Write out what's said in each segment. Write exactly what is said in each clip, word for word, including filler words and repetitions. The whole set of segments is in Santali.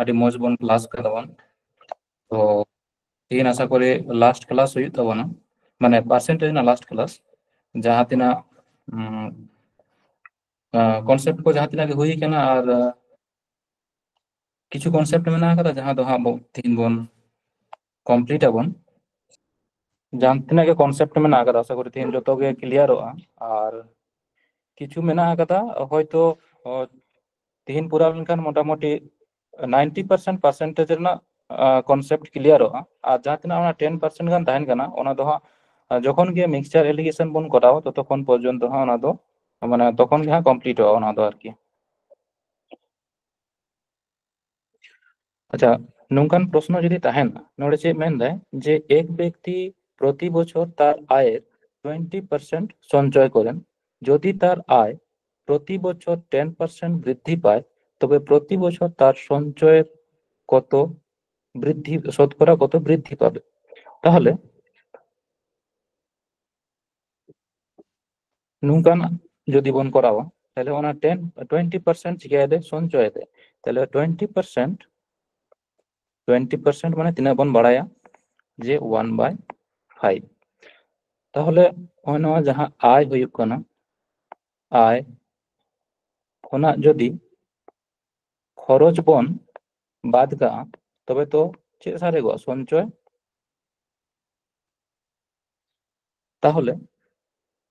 ᱟᱹᱰᱤ ᱢᱚᱡᱽ ᱵᱚᱱ ᱠᱞᱟᱥ ᱠᱟᱫᱟ ᱵᱚᱱ᱾ ᱛᱚ ᱛᱮᱦᱮᱧ ᱟᱥᱟ ᱠᱚᱨᱮ ᱞᱟᱥᱴ ᱠᱞᱟᱥ ᱦᱩᱭᱩᱜ ᱛᱟᱵᱚᱱᱟ, ᱢᱟᱱᱮ ᱯᱟᱨᱥᱮᱱᱴᱮᱡᱽ ᱨᱮᱱᱟᱜ ᱞᱟᱥᱴ ᱠᱞᱟᱥ, ᱡᱟᱦᱟᱸ ᱛᱤᱱᱟᱹᱜ ᱠᱚᱱᱥᱮᱯᱴ ᱠᱚ ᱡᱟᱦᱟᱸ ᱛᱤᱱᱟᱹᱜ ᱜᱮ ᱦᱩᱭ ᱠᱟᱱᱟ, ᱟᱨ ᱠᱤᱪᱷᱩ ᱠᱚᱱᱥᱮᱯᱴ ᱢᱮᱱᱟᱜ ᱟᱠᱟᱫᱟ ᱡᱟᱦᱟᱸ ᱫᱚ ᱦᱟᱸᱜ ᱵᱚ- ᱛᱮᱦᱮᱧ ᱵᱚᱱ ᱠᱚᱢᱯᱞᱤᱴ ᱟᱵᱚᱱ᱾ ᱡᱟᱦᱟᱸ ᱛᱤᱱᱟᱹᱜ ᱜᱮ ᱠᱚᱱᱥᱮᱯᱴ ᱢᱮᱱᱟᱜ ᱟᱠᱟᱫᱟ, ᱟᱥᱟ ᱠᱚᱨᱮ ᱛᱮᱦᱮᱧ ᱡᱚᱛᱚ ᱜᱮ ᱠᱞᱤᱭᱟᱨᱚᱜᱼᱟ᱾ ᱟᱨ ᱠᱤᱪᱷᱩ ᱢᱮᱱᱟᱜ ᱟᱠᱟᱫᱟ ᱦᱚᱭᱛᱳ, ᱚ, ᱛᱮᱦᱮᱧ ᱯᱩᱨᱟᱹᱣ ᱞᱮᱱᱠᱷᱟᱱ ᱢᱚᱴᱟᱢᱩᱴᱤ ᱱᱟᱭᱤᱱᱴᱤ ᱯᱟᱨᱥᱮᱱᱴ ᱯᱟᱨᱥᱮᱱᱴᱮᱡᱽ ᱨᱮᱱᱟᱜ ᱠᱚᱱᱥᱮᱯᱴ ᱠᱞᱤᱭᱟᱨᱚᱜᱼᱟ᱾ ᱟᱨ ᱡᱟᱦᱟᱸ ᱛᱤᱱᱟᱹᱜ ᱚᱱᱟ ᱴᱮᱱ ᱯᱟᱨᱥᱮᱱᱴ ᱜᱟᱱ ᱛᱟᱦᱮᱱ ᱠᱟᱱᱟ, ᱚᱱᱟ ᱫᱚ ᱦᱟᱸᱜ ᱡᱚᱠᱷᱚᱱ ᱜᱮ ᱢᱤᱠᱥᱪᱟᱨ ᱮᱞᱤᱜᱮᱥᱚᱱ ᱵᱚᱱ ᱠᱚᱨᱟᱣᱟ, ᱛᱚᱛᱚᱠᱷᱚᱱ ᱯᱚᱨᱡᱚᱱᱛᱚ ᱦᱟᱸᱜ ᱚᱱᱟ ᱫᱚ, ᱢᱟᱱᱮ, ᱛᱚᱠᱷᱚᱱ ᱜᱮ ᱦᱟᱸᱜ ᱠᱚᱢᱯᱞᱤᱴᱚᱜᱼᱟ ᱚᱱᱟ ᱫᱚ ᱟᱨᱠᱤ᱾ ᱟᱪᱪᱷᱟ, ᱱᱚᱝᱠᱟᱱ ᱯᱨᱚᱥᱱᱚ ᱡᱩᱫᱤ ᱛᱟᱦᱮᱱᱟ, ᱱᱚᱰᱮ ᱪᱮᱫ ᱢᱮᱱᱫᱟᱭ ᱡᱮ ᱮᱠ ব্যক্তি প্রতি বছর তার আয়ের টোয়েন্টি পার্সেন্ট সঞ্চয় করেন। যদি তার আয় প্রতি বছর টেন পার্সেন্ট বৃদ্ধি পায়, তবে প্রতি বছর তার সঞ্চয়ের কত বৃদ্ধি, শতকরা কত বৃদ্ধি পাবে? তাহলে ᱱᱚᱝᱠᱟᱱᱟᱜ ᱡᱩᱫᱤ ᱵᱚᱱ ᱠᱚᱨᱟᱣᱟ, ᱛᱟᱦᱞᱮ ᱚᱱᱟ ᱴᱮᱱ, ᱴᱩᱭᱮᱱᱴᱤ ᱯᱟᱨᱥᱮᱱᱴ ᱪᱤᱠᱟᱹᱭᱮᱫᱟᱭ? ᱥᱚᱧᱪᱚᱭᱮᱫᱟᱭ᱾ ᱛᱟᱦᱞᱮ ᱴᱩᱭᱮᱱᱴᱤ ᱯᱟᱨᱥᱮᱱᱴ, ᱴᱩᱭᱮᱱᱴᱤ ᱯᱟᱨᱥᱮᱱᱴ ᱢᱟᱱᱮ ᱛᱤᱱᱟᱹᱜ ᱵᱚᱱ ᱵᱟᱲᱟᱭᱟ? ᱡᱮ ᱚᱣᱟᱱ ᱵᱟᱭ ᱯᱷᱟᱭᱤᱵᱷ᱾ ᱛᱟᱦᱞᱮ ᱱᱚᱜᱼᱚᱭ ᱱᱚᱣᱟ ᱡᱟᱦᱟᱸ ᱟᱭ ᱦᱩᱭᱩᱜ ᱠᱟᱱᱟ, ᱟᱭ ᱠᱷᱚᱱᱟᱜ ᱡᱩᱫᱤ ᱠᱷᱚᱨᱚᱪ ᱵᱚᱱ ᱵᱟᱫ ᱠᱟᱜᱼᱟ, ᱛᱚᱵᱮ ᱛᱚ ᱪᱮᱫ ᱥᱟᱨᱮᱡᱚᱜᱼᱟ? ᱥᱚᱧᱪᱚᱭ᱾ ᱛᱟᱦᱚᱞᱮ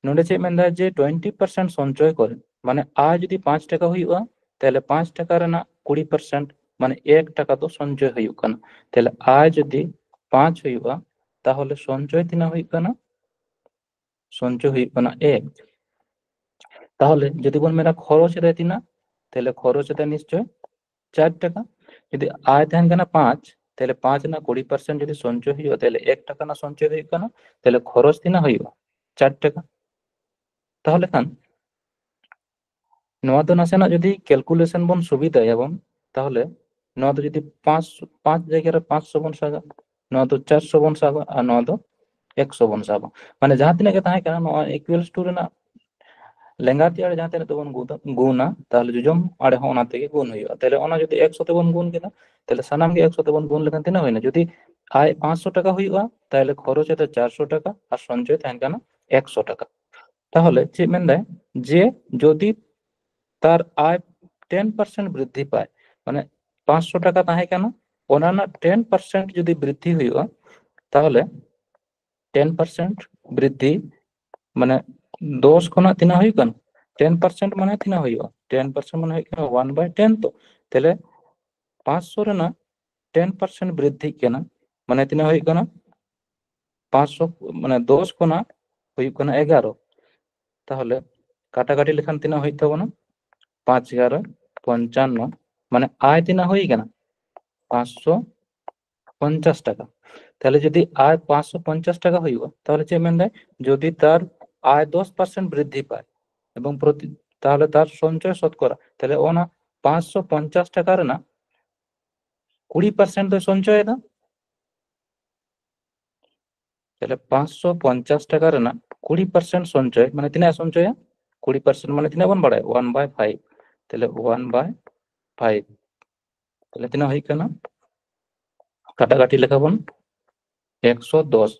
ᱱᱚᱰᱮ ᱪᱮᱫ ᱢᱮᱱᱫᱟ ᱡᱮ ᱴᱩᱭᱮᱱᱴᱤ ᱯᱟᱨᱥᱮᱱᱴ ᱥᱚᱧᱪᱚᱭ ᱠᱚᱨᱮ, ᱢᱟᱱᱮ ᱟᱭ ᱡᱩᱫᱤ ᱯᱟᱸᱪ ᱴᱟᱠᱟ ᱦᱩᱭᱩᱜᱼᱟ, ᱛᱟᱦᱞᱮ ᱯᱟᱸᱪ ᱴᱟᱠᱟ ᱨᱮᱱᱟᱜ ᱠᱩᱲᱤ ᱯᱟᱨᱥᱮᱱᱴ, ᱢᱟᱱᱮ ᱮᱠ ᱴᱟᱠᱟ ᱫᱚ ᱥᱚᱧᱪᱚᱭ ᱦᱩᱭᱩᱜ ᱠᱟᱱᱟ᱾ ᱛᱟᱦᱞᱮ ᱟᱭ ᱡᱩᱫᱤ ᱯᱟᱸᱪ ᱦᱩᱭᱩᱜᱼᱟ, ᱛᱟᱦᱚᱞᱮ ᱥᱚᱧᱪᱚᱭ ᱛᱤᱱᱟᱹᱜ ᱦᱩᱭᱩᱜ ᱠᱟᱱᱟ? ᱥᱚᱧᱪᱚᱭ ᱦᱩᱭᱩᱜ ᱠᱟᱱᱟ ᱮᱠ᱾ ᱛᱟᱦᱚᱞᱮ ᱡᱩᱫᱤ ᱵᱚᱱ ᱢᱮᱱᱟ ᱠᱷᱚᱨᱚᱪ ᱨᱮ ᱛᱤᱱᱟᱹᱜ, ᱛᱟᱦᱞᱮ ᱠᱷᱚᱨᱚᱪ ᱨᱮ ᱱᱤᱥᱪᱚᱭ ᱪᱟᱨ ᱴᱟᱠᱟ᱾ ᱡᱩᱫᱤ ᱟᱭ ᱛᱟᱦᱮᱱ ᱠᱟᱱᱟ ᱯᱟᱸᱪ, ᱛᱟᱦᱞᱮ ᱯᱟᱸᱪ ᱨᱮᱱᱟᱜ ᱠᱩᱲᱤ ᱯᱟᱨᱥᱮᱱᱴ ᱡᱩᱫᱤ ᱥᱚᱧᱪᱚᱭ ᱦᱩᱭᱩᱜᱼᱟ, ᱛᱟᱦᱞᱮ ᱮᱠ ᱴᱟᱠᱟ ᱨᱮᱱᱟᱜ ᱥᱚᱧᱪᱚᱭ ᱦᱩᱭᱩᱜ ᱠᱟᱱᱟ, ᱛᱟᱦᱞᱮ ᱠᱷᱚᱨᱚᱪ ᱛᱤᱱᱟᱹᱜ ᱦᱩᱭᱩᱜᱼᱟ? ᱪᱟᱨ ᱴᱟᱠᱟ᱾ ᱛᱟᱦᱚᱞᱮ ᱠᱷᱟᱱ ᱱᱚᱣᱟ ᱫᱚ ᱱᱟᱥᱮᱱᱟᱜ ᱡᱩᱫᱤ ᱠᱮᱞᱠᱩᱞᱮᱥᱚᱱ ᱵᱚᱱ ᱥᱩᱵᱤᱫᱷᱟᱭᱟᱵᱚᱱ, ᱛᱟᱦᱚᱞᱮ ᱱᱚᱣᱟ ᱫᱚ ᱡᱩᱫᱤ ᱯᱟᱸᱪ, ᱯᱟᱸᱪ ᱡᱟᱭᱜᱟ ᱨᱮ ᱯᱟᱸᱪᱥᱚ ᱵᱚᱱ ᱥᱟᱵᱟ, ᱱᱚᱣᱟ ᱫᱚ ᱪᱟᱨᱥᱚ ᱵᱚᱱ ᱥᱟᱵᱟ, ᱟᱨ ᱱᱚᱣᱟ ᱫᱚ ᱮᱠᱥᱚ ᱵᱚᱱ ᱥᱟᱵᱟ᱾ ᱢᱟᱱᱮ ᱡᱟᱦᱟᱸ ᱛᱤᱱᱟᱹᱜ ᱜᱮ ᱛᱟᱦᱮᱸ ᱠᱟᱱᱟ, ᱱᱚᱣᱟ ᱤᱠᱩᱭᱮᱞᱥ ᱴᱩ ᱨᱮᱱᱟᱜ ᱞᱮᱸᱜᱟ ᱛᱤ ᱟᱲᱮ ᱡᱟᱦᱟᱸ ᱛᱤᱱᱟᱹᱜ ᱛᱮᱵᱚᱱ ᱜᱩᱫᱟ-, ᱜᱩᱱᱟ, ᱛᱟᱦᱚᱞᱮ ᱡᱚᱡᱚᱢ ᱟᱲᱮ ᱦᱚᱸ ᱚᱱᱟ ᱛᱮᱜᱮ ᱜᱩᱱ ᱦᱩᱭᱩᱜᱼᱟ᱾ ᱛᱟᱦᱚᱞᱮ ᱚᱱᱟ ᱡᱩᱫᱤ ᱮᱠᱥᱚ ᱛᱮᱵᱚᱱ ᱜᱩᱱ ᱠᱮᱫᱟ, ᱛᱟᱦᱚᱞᱮ ᱥᱟᱱᱟᱢ ᱜᱮ ᱮᱠᱥᱚ ᱛᱮᱵᱚᱱ ᱜᱩᱱ ᱞᱮᱠᱷᱟᱱ ᱛᱤᱱᱟᱹᱜ ᱦᱩᱭᱱᱟ? ᱡᱩᱫᱤ ᱟᱭ ᱯᱟᱸᱪᱥᱚ ᱴᱟᱠᱟ ᱦᱩᱭᱩᱜᱼᱟ, ᱛᱟᱦᱚᱞᱮ ᱠᱷᱚᱨᱚᱪ ᱮᱫᱟ ᱪᱟᱨᱥᱚ ᱴᱟᱠᱟ ᱟᱨ ᱥᱚᱧᱪᱚᱭ ᱛᱟᱦᱮᱱ ᱠᱟᱱᱟ ᱮᱠᱥᱚ ᱴᱟᱠᱟ᱾ ᱛᱟᱦᱚᱞᱮ ᱪᱮᱫ ᱢᱮᱱᱫᱟᱭ, ᱡᱮ ᱡᱩᱫᱤ ᱛᱟᱨ ᱟᱭ ᱴᱮᱱ ᱯᱟᱨᱥᱮᱱᱴ ᱵᱨᱤᱫᱽᱫᱷᱤ ᱯᱟᱭ, ᱢᱟᱱᱮ ᱯᱟᱸᱪᱥᱚ ᱴᱟᱠᱟ ᱛᱟᱦᱮᱸ ᱠᱟᱱᱟ, ᱚᱱᱟ ᱨᱮᱱᱟᱜ ᱴᱮᱱ ᱯᱟᱨᱥᱮᱱᱴ ᱡᱩᱫᱤ ᱵᱨᱤᱫᱽᱫᱷᱤ ᱦᱩᱭᱩᱜᱼᱟ, ᱛᱟᱦᱚᱞᱮ ᱴᱮᱱ ᱯᱟᱨᱥᱮᱱᱴ ᱵᱨᱤᱫᱽᱫᱷᱤ, ᱢᱟᱱᱮ ᱫᱚᱥ ᱠᱷᱚᱱᱟᱜ ᱛᱤᱱᱟᱹᱜ ᱦᱩᱭᱩᱜ ᱠᱟᱱᱟ? ᱴᱮᱱ ᱯᱟᱨᱥᱮᱱᱴ ᱢᱟᱱᱮ ᱛᱤᱱᱟᱹᱜ ᱦᱩᱭᱩᱜᱼᱟ? ᱴᱮᱱ ᱯᱟᱨᱥᱮᱱᱴ ᱢᱟᱱᱮ ᱦᱩᱭᱩᱜ ᱠᱟᱱᱟ ᱚᱣᱟᱱ ᱵᱟᱭ ᱴᱮᱱ᱾ ᱛᱚ ᱛᱟᱦᱚᱞᱮ ᱯᱟᱸᱪᱥᱚ ᱨᱮᱱᱟᱜ ᱴᱮᱱ ᱯᱟᱨᱥᱮᱱᱴ ᱵᱨᱤᱫᱽᱫᱷᱤᱜ ᱠᱟᱱᱟ, ᱢᱟᱱᱮ ᱛᱤᱱᱟᱹᱜ ᱦᱩᱭᱩᱜ ᱠᱟᱱᱟ? ᱯᱟᱸᱪᱥᱚ, ᱢᱟᱱᱮ ᱫᱚᱥ ᱠᱷᱚᱱᱟᱜ ᱦᱩᱭᱩᱜ ᱠᱟᱱᱟ ᱮᱜᱟᱨᱚ᱾ ᱛᱟᱦᱚᱞᱮ ᱠᱟᱴᱟᱠᱟᱴᱤ ᱞᱮᱠᱷᱟᱱ ᱛᱤᱱᱟᱹᱜ ᱦᱩᱭᱩᱜ ᱛᱟᱵᱚᱱᱟ? ᱯᱟᱸᱪ ᱮᱜᱟᱨᱚ ᱯᱚᱧᱪᱟᱱᱱᱚ, ᱢᱟᱱᱮ ᱟᱭ ᱛᱤᱱᱟᱹᱜ ᱦᱩᱭ ᱠᱟᱱᱟ? ᱯᱟᱸᱪᱥᱚ ᱯᱚᱧᱪᱟᱥ ᱴᱟᱠᱟ᱾ ᱛᱟᱦᱚᱞᱮ ᱡᱩᱫᱤ ᱟᱭ ᱯᱟᱸᱪᱥᱚ ᱯᱚᱧᱪᱟᱥ ᱴᱟᱠᱟ ᱦᱩᱭᱩᱜᱼᱟ, ᱛᱟᱦᱚᱞᱮ ᱪᱮᱫ ᱢᱮᱱᱫᱟᱭ? ᱡᱩᱫᱤ ᱛᱟᱨ ᱟᱭ ᱫᱚᱥ ᱯᱟᱨᱥᱮᱱᱴ ᱵᱨᱤᱫᱽᱫᱷᱤ ᱯᱟᱭ ᱮᱵᱚᱝ ᱯᱨᱚᱛᱤ, ᱛᱟᱦᱚᱞᱮ ᱛᱟᱨ ᱥᱚᱧᱪᱚᱭ ᱥᱚᱛᱠᱚᱨᱟ, ᱛᱟᱦᱚᱞᱮ ᱚᱱᱟ ᱯᱟᱸᱪᱥᱚ ᱯᱚᱧᱪᱟᱥ ᱴᱟᱠᱟ ᱨᱮᱱᱟᱜ ᱠᱩᱲᱤ ᱯᱟᱨᱥᱮᱱᱴ ᱫᱚᱭ ᱥᱚᱧᱪᱚᱭᱮᱫᱟ᱾ ᱛᱟᱦᱚᱞᱮ ᱯᱟᱸᱪᱥᱚ ᱯᱚᱧᱪᱟᱥ ᱴᱟᱠᱟ ᱨᱮᱱᱟᱜ ᱠᱩᱲᱤ ᱯᱟᱨᱥᱮᱱᱴ ᱥᱚᱧᱪᱚᱭ, ᱢᱟᱱᱮ ᱛᱤᱱᱟᱹᱜ ᱮ ᱥᱚᱧᱪᱚᱭᱟ? ᱠᱩᱲᱤ ᱯᱟᱨᱥᱮᱱᱴ ᱢᱟᱱᱮ ᱛᱤᱱᱟᱹᱜ ᱵᱚᱱ ᱵᱟᱲᱟᱭᱟ? ᱚᱣᱟᱱ ᱵᱟᱭ ᱯᱷᱟᱭᱤᱵᱷ᱾ ᱛᱟᱦᱚᱞᱮ ᱚᱣᱟᱱ ᱵᱟᱭ ᱯᱷᱟᱭᱤᱵᱷ᱾ ᱛᱟᱦᱚᱞᱮ ᱛᱤᱱᱟᱹᱜ ᱦᱩᱭᱩᱜ ᱠᱟᱱᱟ? ᱠᱟᱴᱟᱠᱟᱴᱤ ᱞᱮᱠᱟ ᱵᱚᱱ ᱮᱠᱥᱚ ᱫᱚᱥ᱾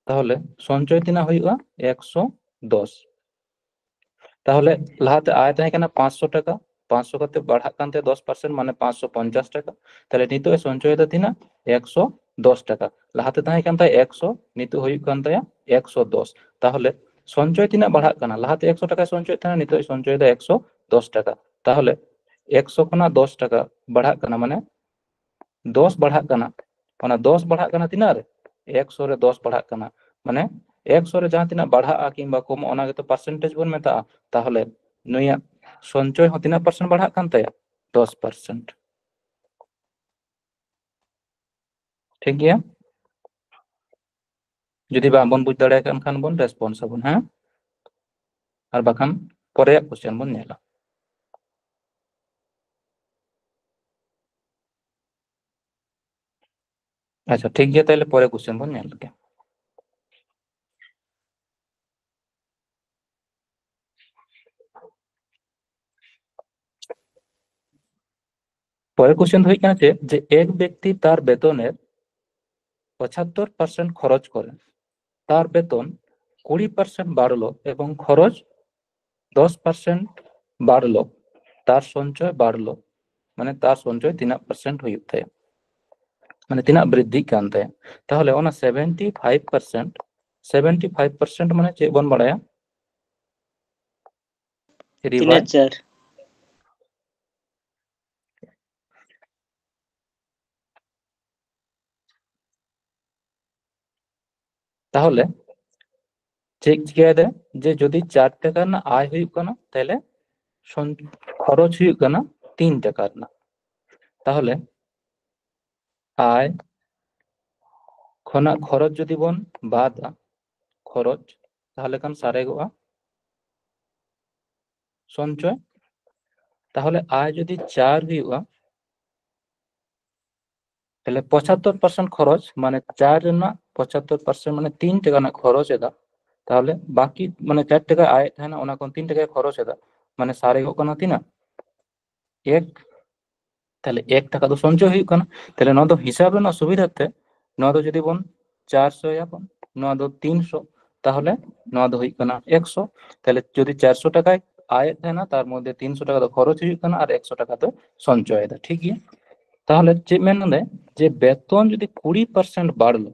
ᱛᱟᱦᱚᱞᱮ ᱥᱚᱧᱪᱚᱭ ᱛᱤᱱᱟᱹᱜ ᱦᱩᱭᱩᱜᱼᱟ? ᱮᱠᱥᱚ ᱫᱚᱥ᱾ ᱛᱟᱦᱚᱞᱮ ᱞᱟᱦᱟᱛᱮ ᱟᱭ ᱛᱟᱦᱮᱸ ᱠᱟᱱᱟ ᱯᱟᱸᱪᱥᱚ ᱴᱟᱠᱟ, ᱯᱟᱸᱪᱥᱚ ᱠᱟᱛᱮ ᱵᱟᱲᱦᱟᱜ ᱠᱟᱱ ᱛᱟᱭᱟ ᱫᱚᱥ ᱯᱟᱨᱥᱮᱱᱴ, ᱢᱟᱱᱮ ᱯᱟᱸᱪᱥᱚ ᱯᱚᱧᱪᱟᱥ ᱴᱟᱠᱟ᱾ ᱛᱟᱦᱚᱞᱮ ᱱᱤᱛᱚᱜ ᱮ ᱥᱚᱧᱪᱚᱭᱮᱫᱟ ᱛᱤᱱᱟᱹᱜ? ᱮᱠᱥᱚ ᱫᱚᱥ ᱴᱟᱠᱟ᱾ ᱞᱟᱦᱟᱛᱮ ᱛᱟᱦᱮᱸ ᱠᱟᱱ ᱛᱟᱭᱟ ᱮᱠᱥᱚ, ᱱᱤᱛᱚᱜ ᱦᱩᱭᱩᱜ ᱠᱟᱱ ᱛᱟᱭᱟ ᱮᱠᱥᱚ ᱫᱚᱥ᱾ ᱛᱟᱦᱚᱞᱮ ᱥᱚᱧᱪᱚᱭ ᱛᱤᱱᱟᱹᱜ ᱵᱟᱲᱦᱟᱜ ᱠᱟᱱᱟ? ᱞᱟᱦᱟᱛᱮ ᱮᱠᱥᱚ ᱴᱟᱠᱟᱭ ᱥᱚᱧᱪᱚᱭᱮᱫ ᱛᱟᱦᱮᱱᱟ, ᱱᱤᱛᱚᱜ ᱮ ᱥᱚᱧᱪᱚᱭᱮᱫᱟ ᱮᱠᱥᱚ ᱫᱚᱥ ᱴᱟᱠᱟ᱾ ᱛᱟᱦᱚᱞᱮ ᱮᱠᱥᱚ ᱠᱷᱚᱱᱟᱜ ᱫᱚᱥ ᱴᱟᱠᱟ ᱵᱟᱲᱦᱟᱜ ᱠᱟᱱᱟ, ᱢᱟᱱᱮ ᱫᱚᱥ ᱵᱟᱲᱦᱟᱜ ᱠᱟᱱᱟ᱾ ᱚᱱᱟ ᱫᱚᱥ ᱵᱟᱲᱦᱟᱜ ᱠᱟᱱᱟ ᱛᱤᱱᱟᱹᱜ ᱨᱮ? ᱮᱠᱥᱚ ᱨᱮ ᱫᱚᱥ ᱵᱟᱲᱦᱟᱜ ᱠᱟᱱᱟ᱾ ᱢᱟᱱᱮ ᱮᱠᱥᱚ ᱨᱮ ᱡᱟᱦᱟᱸ ᱛᱤᱱᱟᱹᱜ ᱵᱟᱲᱦᱟᱜᱼᱟ ᱠᱤᱝᱵᱟ ᱠᱚᱢᱚᱜᱼᱟ, ᱚᱱᱟ ᱜᱮᱛᱚ ᱯᱟᱨᱥᱮᱱᱴᱮᱡᱽ ᱵᱚᱱ ᱢᱮᱛᱟᱜᱼᱟ᱾ ᱛᱟᱦᱚᱞᱮ ᱱᱩᱭᱟᱜ ᱥᱚᱧᱪᱚᱭ ᱦᱚᱸ ᱛᱤᱱᱟᱹᱜ ᱯᱟᱨᱥᱮᱱᱴ ᱵᱟᱲᱦᱟᱜ ᱠᱟᱱ ᱛᱟᱭᱟ? ᱫᱚᱥ ᱯᱟᱨᱥᱮᱱᱴ᱾ ᱴᱷᱤᱠ ᱜᱮᱭᱟ? ᱡᱩᱫᱤ ᱵᱟᱝᱵᱚᱱ ᱵᱩᱡᱽ ᱫᱟᱲᱮᱭᱟᱜ ᱠᱟᱱ ᱠᱷᱟᱱ ᱵᱚᱱ ᱨᱮᱥᱯᱚᱱᱥ ᱟᱵᱚᱱ, ᱦᱮᱸ? ᱟᱨ ᱵᱟᱠᱷᱟᱱ ᱯᱚᱨᱮᱭᱟᱜ ᱠᱚᱥᱪᱮᱱ ᱵᱚᱱ ᱧᱮᱞᱟ᱾ ᱟᱪᱪᱷᱟ, ᱴᱷᱤᱠ ᱜᱮᱭᱟ, ᱛᱟᱦᱞᱮ ᱯᱚᱨᱮ ᱠᱚᱥᱪᱮᱱ ᱵᱚᱱ ᱧᱮᱞ ᱞᱮᱜᱮ᱾ পরের কোশ্চেন হয়ে গেছে যে এক ব্যক্তি তার বেতনের পঁচাত্তর পার্সেন্ট খরচ করে, তার বেতন কুড়ি পার্সেন্ট বাড়লো এবং খরচ দশ পার্সেন্ট বাড়লো, তার সঞ্চয় বাড়লো, ᱢᱟᱱᱮ ᱛᱟᱨ ᱥᱚᱧᱪᱚᱭ ᱛᱤᱱᱟᱹᱜ ᱯᱟᱨᱥᱮᱱᱴ ᱦᱩᱭᱩᱜ ᱛᱟᱭᱟ, ᱢᱟᱱᱮ ᱛᱤᱱᱟᱹᱜ ᱵᱨᱤᱫᱽᱫᱷᱤᱜ ᱠᱟᱱ ᱛᱟᱭᱟ᱾ ᱛᱟᱦᱚᱞᱮ ᱚᱱᱟ seventy five percent, seventy five percent ᱢᱟᱱᱮ ᱪᱮᱫ ᱵᱚᱱ ᱵᱟᱲᱟᱭᱟ? ᱛᱤᱱᱟᱹᱜ ᱪᱟᱨ? ᱛᱟᱦᱚᱞᱮ ᱪᱮᱫ ᱪᱤᱠᱟᱹᱭᱮᱫᱟ? ᱡᱮ ᱡᱩᱫᱤ ᱪᱟᱨ ᱴᱟᱠᱟ ᱨᱮᱱᱟᱜ ᱟᱭ ᱦᱩᱭᱩᱜ ᱠᱟᱱᱟ, ᱛᱟᱦᱚᱞᱮ ᱥᱚᱧ- ᱠᱷᱚᱨᱚᱪ ᱦᱩᱭᱩᱜ ᱠᱟᱱᱟ ᱛᱤᱱ ᱴᱟᱠᱟ ᱨᱮᱱᱟᱜ᱾ ᱛᱟᱦᱚᱞᱮ ᱟᱭ ᱠᱷᱚᱱᱟᱜ ᱠᱷᱚᱨᱚᱪ ᱡᱩᱫᱤ ᱵᱚᱱ ᱵᱟᱫᱟ, ᱠᱷᱚᱨᱚᱪ, ᱛᱟᱦᱚᱞᱮ ᱠᱷᱟᱱ ᱥᱟᱨᱮᱜᱚᱜᱼᱟ ᱥᱚᱧᱪᱚᱭ᱾ ᱛᱟᱦᱚᱞᱮ ᱟᱭ ᱡᱩᱫᱤ ᱪᱟᱨ ᱦᱩᱭᱩᱜᱼᱟ, ᱛᱟᱦᱚᱞᱮ ᱯᱚᱸᱪᱟᱛᱛᱳᱨ ᱯᱟᱨᱥᱮᱱᱴ ᱠᱷᱚᱨᱚᱪ, ᱢᱟᱱᱮ ᱪᱟᱨ ᱨᱮᱱᱟᱜ ᱯᱚᱸᱪᱟᱛᱛᱳᱨ ᱯᱟᱨᱥᱮᱱᱴ, ᱢᱟᱱᱮ ᱛᱤᱱ ᱴᱟᱠᱟ ᱨᱮᱱᱟᱜ ᱠᱷᱚᱨᱚᱪ ᱮᱫᱟ, ᱛᱟᱦᱚᱞᱮ ᱵᱟᱠᱤ ᱢᱟᱱᱮ ᱪᱟᱨ ᱴᱟᱠᱟ ᱟᱭᱮᱫ ᱛᱟᱦᱮᱱᱟ, ᱚᱱᱟ ᱠᱷᱚᱱ ᱛᱤᱱ ᱴᱟᱠᱟᱭ ᱠᱷᱚᱨᱚᱪ ᱮᱫᱟ, ᱢᱟᱱᱮ ᱥᱟᱨᱮᱜᱚᱜ ᱠᱟᱱᱟ ᱛᱤᱱᱟᱹᱜ? ᱮᱠ᱾ ᱛᱟᱦᱚᱞᱮ ᱮᱠ ᱴᱟᱠᱟ ᱫᱚ ᱥᱚᱧᱪᱚᱭ ᱦᱩᱭᱩᱜ ᱠᱟᱱᱟ᱾ ᱛᱟᱦᱚᱞᱮ ᱱᱚᱣᱟ ᱫᱚ ᱦᱤᱥᱟᱹᱵ ᱨᱮᱱᱟᱜ ᱥᱩᱵᱤᱫᱷᱟ ᱛᱮ ᱱᱚᱣᱟ ᱫᱚ ᱡᱩᱫᱤ ᱵᱚᱱ ᱪᱟᱨᱥᱚᱭᱟᱵᱚᱱ, ᱱᱚᱣᱟ ᱫᱚ ᱛᱤᱱᱥᱚ, ᱛᱟᱦᱚᱞᱮ ᱱᱚᱣᱟ ᱫᱚ ᱦᱩᱭᱩᱜ ᱠᱟᱱᱟ ᱮᱠᱥᱚ᱾ ᱛᱟᱦᱚᱞᱮ ᱡᱩᱫᱤ ᱪᱟᱨᱥᱚ ᱴᱟᱠᱟᱭ ᱟᱭᱮᱫ ᱛᱟᱦᱮᱱᱟ, ᱛᱟᱨ ᱢᱚᱫᱽᱫᱷᱮ ᱛᱤᱱᱥᱚ ᱴᱟᱠᱟ ᱫᱚ ᱠᱷᱚᱨᱚᱪ ᱦᱩᱭᱩᱜ ᱠᱟᱱᱟ ᱟᱨ ᱮᱠᱥᱚ ᱴᱟᱠᱟ ᱫᱚ ᱥᱚᱧᱪᱚᱭᱮᱫᱟ, ᱴᱷᱤᱠ ᱜᱮᱭᱟ᱾ ᱛᱟᱦᱚᱞᱮ ᱪᱮᱫ ᱢᱮᱱ ᱮᱫᱟᱭ? ᱡᱮ ᱵᱮᱛᱚᱱ ᱡᱩᱫᱤ ᱠᱩᱲᱤ ᱯᱟᱨᱥᱮᱱᱴ ᱵᱟᱲᱞᱮ,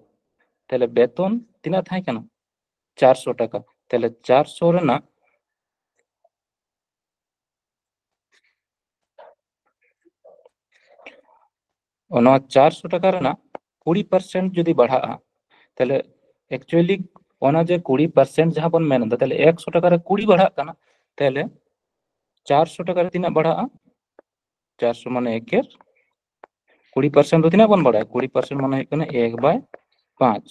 ᱛᱟᱦᱚᱞᱮ ᱵᱮᱛᱚᱱ ᱛᱤᱱᱟᱹᱜ ᱛᱟᱦᱮᱸ ᱠᱟᱱᱟ? ᱪᱟᱨᱥᱚ ᱴᱟᱠᱟ᱾ ᱛᱟᱦᱚᱞᱮ ᱪᱟᱨᱥᱚ ᱨᱮᱱᱟᱜ ᱚᱱᱟ ᱪᱟᱨᱥᱚ ᱴᱟᱠᱟ ᱨᱮᱱᱟᱜ ᱠᱩᱲᱤ ᱯᱟᱨᱥᱮᱱᱴ ᱡᱩᱫᱤ ᱵᱟᱲᱦᱟᱜᱼᱟ, ᱛᱟᱦᱚᱞᱮ actually ᱚᱱᱟ ᱡᱮ ᱠᱩᱲᱤ ᱯᱟᱨᱥᱮᱱᱴ ᱡᱟᱦᱟᱸ ᱵᱚᱱ ᱢᱮᱱ ᱮᱫᱟ, ᱛᱟᱦᱚᱞᱮ ᱮᱠᱥᱚ ᱴᱟᱠᱟ ᱨᱮ ᱠᱩᱲᱤ ᱵᱟᱲᱦᱟᱜ ᱠᱟᱱᱟ, ᱛᱟᱦᱚᱞᱮ ᱪᱟᱨᱥᱚ ᱴᱟᱠᱟ ᱨᱮ ᱛᱤᱱᱟᱹᱜ ᱵᱟᱲᱦᱟᱜᱼᱟ? ᱪᱟᱨᱥᱚ ᱢᱟᱱᱮ ᱮᱠᱮᱨ ᱠᱩᱲᱤ ᱯᱟᱨᱥᱮᱱᱴ ᱫᱚ ᱛᱤᱱᱟᱹᱜ ᱵᱚᱱ ᱵᱟᱲᱟᱭᱟ? ᱠᱩᱲᱤ ᱯᱟᱨᱥᱮᱱᱴ ᱢᱟᱱᱮ ᱦᱩᱭᱩᱜ ᱠᱟᱱᱟ ᱮᱠ ᱵᱟᱭ ᱯᱟᱸᱪ᱾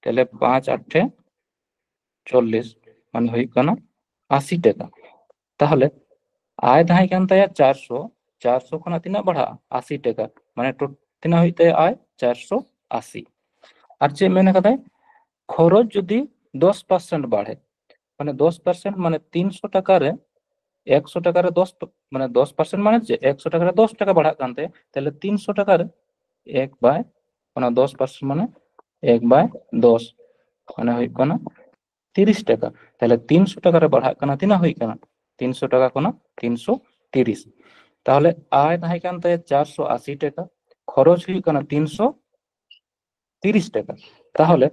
ᱛᱟᱦᱚᱞᱮ ᱯᱟᱸᱪ ᱟᱴᱷᱮ ᱪᱚᱞᱞᱤᱥ, ᱢᱟᱱᱮ ᱦᱩᱭᱩᱜ ᱠᱟᱱᱟ ᱟᱥᱤ ᱴᱟᱠᱟ᱾ ᱛᱟᱦᱚᱞᱮ ᱟᱭ ᱛᱟᱦᱮᱸ ᱠᱟᱱ ᱛᱟᱭᱟ ᱪᱟᱨᱥᱚ, ᱪᱟᱨᱥᱚ ᱠᱷᱚᱱᱟᱜ ᱛᱤᱱᱟᱹᱜ ᱵᱟᱲᱦᱟᱜᱼᱟ? ᱟᱥᱤ ᱴᱟᱠᱟ᱾ ᱢᱟᱱᱮ ᱴᱳ- ᱛᱤᱱᱟᱹᱜ ᱦᱩᱭᱩᱜ ᱛᱟᱭᱟ ᱟᱭ? ᱪᱟᱨᱥᱚ ᱟᱥᱤ᱾ ᱟᱨ ᱪᱮᱫ ᱢᱮᱱ ᱠᱟᱫᱟᱭ? ᱠᱷᱚᱨᱚᱪ ᱡᱩᱫᱤ ᱫᱚᱥ ᱯᱟᱨᱥᱮᱱᱴ ᱵᱟᱲᱦᱮ, ᱢᱟᱱᱮ ᱫᱚᱥ ᱯᱟᱨᱥᱮᱱᱴ ᱢᱟᱱᱮ ᱛᱤᱱᱥᱚ ᱴᱟᱠᱟ ᱨᱮ ᱮᱠᱥᱚ ᱴᱟᱠᱟ ᱨᱮ ᱫᱚᱥ, ᱢᱟᱱᱮ ᱫᱚᱥ ᱯᱟᱨᱥᱮᱱᱴ ᱢᱟᱱᱮ ᱪᱮᱫ? ᱮᱠᱥᱚ ᱴᱟᱠᱟ ᱨᱮ ᱫᱚᱥ ᱴᱟᱠᱟ ᱵᱟᱲᱦᱟᱜ ᱠᱟᱱ ᱛᱟᱭᱟ, ᱛᱟᱦᱚᱞᱮ ᱛᱤᱱᱥᱚ ᱴᱟᱠᱟ ᱨᱮ ᱮᱠ ᱵᱟᱭ, ᱚᱱᱟ ᱫᱚᱥ ᱯᱟᱨᱥᱮᱱᱴ ᱢᱟᱱᱮ ᱮᱠ ᱵᱟᱭ ᱫᱚᱥ, ᱚᱱᱟ ᱦᱩᱭᱩᱜ ᱠᱟᱱᱟ ᱛᱤᱨᱤᱥ ᱴᱟᱠᱟ᱾ ᱛᱟᱦᱚᱞᱮ ᱛᱤᱱᱥᱚ ᱴᱟᱠᱟ ᱨᱮ ᱵᱟᱲᱦᱟᱜ ᱠᱟᱱᱟ, ᱛᱤᱱᱟᱹᱜ ᱦᱩᱭᱩᱜ ᱠᱟᱱᱟ? ᱛᱤᱱᱥᱚ ᱴᱟᱠᱟ ᱠᱷᱚᱱᱟᱜ ᱛᱤᱱᱥᱚ ᱛᱤᱨᱤᱥ᱾ ᱛᱟᱦᱚᱞᱮ ᱟᱭ ᱛᱟᱦᱮᱸ ᱠᱟᱱ ᱛᱟᱭᱟ ᱪᱟᱨᱥᱚ ᱟᱥᱤ ᱴᱟᱠᱟ, ᱠᱷᱚᱨᱚᱪ ᱦᱩᱭᱩᱜ ᱠᱟᱱᱟ ᱛᱤᱱᱥᱚ ᱛᱤᱨᱤᱥ ᱴᱟᱠᱟ᱾ ᱛᱟᱦᱚᱞᱮ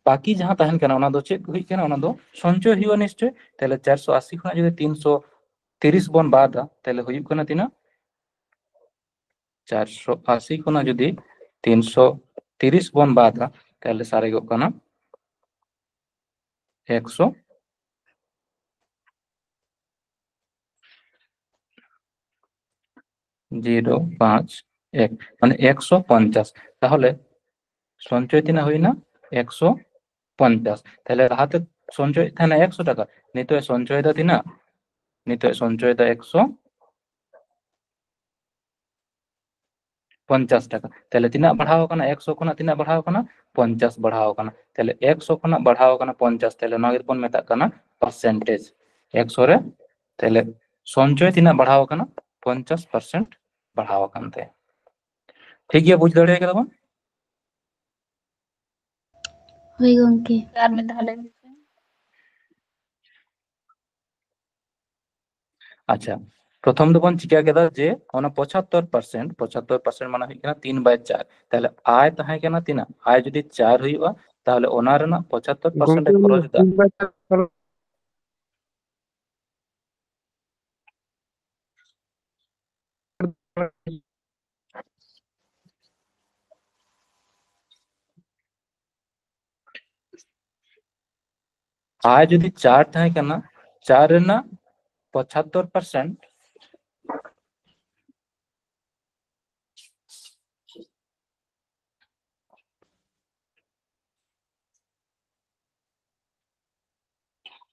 ᱵᱟᱠᱤ ᱡᱟᱦᱟᱸ ᱛᱟᱦᱮᱱ ᱠᱟᱱᱟ, ᱚᱱᱟ ᱫᱚ ᱪᱮᱫ ᱦᱩᱭᱩᱜ ᱠᱟᱱᱟ? ᱚᱱᱟ ᱫᱚ ᱥᱚᱧᱪᱚᱭ ᱦᱩᱭᱩᱜᱼᱟ ᱱᱤᱥᱪᱚᱭ᱾ ᱛᱟᱦᱚᱞᱮ ᱪᱟᱨᱥᱚ ᱟᱥᱤ ᱠᱷᱚᱱᱟᱜ ᱡᱩᱫᱤ ᱛᱤᱱᱥᱚ ᱛᱤᱨᱤᱥ ᱵᱚᱱ ᱵᱟᱫᱟ, ᱛᱟᱦᱚᱞᱮ ᱦᱩᱭᱩᱜ ᱠᱟᱱᱟ ᱛᱤᱱᱟᱹᱜ? ᱪᱟᱨᱥᱚ ᱟᱥᱤ ᱠᱷᱚᱱᱟᱜ ᱡᱩᱫᱤ ᱛᱤᱱᱥᱚ ᱛᱤᱨᱤᱥ ᱵᱚᱱ ᱵᱟᱫᱟ, ᱛᱟᱦᱚᱞᱮ ᱥᱟᱨᱮᱡᱚᱜ ᱠᱟᱱᱟ ᱮᱠᱥᱚ ᱡᱤᱨᱳ ᱯᱟᱸᱪ ᱮᱠ, ᱢᱟᱱᱮ ᱮᱠᱥᱚ ᱯᱚᱧᱪᱟᱥ᱾ ᱛᱟᱦᱚᱞᱮ ᱥᱚᱧᱪᱚᱭ ᱛᱤᱱᱟᱹᱜ ᱦᱩᱭᱱᱟ? ᱮᱠᱥᱚ ᱯᱚᱧᱪᱟᱥ᱾ ᱛᱟᱦᱚᱞᱮ ᱞᱟᱦᱟᱛᱮ ᱥᱚᱧᱪᱚᱭᱮᱫ ᱛᱟᱦᱮᱱᱟ ᱮᱠᱥᱚ ᱴᱟᱠᱟ, ᱱᱤᱛᱚᱜ ᱮ ᱥᱚᱧᱪᱚᱭᱮᱫᱟ ᱛᱤᱱᱟᱹᱜ? ᱱᱤᱛᱚᱜ ᱮ ᱥᱚᱧᱪᱚᱭᱮᱫᱟ ᱮᱠᱥᱚ ᱯᱚᱧᱪᱟᱥ ᱴᱟᱠᱟ᱾ ᱛᱟᱦᱚᱞᱮ ᱛᱤᱱᱟᱹᱜ ᱵᱟᱲᱦᱟᱣ ᱟᱠᱟᱱᱟ? ᱮᱠᱥᱚ ᱠᱷᱚᱱᱟᱜ ᱛᱤᱱᱟᱹᱜ ᱵᱟᱲᱦᱟᱣ ᱟᱠᱟᱱᱟ? ᱯᱚᱧᱪᱟᱥ ᱵᱟᱲᱦᱟᱣ ᱟᱠᱟᱱᱟ᱾ ᱛᱟᱦᱚᱞᱮ ᱮᱠᱥᱚ ᱠᱷᱚᱱᱟᱜ ᱵᱟᱲᱦᱟᱣ ᱟᱠᱟᱱᱟ ᱯᱚᱧᱪᱟᱥ, ᱛᱟᱦᱚᱞᱮ ᱱᱚᱣᱟ ᱜᱮᱵᱚᱱ ᱢᱮᱛᱟᱜ ᱠᱟᱱᱟ ᱯᱟᱨᱥᱮᱱᱴᱮᱡᱽ᱾ ᱮᱠᱥᱚ ᱨᱮ ᱛᱟᱦᱚᱞᱮ ᱥᱚᱧᱪᱚᱭ ᱛᱤᱱᱟᱹᱜ ᱵᱟᱲᱦᱟᱣ ᱟᱠᱟᱱᱟ? ᱯᱚᱧᱪᱟᱥ ᱯᱟᱨᱥᱮᱱᱴ ᱵᱟᱲᱦᱟᱣ ᱟᱠᱟᱱ ᱛᱟᱭᱟ᱾ ᱴᱷᱤᱠ ᱜᱮᱭᱟ, ᱵᱩᱡᱽ ᱫᱟᱲᱮ ᱠᱟᱫᱟ ᱵᱚᱱ? ᱦᱳᱭ ᱜᱚᱝᱠᱮ᱾ ᱟᱨ ᱢᱤᱫ ᱫᱷᱟᱣ ᱞᱟᱹᱭ ᱢᱮᱥᱮ᱾ ᱟᱪᱪᱷᱟ, ᱯᱨᱚᱛᱷᱚᱢ ᱫᱚᱵᱚᱱ ᱪᱤᱠᱟ ᱠᱮᱫᱟ ᱡᱮ ᱚᱱᱟ ᱯᱚᱸᱪᱟᱛᱛᱳᱨ ᱯᱟᱨᱥᱮᱱᱴ, ᱯᱚᱸᱪᱟᱛᱛᱳᱨ ᱯᱟᱨᱥᱮᱱᱴ ᱢᱟᱱᱮ ᱦᱩᱭᱩᱜ ᱠᱟᱱᱟ ᱛᱤᱱ ᱵᱟᱭ ᱪᱟᱨ᱾ ᱛᱟᱦᱚᱞᱮ ᱟᱭ ᱛᱟᱦᱮᱸ ᱠᱟᱱᱟ ᱛᱤᱱᱟᱹᱜ? ᱟᱭ ᱡᱩᱫᱤ ᱪᱟᱨ ᱦᱩᱭᱩᱜᱼᱟ, ᱛᱟᱦᱚᱞᱮ ᱚᱱᱟ ᱨᱮᱱᱟᱜ ᱯᱚᱸᱪᱟᱛᱛᱳᱨ ᱯᱟᱨᱥᱮᱱᱴ ᱮ ᱠᱷᱚᱨᱚᱪ ᱮᱫᱟ᱾ ᱟᱭ ᱡᱩᱫᱤ ᱪᱟᱨ ᱛᱟᱦᱮᱸ ᱠᱟᱱᱟ, ᱪᱟᱨ ᱨᱮᱱᱟᱜ ᱯᱚᱸᱪᱟᱛᱛᱳᱨ ᱯᱟᱨᱥᱮᱱᱴ,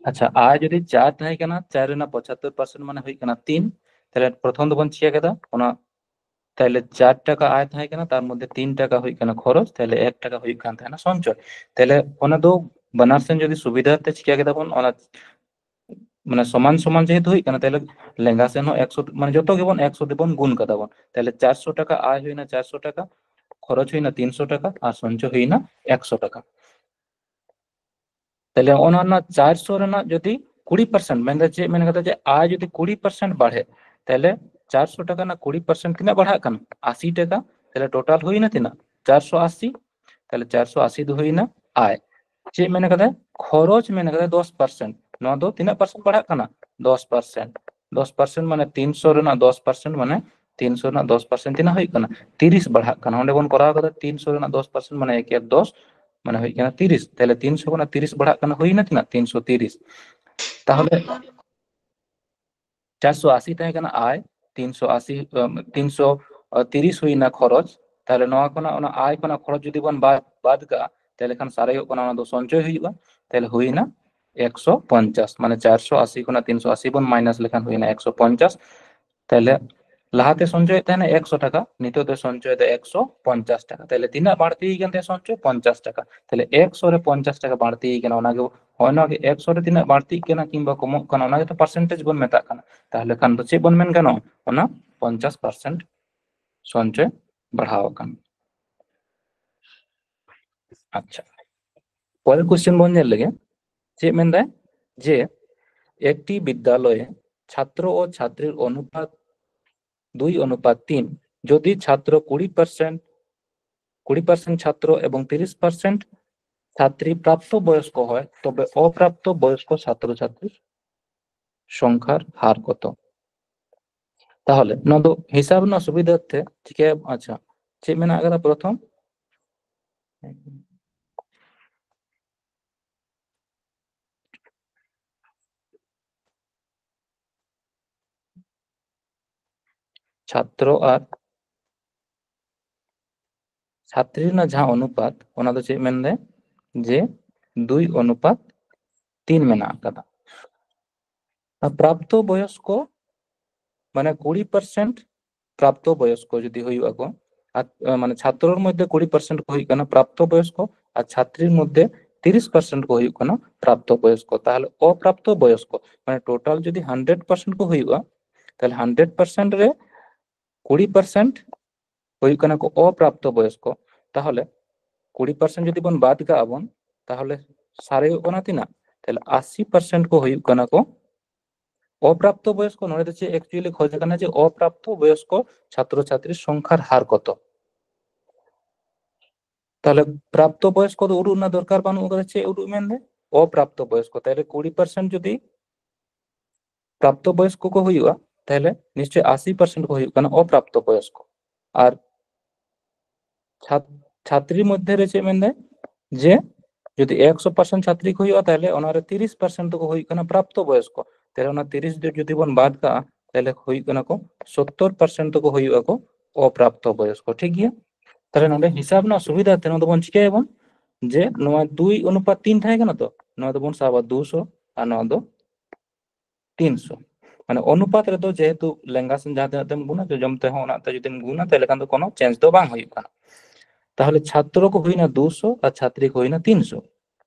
ᱟᱪᱪᱷᱟ, ᱟᱭ ᱡᱩᱫᱤ ᱪᱟᱨ ᱛᱟᱦᱮᱸ ᱠᱟᱱᱟ, ᱪᱟᱨ ᱨᱮᱱᱟᱜ ᱯᱚᱸᱪᱟᱛᱛᱳᱨ ᱯᱟᱨᱥᱮᱱᱴ ᱢᱟᱱᱮ ᱦᱩᱭᱩᱜ ᱠᱟᱱᱟ ᱛᱤᱱ᱾ ᱛᱟᱦᱞᱮ ᱯᱨᱚᱛᱷᱚᱢ ᱫᱚᱵᱚᱱ ᱪᱤᱠᱟᱹ ᱠᱮᱫᱟ, ᱚᱱᱟ ᱛᱟᱦᱞᱮ ᱪᱟᱨ ᱴᱟᱠᱟ ᱟᱭ ᱛᱟᱦᱮᱸ ᱠᱟᱱᱟ, ᱛᱟᱨ ᱢᱚᱫᱽᱫᱷᱮ ᱛᱤᱱ ᱴᱟᱠᱟ ᱦᱩᱭᱩᱜ ᱠᱟᱱᱟ ᱠᱷᱚᱨᱚᱪ, ᱛᱟᱦᱞᱮ ᱮᱠ ᱴᱟᱠᱟ ᱦᱩᱭᱩᱜ ᱠᱟᱱ ᱛᱟᱦᱮᱱᱟ ᱥᱚᱧᱪᱚᱭ᱾ ᱛᱟᱦᱞᱮ ᱚᱱᱟ ᱫᱚ ᱵᱟᱱᱟᱨ ᱥᱮᱱ ᱡᱩᱫᱤ ᱥᱩᱵᱤᱫᱷᱟ ᱛᱮ ᱪᱤᱠᱟᱹ ᱠᱮᱫᱟ ᱵᱚᱱ, ᱚᱱᱟ ᱢᱟᱱᱮ ᱥᱚᱢᱟᱱ ᱥᱚᱢᱟᱱ ᱡᱮᱦᱮᱛᱩ ᱦᱩᱭᱩᱜ ᱠᱟᱱᱟ, ᱛᱟᱦᱞᱮ ᱞᱮᱸᱜᱟ ᱥᱮᱱ ᱦᱚᱸ ᱮᱠᱥᱚ, ᱢᱟᱱᱮ ᱡᱚᱛᱚ ᱜᱮᱵᱚᱱ ᱮᱠᱥᱚ ᱛᱮᱵᱚᱱ ᱜᱩᱱ ᱠᱟᱫᱟ ᱵᱚᱱ᱾ ᱛᱟᱦᱞᱮ ᱪᱟᱨᱥᱚ ᱴᱟᱠᱟ ᱟᱭ ᱦᱩᱭᱱᱟ ᱪᱟᱨᱥᱚ ᱴᱟᱠᱟ, ᱠᱷᱚᱨᱚᱪ ᱦᱩᱭᱱᱟ ᱛᱤᱱᱥᱚ ᱴᱟᱠᱟ ᱟᱨ ᱥᱚᱧᱪᱚᱭ ᱦᱩᱭᱱᱟ ᱮᱠᱥᱚ ᱴᱟᱠᱟ᱾ ᱛᱟᱦᱞᱮ ᱚᱱᱟ ᱨᱮᱱᱟᱜ ᱪᱟᱨᱥᱚ ᱨᱮᱱᱟᱜ ᱡᱩᱫᱤ ᱠᱩᱲᱤ ᱯᱟᱨᱥᱮᱱᱴ, ᱢᱮᱱᱫᱟ ᱪᱮᱫ ᱢᱮᱱ ᱠᱟᱫᱟ, ᱡᱮ ᱟᱭ ᱡᱩᱫᱤ ᱠᱩᱲᱤ ᱯᱟᱨᱥᱮᱱᱴ ᱵᱟᱲᱦᱮ, ᱛᱟᱦᱞᱮ ᱪᱟᱨᱥᱚ ᱴᱟᱠᱟ ᱨᱮᱱᱟᱜ ᱠᱩᱲᱤ ᱯᱟᱨᱥᱮᱱᱴ ᱛᱤᱱᱟᱹᱜ ᱵᱟᱲᱦᱟᱜ ᱠᱟᱱᱟ? ᱟᱥᱤ ᱴᱟᱠᱟ᱾ ᱛᱟᱦᱞᱮ ᱴᱳᱴᱟᱞ ᱦᱩᱭᱱᱟ ᱛᱤᱱᱟᱹᱜ? ᱪᱟᱨᱥᱚ ᱟᱥᱤ᱾ ᱛᱟᱦᱞᱮ ᱪᱟᱨᱥᱚ ᱟᱥᱤ ᱫᱚ ᱦᱩᱭᱱᱟ ᱟᱭ᱾ ᱪᱮᱫ ᱢᱮᱱ ᱠᱟᱫᱟ? ᱠᱷᱚᱨᱚᱪ ᱢᱮᱱ ᱠᱟᱫᱟ ᱫᱚᱥ ᱯᱟᱨᱥᱮᱱᱴ᱾ ᱱᱚᱣᱟ ᱫᱚ ᱛᱤᱱᱟᱹᱜ ᱯᱟᱨᱥᱮᱱᱴ ᱵᱟᱲᱦᱟᱜ ᱠᱟᱱᱟ? ᱫᱚᱥ ᱯᱟᱨᱥᱮᱱᱴ᱾ ᱫᱚᱥ ᱯᱟᱨᱥᱮᱱᱴ ᱢᱟᱱᱮ ᱛᱤᱱᱥᱚ ᱨᱮᱱᱟᱜ ᱫᱚᱥ ᱯᱟᱨᱥᱮᱱᱴ ᱢᱟᱱᱮ ᱛᱤᱱᱥᱚ ᱨᱮᱱᱟᱜ ᱫᱚᱥ ᱯᱟᱨᱥᱮᱱᱴ ᱛᱤᱱᱟᱹᱜ ᱦᱩᱭᱩᱜ ᱠᱟᱱᱟ? ᱛᱤᱨᱤᱥ ᱵᱟᱲᱦᱟᱜ ᱠᱟᱱᱟ᱾ ᱚᱸᱰᱮ ᱵᱚᱱ ᱠᱚᱨᱟᱣ ᱠᱟᱫᱟ ᱛᱤᱱᱥᱚ ᱨᱮᱱᱟᱜ ᱫᱚᱥ ᱯᱟᱨᱥᱮᱱᱴ ᱢᱟᱱᱮ ᱮᱠ ᱮᱠ ᱫᱚᱥ, ᱢᱟᱱᱮ ᱦᱩᱭᱩᱜ ᱠᱟᱱᱟ ᱛᱤᱨᱤᱥ᱾ ᱛᱟᱦᱞᱮ ᱛᱤᱱᱥᱚ ᱠᱷᱚᱱᱟᱜ ᱛᱤᱨᱤᱥ ᱵᱟᱲᱦᱟᱜ ᱠᱟᱱᱟ, ᱦᱩᱭᱱᱟ ᱛᱤᱱᱟᱹᱜ? ᱛᱤᱱᱥᱚ ᱛᱤᱨᱤᱥ᱾ ᱛᱟᱦᱞᱮ ᱪᱟᱨᱥᱚ ᱟᱥᱤ ᱛᱟᱦᱮᱸ ᱠᱟᱱᱟ ᱟᱭ, ᱛᱤᱱᱥᱚ ᱟᱥᱤ, ᱟᱢ, ᱛᱤᱱᱥᱚ ᱛᱤᱨᱤᱥ ᱦᱩᱭᱱᱟ ᱠᱷᱚᱨᱚᱪ᱾ ᱛᱟᱦᱞᱮ ᱱᱚᱣᱟ ᱠᱷᱚᱱᱟᱜ, ᱚᱱᱟ ᱟᱭ ᱠᱷᱚᱱᱟᱜ ᱠᱷᱚᱨᱚᱪ ᱡᱩᱫᱤ ᱵᱚᱱ ᱵᱟᱫ, ᱵᱟᱫ ᱠᱟᱜᱼᱟ, ᱛᱟᱦᱞᱮ ᱠᱷᱟᱱ ᱥᱟᱨᱮᱡᱚᱜ ᱠᱟᱱᱟ, ᱚᱱᱟ ᱫᱚ ᱥᱚᱧᱪᱚᱭ ᱦᱩᱭᱩᱜᱼᱟ᱾ ᱛᱟᱦᱞᱮ ᱦᱩᱭᱱᱟ ᱮᱠᱥᱚ ᱯᱚᱧᱪᱟᱥ, ᱢᱟᱱᱮ ᱪᱟᱨᱥᱚ ᱟᱥᱤ ᱠᱷᱚᱱᱟᱜ ᱛᱤᱱᱥᱚ ᱟᱥᱤ ᱵᱚᱱ ᱢᱟᱭᱱᱟᱥ ᱞᱮᱠᱷᱟᱱ ᱦᱩᱭᱱᱟ ᱮᱠᱥᱚ ᱯᱚᱧᱪᱟᱥ᱾ ᱛᱟᱦᱞᱮ ᱞᱟᱦᱟᱛᱮ ᱥᱚᱧᱪᱚᱭᱮᱫ ᱛᱟᱦᱮᱱᱟ ᱮᱠᱥᱚ ᱴᱟᱠᱟ, ᱱᱤᱛᱚᱜ ᱫᱚ ᱥᱚᱧᱪᱚᱭ ᱫᱚ ᱮᱠᱥᱚ ᱯᱚᱧᱪᱟᱥ ᱴᱟᱠᱟ᱾ ᱛᱟᱦᱞᱮ ᱛᱤᱱᱟᱹᱜ ᱵᱟᱹᱲᱛᱤ ᱠᱟᱱ ᱛᱟᱭᱟ ᱥᱚᱧᱪᱚᱭ? ᱯᱚᱧᱪᱟᱥ ᱴᱟᱠᱟ᱾ ᱛᱟᱦᱞᱮ ᱮᱠᱥᱚ ᱨᱮ ᱯᱚᱧᱪᱟᱥ ᱴᱟᱠᱟ ᱵᱟᱹᱲᱛᱤ ᱠᱟᱱᱟ, ᱚᱱᱟᱜᱮ ᱦᱚᱸᱜᱼᱚᱭ ᱱᱚᱣᱟ ᱜᱮ ᱮᱠᱥᱚ ᱨᱮ ᱛᱤᱱᱟᱹᱜ ᱵᱟᱹᱲᱛᱤᱜ ᱠᱟᱱᱟ ᱠᱤᱝᱵᱟ ᱠᱚᱢᱚᱜ ᱠᱟᱱᱟ, ᱚᱱᱟ ᱜᱮᱛᱚ ᱯᱟᱨᱥᱮᱱᱴᱮᱡᱽ ᱵᱚᱱ ᱢᱮᱛᱟᱜ ᱠᱟᱱᱟ᱾ ᱛᱟᱦᱞᱮ ᱠᱷᱟᱱ ᱫᱚ ᱪᱮᱫ ᱵᱚᱱ ᱢᱮᱱ ᱜᱟᱱᱚᱜᱼᱟ? ᱚᱱᱟ ᱯᱚᱧᱪᱟᱥ ᱯᱟᱨᱥᱮᱱᱴ ᱥᱚᱧᱪᱚᱭ ᱵᱟᱲᱦᱟᱣ ᱟᱠᱟᱱᱟ᱾ ᱟᱪᱪᱷᱟ, ᱯᱚᱨᱮᱨ ᱠᱚᱥᱪᱮᱱ ᱵᱚᱱ ᱧᱮᱞ ᱞᱮᱜᱮ᱾ ᱪᱮᱫ ᱢᱮᱱᱫᱟᱭ? ᱡᱮ একটি বিদ্যালয়ে ছাত্র ও ছাত্রীর অনুপাত দুই অনুপাত তিন, যদি ছাত্র কুড়ি পার্সেন্ট, কুড়ি পার্সেন্ট ছাত্র এবং তিরিশ পার্সেন্ট ছাত্রী প্রাপ্তবয়স্ক হয়, তবে অপ্রাপ্তবয়স্ক ছাত্রছাত্রীর সংখ্যার হার কত? তাহলে ᱱᱚᱣᱟ ᱫᱚ ᱦᱤᱥᱟᱹᱵ ᱨᱮᱱᱟᱜ ᱥᱩᱵᱤᱫᱷᱟ ᱛᱮ ᱪᱤᱠᱟᱹ, ᱟᱪᱪᱷᱟ, ᱪᱮᱫ ᱢᱮᱱᱟᱜ ᱟᱠᱟᱫᱟ ᱯᱨᱚᱛᱷᱚᱢ? ᱪᱷᱟᱛᱨᱚ ᱟᱨ ᱪᱷᱟᱛᱨᱤ ᱨᱮᱱᱟᱜ ᱡᱟᱦᱟᱸ ᱚᱱᱩᱯᱟᱛ, ᱚᱱᱟ ᱫᱚ ᱪᱮᱫ ᱢᱮᱱᱫᱟᱭ? ᱡᱮ ᱫᱩᱭ ᱚᱱᱩᱯᱟᱛ ᱛᱤᱱ ᱢᱮᱱᱟᱜ ᱟᱠᱟᱫᱟ᱾ ᱟᱨ ᱯᱨᱟᱯᱛᱚ ᱵᱚᱭᱚᱥᱠᱚ, ᱢᱟᱱᱮ ᱠᱩᱲᱤ ᱯᱟᱨᱥᱮᱱᱴ ᱯᱨᱟᱯᱛᱚ ᱵᱚᱭᱚᱥᱠᱚ ᱡᱩᱫᱤ ᱦᱩᱭᱩᱜ ᱟᱠᱚ, ᱟᱨ, ᱢᱟᱱᱮ ᱪᱷᱟᱛᱨᱚᱨ ᱢᱚᱫᱽᱫᱷᱮ ᱠᱩᱲᱤ ᱯᱟᱨᱥᱮᱱᱴ ᱠᱚ ᱦᱩᱭᱩᱜ ᱠᱟᱱᱟ ᱯᱨᱟᱯᱛᱚ ᱵᱚᱭᱚᱥᱠᱚ, ᱟᱨ ᱪᱷᱟᱛᱨᱤᱨ ᱢᱚᱫᱽᱫᱷᱮ ᱛᱤᱨᱤᱥ ᱯᱟᱨᱥᱮᱱᱴ ᱠᱚ ᱦᱩᱭᱩᱜ ᱠᱟᱱᱟ ᱯᱨᱟᱯᱛᱚ ᱵᱚᱭᱚᱥᱠᱚ᱾ ᱛᱟᱦᱚᱞᱮ ᱚᱯᱨᱟᱯᱛᱚ ᱵᱚᱭᱚᱥᱠᱚ, ᱢᱟᱱᱮ ᱴᱳᱴᱟᱞ ᱡᱩᱫᱤ ᱦᱟᱱᱰᱨᱮᱰ ᱯᱟᱨᱥᱮᱱᱴ ᱠᱚ ᱦᱩᱭᱩᱜᱼᱟ, ᱛᱟᱦᱚᱞᱮ ᱦᱟᱱᱰᱨᱮᱰ ᱯᱟᱨᱥᱮᱱᱴ ᱨᱮ ᱠᱩᱲᱤ ᱯᱟᱨᱥᱮᱱᱴ ᱦᱩᱭᱩᱜ ᱠᱟᱱᱟ ᱠᱚ ᱚᱯᱨᱟᱯᱛᱚ ᱵᱚᱭᱚᱥᱠᱚ᱾ ᱛᱟᱦᱚᱞᱮ ᱠᱩᱲᱤ ᱯᱟᱨᱥᱮᱱᱴ ᱡᱩᱫᱤ ᱵᱚᱱ ᱵᱟᱫ ᱠᱟᱜᱼᱟ ᱵᱚᱱ, ᱛᱟᱦᱚᱞᱮ ᱥᱟᱨᱮᱡᱚᱜ ᱠᱟᱱᱟ ᱛᱤᱱᱟᱹᱜ? ᱛᱟᱦᱚᱞᱮ ᱟᱥᱤ ᱯᱟᱨᱥᱮᱱᱴ ᱠᱚ ᱦᱩᱭᱩᱜ ᱠᱟᱱᱟ ᱠᱚ ᱚᱯᱨᱟᱯᱛᱚ ᱵᱚᱭᱚᱥᱠᱚ᱾ ᱱᱚᱰᱮ ᱫᱚ ᱪᱮᱫ actually ᱠᱷᱚᱡ ᱠᱟᱱᱟ ᱡᱮ ᱚᱯᱨᱟᱯᱛᱚ ᱵᱚᱭᱚᱥᱠᱚ ᱪᱷᱟᱛᱨᱚ ᱪᱷᱟᱛᱨᱤ ᱥᱚᱝᱠᱷᱟᱨ ᱦᱟᱨ ᱠᱚᱛᱚ? ᱛᱟᱦᱚᱞᱮ ᱯᱨᱟᱯᱛᱚ ᱵᱚᱭᱚᱥᱠᱚ ᱫᱚ ᱩᱰᱩᱠ ᱨᱮᱱᱟᱜ ᱫᱚᱨᱠᱟᱨ ᱵᱟᱹᱱᱩᱜ ᱟᱠᱟᱫᱟ᱾ ᱪᱮᱫ ᱩᱰᱩᱠ ᱢᱮᱱᱫᱟ? ᱚᱯᱨᱟᱯᱛᱚ ᱵᱚᱭᱚᱥᱠᱚ᱾ ᱛᱟᱦᱞᱮ ᱠᱩᱲᱤ ᱯᱟᱨᱥᱮᱱᱴ ᱡᱩᱫᱤ ᱯᱨᱟᱯᱛᱚ ᱵᱚᱭᱚᱥᱠᱚ ᱠᱚ ᱦᱩᱭᱩᱜᱼᱟ, ᱛᱟᱦᱞᱮ ᱱᱤᱥᱪᱚᱭ ᱟᱥᱤ ᱯᱟᱨᱥᱮᱱᱴ ᱠᱚ ᱦᱩᱭᱩᱜ ᱠᱟᱱᱟ ᱚᱯᱨᱟᱯᱛᱚ ᱵᱚᱭᱚᱥᱠᱚ᱾ ᱟᱨ ᱪᱷᱟᱛ-, ᱪᱷᱟᱛᱨᱤ ᱢᱚᱫᱽᱫᱷᱮ ᱨᱮ ᱪᱮᱫ ᱢᱮᱱᱫᱟᱭ? ᱡᱮ ᱡᱩᱫᱤ ᱮᱠᱥᱚ ᱯᱟᱨᱥᱮᱱᱴ ᱪᱷᱟᱛᱨᱤ ᱠᱚ ᱦᱩᱭᱩᱜᱼᱟ, ᱛᱟᱦᱞᱮ ᱚᱱᱟᱨᱮ ᱛᱤᱨᱤᱥ ᱯᱟᱨᱥᱮᱱᱴ ᱫᱚᱠᱚ ᱦᱩᱭᱩᱜ ᱠᱟᱱᱟ ᱯᱨᱟᱯᱛᱚ ᱵᱚᱭᱚᱥᱠᱚ᱾ ᱛᱟᱦᱞᱮ ᱚᱱᱟ ᱛᱤᱨᱤᱥ ᱫᱚ ᱡᱩᱫᱤ ᱵᱚᱱ ᱵᱟᱫ ᱠᱟᱜᱼᱟ, ᱛᱟᱦᱞᱮ ᱦᱩᱭᱩᱜ ᱠᱟᱱᱟ ᱠᱚ ᱥᱳᱛᱛᱳᱨ ᱯᱟᱨᱥᱮᱱᱴ ᱫᱚᱠᱚ ᱦᱩᱭᱩᱜᱼᱟ ᱠᱚ ᱚᱯᱨᱟᱯᱛᱚ ᱵᱚᱭᱚᱥᱠᱚ᱾ ᱴᱷᱤᱠ ᱜᱮᱭᱟ? ᱛᱟᱦᱞᱮ ᱱᱚᱰᱮ ᱦᱤᱥᱟᱵ ᱨᱮᱱᱟᱜ ᱥᱩᱵᱤᱫᱷᱟ ᱛᱮ ᱱᱚᱣᱟ ᱫᱚᱵᱚᱱ ᱪᱤᱠᱟᱹᱭᱟᱵᱚᱱ ᱡᱮ ᱱᱚᱣᱟ ᱫᱩᱭ ᱚᱱᱩᱯᱟᱛ ᱛᱤᱱ ᱛᱟᱦᱮᱸ ᱠᱟᱱᱟ ᱛᱚ, ᱱᱚᱣᱟ ᱫᱚᱵᱚᱱ ᱥᱟᱵᱟ ᱫᱩᱥᱚ ᱟᱨ ᱱᱚᱣᱟ ᱫᱚ ᱛᱤᱱᱥᱚ᱾ ᱢᱟᱱᱮ ᱚᱱᱩᱯᱟᱛ ᱨᱮᱫᱚ ᱡᱮᱦᱮᱛᱩ ᱞᱮᱸᱜᱟ ᱥᱮᱱ ᱡᱟᱦᱟᱸ ᱛᱤᱱᱟᱹᱜ ᱛᱮᱢ ᱜᱩᱱᱟ, ᱡᱚᱡᱚᱢ ᱛᱮᱦᱚᱸ ᱚᱱᱟ ᱛᱮ ᱡᱩᱫᱤᱢ ᱜᱩᱱᱟ, ᱛᱟᱦᱞᱮ ᱠᱷᱟᱱ ᱫᱚ ᱠᱳᱱᱳ ᱪᱮᱧᱡᱽ ᱫᱚ ᱵᱟᱝ ᱦᱩᱭᱩᱜ ᱠᱟᱱᱟ᱾ ᱛᱟᱦᱞᱮ ᱪᱷᱟᱛᱨᱚ ᱠᱚ ᱦᱩᱭᱱᱟ ᱫᱩᱥᱚ ᱟᱨ ᱪᱷᱟᱛᱨᱤ ᱠᱚ ᱦᱩᱭᱱᱟ ᱛᱤᱱᱥᱚ᱾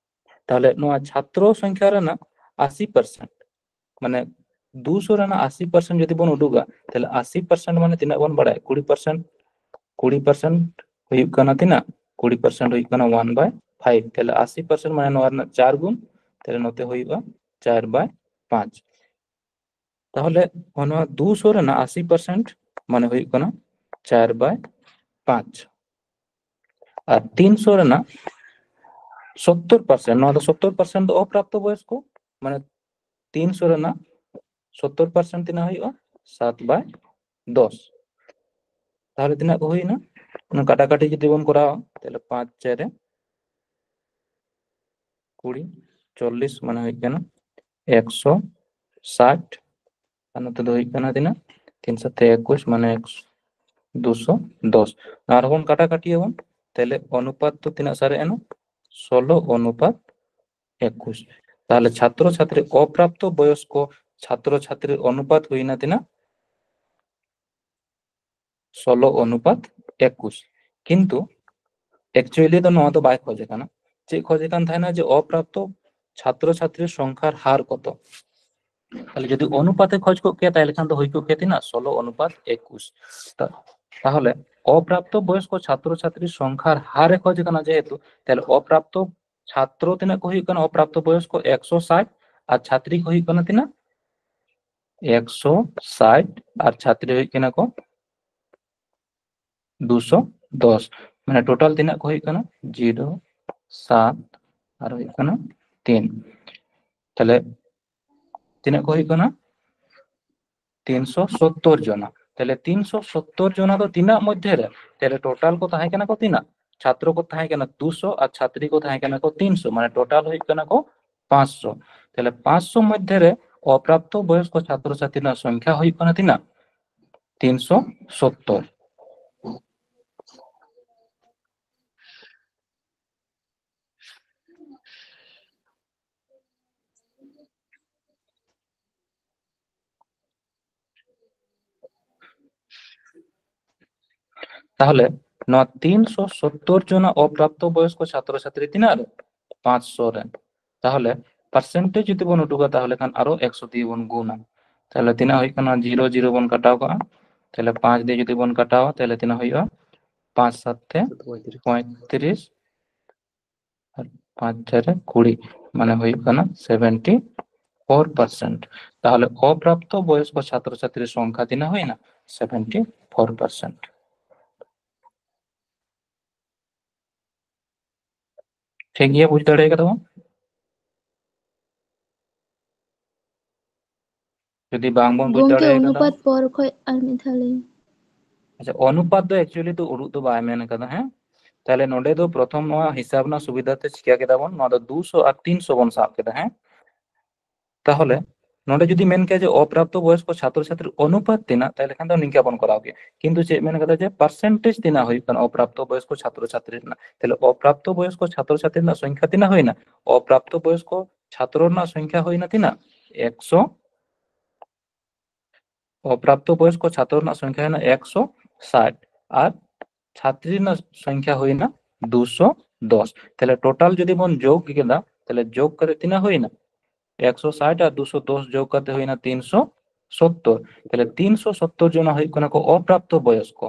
ᱛᱟᱦᱞᱮ ᱱᱚᱣᱟ ᱪᱷᱟᱛᱨᱚ ᱥᱚᱝᱠᱷᱟ ᱨᱮᱱᱟᱜ ᱟᱥᱤ ᱯᱟᱨᱥᱮᱱᱴ, ᱢᱟᱱᱮ ᱫᱩᱥᱚ ᱨᱮᱱᱟᱜ ᱟᱥᱤ ᱯᱟᱨᱥᱮᱱᱴ ᱡᱩᱫᱤ ᱵᱚᱱ ᱩᱰᱩᱠᱟ, ᱛᱟᱦᱞᱮ ᱟᱥᱤ ᱯᱟᱨᱥᱮᱱᱴ ᱢᱟᱱᱮ ᱛᱤᱱᱟᱹᱜ ᱵᱚᱱ ᱵᱟᱲᱟᱭᱟ? ᱠᱩᱲᱤ ᱯᱟᱨᱥᱮᱱᱴ᱾ ᱠᱩᱲᱤ ᱯᱟᱨᱥᱮᱱᱴ ᱦᱩᱭᱩᱜ ᱠᱟᱱᱟ ᱛᱤᱱᱟᱹᱜ? ᱠᱩᱲᱤ ᱯᱟᱨᱥᱮᱱᱴ ᱦᱩᱭᱩᱜ ᱠᱟᱱᱟ ᱚᱣᱟᱱ ᱵᱟᱭ ᱯᱷᱟᱭᱤᱵᱷ᱾ ᱛᱟᱦᱞᱮ ᱟᱥᱤ ᱯᱟᱨᱥᱮᱱᱴ ᱢᱟᱱᱮ ᱱᱚᱣᱟ ᱨᱮᱱᱟᱜ ᱪᱟᱨ ᱜᱩᱱ, ᱛᱟᱦᱞᱮ ᱱᱚᱛᱮ ᱦᱩᱭᱩᱜᱼᱟ ᱪᱟᱨ ᱵᱟᱭ ᱯᱟᱸᱪ᱾ ᱛᱟᱦᱞᱮ ᱱᱚᱣᱟ ᱫᱩᱥᱚ ᱨᱮᱱᱟᱜ ᱟᱥᱤ ᱯᱟᱨᱥᱮᱱᱴ ᱢᱟᱱᱮ ᱦᱩᱭᱩᱜ ᱠᱟᱱᱟ ᱪᱟᱨ ᱵᱟᱭ ᱯᱟᱸᱪ᱾ ᱟᱨ ᱛᱤᱱᱥᱚ ᱨᱮᱱᱟᱜ ᱥᱳᱛᱛᱳᱨ ᱯᱟᱨᱥᱮᱱᱴ, ᱱᱚᱣᱟ ᱫᱚ ᱥᱳᱛᱛᱳᱨ ᱯᱟᱨᱥᱮᱱᱴ ᱫᱚ ᱚᱯᱨᱟᱯᱛᱚ ᱵᱚᱭᱚᱥᱠᱚ, ᱢᱟᱱᱮ ᱛᱤᱱᱥᱚ ᱨᱮᱱᱟᱜ ᱥᱳᱛᱛᱳᱨ ᱯᱟᱨᱥᱮᱱᱴ ᱛᱤᱱᱟᱹᱜ ᱦᱩᱭᱩᱜᱼᱟ? ᱥᱟᱛ ᱵᱟᱭ ᱫᱚᱥ᱾ ᱛᱟᱦᱞᱮ ᱛᱤᱱᱟᱹᱜ ᱠᱚ ᱦᱩᱭᱱᱟ? ᱚᱱᱟ ᱠᱟᱴᱟᱠᱟᱴᱤ ᱡᱩᱫᱤ ᱵᱚᱱ ᱠᱚᱨᱟᱣᱟ, ᱛᱟᱦᱞᱮ ᱯᱟᱸᱪ ᱪᱟᱨᱮ ᱠᱩᱲᱤ, ᱪᱚᱞᱞᱤᱥ ᱢᱟᱱᱮ ᱦᱩᱭᱩᱜ ᱠᱟᱱᱟ ᱮᱠᱥᱚ ᱥᱟᱴ, ᱟᱨ ᱱᱚᱛᱮ ᱫᱚ ᱦᱩᱭᱩᱜ ᱠᱟᱱᱟ ᱛᱤᱱᱟᱹᱜ? ᱛᱤᱱ ᱥᱟᱛᱮ ᱮᱠᱩᱥ ᱢᱟᱱᱮ ᱮᱠᱥᱚ, ᱫᱩᱥᱚ ᱫᱚᱥ᱾ ᱟᱨᱦᱚᱸ ᱵᱚᱱ ᱠᱟᱴᱟᱠᱟᱴᱤᱭᱟᱵᱚᱱ, ᱛᱟᱦᱞᱮ ᱚᱱᱩᱯᱟᱛ ᱫᱚ ᱛᱤᱱᱟᱹᱜ ᱥᱟᱨᱮᱡ ᱮᱱᱟ? ᱥᱳᱞᱳ ᱚᱱᱩᱯᱟᱛ ᱮᱠᱩᱥ᱾ ᱛᱟᱦᱞᱮ ᱪᱷᱟᱛᱨᱚ ᱪᱷᱟᱛᱨᱤ, ᱚᱯᱨᱟᱯᱛᱚ ᱵᱚᱭᱚᱥᱠᱚ ᱪᱷᱟᱛᱨᱚ ᱪᱷᱟᱛᱨᱤ ᱚᱱᱩᱯᱟᱛ ᱦᱩᱭᱱᱟ ᱛᱤᱱᱟᱹᱜ? ᱥᱳᱞᱳ ᱚᱱᱩᱯᱟᱛ ᱮᱠᱩᱥ᱾ ᱠᱤᱱᱛᱩ actually ᱫᱚ ᱱᱚᱣᱟ ᱫᱚ ᱵᱟᱭ ᱠᱷᱚᱡ ᱠᱟᱱᱟ, ᱪᱮᱫ ᱠᱷᱚᱡᱮ ᱠᱟᱱ ᱛᱟᱦᱮᱱᱟ? ᱡᱮ ᱚᱯᱨᱟᱯᱛᱚ ᱪᱷᱟᱛᱨᱚ ᱪᱷᱟᱛᱨᱤ ᱥᱚᱝᱠᱷᱟᱨ ᱦᱟᱨ ᱠᱚᱛᱚ᱾ ᱛᱟᱦᱞᱮ ᱡᱩᱫᱤ ᱚᱱᱩᱯᱟᱛᱮ ᱠᱷᱚᱡᱽ ᱠᱚᱜ ᱠᱮᱭᱟ, ᱛᱟᱦᱞᱮ ᱠᱷᱟᱱ ᱫᱚ ᱦᱩᱭ ᱠᱚᱜ ᱠᱮᱭᱟ ᱛᱤᱱᱟᱹᱜ? ᱥᱳᱞᱳ ᱚᱱᱩᱯᱟᱛ ᱮᱠᱩᱥ᱾ ᱛᱟ-, ᱛᱟᱦᱞᱮ ᱚᱯᱨᱟᱯᱛᱚ ᱵᱚᱭᱚᱥᱠᱚ ᱪᱷᱟᱛᱨᱚ ᱪᱷᱟᱛᱨᱤ ᱥᱚᱝᱠᱷᱟᱨ ᱦᱟᱨ ᱮ ᱠᱷᱚᱡᱽ ᱠᱟᱱᱟ ᱡᱮᱦᱮᱛᱩ, ᱛᱟᱦᱞᱮ ᱚᱯᱨᱟᱯᱛᱚ ᱪᱷᱟᱛᱨᱚ ᱛᱤᱱᱟᱹᱜ ᱠᱚ ᱦᱩᱭᱩᱜ ᱠᱟᱱᱟ? ᱚᱯᱨᱟᱯᱛᱚ ᱵᱚᱭᱚᱥᱠᱚ ᱮᱠᱥᱚ ᱥᱟᱴ, ᱟᱨ ᱪᱷᱟᱛᱨᱤ ᱠᱚ ᱦᱩᱭᱩᱜ ᱠᱟᱱᱟ ᱛᱤᱱᱟᱹᱜ? ᱮᱠᱥᱚ ᱥᱟᱴ, ᱟᱨ ᱪᱷᱟᱛᱨᱤ ᱦᱩᱭᱩᱜ ᱠᱟᱱᱟ ᱠᱚ ᱫᱩᱥᱚ ᱫᱚᱥ᱾ ᱢᱟᱱᱮ ᱴᱳᱴᱟᱞ ᱛᱤᱱᱟᱹᱜ ᱠᱚ ᱦᱩᱭᱩᱜ ᱠᱟᱱᱟ? ᱡᱤᱨᱳ, ᱥᱟᱛ, ᱟᱨ ᱦᱩᱭᱩᱜ ᱠᱟᱱᱟ ᱛᱤᱱ᱾ ᱛᱟᱦᱞᱮ ᱛᱤᱱᱟᱹᱜ ᱠᱚ ᱦᱩᱭᱩᱜ ᱠᱟᱱᱟ? ᱛᱤᱱᱥᱚ ᱥᱚᱛᱛᱚᱨ ᱡᱚᱱᱟ᱾ ᱛᱟᱦᱞᱮ ᱛᱤᱱᱥᱚ ᱥᱚᱛᱛᱚᱨ ᱡᱚᱱᱟ ᱫᱚ ᱛᱤᱱᱟᱹᱜ ᱢᱚᱫᱽᱫᱷᱮ ᱨᱮ? ᱛᱟᱦᱞᱮ ᱴᱳᱴᱟᱞ ᱠᱚ ᱛᱟᱦᱮᱸ ᱠᱟᱱᱟ ᱠᱚ ᱛᱤᱱᱟᱹᱜ? ᱪᱷᱟᱛᱨᱚ ᱠᱚ ᱛᱟᱦᱮᱸ ᱠᱟᱱᱟ ᱫᱩᱥᱚ ᱟᱨ ᱪᱷᱟᱛᱨᱤ ᱠᱚ ᱛᱟᱦᱮᱸ ᱠᱟᱱᱟ ᱠᱚ ᱛᱤᱱᱥᱚ, ᱢᱟᱱᱮ ᱴᱳᱴᱟᱞ ᱦᱩᱭᱩᱜ ᱠᱟᱱᱟ ᱠᱚ ᱯᱟᱸᱪᱥᱚ᱾ ᱛᱟᱦᱞᱮ ᱯᱟᱸᱪᱥᱚ ᱢᱚᱫᱽᱫᱷᱮ ᱨᱮ ᱚᱯᱨᱟᱯᱛᱚ ᱵᱚᱭᱚᱥᱠᱚ ᱪᱷᱟᱛᱨᱚ ᱪᱷᱟᱛᱨᱤ ᱨᱮᱱᱟᱜ ᱥᱚᱝᱠᱷᱟ ᱦᱩᱭᱩᱜ ᱠᱟᱱᱟ ᱛᱤᱱᱟᱹᱜ? ᱛᱤᱱᱥᱚ ᱥᱚᱛᱛᱚᱨ᱾ ᱛᱟᱦᱞᱮ ᱱᱚᱣᱟ ᱛᱤᱱᱥᱚ ᱥᱚᱛᱛᱚᱨ ᱡᱚᱱᱟ ᱚᱯᱨᱟᱯᱛᱚ ᱵᱚᱭᱚᱥᱠᱚ ᱪᱷᱟᱛᱨᱚ ᱪᱷᱟᱛᱨᱤ ᱛᱤᱱᱟᱹᱜ ᱨᱮ? ᱯᱟᱸᱪᱥᱚ ᱨᱮ᱾ ᱛᱟᱦᱞᱮ ᱯᱟᱨᱥᱮᱱᱴᱮᱡᱽ ᱡᱩᱫᱤ ᱵᱚᱱ ᱩᱰᱩᱠᱟ, ᱛᱟᱦᱞᱮ ᱠᱷᱟᱱ ᱟᱨᱚ ᱮᱠᱥᱚ ᱫᱤᱭᱮ ᱵᱚᱱ ᱜᱩᱱᱟ᱾ ᱛᱟᱦᱞᱮ ᱛᱤᱱᱟᱹᱜ ᱦᱩᱭᱩᱜ ᱠᱟᱱᱟ? ᱡᱤᱨᱳ ᱡᱤᱨᱳ ᱵᱚᱱ ᱠᱟᱴᱟᱣ ᱠᱟᱜᱼᱟ᱾ ᱛᱟᱦᱞᱮ ᱯᱟᱸᱪ ᱫᱤᱭᱮ ᱡᱩᱫᱤ ᱵᱚᱱ ᱠᱟᱴᱟᱣᱟ, ᱛᱟᱦᱞᱮ ᱛᱤᱱᱟᱹᱜ ᱦᱩᱭᱩᱜᱼᱟ? ᱯᱟᱸᱪ ᱥᱟᱛ ᱛᱮ ᱯᱚᱸᱭᱛᱨᱤᱥ, ᱟᱨ ᱯᱟᱸᱪ ᱪᱟᱨᱮ ᱠᱩᱲᱤ, ᱢᱟᱱᱮ ᱦᱩᱭᱩᱜ ᱠᱟᱱᱟ ᱥᱮᱵᱷᱮᱱᱴᱤ ᱯᱷᱳᱨ ᱯᱟᱨᱥᱮᱱᱴ᱾ ᱛᱟᱦᱞᱮ ᱚᱯᱨᱟᱯᱛᱚ ᱵᱚᱭᱚᱥᱠᱚ ᱪᱷᱟᱛᱨᱚ ᱪᱷᱟᱛᱨᱤ ᱥᱚᱝᱠᱷᱟ ᱛᱤᱱᱟᱹᱜ ᱦᱩᱭᱱᱟ? Seventy four percent. ᱴᱷᱤᱠ ᱜᱮᱭᱟ, ᱵᱩᱡᱽ ᱫᱟᱲᱮ ᱠᱟᱫᱟ ᱵᱚᱱ? ᱡᱩᱫᱤ ᱵᱟᱝ ᱵᱚᱱ ᱵᱩᱡᱽ ᱜᱚᱝᱠᱮ, ᱫᱟᱲᱮ ᱠᱟᱫᱟ, ᱚᱱᱩᱯᱟᱛ ᱯᱚᱨ ᱠᱷᱚᱡ ᱟᱨ ᱢᱤᱫ ᱫᱷᱟᱣ ᱞᱟᱹᱭ ᱢᱮ᱾ ᱟᱪᱪᱷᱟ, ᱚᱱᱩᱯᱟᱛ ᱫᱚ actually ᱫᱚ ᱩᱰᱩᱠ ᱫᱚ ᱵᱟᱭ ᱢᱮᱱ ᱠᱟᱫᱟ, ᱦᱮᱸ? ᱛᱟᱦᱞᱮ ᱱᱚᱰᱮ ᱫᱚ ᱯᱨᱚᱛᱷᱚᱢ ᱱᱚᱣᱟ ᱦᱤᱥᱟᱵ ᱨᱮᱱᱟᱜ ᱥᱩᱵᱤᱫᱷᱟ ᱛᱮ ᱪᱤᱠᱟ ᱠᱮᱫᱟ ᱵᱚᱱ, ᱱᱚᱣᱟ ᱫᱚ ᱫᱩᱥᱚ ᱟᱨ ᱛᱤᱱᱥᱚ ᱵᱚᱱ ᱥᱟᱵ ᱠᱮᱫᱟ, ᱦᱮᱸ? ᱛᱟᱦᱞᱮ ᱱᱚᱰᱮ ᱡᱩᱫᱤ ᱢᱮᱱ ᱠᱮᱭᱟ ᱡᱮ ᱚᱯᱨᱟᱯᱛᱚ ᱵᱚᱭᱚᱥᱠᱚ ᱪᱷᱟᱛᱨᱚ ᱪᱷᱟᱛᱨᱤ ᱚᱱᱩᱯᱟᱛ ᱛᱤᱱᱟᱹᱜ, ᱛᱟᱦᱞᱮ ᱠᱷᱟᱱ ᱫᱚ ᱱᱤᱝᱠᱟ ᱵᱚᱱ ᱠᱚᱨᱟᱣ ᱠᱮᱭᱟ᱾ ᱠᱤᱱᱛᱩ ᱪᱮᱫ ᱢᱮᱱ ᱠᱟᱫᱟ ᱡᱮ ᱯᱟᱨᱥᱮᱱᱴᱮᱡᱽ ᱛᱤᱱᱟᱹᱜ ᱦᱩᱭᱩᱜ ᱠᱟᱱᱟ ᱚᱯᱨᱟᱯᱛᱚ ᱵᱚᱭᱚᱥᱠᱚ ᱪᱷᱟᱛᱨᱚ ᱪᱷᱟᱛᱨᱤ ᱨᱮᱱᱟᱜ, ᱛᱟᱦᱞᱮ ᱚᱯᱨᱟᱯᱛᱚ ᱵᱚᱭᱚᱥᱠᱚ ᱪᱷᱟᱛᱨᱚ ᱪᱷᱟᱛᱨᱤ ᱨᱮᱱᱟᱜ ᱥᱚᱝᱠᱷᱟ ᱛᱤᱱᱟᱹᱜ ᱦᱩᱭᱱᱟ? ᱚᱯᱨᱟᱯᱛᱚ ᱵᱚᱭᱚᱥᱠᱚ ᱪᱷᱟᱛᱨᱚ ᱨᱮᱱᱟᱜ ᱥᱚᱝᱠᱷᱟ ᱦᱩᱭᱱᱟ ᱛᱤᱱᱟᱹᱜ? ᱮᱠᱥᱚ᱾ ᱚᱯᱨᱟᱯᱛᱚ ᱵᱚᱭᱚᱥᱠᱚ ᱪᱷᱟᱛᱨᱚ ᱨᱮᱱᱟᱜ ᱥᱚᱝᱠᱷᱟ ᱦᱩᱭᱱᱟ ᱮᱠᱥᱚ ᱥᱟᱴ, ᱟᱨ ᱪᱷᱟᱛᱨᱤ ᱨᱮᱱᱟᱜ ᱥᱚᱝᱠᱷᱟ ᱦᱩᱭᱱᱟ ᱫᱩᱥᱚ ᱫᱚᱥ᱾ ᱛᱟᱦᱞᱮ ᱴᱳᱴᱟᱞ ᱡᱩᱫᱤ ᱵᱚᱱ ᱡᱳᱜᱽ ᱠᱮᱫᱟ, ᱛᱟᱦᱞᱮ ᱡᱳᱜᱽ ᱠᱟᱛᱮ ᱛᱤᱱᱟᱹᱜ ᱦᱩᱭᱱᱟ? ᱮᱠᱥᱚ ᱥᱟᱴ ᱟᱨ ᱫᱩᱥᱚ ᱫᱚᱥ ᱡᱳᱜᱽ ᱠᱟᱛᱮ ᱦᱩᱭᱱᱟ ᱛᱤᱱᱥᱚ ᱥᱚᱛᱛᱚᱨ᱾ ᱛᱟᱦᱞᱮ ᱛᱤᱱᱥᱚ ᱥᱚᱛᱛᱚᱨ ᱡᱚᱱᱟ ᱦᱩᱭᱩᱜ ᱠᱟᱱᱟ ᱠᱚ ᱚᱯᱨᱟᱯᱛᱚ ᱵᱚᱭᱚᱥᱠᱚ᱾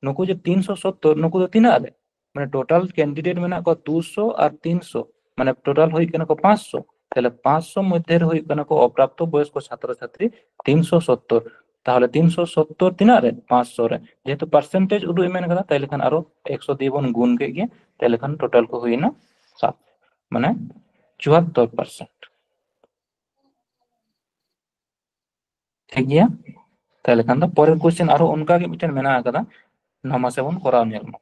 ᱱᱩᱠᱩ ᱡᱮ ᱛᱤᱱᱥᱚ ᱥᱚᱛᱛᱚᱨ, ᱱᱩᱠᱩ ᱫᱚ ᱛᱤᱱᱟᱹᱜ ᱨᱮ? ᱢᱟᱱᱮ ᱴᱳᱴᱟᱞ ᱠᱮᱱᱰᱤᱰᱮᱴ ᱢᱮᱱᱟᱜ ᱠᱚᱣᱟ ᱫᱩᱥᱚ ᱟᱨ ᱛᱤᱱᱥᱚ, ᱢᱟᱱᱮ ᱴᱳᱴᱟᱞ ᱦᱩᱭᱩᱜ ᱠᱟᱱᱟ ᱠᱚ ᱯᱟᱸᱪᱥᱚ᱾ ᱛᱟᱦᱞᱮ ᱯᱟᱸᱪᱥᱚ ᱢᱚᱫᱽᱫᱷᱮ ᱨᱮ ᱦᱩᱭᱩᱜ ᱠᱟᱱᱟ ᱠᱚ ᱚᱯᱨᱟᱯᱛᱚ ᱵᱚᱭᱚᱥᱠᱚ ᱪᱷᱟᱛᱨᱚ ᱪᱷᱟᱛᱨᱤ ᱛᱤᱱᱥᱚ ᱥᱚᱛᱛᱚᱨ᱾ ᱛᱟᱦᱞᱮ ᱛᱤᱱᱥᱚ ᱥᱚᱛᱛᱚᱨ ᱛᱤᱱᱟᱹᱜ ᱨᱮ? ᱯᱟᱸᱪᱥᱚ ᱨᱮ᱾ ᱡᱮᱦᱮᱛᱩ ᱯᱟᱨᱥᱮᱱᱴᱮᱡᱽ ᱩᱫᱩᱜ ᱮ ᱢᱮᱱ ᱠᱟᱫᱟ, ᱛᱟᱦᱞᱮ ᱠᱷᱟᱱ ᱟᱨᱚ ᱮᱠᱥᱚ ᱫᱤᱭᱮ ᱵᱚᱱ ᱜᱩᱱ ᱠᱮᱫ ᱜᱮ, ᱛᱟᱦᱞᱮ ᱠᱷᱟᱱ ᱴᱳᱴᱟᱞ ᱠᱚ ᱦᱩᱭᱱᱟ ᱥᱟᱛ, ᱢᱟᱱᱮ ᱪᱩᱣᱟᱛᱛᱚᱨ ᱯᱟᱨᱥᱮᱱᱴ᱾ ᱴᱷᱤᱠ ᱜᱮᱭᱟ, ᱛᱟᱦᱞᱮ ᱠᱷᱟᱱ ᱫᱚ ᱯᱚᱨᱮᱨ ᱠᱚᱥᱪᱮᱱ ᱟᱨᱚ ᱚᱱᱠᱟ ᱜᱮ ᱢᱤᱫᱴᱮᱱ ᱢᱮᱱᱟᱜ ᱟᱠᱟᱫᱟ, ᱱᱚᱣᱟ ᱢᱟᱥᱮ ᱵᱚᱱ ᱠᱚᱨᱟᱣ ᱧᱮᱞ ᱢᱟ᱾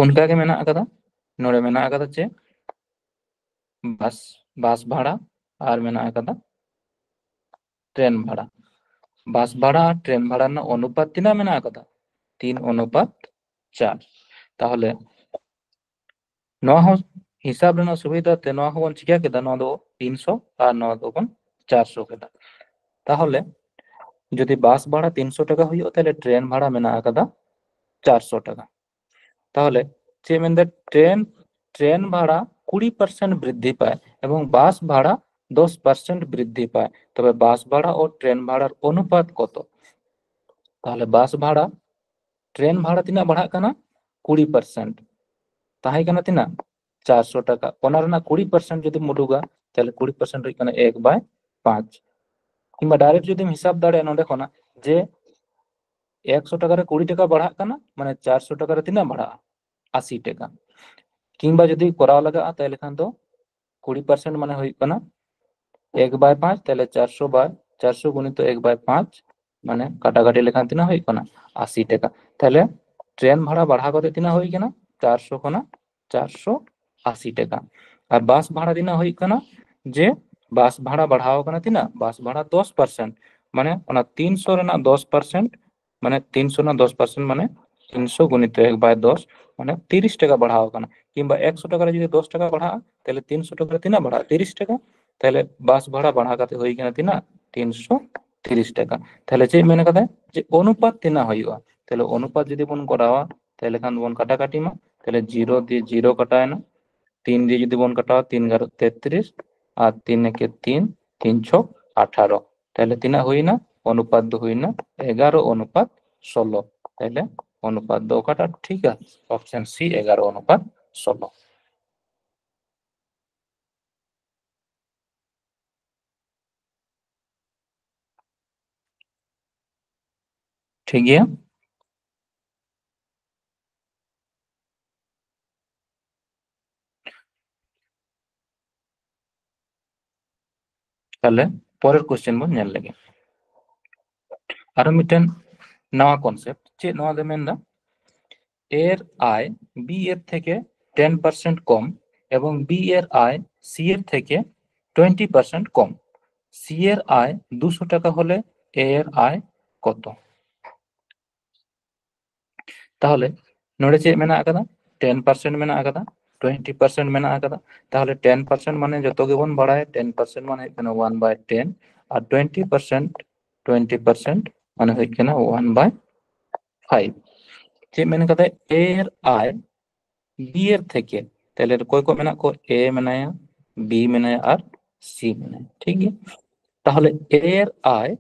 ᱚᱱᱠᱟ ᱜᱮ ᱢᱮᱱᱟᱜ ᱟᱠᱟᱫᱟ, ᱱᱚᱰᱮ ᱢᱮᱱᱟᱜ ᱟᱠᱟᱫᱟ ᱪᱮ ᱵᱟᱥ, ᱵᱟᱥ ᱵᱷᱟᱲᱟ ᱟᱨ ᱢᱮᱱᱟᱜ ᱟᱠᱟᱫᱟ ᱴᱨᱮᱱ ᱵᱷᱟᱲᱟ᱾ ᱵᱟᱥ ᱵᱷᱟᱲᱟ ᱟᱨ ᱴᱨᱮᱱ ᱵᱷᱟᱲᱟ ᱨᱮᱱᱟᱜ ᱚᱱᱩᱯᱟᱛ ᱛᱤᱱᱟᱹᱜ ᱢᱮᱱᱟᱜ ᱟᱠᱟᱫᱟ? ᱛᱤᱱ ᱚᱱᱩᱯᱟᱛ ᱪᱟᱨ᱾ ᱛᱟᱦᱚᱞᱮ ᱱᱚᱣᱟ ᱦᱚᱸ ᱦᱤᱥᱟᱹᱵ ᱨᱮᱱᱟᱜ ᱥᱩᱵᱤᱫᱷᱟ ᱛᱮ ᱱᱚᱣᱟ ᱦᱚᱸᱵᱚᱱ ᱪᱤᱠᱟᱹ ᱠᱮᱫᱟ, ᱱᱚᱣᱟ ᱫᱚ ᱛᱤᱱᱥᱚ ᱟᱨ ᱱᱚᱣᱟ ᱫᱚᱵᱚᱱ ᱪᱟᱨᱥᱚ ᱠᱮᱫᱟ᱾ ᱛᱟᱦᱚᱞᱮ ᱡᱩᱫᱤ ᱵᱟᱥ ᱵᱷᱟᱲᱟ ᱛᱤᱱᱥᱚ ᱴᱟᱠᱟ ᱦᱩᱭᱩᱜᱼᱟ, ᱛᱟᱦᱚᱞᱮ ᱴᱨᱮᱱ ᱵᱷᱟᱲᱟ ᱢᱮᱱᱟᱜ ᱟᱠᱟᱫᱟ ᱪᱟᱨᱥᱚ ᱴᱟᱠᱟ᱾ ᱛᱟᱦᱚᱞᱮ ᱪᱮᱫ ᱢᱮᱱᱫᱟ, ᱴᱨᱮᱱ, ᱴᱨᱮᱱ ᱵᱷᱟᱲᱟ ᱠᱩᱲᱤ ᱯᱟᱨᱥᱮᱱᱴ ᱵᱨᱤᱫᱽᱫᱷᱤ ᱯᱟᱭ ᱮᱵᱚᱝ ᱵᱟᱥ ᱵᱷᱟᱲᱟ ᱫᱚᱥ ᱯᱟᱨᱥᱮᱱᱴ ᱵᱨᱤᱫᱽᱫᱷᱤ ᱯᱟᱭ᱾ ᱛᱚᱵᱮ ᱵᱟᱥ ᱵᱷᱟᱲᱟ ᱚ ᱴᱨᱮᱱ ᱵᱷᱟᱲᱟᱨ ᱚᱱᱩᱯᱟᱛ ᱠᱚᱛᱚ? ᱛᱟᱦᱚᱞᱮ ᱵᱟᱥ ᱵᱷᱟᱲᱟ, ᱴᱨᱮᱱ ᱵᱷᱟᱲᱟ ᱛᱤᱱᱟᱹᱜ ᱵᱟᱲᱦᱟᱜ ᱠᱟᱱᱟ? ᱠᱩᱲᱤ ᱯᱟᱨᱥᱮᱱᱴ᱾ ᱛᱟᱦᱮᱸ ᱠᱟᱱᱟ ᱛᱤᱱᱟᱹᱜ? ᱪᱟᱨᱥᱚ ᱴᱟᱠᱟ᱾ ᱚᱱᱟ ᱨᱮᱱᱟᱜ ᱠᱩᱲᱤ ᱯᱟᱨᱥᱮᱱᱴ ᱡᱩᱫᱤᱢ ᱩᱰᱩᱠᱟ, ᱛᱟᱦᱚᱞᱮ ᱠᱩᱲᱤ ᱯᱟᱨᱥᱮᱱᱴ ᱦᱩᱭᱩᱜ ᱠᱟᱱᱟ ᱮᱠ ᱵᱟᱭ ᱯᱟᱸᱪ᱾ ᱠᱤᱝᱵᱟ ᱰᱟᱭᱨᱮᱠᱴ ᱡᱩᱫᱤᱢ ᱦᱤᱥᱟᱹᱵ ᱫᱟᱲᱮᱭᱟᱜᱼᱟ ᱱᱚᱸᱰᱮ ᱠᱷᱚᱱᱟᱜ, ᱡᱮ ᱮᱠᱥᱚ ᱴᱟᱠᱟ ᱨᱮ ᱠᱩᱲᱤ ᱴᱟᱠᱟ ᱵᱟᱲᱦᱟᱜ ᱠᱟᱱᱟ, ᱢᱟᱱᱮ ᱪᱟᱨᱥᱚ ᱴᱟᱠᱟ ᱨᱮ ᱛᱤᱱᱟᱹᱜ ᱵᱟᱲᱦᱟᱜᱼᱟ? ᱟᱥᱤ ᱴᱟᱠᱟ᱾ ᱠᱤᱝᱵᱟ ᱡᱩᱫᱤ ᱠᱚᱨᱟᱣ ᱞᱟᱜᱟᱜᱼᱟ, ᱛᱟᱦᱚᱞᱮ ᱠᱷᱟᱱ ᱫᱚ ᱠᱩᱲᱤ ᱯᱟᱨᱥᱮᱱᱴ ᱢᱟᱱᱮ ᱦᱩᱭᱩᱜ ᱠᱟᱱᱟ ᱮᱠ ᱵᱟᱭ ᱯᱟᱸᱪ, ᱛᱟᱦᱚᱞᱮ ᱪᱟᱨᱥᱚ ᱵᱟᱭ, ᱪᱟᱨᱥᱚ ᱜᱩᱱᱤᱛᱚ ᱮᱠ ᱵᱟᱭ ᱯᱟᱸᱪ, ᱢᱟᱱᱮ ᱠᱟᱴᱟᱠᱟᱴᱤ ᱞᱮᱠᱷᱟᱱ ᱛᱤᱱᱟᱹᱜ ᱦᱩᱭᱩᱜ ᱠᱟᱱᱟ? ᱟᱥᱤ ᱴᱟᱠᱟ᱾ ᱛᱟᱦᱚᱞᱮ ᱴᱨᱮᱱ ᱵᱷᱟᱲᱟ ᱵᱟᱲᱦᱟᱣ ᱠᱟᱛᱮ ᱛᱤᱱᱟᱹᱜ ᱦᱩᱭ ᱠᱟᱱᱟ? ᱪᱟᱨᱥᱚ ᱠᱷᱚᱱᱟᱜ ᱪᱟᱨᱥᱚ ᱟᱥᱤ ᱴᱟᱠᱟ᱾ ᱟᱨ ᱵᱟᱥ ᱵᱷᱟᱲᱟ ᱛᱤᱱᱟᱹᱜ ᱦᱩᱭᱩᱜ ᱠᱟᱱᱟ? ᱡᱮ ᱵᱟᱥ ᱵᱷᱟᱲᱟ ᱵᱟᱲᱦᱟᱣ ᱠᱟᱱᱟ ᱛᱤᱱᱟᱹᱜ? ᱵᱟᱥ ᱵᱷᱟᱲᱟ ᱫᱚᱥ ᱯᱟᱨᱥᱮᱱᱴ, ᱢᱟᱱᱮ ᱚᱱᱟ ᱛᱤᱱᱥᱚ ᱨᱮᱱᱟᱜ ᱫᱚᱥ ᱯᱟᱨᱥᱮᱱᱴ ᱢᱟᱱᱮ ᱛᱤᱱᱥᱚ ᱨᱮᱱᱟᱜ ᱫᱚᱥ ᱯᱟᱨᱥᱮᱱᱴ ᱢᱟᱱᱮ ᱛᱤᱱᱥᱚ ᱜᱩᱱᱤᱛᱚ ᱮᱠ ᱵᱟᱭ ᱫᱚᱥ, ᱢᱟᱱᱮ ᱛᱤᱨᱤᱥ ᱴᱟᱠᱟ ᱵᱟᱲᱦᱟᱣ ᱟᱠᱟᱱᱟ᱾ ᱠᱤᱝᱵᱟ ᱮᱠᱥᱚ ᱴᱟᱠᱟ ᱨᱮ ᱡᱩᱫᱤ ᱫᱚᱥ ᱴᱟᱠᱟ ᱵᱟᱲᱦᱟᱜᱼᱟ, ᱛᱟᱦᱚᱞᱮ ᱛᱤᱱᱥᱚ ᱴᱟᱠᱟ ᱨᱮ ᱛᱤᱱᱟᱹᱜ ᱵᱟᱲᱦᱟᱜᱼᱟ? ᱛᱤᱨᱤᱥ ᱴᱟᱠᱟ᱾ ᱛᱟᱦᱚᱞᱮ ᱵᱟᱥ ᱵᱷᱟᱲᱟ ᱵᱟᱲᱦᱟᱣ ᱠᱟᱛᱮ ᱦᱩᱭ ᱠᱟᱱᱟ ᱛᱤᱱᱟᱹᱜ? ᱛᱤᱱᱥᱚ ᱛᱤᱨᱤᱥ ᱴᱟᱠᱟ᱾ ᱛᱟᱦᱚᱞᱮ ᱪᱮᱫ ᱢᱮᱱ ᱠᱟᱫᱟᱭ? ᱡᱮ ᱚᱱᱩᱯᱟᱛ ᱛᱤᱱᱟᱹᱜ ᱦᱩᱭᱩᱜᱼᱟ? ᱛᱟᱦᱚᱞᱮ ᱚᱱᱩᱯᱟᱛ ᱡᱩᱫᱤ ᱵᱚᱱ ᱠᱚᱨᱟᱣᱟ, ᱛᱟᱦᱚᱞᱮ ᱠᱷᱟᱱ ᱵᱚᱱ ᱠᱟᱴᱟᱠᱟᱴᱤ ᱢᱟ, ᱛᱟᱦᱚᱞᱮ ᱡᱤᱨᱳ ᱫᱤᱭᱮ ᱡᱤᱨᱳ ᱠᱟᱴᱟᱣᱮᱱᱟ, ᱛᱤᱱ ᱫᱤᱭᱮ ᱡᱩᱫᱤ ᱵᱚᱱ ᱠᱟᱴᱟᱣᱟ, ᱛᱤᱱ ᱜᱟᱨᱚ ᱛᱮᱛᱨᱤᱥ, ᱟᱨ ᱛᱤᱱ ᱮᱠᱮ ᱛᱤᱱ, ᱛᱤᱱ ᱪᱷᱚᱠ ᱟᱴᱷᱟᱨᱚ᱾ ᱛᱟᱦᱚᱞᱮ ᱛᱤᱱᱟᱹᱜ ᱦᱩᱭᱱᱟ? ᱚᱱᱩᱯᱟᱛ ᱫᱚ ᱦᱩᱭᱱᱟ ᱮᱜᱟᱨᱚ ᱚᱱᱩᱯᱟᱛ ᱥᱳᱞᱳ᱾ ᱛᱟᱦᱚᱞᱮ ᱚᱱᱩᱯᱟᱛ ᱫᱚ ᱚᱠᱟᱴᱟᱜ ᱴᱷᱤᱠᱟ? ᱚᱯᱥᱮᱱ ᱥᱤ, ᱮᱜᱟᱨᱚ ᱚᱱᱩᱯᱟᱛ ᱥᱳᱞᱳ᱾ ᱴᱷᱤᱠ ᱜᱮᱭᱟ᱾ ᱛᱟᱦᱞᱮ ᱯᱚᱨᱮᱨ ᱠᱚᱥᱪᱮᱱ ᱵᱚᱱ ᱧᱮᱞ ᱞᱮᱜᱮ᱾ ᱟᱨᱚ ᱢᱤᱫᱴᱮᱱ ᱱᱟᱣᱟ ᱠᱚᱱᱥᱮᱯᱴ᱾ ᱪᱮᱫ ᱱᱚᱣᱟ ᱫᱚ ᱢᱮᱱᱫᱟ? এর আয় বি এর থেকে টেন পার্সেন্ট কম এবং বি এর আয় সি এর থেকে টোয়েন্টি পার্সেন্ট কম। সি এর আয় দুশো টাকা হলে এ এর আয় কত? তাহলে ᱱᱚᱰᱮ ᱪᱮᱫ ᱢᱮᱱᱟᱜ ᱟᱠᱟᱫᱟ? ᱴᱮᱱ ᱯᱟᱨᱥᱮᱱᱴ ᱢᱮᱱᱟᱜ ᱟᱠᱟᱫᱟ, ᱴᱩᱭᱮᱱᱴᱤ ᱯᱟᱨᱥᱮᱱᱴ ᱢᱮᱱᱟᱜ ᱟᱠᱟᱫᱟ᱾ ᱛᱟᱦᱚᱞᱮ ᱴᱮᱱ ᱯᱟᱨᱥᱮᱱᱴ ᱢᱟᱱᱮ ᱡᱚᱛᱚ ᱜᱮᱵᱚᱱ ᱵᱟᱲᱟᱭᱟ, ᱴᱮᱱ ᱯᱟᱨᱥᱮᱱᱴ ᱢᱟᱱᱮ ᱦᱩᱭᱩᱜ ᱠᱟᱱᱟ ᱳᱣᱟᱱ ᱵᱟᱭ ᱴᱮᱱ, ᱟᱨ ᱴᱩᱭᱮᱱᱴᱤ ᱯᱟᱨᱥᱮᱱᱴ, ᱴᱩᱭᱮᱱᱴᱤ ᱯᱟᱨᱥᱮᱱᱴ ᱢᱟᱱᱮ ᱦᱩᱭᱩᱜ ᱠᱟᱱᱟ ᱳᱣᱟᱱ ᱵᱟᱭ ᱯᱷᱟᱭᱤᱵᱷ᱾ ᱪᱮᱫ ᱢᱮᱱ ᱠᱟᱫᱟ? এর আয় বি এর থেকে, ᱛᱟᱦᱞᱮ ᱚᱠᱚᱭ ᱠᱚ ᱢᱮᱱᱟᱜ ᱠᱚ? ᱮ ᱢᱮᱱᱟᱭᱟ, ᱵᱤ ᱢᱮᱱᱟᱭᱟ ᱟᱨ ᱥᱤ ᱢᱮᱱᱟᱭᱟ᱾ ᱴᱷᱤᱠ ᱜᱮᱭᱟ, ᱛᱟᱦᱞᱮ এর আয়,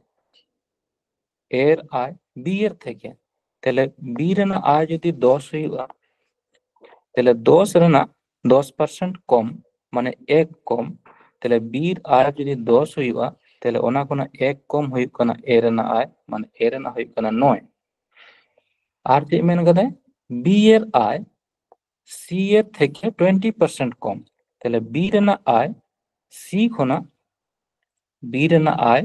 এর আয় বি এর থেকে, ᱛᱟᱦᱞᱮ ᱵᱤ ᱨᱮᱱᱟᱜ ᱟᱭ ᱡᱩᱫᱤ ᱫᱚᱥ ᱦᱩᱭᱩᱜᱼᱟ, ᱛᱟᱦᱞᱮ ᱫᱚᱥ ᱨᱮᱱᱟᱜ ᱫᱚᱥ ᱯᱟᱨᱥᱮᱱᱴ ᱠᱚᱢ, ᱢᱟᱱᱮ ᱮᱠ ᱠᱚᱢ, ᱛᱟᱦᱞᱮ ᱵᱤ ᱨᱮᱱᱟᱜ ᱟᱭ ᱡᱩᱫᱤ ᱫᱚᱥ ᱦᱩᱭᱩᱜᱼᱟ, ᱛᱟᱦᱞᱮ ᱚᱱᱟ ᱠᱷᱚᱱᱟᱜ ᱮᱠ ᱠᱚᱢ ᱦᱩᱭᱩᱜ ᱠᱟᱱᱟ ᱮ ᱨᱮᱱᱟᱜ ᱟᱭ, ᱢᱟᱱᱮ ᱮ ᱨᱮᱱᱟᱜ ᱦᱩᱭᱩᱜ ᱠᱟᱱᱟ ᱱᱚᱭ᱾ ᱟᱨ ᱪᱮᱫ ᱢᱮᱱ ᱠᱟᱫᱟᱭ? ᱵᱤ ᱮᱨ ᱟᱭ ᱥᱤ ᱮᱨ ᱛᱷᱮᱠᱮ ᱴᱩᱭᱮᱱᱴᱤ ᱯᱟᱨᱥᱮᱱᱴ ᱠᱚᱢ᱾ ᱛᱟᱦᱞᱮ ᱵᱤ ᱨᱮᱱᱟᱜ ᱟᱭ ᱥᱤ ᱠᱷᱚᱱᱟᱜ, ᱵᱤ ᱨᱮᱱᱟᱜ ᱟᱭ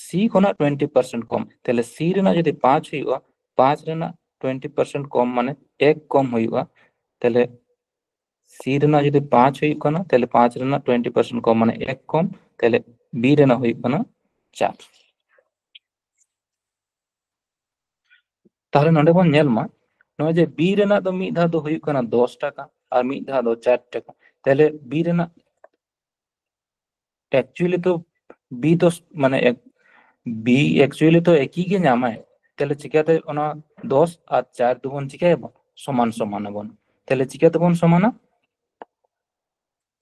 ᱥᱤ ᱠᱷᱚᱱᱟᱜ ᱴᱩᱭᱮᱱᱴᱤ ᱯᱟᱨᱥᱮᱱᱴ ᱠᱚᱢ᱾ ᱛᱟᱦᱞᱮ ᱥᱤ ᱨᱮᱱᱟᱜ ᱡᱩᱫᱤ ᱯᱟᱸᱪ ᱦᱩᱭᱩᱜᱼᱟ, ᱯᱟᱸᱪ ᱨᱮᱱᱟᱜ ᱴᱩᱭᱮᱱᱴᱤ ᱯᱟᱨᱥᱮᱱᱴ ᱠᱚᱢ ᱢᱟᱱᱮ ᱮᱠ ᱠᱚᱢ ᱦᱩᱭᱩᱜᱼᱟ᱾ ᱛᱟᱦᱞᱮ ᱥᱤ ᱨᱮᱱᱟᱜ ᱡᱩᱫᱤ ᱯᱟᱸᱪ ᱦᱩᱭᱩᱜ ᱠᱟᱱᱟ, ᱛᱟᱦᱞᱮ ᱯᱟᱸᱪ ᱨᱮᱱᱟᱜ ᱴᱩᱭᱮᱱᱴᱤ ᱯᱟᱨᱥᱮᱱᱴ ᱠᱚᱢ ᱢᱟᱱᱮ ᱮᱠ ᱠᱚᱢ, ᱛᱟᱦᱞᱮ ᱵᱤ ᱨᱮᱱᱟᱜ ᱦᱩᱭᱩᱜ ᱠᱟᱱᱟ ᱪᱟᱨ᱾ ᱛᱟᱦᱚᱞᱮ ᱱᱚᱰᱮ ᱵᱚᱱ ᱧᱮᱞ ᱢᱟ, ᱱᱚᱜᱼᱚᱭ ᱡᱮ ᱵᱤ ᱨᱮᱱᱟᱜ ᱫᱚ ᱢᱤᱫ ᱫᱷᱟᱣ ᱫᱚ ᱦᱩᱭᱩᱜ ᱠᱟᱱᱟ ᱫᱚᱥ ᱴᱟᱠᱟ ᱟᱨ ᱢᱤᱫ ᱫᱷᱟᱣ ᱫᱚ ᱪᱟᱨ ᱴᱟᱠᱟ᱾ ᱛᱟᱦᱚᱞᱮ ᱵᱤ ᱨᱮᱱᱟᱜ actually ᱛᱚ ᱵᱤ ᱫᱚ ᱢᱟᱱᱮ ᱵᱤ actually ᱛᱚ ᱮᱠᱤ ᱜᱮ ᱧᱟᱢᱟᱭ᱾ ᱛᱟᱦᱚᱞᱮ ᱪᱤᱠᱟᱹᱛᱮ ᱚᱱᱟ ᱫᱚᱥ ᱟᱨ ᱪᱟᱨ ᱫᱚᱵᱚᱱ ᱪᱤᱠᱟᱹᱭᱟᱵᱚᱱ? ᱥᱚᱢᱟᱱ ᱥᱚᱢᱟᱱ ᱟᱵᱚᱱ᱾ ᱛᱟᱦᱚᱞᱮ ᱪᱤᱠᱟᱹ ᱛᱮᱵᱚᱱ ᱥᱚᱢᱟᱱᱟ?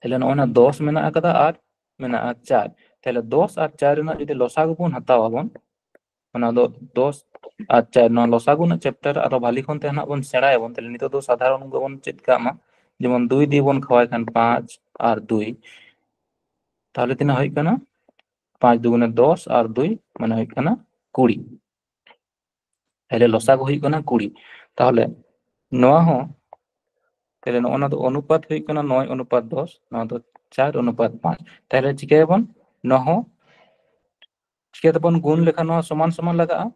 ᱛᱟᱦᱚᱞᱮ ᱱᱚᱜᱼᱚᱭ ᱱᱟ ᱫᱚᱥ ᱢᱮᱱᱟᱜ ᱟᱠᱟᱫᱟ ᱟᱨ ᱢᱮᱱᱟᱜᱼᱟ ᱪᱟᱨ᱾ ᱛᱟᱦᱚᱞᱮ ᱫᱚᱥ ᱟᱨ ᱪᱟᱨ ᱨᱮᱱᱟᱜ ᱡᱩᱫᱤ ᱞᱚᱥᱟᱜᱩ ᱵᱚᱱ ᱦᱟᱛᱟᱣ ᱟᱵᱚᱱ, ᱚᱱᱟ ᱫᱚ ᱫᱚᱥ ᱟᱨ ᱪᱟᱨ, ᱱᱚᱣᱟ ᱞᱚᱥᱟᱜᱩ ᱨᱮᱱᱟᱜ ᱪᱮᱯᱴᱟᱨ ᱟᱨᱚ ᱵᱷᱟᱞᱤ ᱠᱷᱚᱱ ᱛᱮ ᱦᱟᱸᱜ ᱵᱚᱱ ᱥᱮᱬᱟᱭᱟᱵᱚᱱ᱾ ᱛᱟᱦᱚᱞᱮ ᱱᱤᱛᱚᱜ ᱫᱚ ᱥᱟᱫᱷᱟᱨᱚᱱ ᱜᱮᱵᱚᱱ ᱪᱮᱫ ᱠᱟᱜ ᱢᱟ᱾ ᱡᱮᱢᱚᱱ ᱫᱩᱭ ᱫᱤᱭᱮ ᱵᱚᱱ ᱠᱷᱟᱣᱟᱭ ᱠᱷᱟᱱ ᱯᱟᱸᱪ ᱟᱨ ᱫᱩᱭ, ᱛᱟᱦᱚᱞᱮ ᱛᱤᱱᱟᱹᱜ ᱦᱩᱭᱩᱜ ᱠᱟᱱᱟ? ᱯᱟᱸᱪ ᱫᱩᱜᱩᱱᱮ ᱫᱚᱥ ᱟᱨ ᱫᱩᱭ ᱢᱟᱱᱮ ᱦᱩᱭᱩᱜ ᱠᱟᱱᱟ ᱠᱩᱲᱤ᱾ ᱛᱟᱦᱚᱞᱮ ᱞᱚᱥᱟᱜᱩ ᱦᱩᱭᱩᱜ ᱠᱟᱱᱟ ᱠᱩᱲᱤ᱾ ᱛᱟᱦᱚᱞᱮ ᱱᱚᱣᱟ ᱦᱚᱸ, ᱛᱟᱦᱚᱞᱮ ᱱᱚᱜᱼᱚ ᱱᱚᱣᱟ ᱫᱚ ᱚᱱᱩᱯᱟᱛ ᱦᱩᱭᱩᱜ ᱠᱟᱱᱟ ᱱᱚᱭ ᱚᱱᱩᱯᱟᱛ ᱫᱚᱥ, ᱱᱚᱣᱟ ᱫᱚ ᱪᱟᱨ ᱚᱱᱩᱯᱟᱛ ᱯᱟᱸᱪ᱾ ᱛᱟᱦᱚᱞᱮ ᱪᱤᱠᱟᱹᱭᱟᱵᱚᱱ? ᱱᱚᱣᱟ ᱦᱚᱸ ᱪᱤᱠᱟᱹ ᱛᱮᱵᱚᱱ ᱜᱩᱱ ᱞᱮᱠᱷᱟᱱ ᱱᱚᱣᱟ ᱥᱚᱢᱟᱱ ᱥᱚᱢᱟᱱ ᱞᱟᱜᱟᱜᱼᱟ?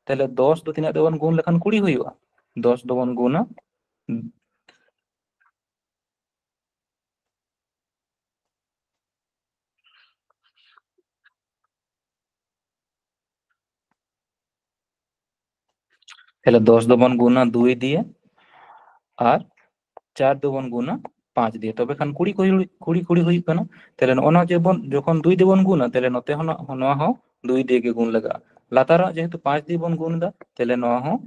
ᱛᱟᱦᱚᱞᱮ ᱫᱚᱥ ᱫᱚ ᱛᱤᱱᱟᱹᱜ ᱛᱮᱵᱚᱱ ᱜᱩᱱ ᱞᱮᱠᱷᱟᱱ ᱠᱩᱲᱤ ᱦᱩᱭᱩᱜᱼᱟ? ᱫᱚᱥ ᱫᱚᱵᱚᱱ ᱜᱩᱱᱟ ᱛᱟᱦᱞᱮ ᱫᱚᱥ ᱫᱚᱵᱚᱱ ᱜᱩᱱᱟ ᱫᱩᱭ ᱫᱤᱭᱮ ᱟᱨ ᱪᱟᱨ ᱫᱚᱵᱚᱱ ᱜᱩᱱᱟ ᱯᱟᱸᱪ ᱫᱤᱭᱮ, ᱛᱚᱵᱮ ᱠᱷᱟᱱ ᱠᱩᱲᱤ ᱠᱩᱲᱤ ᱠᱩᱲᱤ ᱦᱩᱭᱩᱜ ᱠᱟᱱᱟ᱾ ᱛᱟᱦᱞᱮ ᱱᱚᱜᱼᱚ ᱱᱚᱣᱟ ᱡᱮᱵᱚᱱ ᱡᱚᱠᱷᱚᱱ ᱫᱩᱭ ᱫᱤᱭᱮ ᱵᱚᱱ ᱜᱩᱱᱟ, ᱛᱟᱦᱞᱮ ᱱᱚᱛᱮ ᱦᱚᱸ ᱱᱚᱣᱟ ᱦᱚᱸ ᱫᱩᱭ ᱫᱤᱭᱮ ᱜᱮ ᱜᱩᱱ ᱞᱟᱜᱟᱜᱼᱟ᱾ ᱞᱟᱛᱟᱨᱟᱜ ᱡᱮᱦᱮᱛᱩ ᱯᱟᱸᱪ ᱫᱤᱭᱮ ᱵᱚᱱ ᱜᱩᱱ ᱮᱫᱟ, ᱛᱟᱦᱞᱮ ᱱᱚᱣᱟ ᱦᱚᱸ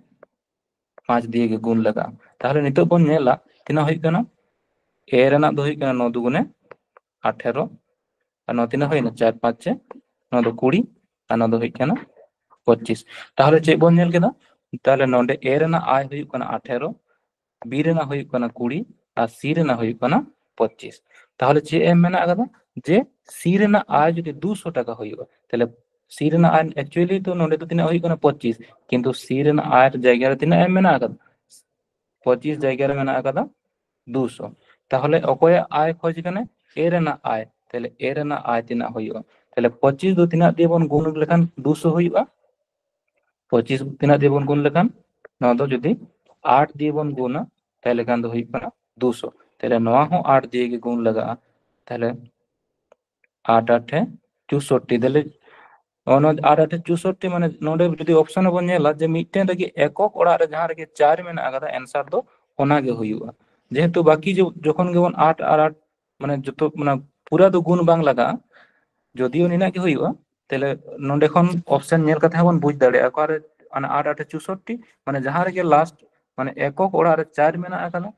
ᱯᱟᱸᱪ ᱫᱤᱭᱮ ᱜᱮ ᱜᱩᱱ ᱞᱟᱜᱟᱜᱼᱟ᱾ ᱛᱟᱦᱞᱮ ᱱᱤᱛᱚᱜ ᱵᱚᱱ ᱧᱮᱞᱟ ᱛᱤᱱᱟᱹᱜ ᱦᱩᱭᱩᱜ ᱠᱟᱱᱟ᱾ ᱮ ᱨᱮᱱᱟᱜ ᱫᱚ ᱦᱩᱭᱩᱜ ᱠᱟᱱᱟ ᱱᱚ ᱫᱩᱜᱩᱱᱮ ᱟᱴᱷᱮᱨᱚ, ᱟᱨ ᱱᱚᱣᱟ ᱛᱤᱱᱟᱹᱜ ᱦᱩᱭᱱᱟ? ᱪᱟᱨ ᱯᱟᱸᱪ ᱪᱮ, ᱱᱚᱣᱟ ᱫᱚ ᱠᱩᱲᱤ ᱟᱨ ᱱᱚᱣᱟ ᱫᱚ ᱦᱩᱭᱩᱜ ᱠᱟᱱᱟ ᱯᱚᱸᱪᱤᱥ᱾ ᱛᱟᱦᱞᱮ ᱪᱮᱫ ᱵᱚᱱ ᱧᱮᱞ ᱠᱮᱫᱟ? ᱛᱟᱦᱞᱮ ᱱᱚᱰᱮ ᱮ ᱨᱮᱱᱟᱜ ᱟᱭ ᱦᱩᱭᱩᱜ ᱠᱟᱱᱟ ᱟᱴᱷᱮᱨᱚ, ᱵᱤ ᱨᱮᱱᱟᱜ ᱦᱩᱭᱩᱜ ᱠᱟᱱᱟ ᱠᱩᱲᱤ ᱟᱨ ᱥᱤ ᱨᱮᱱᱟᱜ ᱦᱩᱭᱩᱜ ᱠᱟᱱᱟ ᱯᱚᱸᱪᱤᱥ᱾ ᱛᱟᱦᱞᱮ ᱪᱮᱫ ᱮᱢ ᱢᱮᱱᱟᱜ ᱟᱠᱟᱫᱟ? ᱡᱮ ᱥᱤ ᱨᱮᱱᱟᱜ ᱟᱭ ᱡᱩᱫᱤ ᱫᱩᱥᱚ ᱴᱟᱠᱟ ᱦᱩᱭᱩᱜᱼᱟ, ᱛᱟᱦᱞᱮ ᱥᱤ ᱨᱮᱱᱟᱜ ᱟᱭ actually ᱛᱚ ᱱᱚᱰᱮ ᱫᱚ ᱛᱤᱱᱟᱹᱜ ᱦᱩᱭᱩᱜ ᱠᱟᱱᱟ? ᱯᱚᱸᱪᱤᱥ, ᱠᱤᱱᱛᱩ ᱥᱤ ᱨᱮᱱᱟᱜ ᱟᱭ ᱡᱟᱭᱜᱟ ᱨᱮ ᱛᱤᱱᱟᱹᱜ ᱮᱢ ᱢᱮᱱᱟᱜ ᱟᱠᱟᱫᱟ? ᱯᱚᱸᱪᱤᱥ ᱡᱟᱭᱜᱟ ᱨᱮ ᱢᱮᱱᱟᱜ ᱟᱠᱟᱫᱟ ᱫᱩᱥᱚ᱾ ᱛᱟᱦᱚᱞᱮ ᱚᱠᱚᱭᱟᱜ ᱟᱭ ᱠᱷᱚᱡ ᱠᱟᱱᱟᱭ? ᱮ ᱨᱮᱱᱟᱜ ᱟᱭ᱾ ᱛᱟᱦᱞᱮ ᱮ ᱨᱮᱱᱟᱜ ᱟᱭ ᱛᱤᱱᱟᱹᱜ ᱦᱩᱭᱩᱜᱼᱟ? ᱛᱟᱦᱞᱮ ᱯᱚᱸᱪᱤᱥ ᱫᱚ ᱛᱤᱱᱟᱹᱜ ᱫᱤᱭᱮ ᱵᱚᱱ ᱜᱩᱱ ᱞᱮᱠᱷᱟᱱ ᱫᱩᱥᱚ ᱦᱩᱭᱩᱜᱼᱟ? ᱯᱚᱸᱪᱤᱥ ᱛᱤᱱᱟᱹᱜ ᱫᱤᱭᱮ ᱵᱚᱱ ᱜᱩᱱ ᱞᱮᱠᱷᱟᱱ? ᱱᱚᱣᱟ ᱫᱚ ᱡᱩᱫᱤ ᱟᱴ ᱫᱤᱭᱮ ᱵᱚᱱ ᱜᱩᱱᱟ, ᱛᱟᱦᱞᱮ ᱠᱷᱟᱱ ᱫᱚ ᱦᱩᱭᱩᱜ ᱠᱟᱱᱟ ᱫᱩᱥᱚ᱾ ᱛᱟᱦᱞᱮ ᱱᱚᱣᱟ ᱦᱚᱸ ᱟᱴ ᱫᱤᱭᱮ ᱜᱮ ᱜᱩᱱ ᱞᱟᱜᱟᱜᱼᱟ᱾ ᱛᱟᱦᱞᱮ ᱟᱴ ᱟᱴᱮ ᱪᱩᱥᱚᱴᱴᱤ, ᱛᱟᱦᱞᱮ ᱚᱱᱟ ᱟᱴ ᱟᱴᱮ ᱪᱩᱥᱚᱴᱴᱤ, ᱢᱟᱱᱮ ᱱᱚᱰᱮ ᱡᱩᱫᱤ ᱚᱯᱥᱚᱱ ᱵᱚᱱ ᱧᱮᱞᱟ ᱡᱮ ᱢᱤᱫᱴᱮᱱ ᱨᱮᱜᱮ ᱮᱠᱚᱠ ᱚᱲᱟᱜ ᱨᱮ ᱡᱟᱦᱟᱸ ᱨᱮᱜᱮ ᱪᱟᱨ ᱢᱮᱱᱟᱜ ᱟᱠᱟᱫᱟ, ᱮᱱᱥᱟᱨ ᱫᱚ ᱚᱱᱟ ᱜᱮ ᱦᱩᱭᱩᱜᱼᱟ᱾ ᱡᱮᱦᱮᱛᱩ ᱵᱟᱹᱠᱤ ᱡᱚ-, ᱡᱚᱠᱷᱚᱱ ᱜᱮᱵᱚᱱ ᱟᱴ ᱟᱨ ᱟᱴ, ᱢᱟᱱᱮ ᱡᱚᱛᱚ, ᱢᱟᱱᱮ ᱯᱩᱨᱟ ᱫᱚ ᱜᱩᱱ ᱵᱟᱝ ᱞᱟᱜᱟᱜᱼᱟ, ᱡᱚᱫᱤᱭᱳ ᱱᱤᱱᱟᱹᱜ ᱜᱮ ᱦᱩᱭᱩᱜᱼᱟ, ᱛᱟᱦᱞᱮ ᱱᱚᱰᱮ ᱠᱷᱚᱱ ᱚᱯᱥᱚᱱ ᱧᱮᱞ ᱠᱟᱛᱮ ᱦᱚᱸ ᱵᱚᱱ ᱵᱩᱡᱽ ᱫᱟᱲᱮᱭᱟᱜᱼᱟ ᱚᱠᱟᱨᱮ, ᱚᱱᱟ ᱟᱴ ᱟᱴᱮ ᱪᱩᱥᱚᱴᱴᱤ, ᱢᱟᱱᱮ ᱡᱟᱦᱟᱸ ᱨᱮᱜᱮ ᱞᱟᱥᱴ, ᱢᱟᱱᱮ ᱮᱠᱚᱠ ᱚᱲᱟᱜ ᱨᱮ ᱪᱟᱨ ᱢᱮᱱᱟᱜ ᱟᱠᱟᱫᱟ,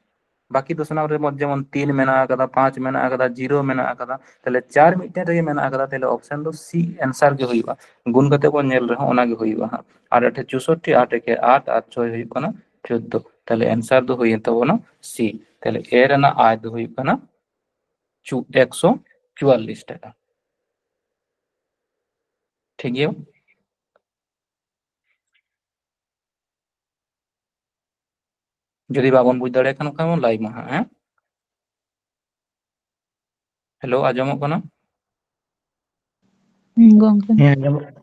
ᱵᱟᱹᱠᱤ ᱫᱚ ᱥᱟᱱᱟᱢ ᱨᱮ ᱡᱮᱢᱚᱱ ᱛᱤᱱ ᱢᱮᱱᱟᱜ ᱟᱠᱟᱫᱟ, ᱯᱟᱸᱪ ᱢᱮᱱᱟᱜ ᱟᱠᱟᱫᱟ, ᱡᱤᱨᱳ ᱢᱮᱱᱟᱜ ᱟᱠᱟᱫᱟ, ᱛᱟᱦᱞᱮ ᱪᱟᱨ ᱢᱤᱫᱴᱮᱱ ᱨᱮᱜᱮ ᱢᱮᱱᱟᱜ ᱟᱠᱟᱫᱟ, ᱛᱟᱦᱞᱮ ᱚᱯᱥᱚᱱ ᱫᱚ ᱥᱤ ᱮᱱᱥᱟᱨ ᱜᱮ ᱦᱩᱭᱩᱜᱼᱟ᱾ ᱜᱩᱱ ᱠᱟᱛᱮ ᱵᱚᱱ ᱧᱮᱞ ᱨᱮᱦᱚᱸ ᱚᱱᱟ ᱜᱮ ᱦᱩᱭᱩᱜᱼᱟ ᱦᱟᱸᱜ᱾ ᱟᱴ ᱟᱴᱮ ᱪᱩᱥᱚᱴᱴᱤ, ᱟᱴ ᱮᱠᱮ ᱟᱴ, ᱟᱨ ᱪᱷᱚᱭ ᱦᱩᱭᱩᱜ ᱠᱟᱱᱟ ᱪᱳᱫᱫᱳ᱾ ᱛᱟᱦᱞᱮ ᱮᱱᱥᱟᱨ ᱫᱚ ᱦᱩᱭᱮᱱ ᱛᱟᱵᱚᱱᱟ ᱥᱤ᱾ ᱛᱟᱦᱞᱮ ᱮ ᱨᱮᱱᱟᱜ ᱟᱭ ᱫᱚ ᱦᱩᱭᱩᱜ ᱠᱟᱱᱟ ᱪᱩ-, ᱮᱠᱥᱚ ᱪᱩᱣᱟᱞᱞᱤᱥ ᱴᱟᱠᱟ᱾ ᱴᱷᱤᱠ ᱜᱮᱭᱟ? ᱡᱩᱫᱤ ᱵᱟᱵᱚᱱ ᱵᱩᱡᱽ ᱫᱟᱲᱮᱭᱟᱜ ᱠᱷᱟᱱ, ᱚᱱᱠᱟ ᱵᱚᱱ ᱞᱟᱹᱭ ᱢᱟ ᱦᱟᱸᱜ, ᱦᱮᱸ? ᱦᱮᱞᱳ, ᱟᱸᱡᱚᱢᱚᱜ ᱠᱟᱱᱟ? ᱦᱩᱸ, ᱜᱚᱝᱠᱮ᱾ ᱦᱮᱸ, ᱟᱸᱡᱚᱢᱚᱜ ᱠᱟᱱᱟ᱾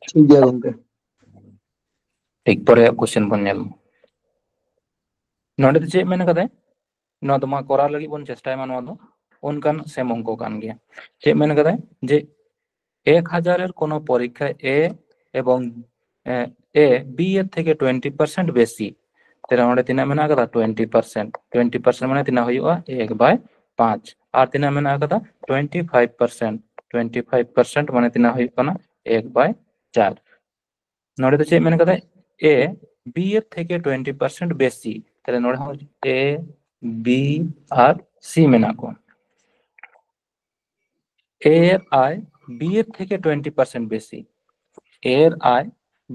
ᱴᱷᱤᱠ ᱜᱮᱭᱟ ᱜᱚᱝᱠᱮ᱾ ᱴᱷᱤᱠ, ᱯᱚᱨᱮᱭᱟᱜ ᱠᱚᱥᱪᱮᱱ ᱵᱚᱱ ᱧᱮᱞ ᱢᱟ᱾ ᱱᱚᱰᱮ ᱫᱚ ᱪᱮᱫ ᱢᱮᱱ ᱠᱟᱫᱟᱭ? ᱱᱚᱣᱟ ᱫᱚ ᱢᱟ ᱠᱚᱨᱟᱣ ᱞᱟᱹᱜᱤᱫ ᱵᱚᱱ ᱪᱮᱥᱴᱟᱭ ᱢᱟ, ᱱᱚᱣᱟ ᱫᱚ ᱚᱱᱠᱟᱱ ᱥᱮᱢ ᱚᱝᱠᱚ ᱠᱟᱱ ᱜᱮᱭᱟ᱾ ᱪᱮᱫ ᱢᱮᱱ ᱠᱟᱫᱟᱭ? ᱡᱮ ᱮᱠ ᱦᱟᱡᱟᱨ ᱮᱨ ᱠᱳᱱᱳ ᱯᱚᱨᱤᱠᱠᱷᱟ ᱮ ᱮᱵᱚᱝ, ᱮ, এ বি এর থেকে টোয়েন্টি পার্সেন্ট বেশি, তাহলে ᱚᱸᱰᱮ ᱛᱤᱱᱟᱹᱜ ᱢᱮᱱᱟᱜ ᱠᱟᱫᱟ? Twenty percent. ᱴᱩᱭᱮᱱᱴᱤ ᱯᱟᱨᱥᱮᱱᱴ ᱢᱟᱱᱮ ᱛᱤᱱᱟᱹᱜ ᱦᱩᱭᱩᱜᱼᱟ? ᱮᱠ ᱵᱟᱭ ᱯᱟᱸᱪ᱾ ᱟᱨ ᱛᱤᱱᱟᱹᱜ ᱢᱮᱱᱟᱜ ᱠᱟᱫᱟ? Twenty five percent. Twenty five percent ᱢᱟᱱᱮ ᱛᱤᱱᱟᱹᱜ ᱦᱩᱭᱩᱜ ᱠᱟᱱᱟ? ᱮᱠ ᱵᱟᱭ ᱪᱟᱨ᱾ ᱱᱚᱰᱮ ᱫᱚ ᱪᱮᱫ ᱢᱮᱱ ᱠᱟᱫᱟ? ᱮ ᱵᱤ ᱮᱨ ᱛᱷᱮᱠᱮ ᱴᱩᱭᱮᱱᱴᱤ ᱯᱟᱨᱥᱮᱱᱴ ᱵᱮᱥᱤ᱾ ᱛᱟᱦᱞᱮ ᱱᱚᱰᱮ ᱦᱚᱸ ᱮ ᱵᱤ ᱟᱨ ᱥᱤ ᱢᱮᱱᱟᱜ ᱠᱚᱣᱟ᱾ ᱮ ᱟᱨ ᱟᱭ ᱵᱤ ᱮᱨ ᱛᱷᱮᱠᱮ ᱴᱩᱭᱮᱱᱴᱤ ᱯᱟᱨᱥᱮᱱᱴ ᱵᱮᱥᱤ᱾ ᱮ ᱟᱨ ᱟᱭ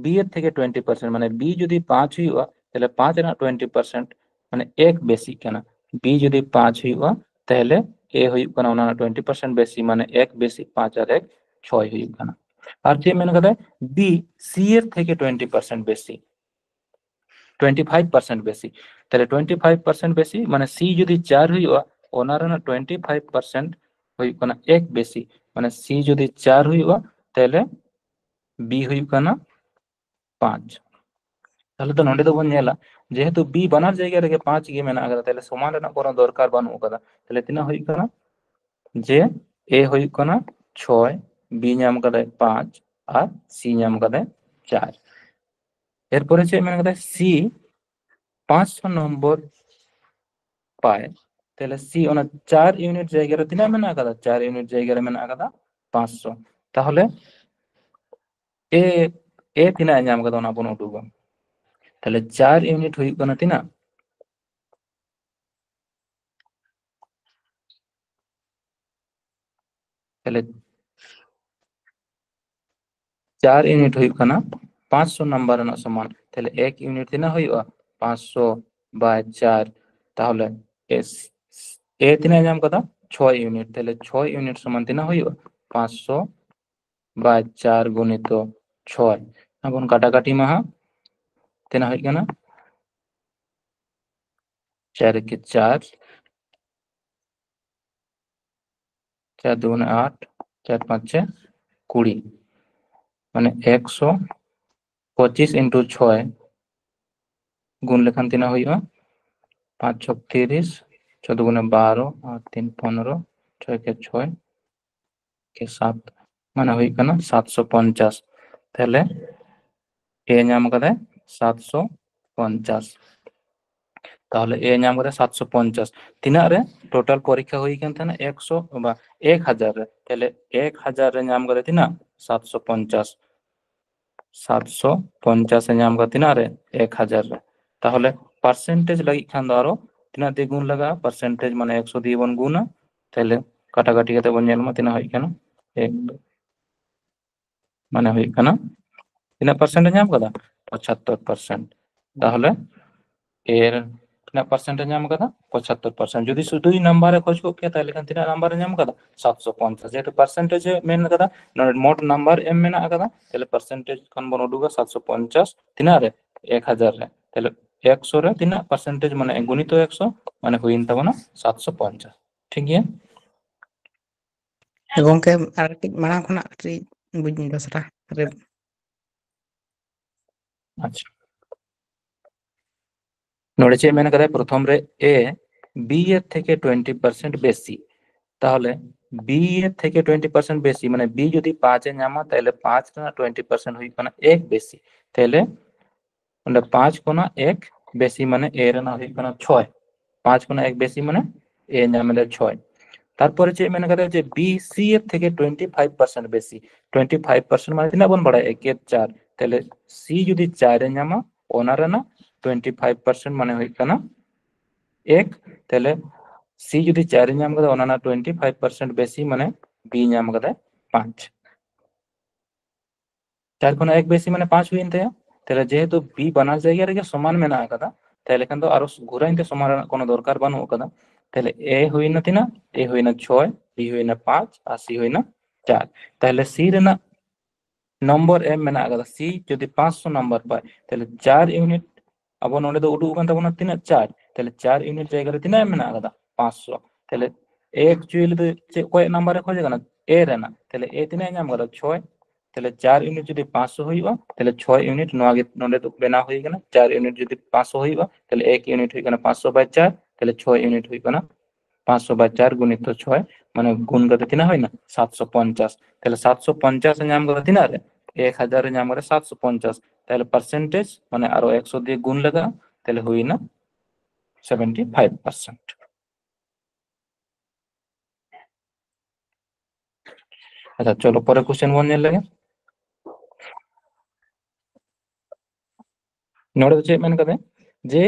ᱵᱤ ᱮᱨ ᱛᱷᱮᱠᱮ ᱴᱩᱭᱮᱱᱴᱤ ᱯᱟᱨᱥᱮᱱᱴ, ᱢᱟᱱᱮ ᱵᱤ ᱡᱩᱫᱤ ᱯᱟᱸᱪ ᱦᱩᱭᱩᱜᱼᱟ, ᱛᱟᱦᱞᱮ ᱯᱟᱸᱪ ᱨᱮᱱᱟᱜ ᱴᱩᱭᱮᱱᱴᱤ ᱯᱟᱨᱥᱮᱱᱴ, ᱢᱟᱱᱮ ᱮᱠ ᱵᱮᱥᱤᱜ ᱠᱟᱱᱟ᱾ ᱵᱤ ᱡᱩᱫᱤ ᱯᱟᱸᱪ ᱦᱩᱭᱩᱜᱼᱟ, ᱛᱟᱦᱞᱮ ᱮ ᱦᱩᱭᱩᱜ ᱠᱟᱱᱟ ᱚᱱᱟ ᱨᱮᱱᱟᱜ ᱴᱩᱭᱮᱱᱴᱤ ᱯᱟᱨᱥᱮᱱᱴ ᱵᱮᱥᱤ, ᱢᱟᱱᱮ ᱮᱠ ᱵᱮᱥᱤ ᱯᱟᱸᱪ ᱟᱨ ᱮᱠ ᱪᱷᱚᱭ ᱦᱩᱭᱩᱜ ᱠᱟᱱᱟ᱾ ᱟᱨ ᱪᱮᱫ ᱢᱮᱱ ᱠᱟᱫᱟᱭ? ᱵᱤ ᱥᱤ ᱮᱨ ᱛᱷᱮᱠᱮ ᱴᱩᱭᱮᱱᱴᱤ ᱯᱟᱨᱥᱮᱱᱴ ᱵᱮᱥᱤ᱾ ᱴᱩᱭᱮᱱᱴᱤ ᱯᱷᱟᱭᱤᱵᱷ ᱯᱟᱨᱥᱮᱱᱴ ᱵᱮᱥᱤ᱾ ᱛᱟᱦᱞᱮ ᱴᱩᱭᱮᱱᱴᱤ ᱯᱷᱟᱭᱤᱵᱷ ᱯᱟᱨᱥᱮᱱᱴ ᱵᱮᱥᱤ, ᱢᱟᱱᱮ ᱥᱤ ᱡᱩᱫᱤ ᱪᱟᱨ ᱦᱩᱭᱩᱜᱼᱟ, ᱚᱱᱟ ᱨᱮᱱᱟᱜ ᱴᱩᱭᱮᱱᱴᱤ ᱯᱷᱟᱭᱤᱵᱷ ᱯᱟᱨᱥᱮᱱᱴ ᱦᱩᱭᱩᱜ ᱠᱟᱱᱟ ᱮᱠ ᱵᱮᱥᱤ, ᱢᱟᱱᱮ ᱥᱤ ᱡᱩᱫᱤ ᱪᱟᱨ ᱦᱩᱭᱩᱜᱼᱟ, ᱛᱟᱦᱞᱮ ᱵᱤ ᱦᱩᱭᱩᱜ ᱠᱟᱱᱟ ᱯᱟᱸᱪ᱾ ᱛᱟᱦᱞᱮ ᱫᱚ ᱱᱚᱰᱮ ᱫᱚᱵᱚᱱ ᱧᱮᱞᱟ, ᱡᱮᱦᱮᱛᱩ ᱵᱤ ᱵᱟᱱᱟᱨ ᱡᱟᱭᱜᱟ ᱨᱮᱜᱮ ᱯᱟᱸᱪ ᱜᱮ ᱢᱮᱱᱟᱜ ᱟᱠᱟᱫᱟ, ᱛᱟᱦᱞᱮ ᱥᱚᱢᱟᱱ ᱨᱮᱱᱟᱜ ᱠᱳᱱᱳ ᱫᱚᱨᱠᱟᱨ ᱵᱟᱹᱱᱩᱜ ᱟᱠᱟᱫᱟ᱾ ᱛᱟᱦᱞᱮ ᱛᱤᱱᱟᱹᱜ ᱦᱩᱭᱩᱜ ᱠᱟᱱᱟ? ᱡᱮ ᱮ ᱦᱩᱭᱩᱜ ᱠᱟᱱᱟ ᱪᱷᱚᱭ, ᱵᱤ ᱧᱟᱢ ᱠᱟᱫᱟᱭ ᱯᱟᱸᱪ, ᱟᱨ ᱥᱤ ᱧᱟᱢ ᱠᱟᱫᱟᱭ ᱪᱟᱨ᱾ ᱮᱨᱯᱚᱨᱮ ᱪᱮᱫ ᱢᱮᱱ ᱠᱟᱫᱟᱭ? ᱥᱤ ᱯᱟᱸᱪᱥᱚ ᱱᱚᱢᱵᱚᱨ ᱯᱟᱭ, ᱛᱟᱦᱞᱮ ᱥᱤ ᱚᱱᱟ ᱪᱟᱨ ᱤᱭᱩᱱᱤᱴ ᱡᱟᱭᱜᱟ ᱨᱮ ᱛᱤᱱᱟᱹᱜ ᱢᱮᱱᱟᱜ ᱠᱟᱫᱟ? ᱪᱟᱨ ᱤᱭᱩᱱᱤᱴ ᱡᱟᱭᱜᱟ ᱨᱮ ᱢᱮᱱᱟᱜ ᱠᱟᱫᱟ ᱯᱟᱸᱪᱥᱚ᱾ ᱛᱟᱦᱞᱮ ᱮ, ᱮ ᱛᱤᱱᱟᱹᱜ ᱮ ᱧᱟᱢ ᱠᱟᱫᱟ ᱚᱱᱟ ᱵᱚᱱ ᱩᱰᱩᱠᱟ᱾ ᱛᱟᱦᱞᱮ ᱪᱟᱨ ᱤᱭᱩᱱᱤᱴ ᱦᱩᱭᱩᱜ ᱠᱟᱱᱟ ᱛᱤᱱᱟᱹᱜ? ᱛᱟᱦᱞᱮ ᱪᱟᱨ ᱤᱭᱩᱱᱤᱴ ᱦᱩᱭᱩᱜ ᱠᱟᱱᱟ ᱯᱟᱸᱪᱥᱚ ᱱᱟᱢᱵᱟᱨ ᱨᱮᱱᱟᱜ ᱥᱚᱢᱟᱱ᱾ ᱛᱟᱦᱞᱮ ᱮᱠ ᱤᱭᱩᱱᱤᱴ ᱛᱤᱱᱟᱹᱜ ᱦᱩᱭᱩᱜᱼᱟ? ᱯᱟᱸᱪᱥᱚ ᱵᱟᱭ ᱪᱟᱨ᱾ ᱛᱟᱦᱞᱮ ᱮ ᱛᱤᱱᱟᱹᱜ ᱧᱟᱢ ᱠᱟᱫᱟ? ᱪᱷᱚᱭ ᱤᱭᱩᱱᱤᱴ᱾ ᱛᱟᱦᱞᱮ ᱪᱷᱚᱭ ᱤᱭᱩᱱᱤᱴ ᱥᱚᱢᱟᱱ ᱛᱤᱱᱟᱹᱜ ᱦᱩᱭᱩᱜᱼᱟ? ᱯᱟᱸᱪᱥᱚ ᱵᱟᱭ ᱪᱟᱨ ᱜᱩᱱᱤᱛᱚ ᱪᱷᱚᱭ᱾ ᱟᱵᱚᱱ ᱠᱟᱴᱟᱠᱟᱴᱤ ᱢᱟᱦᱟ ᱛᱤᱱᱟᱹᱜ ᱦᱩᱭᱩᱜ ᱠᱟᱱᱟ? ᱪᱟᱨ ᱮᱠᱮ ᱪᱟᱨ, ᱪᱟᱨ ᱫᱩᱜᱩᱱᱮ ᱟᱴ, ᱪᱟᱨ ᱯᱟᱸᱪᱮ ᱠᱩᱲᱤ, ᱢᱟᱱᱮ ᱮᱠᱥᱚ ᱯᱚᱸᱪᱤᱥ ᱤᱱᱴᱩ ᱪᱷᱚᱭ ᱜᱩᱱ ᱞᱮᱠᱷᱟᱱ ᱛᱤᱱᱟᱹᱜ ᱦᱩᱭᱩᱜᱼᱟ? ᱯᱟᱸᱪ ᱪᱷᱚᱠ ᱛᱤᱨᱤᱥ, ᱪᱷᱚ ᱫᱩᱜᱩᱱᱮ ᱵᱟᱨᱚ, ᱟᱨ ᱛᱤᱱ ᱯᱚᱱᱨᱚ, ᱪᱷᱚᱭ ᱠᱮ ᱪᱷᱚᱭ, ᱠᱮ ᱥᱟᱛ, ᱢᱟᱱᱮ ᱦᱩᱭᱩᱜ ᱠᱟᱱᱟ ᱥᱟᱛᱥᱚ ᱯᱚᱧᱪᱟᱥ᱾ ᱛᱟᱦᱞᱮ ᱮ ᱧᱟᱢ ᱠᱟᱫᱟᱭ ᱥᱟᱛᱥᱚ ᱯᱚᱧᱪᱟᱥ᱾ ᱛᱟᱦᱞᱮ ᱮ ᱧᱟᱢ ᱠᱟᱫᱟᱭ ᱥᱟᱛᱥᱚ ᱯᱚᱧᱪᱟᱥ᱾ ᱛᱤᱱᱟᱹᱜ ᱨᱮ ᱴᱳᱴᱟᱞ ᱯᱚᱨᱤᱠᱠᱷᱟ ᱦᱩᱭ ᱠᱟᱱ ᱛᱟᱦᱮᱱᱟ? ᱮᱠᱥᱚ ᱵᱟ ᱮᱠ ᱦᱟᱡᱟᱨ ᱨᱮ᱾ ᱛᱟᱦᱞᱮ ᱮᱠ ᱦᱟᱡᱟᱨ ᱨᱮ ᱧᱟᱢ ᱠᱟᱫᱟᱭ ᱛᱤᱱᱟᱹᱜ? ᱥᱟᱛᱥᱚ ᱯᱚᱧᱪᱟᱥ᱾ ᱥᱟᱛᱥᱚ ᱯᱚᱧᱪᱟᱥ ᱮ ᱧᱟᱢ ᱠᱟᱫᱟ ᱛᱤᱱᱟᱹᱜ ᱨᱮ? ᱮᱠ ᱦᱟᱡᱟᱨ ᱨᱮ᱾ ᱛᱟᱦᱞᱮ ᱯᱟᱨᱥᱮᱱᱴᱮᱡᱽ ᱞᱟᱹᱜᱤᱫ ᱠᱷᱟᱱ ᱫᱚ ᱟᱨᱚ ᱛᱤᱱᱟᱹᱜ ᱫᱤᱭᱮ ᱜᱩᱱ ᱞᱟᱜᱟᱜᱼᱟ? ᱯᱟᱨᱥᱮᱱᱴᱮᱡᱽ ᱢᱟᱱᱮ ᱮᱠᱥᱚ ᱫᱤᱭᱮ ᱵᱚᱱ ᱜᱩᱱᱟ᱾ ᱛᱟᱦᱞᱮ ᱠᱟᱴᱟᱠᱟᱴᱤ ᱠᱟᱛᱮ ᱵᱚᱱ ᱧᱮᱞ ᱢᱟ ᱛᱤᱱᱟᱹᱜ ᱦᱩᱭᱩᱜ ᱠᱟᱱᱟ᱾ ᱮᱠ ᱢᱟᱱᱮ ᱦᱩᱭᱩᱜ ᱠᱟᱱᱟ ᱛᱤᱱᱟᱹᱜ ᱯᱟᱨᱥᱮᱱᱴ ᱮ ᱧᱟᱢ ᱠᱟᱫᱟ? ᱯᱚᱸᱪᱟᱛᱛᱳᱨ ᱯᱟᱨᱥᱮᱱᱴ᱾ ᱛᱟᱦᱞᱮ ᱮ ᱛᱤᱱᱟᱹᱜ ᱯᱟᱨᱥᱮᱱᱴ ᱮ ᱧᱟᱢ ᱠᱟᱫᱟ? ᱯᱚᱸᱪᱟᱛᱛᱳᱨ ᱯᱟᱨᱥᱮᱱᱴ᱾ ᱡᱩᱫᱤ ᱥᱩᱫᱷᱩᱭ ᱱᱟᱢᱵᱟᱨ ᱮ ᱠᱷᱚᱡ ᱠᱚᱜ ᱠᱮᱭᱟ, ᱛᱟᱦᱞᱮ ᱠᱷᱟᱱ ᱛᱤᱱᱟᱹᱜ ᱱᱟᱢᱵᱟᱨ ᱮ ᱧᱟᱢ ᱠᱟᱫᱟ? ᱥᱟᱛᱥᱚ ᱯᱚᱧᱪᱟᱥ᱾ ᱡᱮᱦᱮᱛᱩ ᱯᱟᱨᱥᱮᱱᱴᱮᱡᱽ ᱮ ᱢᱮᱱ ᱠᱟᱫᱟ, ᱱᱚᱰᱮ ᱢᱳᱴ ᱱᱟᱢᱵᱟᱨ ᱮᱢ ᱢᱮᱱᱟᱜ ᱠᱟᱫᱟ, ᱛᱟᱦᱞᱮ ᱯᱟᱨᱥᱮᱱᱴᱮᱡᱽ ᱠᱷᱚᱱ ᱵᱚᱱ ᱩᱰᱩᱠᱟ ᱥᱟᱛᱥᱚ ᱯᱚᱧᱪᱟᱥ᱾ ᱛᱤᱱᱟᱹᱜ ᱨᱮ? ᱮᱠ ᱦᱟᱡᱟᱨ ᱨᱮ᱾ ᱛᱟᱦᱞᱮ ᱮᱠᱥᱚ ᱨᱮ ᱛᱤᱱᱟᱹᱜ ᱯᱟᱨᱥᱮᱱᱴᱮᱡᱽ, ᱢᱟᱱᱮ ᱜᱩᱱᱤᱛᱚ ᱮᱠᱥᱚ, ᱢᱟᱱᱮ ᱦᱩᱭᱮᱱ ᱛᱟᱵᱚᱱᱟ ᱥᱟᱛᱥᱚ ᱯᱚᱧᱪᱟᱥ᱾ ᱴᱷᱤᱠ ᱜᱮᱭᱟ? ᱜᱚᱝᱠᱮ, ᱟᱨ ᱠᱟᱹᱴᱤᱡ ᱢᱟᱲᱟᱝ ᱠᱷᱚᱱᱟᱜ ᱠᱟᱹᱴᱤᱡ ᱵᱟᱹᱧ ᱫᱚᱥᱨᱟ ᱨᱮ᱾ ᱟᱪᱪᱷᱟ, ᱱᱚᱰᱮ ᱪᱮᱫ ᱢᱮᱱ ᱠᱟᱫᱟᱭ? ᱯᱨᱚᱛᱷᱚᱢ ᱨᱮ ᱮ ᱵᱤ ᱮᱨ ᱛᱷᱮᱠᱮ ᱴᱩᱭᱮᱱᱴᱤ ᱯᱟᱨᱥᱮᱱᱴ ᱵᱮᱥᱤ᱾ ᱛᱟᱦᱞᱮ B ᱮ ᱛᱷᱮᱠᱮ ᱴᱩᱭᱮᱱᱴᱤ ᱯᱟᱨᱥᱮᱱᱴ ᱵᱮᱥᱤ, ᱢᱟᱱᱮ B ᱡᱩᱫᱤ ᱯᱟᱸᱪ ᱮ ᱧᱟᱢᱟ, ᱛᱟᱦᱚᱞᱮ ᱯᱟᱸᱪ ᱨᱮᱱᱟᱜ ᱴᱩᱭᱮᱱᱴᱤ ᱯᱟᱨᱥᱮᱱᱴ ᱦᱩᱭᱩᱜ ᱠᱟᱱᱟ ᱮᱠ ᱵᱮᱥᱤ᱾ ᱛᱟᱦᱚᱞᱮ ᱚᱸᱰᱮ ᱯᱟᱸᱪ ᱠᱷᱚᱱᱟᱜ ᱮᱠ ᱵᱮᱥᱤ, ᱢᱟᱱᱮ A ᱨᱮᱱᱟᱜ ᱦᱩᱭᱩᱜ ᱠᱟᱱᱟ ᱪᱷᱚᱭ᱾ ᱯᱟᱸᱪ ᱠᱷᱚᱱᱟᱜ ᱮᱠ ᱵᱮᱥᱤ, ᱢᱟᱱᱮ A ᱧᱟᱢ ᱮᱫᱟ ᱪᱷᱚᱭ᱾ ᱛᱟᱨᱯᱚᱨᱮ ᱪᱮᱫ ᱢᱮᱱ ᱠᱟᱫᱟ, ᱡᱮ B C ᱮ ᱛᱷᱮᱠᱮ ᱴᱩᱭᱮᱱᱴᱤ ᱯᱷᱟᱭᱤᱵᱷ ᱯᱟᱨᱥᱮᱱᱴ ᱵᱮᱥᱤ᱾ ᱴᱩᱭᱮᱱᱴᱤ ᱯᱷᱟᱭᱤᱵᱷ ᱯᱟᱨᱥᱮᱱᱴ ᱢᱟᱱᱮ ᱛᱤᱱᱟᱹᱜ ᱵᱚᱱ ᱵᱟᱲᱟᱭᱟ? ᱮᱠ ᱮ ᱪᱟᱨ᱾ ᱛᱟᱦᱚᱞᱮ C ᱡᱩᱫᱤ ᱪᱟᱨ ᱮ ᱧᱟᱢᱟ, ᱚᱱᱟ ᱨᱮᱱᱟᱜ ᱴᱩᱭᱮᱱᱴᱤ ᱯᱷᱟᱭᱤᱵᱷ ᱯᱟᱨᱥᱮᱱᱴ ᱢᱟᱱᱮ ᱦᱩᱭᱩᱜ ᱠᱟᱱᱟ ᱮᱠ᱾ ᱛᱟᱦᱚᱞᱮ C ᱡᱩᱫᱤ ᱪᱟᱨ ᱮ ᱧᱟᱢ ᱠᱟᱫᱟ, ᱚᱱᱟ ᱨᱮᱱᱟᱜ ᱴᱩᱭᱮᱱᱴᱤ ᱯᱷᱟᱭᱤᱵᱷ ᱯᱟᱨᱥᱮᱱᱴ ᱵᱮᱥᱤ, ᱢᱟᱱᱮ B ᱧᱟᱢ ᱠᱟᱫᱟᱭ ᱯᱟᱸᱪ᱾ ᱪᱟᱨ ᱠᱷᱚᱱᱟᱜ ᱮᱠ ᱵᱮᱥᱤ ᱢᱟᱱᱮ ᱯᱟᱸᱪ ᱦᱩᱭᱮᱱ ᱛᱟᱭᱟ᱾ ᱛᱟᱦᱚᱞᱮ ᱡᱮᱦᱮᱛᱩ B ᱵᱟᱱᱟᱨ ᱡᱟᱭᱜᱟ ᱨᱮᱜᱮ ᱥᱚᱢᱟᱱ ᱢᱮᱱᱟᱜ ᱟᱠᱟᱫᱟ, ᱛᱟᱦᱚᱞᱮ ᱠᱷᱟᱱ ᱫᱚ ᱟᱨᱚ ᱜᱷᱩᱨᱟᱹᱧ ᱛᱮ ᱥᱚᱢᱟᱱ ᱨᱮᱱᱟᱜ ᱠᱳᱱᱳ ᱫᱚᱨᱠᱟᱨ ᱵᱟᱹᱱᱩᱜ ᱟᱠᱟᱫᱟ᱾ ᱛᱟᱦᱚᱞᱮ A ᱦᱩᱭᱱᱟ ᱛᱤᱱᱟᱹᱜ? A ᱦᱩᱭᱱᱟ ᱪᱷᱚᱭ, B ᱦᱩᱭᱱᱟ ᱯᱟᱸᱪ ᱟᱨ C ᱦᱩᱭᱱᱟ ᱪᱟᱨ᱾ ᱛᱟᱦᱚᱞᱮ C ᱨᱮᱱᱟᱜ ᱱᱚᱢᱵᱚᱨ ᱮᱢ ᱢᱮᱱᱟᱜ ᱟᱠᱟᱫᱟ, C ᱡᱩᱫᱤ ᱯᱟᱸᱪᱥᱚ ᱱᱟᱢᱵᱟᱨ ᱯᱟᱭ, ᱛᱟᱦᱚᱞᱮ ᱪᱟᱨ ᱤᱭᱩᱱᱤᱴ ᱟᱵᱚ ᱱᱚᱰᱮ ᱫᱚ ᱩᱰᱩᱠ ᱟᱠᱟᱱ ᱛᱟᱵᱚᱱᱟ ᱛᱤᱱᱟᱹᱜ? ᱪᱟᱨ᱾ ᱛᱟᱦᱚᱞᱮ ᱪᱟᱨ ᱤᱭᱩᱱᱤᱴ ᱡᱟᱭᱜᱟ ᱨᱮ ᱛᱤᱱᱟᱹᱜ ᱮᱢ ᱢᱮᱱᱟᱜ ᱟᱠᱟᱫᱟ? ᱯᱟᱸᱪᱥᱚ᱾ ᱛᱟᱦᱚᱞᱮ actually ᱫᱚ ᱪᱮᱫ, ᱚᱠᱚᱭᱟᱜ ᱱᱟᱢᱵᱟᱨ ᱮ ᱠᱷᱚᱡ ᱠᱟᱱᱟ? A ᱨᱮᱱᱟᱜ᱾ ᱛᱟᱦᱚᱞᱮ A ᱛᱤᱱᱟᱹᱜ ᱮ ᱧᱟᱢ ᱟᱠᱟᱫᱟ? ᱪᱷᱚᱭ᱾ ᱛᱟᱦᱚᱞᱮ ᱪᱟᱨ ᱤᱭᱩᱱᱤᱴ ᱡᱩᱫᱤ ᱯᱟᱸᱪᱥᱚ ᱦᱩᱭᱩᱜᱼᱟ, ᱛᱟᱦᱚᱞᱮ ᱪᱷᱚᱭ ᱤᱭᱩᱱᱤᱴ ᱱᱚᱣᱟ ᱜᱮ ᱱᱚᱰᱮ ᱫᱚ ᱵᱮᱱᱟᱣ ᱦᱩᱭ ᱟᱠᱟᱱᱟ᱾ ᱪᱟᱨ ᱤᱭᱩᱱᱤᱴ ᱡᱩᱫᱤ ᱯᱟᱸᱪᱥᱚ ᱦᱩᱭᱩᱜᱼᱟ, ᱛᱟᱦᱚᱞᱮ ᱮᱠ ᱤᱭᱩᱱᱤᱴ ᱦᱩᱭᱩᱜ ᱠᱟᱱᱟ ᱯᱟᱸᱪᱥᱚ ᱵᱟᱭ ᱪᱟᱨ, ᱛᱟᱦᱚᱞᱮ ᱪᱷᱚᱭ ᱤᱭᱩᱱᱤᱴ ᱦᱩᱭᱩᱜ ᱠᱟᱱᱟ ᱯᱟᱸᱪᱥᱚ ᱵᱟᱭ ᱪᱟᱨ ᱜᱩᱱᱤᱛᱚ ᱪᱷᱚᱭ, ᱢᱟᱱᱮ ᱜᱩᱱ ᱠᱟᱛᱮ ᱛᱤᱱᱟᱹᱜ ᱦᱩᱭᱱᱟ? ᱥᱟᱛᱥᱚ ᱯᱚᱧᱪᱟᱥ᱾ ᱛᱟᱦᱚᱞᱮ ᱥᱟᱛᱥᱚ ᱯᱚᱧᱪᱟᱥ ᱮ ᱧᱟᱢ ᱠᱟᱫᱟ ᱛᱤᱱᱟᱹᱜ ᱨᱮ? ᱮᱠ ᱦᱟᱡᱟᱨ ᱨᱮ ᱧᱟᱢ ᱠᱟᱫᱟ ᱥᱟᱛᱥᱚ ᱯᱚᱧᱪᱟᱥ᱾ ᱛᱟᱦᱚᱞᱮ ᱯᱟᱨᱥᱮᱱᱴᱮᱡᱽ ᱢᱟᱱᱮ ᱟᱨᱚ ᱮᱠᱥᱚ ᱫᱤᱭᱮ ᱜᱩᱱ ᱞᱟᱜᱟᱜᱼᱟ, ᱛᱟᱦᱚᱞᱮ ᱦᱩᱭᱱᱟ ᱥᱮᱵᱷᱮᱱᱴᱤ ᱯᱷᱟᱭᱤᱵᱷ ᱯᱟᱨᱥᱮᱱᱴ᱾ ᱟᱪᱪᱷᱟ, ᱪᱚᱞᱚ ᱯᱚᱨᱮ ᱠᱚᱥᱪᱮᱱ ᱵᱚᱱ ᱧᱮᱞ ᱞᱮᱜᱮ᱾ ᱱᱚᱰᱮ ᱫᱚ ᱪᱮᱫ ᱢᱮᱱ ᱠᱟᱫᱟ? ᱡᱮ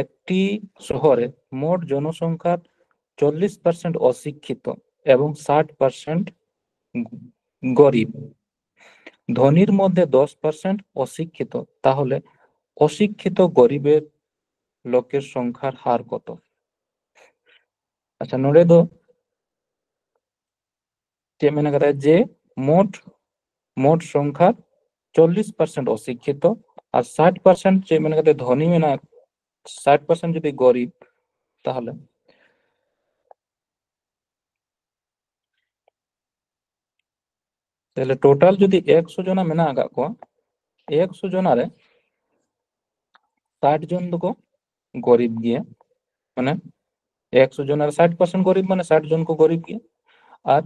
ᱮᱠᱴᱤ ᱥᱚᱦᱚᱨᱮ ᱢᱳᱴ ᱡᱚᱱᱚᱥᱚᱝᱠᱷᱟর ᱪᱚᱞᱞᱤᱥ ᱯᱟᱨᱥᱮᱱᱴ ᱚᱥᱤক্ষᱤᱛ ᱮᱵᱚᱝ ᱥᱟᱴ ᱯᱟᱨᱥᱮᱱᱴ ᱜᱚᱨᱤᱵ, ᱫᱷᱚᱱᱤᱨ মধ্যে দশ পার্সেন্ট অশিক্ষিত, তাহলে অশিক্ষিত গরিবের লোকের সংখ্যার হার কত? আচ্ছা, ᱱᱚᱰᱮ ᱫᱚ ᱪᱮᱫ ᱢᱮᱱ ᱠᱟᱫᱟ? ᱡᱮ ᱢᱳᱴ, ᱢᱳᱴ ᱥᱚᱝᱠᱷᱟ ᱪᱚᱞᱞᱤᱥ ᱯᱟᱨᱥᱮᱱᱴ ᱚᱥᱤᱠᱠᱷᱤᱛᱚ ᱟᱨ ᱥᱟᱴ ᱯᱟᱨᱥᱮᱱᱴ ᱪᱮᱫ ᱢᱮᱱ ᱠᱟᱫᱟ? ᱫᱷᱚᱱᱤ ᱢᱮᱱᱟᱜ, ᱥᱟᱴ ᱯᱟᱨᱥᱮᱱᱴ ᱡᱩᱫᱤ ᱜᱚᱨᱤᱵ, ᱛᱟᱦᱚᱞᱮ, ᱛᱟᱦᱚᱞᱮ ᱴᱳᱴᱟᱞ ᱡᱩᱫᱤ ᱮᱠᱥᱚ ᱡᱚᱱᱟ ᱢᱮᱱᱟᱜ ᱟᱠᱟᱫ ᱠᱚᱣᱟ, ᱮᱠᱥᱚ ᱡᱚᱱᱟ ᱨᱮ ᱥᱟᱴ ᱡᱚᱱ ᱫᱚᱠᱚ ᱜᱚᱨᱤᱵ ᱜᱮᱭᱟ᱾ ᱢᱟᱱᱮ ᱮᱠᱥᱚ ᱡᱚᱱᱟ ᱨᱮ ᱥᱟᱴ ᱯᱟᱨᱥᱮᱱᱴ ᱜᱚᱨᱤᱵ, ᱢᱟᱱᱮ ᱥᱟᱴ ᱡᱚᱱ ᱠᱚ ᱜᱚᱨᱤᱵ ᱜᱮᱭᱟ᱾ ᱟᱨ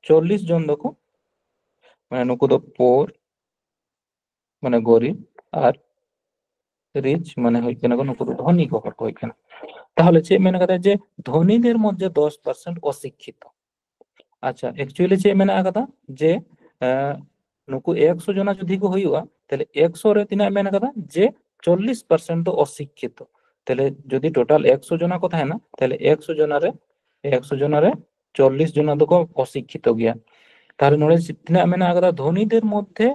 ᱪᱚᱞᱞᱤᱥ ᱡᱚᱱ ᱫᱚᱠᱚ, ᱢᱟᱱᱮ ᱱᱩᱠᱩ ᱫᱚ ᱯᱳᱨ, ᱢᱟᱱᱮ ᱜᱚᱨᱤᱵ, ᱟᱨ ᱨᱤᱪ ᱢᱟᱱᱮ ᱦᱩᱭᱩᱜ ᱠᱟᱱᱟ ᱠᱚ ᱱᱩᱠᱩ ᱫᱚ ᱫᱷᱚᱱᱤ ᱠᱚ ᱦᱚᱲ ᱠᱚ ᱦᱩᱭᱩᱜ ᱠᱟᱱᱟ᱾ ᱛᱟᱦᱚᱞᱮ ᱪᱮᱫ ᱢᱮᱱ ᱠᱟᱫᱟ ᱡᱮ ᱫᱷᱚᱱᱤᱫᱮᱨ ᱢᱚᱫᱽᱫᱷᱮ ᱫᱚᱥ ᱯᱟᱨᱥᱮᱱᱴ ᱚᱥᱤᱠᱠᱷᱤᱛᱚ᱾ ᱟᱪᱪᱷᱟ, actually ᱪᱮᱫ ᱢᱮᱱᱟᱜ ᱟᱠᱟᱫᱟ ᱡᱮ, ᱮᱸ, ᱱᱩᱠᱩ ᱮᱠᱥᱚ ᱡᱚᱱᱟ ᱡᱩᱫᱤ ᱠᱚ ᱦᱩᱭᱩᱜᱼᱟ, ᱛᱟᱦᱞᱮ ᱮᱠᱥᱚ ᱨᱮ ᱛᱤᱱᱟᱹᱜ ᱢᱮᱱ ᱟᱠᱟᱫᱟ ᱡᱮ ᱪᱚᱞᱞᱤᱥ ᱯᱟᱨᱥᱮᱱᱴ ᱫᱚ ᱚᱥᱤᱠᱠᱷᱤᱛᱚ᱾ ᱛᱟᱦᱞᱮ ᱡᱩᱫᱤ ᱴᱳᱴᱟᱞ ᱮᱠᱥᱚ ᱡᱚᱱᱟ ᱠᱚ ᱛᱟᱦᱮᱱᱟ, ᱛᱟᱦᱞᱮ ᱮᱠᱥᱚ ᱡᱚᱱᱟ ᱨᱮ, ᱮᱠᱥᱚ ᱡᱚᱱᱟ ᱨᱮ ᱪᱚᱞᱞᱤᱥ ᱡᱚᱱᱟ ᱫᱚᱠᱚ ᱚᱥᱤᱠᱠᱷᱤᱛᱚ ᱜᱮᱭᱟ᱾ ᱛᱟᱦᱞᱮ ᱱᱚᱰᱮ ᱛᱤᱱᱟᱹᱜ ᱢᱮᱱᱟᱜ ᱟᱠᱟᱫᱟ? ᱫᱷᱚᱱᱤᱫᱮᱨ ᱢᱚᱫᱽᱫᱷᱮ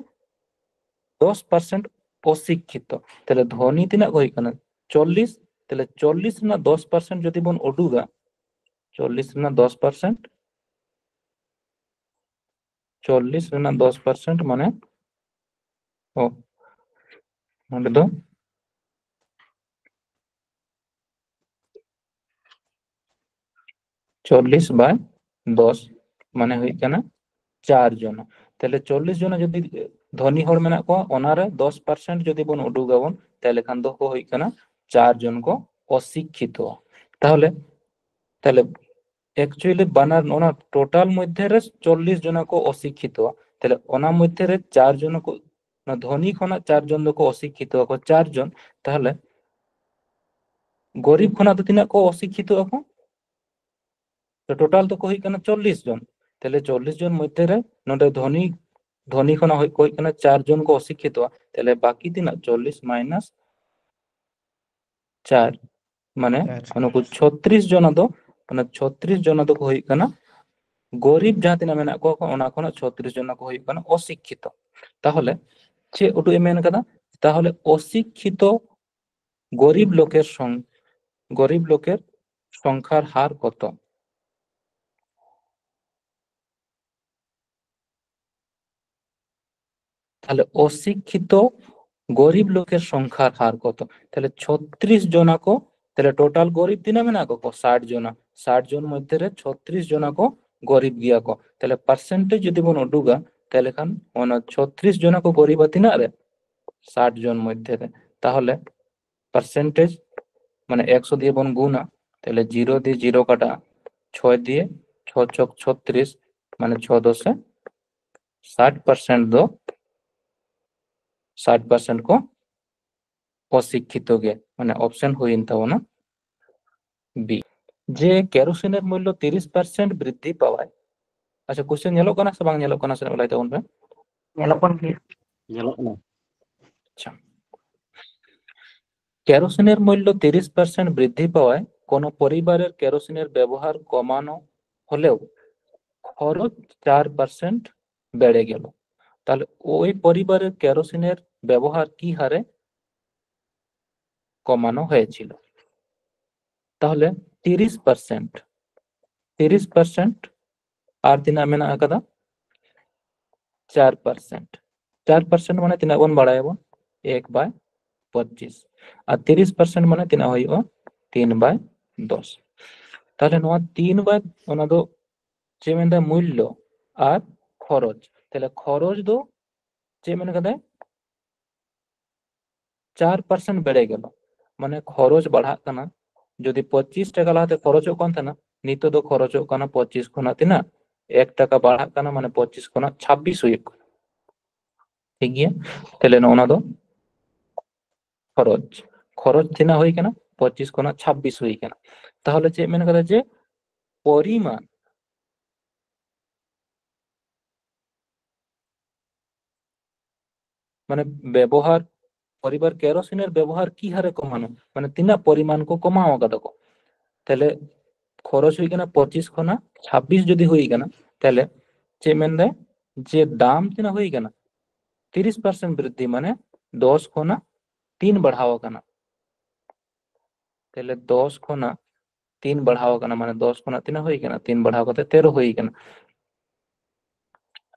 ᱫᱚᱥ ᱯᱟᱨᱥᱮᱱᱴ ᱚᱥᱤᱠᱠᱷᱤᱛᱚ᱾ ᱛᱟᱦᱞᱮ ᱫᱷᱚᱱᱤ ᱛᱤᱱᱟᱹᱜ ᱠᱚ ᱦᱩᱭᱩᱜ ᱠᱟᱱᱟ? ᱪᱚᱞᱞᱤᱥ᱾ ᱛᱟᱦᱞᱮ ᱪᱚᱞᱞᱤᱥ ᱨᱮᱱᱟᱜ ᱫᱚᱥ ᱯᱟᱨᱥᱮᱱᱴ ᱡᱩᱫᱤ ᱵᱚᱱ ᱩᱰᱩᱠᱟ, ᱪᱚᱞᱞᱤᱥ ᱨᱮᱱᱟᱜ ᱫᱚᱥ ᱯᱟᱨᱥᱮᱱᱴ, ᱪᱚᱞᱞᱤᱥ ᱨᱮᱱᱟᱜ ᱫᱚᱥ ᱯᱟᱨᱥᱮᱱᱴ ᱢᱟᱱᱮ, ᱚ, ᱱᱚᱰᱮ ᱫᱚ ᱪᱚᱞᱞᱤᱥ ᱵᱟᱭ ᱫᱚᱥ, ᱢᱟᱱᱮ ᱦᱩᱭᱩᱜ ᱠᱟᱱᱟ ᱪᱟᱨ ᱡᱚᱱᱟ᱾ ᱛᱟᱦᱞᱮ ᱪᱚᱞᱞᱤᱥ ᱡᱚᱱᱟ ᱡᱩᱫᱤ ᱫᱷᱚᱱᱤ ᱦᱚᱲ ᱢᱮᱱᱟᱜ ᱠᱚᱣᱟ, ᱚᱱᱟᱨᱮ ᱫᱚᱥ ᱯᱟᱨᱥᱮᱱᱴ ᱡᱩᱫᱤ ᱵᱚᱱ ᱩᱰᱩᱠᱟᱵᱚᱱ, ᱛᱟᱦᱞᱮ ᱠᱷᱟᱱ ᱫᱚ ᱠᱚ ᱦᱩᱭᱩᱜ ᱠᱟᱱᱟ ᱪᱟᱨ ᱡᱚᱱ ᱠᱚ ᱚᱥᱤᱠᱠᱷᱤᱛᱚ᱾ ᱛᱟᱦᱞᱮ, ᱛᱟᱦᱞᱮ actually ᱵᱟᱱᱟᱨ ᱚᱱᱟ ᱴᱳᱴᱟᱞ ᱢᱚᱫᱽᱫᱷᱮ ᱨᱮ ᱪᱚᱞᱞᱤᱥ ᱡᱚᱱᱟ ᱠᱚ ᱚᱥᱤᱠᱠᱷᱤᱛᱚ᱾ ᱛᱟᱦᱞᱮ ᱚᱱᱟ ᱢᱚᱫᱽᱫᱷᱮ ᱨᱮ ᱪᱟᱨ ᱡᱚᱱᱟ ᱠᱚ, ᱚᱱᱟ ᱫᱷᱚᱱᱤ ᱠᱷᱚᱱᱟᱜ ᱪᱟᱨ ᱡᱚᱱ ᱫᱚᱠᱚ ᱚᱥᱤᱠᱠᱷᱤᱛᱚ ᱟᱠᱚ, ᱪᱟᱨ ᱡᱚᱱ᱾ ᱛᱟᱦᱞᱮ ᱜᱚᱨᱤᱵ ᱠᱷᱚᱱᱟᱜ ᱫᱚ ᱛᱤᱱᱟᱹᱜ ᱠᱚ ᱚᱥᱤᱠᱠᱷᱤᱛᱚ ᱟᱠᱚ? ᱛᱚ ᱴᱳᱴᱟᱞ ᱫᱚᱠᱚ ᱦᱩᱭᱩᱜ ᱠᱟᱱᱟ ᱪᱚᱞᱞᱤᱥ ᱡᱚᱱ᱾ ᱛᱟᱦᱞᱮ ᱪᱚᱞᱞᱤᱥ ᱡᱚᱱ ᱢᱚᱫᱽᱫᱷᱮ ᱨᱮ ᱱᱚᱰᱮ ᱫᱷᱚᱱᱤ, ᱫᱷᱚᱱᱤ ᱠᱷᱚᱱᱟᱜ ᱦᱩᱭ-, ᱠᱚ ᱦᱩᱭᱩᱜ ᱠᱟᱱᱟ ᱪᱟᱨ ᱡᱚᱱ ᱠᱚ ᱚᱥᱤᱠᱠᱷᱤᱛᱚᱜᱼᱟ᱾ ᱛᱟᱦᱞᱮ ᱵᱟᱹᱠᱤ ᱛᱤᱱᱟᱹᱜ? ᱪᱚᱞᱞᱤᱥ ᱢᱟᱭᱱᱟᱥ ᱪᱟᱨ, ᱢᱟᱱᱮ ᱪᱟᱨ᱾ ᱱᱩᱠᱩ ᱪᱷᱚᱛᱨᱤᱥ ᱡᱚᱱᱟ ᱫᱚ, ᱢᱟᱱᱮ ᱪᱷᱚᱛᱨᱤᱥ ᱡᱚᱱᱟ ᱫᱚᱠᱚ ᱦᱩᱭᱩᱜ ᱠᱟᱱᱟ ᱜᱚᱨᱤᱵ, ᱡᱟᱦᱟᱸ ᱛᱤᱱᱟᱹᱜ ᱢᱮᱱᱟᱜ ᱠᱚᱣᱟ ᱠᱚ, ᱚᱱᱟ ᱠᱷᱚᱱᱟᱜ ᱪᱷᱚᱛᱨᱤᱥ ᱡᱚᱱᱟ ᱠᱚ ᱦᱩᱭᱩᱜ ᱠᱟᱱᱟ ᱚᱥᱤᱠᱠᱷᱤᱛᱚ᱾ ᱛᱟᱦᱚᱞᱮ ᱪᱮᱫ ᱩᱰᱩᱜ ᱮ ᱢᱮᱱ ᱠᱟᱫᱟ? ᱛᱟᱦᱚᱞᱮ ᱚᱥᱤᱠᱠᱷᱤᱛᱚ ᱜᱚᱨᱤᱵ ᱞᱳᱠᱮᱨ ᱥᱚᱝ-, ᱜᱚᱨᱤᱵ ᱞᱳᱠᱮᱨ ᱥᱚᱝᱠᱷᱟᱨ ᱦᱟᱨ ᱠᱚᱛᱚ? ᱛᱟᱦᱞᱮ ᱚᱥᱤᱠᱠᱷᱤᱛᱚ ᱜᱚᱨᱤᱵ ᱞᱳᱠᱮᱨ ᱥᱚᱝᱠᱷᱟᱨ ᱦᱟᱨ ᱠᱚᱛᱚ? ᱛᱟᱦᱞᱮ ᱪᱷᱚᱛᱨᱤᱥ ᱡᱚᱱᱟ ᱠᱚ, ᱛᱟᱦᱞᱮ ᱴᱳᱴᱟᱞ ᱜᱚᱨᱤᱵ ᱛᱤᱱᱟᱹᱜ ᱢᱮᱱᱟᱜ ᱠᱚ? ᱥᱟᱴ ᱡᱚᱱᱟ᱾ ᱥᱟᱴ ᱡᱚᱱ ᱢᱚᱫᱽᱫᱷᱮ ᱨᱮ ᱪᱷᱚᱛᱨᱤᱥ ᱡᱚᱱᱟ ᱠᱚ ᱜᱚᱨᱤᱵ ᱜᱮᱭᱟ ᱠᱚ᱾ ᱛᱟᱦᱞᱮ ᱯᱟᱨᱥᱮᱱᱴᱮᱡᱽ ᱡᱩᱫᱤ ᱵᱚᱱ ᱩᱰᱩᱠᱟ, ᱛᱟᱦᱞᱮ ᱠᱷᱟᱱ ᱚᱱᱟ ᱪᱷᱚᱛᱨᱤᱥ ᱡᱚᱱᱟ ᱠᱚ ᱜᱚᱨᱤᱵᱟ ᱛᱤᱱᱟᱹᱜ ᱨᱮ? ᱥᱟᱴ ᱡᱚᱱ ᱢᱚᱫᱽᱫᱷᱮ ᱨᱮ᱾ ᱛᱟᱦᱚᱞᱮ ᱯᱟᱨᱥᱮᱱᱴᱮᱡᱽ ᱢᱟᱱᱮ ᱮᱠᱥᱚ ᱫᱤᱭᱮ ᱵᱚᱱ ᱜᱩᱱᱟ, ᱛᱟᱦᱞᱮ ᱡᱤᱨᱳ ᱫᱤᱭᱮ ᱡᱤᱨᱳ ᱠᱟᱴᱟᱜᱼᱟ, ᱪᱷᱚᱭ ᱫᱤᱭᱮ ᱪᱷᱚ ᱪᱚᱠ ᱪᱷᱚᱛᱨᱤᱥ, ᱢᱟᱱᱮ ᱪᱷᱚ ᱫᱚᱥᱮ ᱥᱟᱴ ᱯᱟᱨᱥᱮᱱᱴ ᱫᱚ, ᱥᱟᱴ ᱯᱟᱨᱥᱮᱱᱴ ᱠᱚ ᱚᱥᱤᱠᱠᱷᱤᱛᱚ ᱜᱮ, ᱢᱟᱱᱮ ᱚᱯᱥᱮᱱ ᱦᱩᱭᱮᱱ ᱛᱟᱵᱚᱱᱟ ᱵᱤ᱾ ᱡᱮ ᱠᱮᱨᱳᱥᱤᱱᱮᱨ ᱢᱩᱞᱞᱚ ᱛᱤᱨᱤᱥ ᱯᱟᱨᱥᱮᱱᱴ ᱵᱨᱤᱫᱽᱫᱷᱤ ᱯᱟᱣᱟᱭ᱾ ᱟᱪᱪᱷᱟ, ᱠᱳᱥᱪᱮᱱ ᱧᱮᱞᱚᱜ ᱠᱟᱱᱟ ᱥᱮ ᱵᱟᱝ ᱧᱮᱞᱚᱜ ᱠᱟᱱᱟ, ᱥᱮ ᱞᱟᱹᱭ ᱛᱟᱵᱚᱱ ᱯᱮ᱾ ᱧᱮᱞᱚᱜ ᱠᱟᱱᱟ। ᱧᱮᱞᱚᱜ ᱠᱟᱱᱟ। আচ্ছা। কেরোসিনের মূল্য তিরিশ পার্সেন্ট বৃদ্ধি পাওয়ায় কোনো পরিবারের কেরোসিনের ব্যবহার কমানো হলেও খরচ চার পার্সেন্ট বেড়ে গেল। তাহলে ওই পরিবারের কেরোসিনের ব্যবহার কি হারে কমানো হয়েছিল? তাহলে তিরিশ পার্সেন্ট, তিরিশ পার্সেন্ট, আর ᱛᱤᱱᱟᱹᱜ ᱢᱮᱱᱟᱜ ᱟᱠᱟᱫᱟ? চার পার্সেন্ট। চার পার্সেন্ট ᱢᱟᱱᱮ ᱛᱤᱱᱟᱹᱜ ᱵᱚᱱ ᱵᱟᱲᱟᱭᱟᱵᱚᱱ? ᱮᱠ ᱵᱟᱭ ᱯᱚᱸᱪᱤᱥ᱾ ᱟᱨ ᱛᱤᱨᱤᱥ ᱯᱟᱨᱥᱮᱱᱴ ᱢᱟᱱᱮ ᱛᱤᱱᱟᱹᱜ ᱦᱩᱭᱩᱜᱼᱟ? ᱛᱤᱱ ᱵᱟᱭ ᱫᱚᱥ᱾ ᱛᱟᱦᱞᱮ ᱱᱚᱣᱟ ᱛᱤᱱ ᱵᱟᱭ, ᱚᱱᱟ ᱫᱚ ᱪᱮᱫ ᱢᱮᱱᱫᱟ? ᱢᱩᱞᱞᱚ ᱟᱨ ᱠᱷᱚᱨᱚᱪ᱾ ᱛᱟᱦᱞᱮ ᱠᱷᱚᱨᱚᱪ ᱫᱚ ᱪᱮᱫ ᱢᱮᱱ ᱠᱟᱫᱟᱭ? ᱪᱟᱨ ᱯᱟᱨᱥᱮᱱᱴ ᱵᱮᱲᱮ ᱜᱮᱞᱚ᱾ ᱢᱟᱱᱮ ᱠᱷᱚᱨᱚᱪ ᱵᱟᱲᱦᱟᱜ ᱠᱟᱱᱟ᱾ ᱡᱩᱫᱤ ᱯᱚᱸᱪᱤᱥ ᱴᱟᱠᱟ ᱞᱟᱦᱟᱛᱮ ᱠᱷᱚᱨᱚᱪᱚᱜ ᱠᱟᱱ ᱛᱟᱦᱮᱱᱟ, ᱱᱤᱛᱚᱜ ᱫᱚ ᱠᱷᱚᱨᱚᱪᱚᱜ ᱠᱟᱱᱟ ᱯᱚᱸᱪᱤᱥ ᱠᱷᱚᱱᱟᱜ ᱛᱤᱱᱟᱹᱜ? ᱮᱠ ᱴᱟᱠᱟ ᱵᱟᱲᱦᱟᱜ ᱠᱟᱱᱟ, ᱢᱟᱱᱮ ᱯᱚᱸᱪᱤᱥ ᱠᱷᱚᱱᱟᱜ ᱪᱷᱟᱵᱵᱤᱥ ᱦᱩᱭᱩᱜ ᱠᱟᱱᱟ᱾ ᱴᱷᱤᱠ ᱜᱮᱭᱟ, ᱛᱟᱦᱞᱮ ᱱᱚᱜᱼᱚ ᱱᱚᱣᱟ ᱫᱚ ᱠᱷᱚᱨᱚᱪ, ᱠᱷᱚᱨᱚᱪ ᱛᱤᱱᱟᱹᱜ ᱦᱩᱭ ᱠᱟᱱᱟ? ᱯᱚᱸᱪᱤᱥ ᱠᱷᱚᱱᱟᱜ ᱪᱷᱟᱵᱵᱤᱥ ᱦᱩᱭ ᱠᱟᱱᱟ᱾ ᱛᱟᱦᱚᱞᱮ ᱪᱮᱫ ᱢᱮᱱ ᱠᱟᱫᱟ? ᱡᱮ ᱯᱚᱨᱤᱢᱟᱱ, ᱢᱟᱱᱮ ᱵᱮᱵᱚᱦᱟᱨ, ᱯᱚᱨᱤᱵᱟᱨ ᱠᱮᱨᱳᱥᱤᱱᱮᱨ ᱵᱮᱵᱚᱦᱟᱨ ᱠᱤ ᱦᱟᱨᱮ ᱠᱚᱢᱟᱱᱚ, ᱢᱟᱱᱮ ᱛᱤᱱᱟᱹᱜ ᱯᱚᱨᱤᱢᱟᱱ ᱠᱚ ᱠᱚᱢᱟᱣ ᱠᱟᱫᱟ ᱠᱚ᱾ ᱛᱟᱦᱞᱮ ᱠᱷᱚᱨᱚᱪ ᱦᱩᱭ ᱠᱟᱱᱟ ᱯᱚᱸᱪᱤᱥ ᱠᱷᱚᱱᱟᱜ ᱪᱷᱟᱵᱵᱤᱥ ᱡᱩᱫᱤ ᱦᱩᱭ ᱠᱟᱱᱟ, ᱛᱟᱦᱞᱮ ᱪᱮᱫ ᱢᱮᱱᱫᱟᱭ? ᱡᱮ ᱫᱟᱢ ᱛᱤᱱᱟᱹᱜ ᱦᱩᱭ ᱠᱟᱱᱟ? ᱛᱤᱨᱤᱥ ᱯᱟᱨᱥᱮᱱᱴ ᱵᱨᱤᱫᱽᱫᱷᱤ, ᱢᱟᱱᱮ ᱫᱚᱥ ᱠᱷᱚᱱᱟᱜ ᱛᱤᱱ ᱵᱟᱲᱦᱟᱣ ᱟᱠᱟᱱᱟ᱾ ᱛᱟᱦᱞᱮ ᱫᱚᱥ ᱠᱷᱚᱱᱟᱜ ᱛᱤᱱ ᱵᱟᱲᱦᱟᱣ ᱟᱠᱟᱱᱟ, ᱢᱟᱱᱮ ᱫᱚᱥ ᱠᱷᱚᱱᱟᱜ ᱛᱤᱱᱟᱹᱜ ᱦᱩᱭ ᱟᱠᱟᱱᱟ? ᱛᱤᱱ ᱵᱟᱲᱦᱟᱣ ᱠᱟᱛᱮ ᱛᱮᱨᱚ ᱦᱩᱭ ᱟᱠᱟᱱᱟ᱾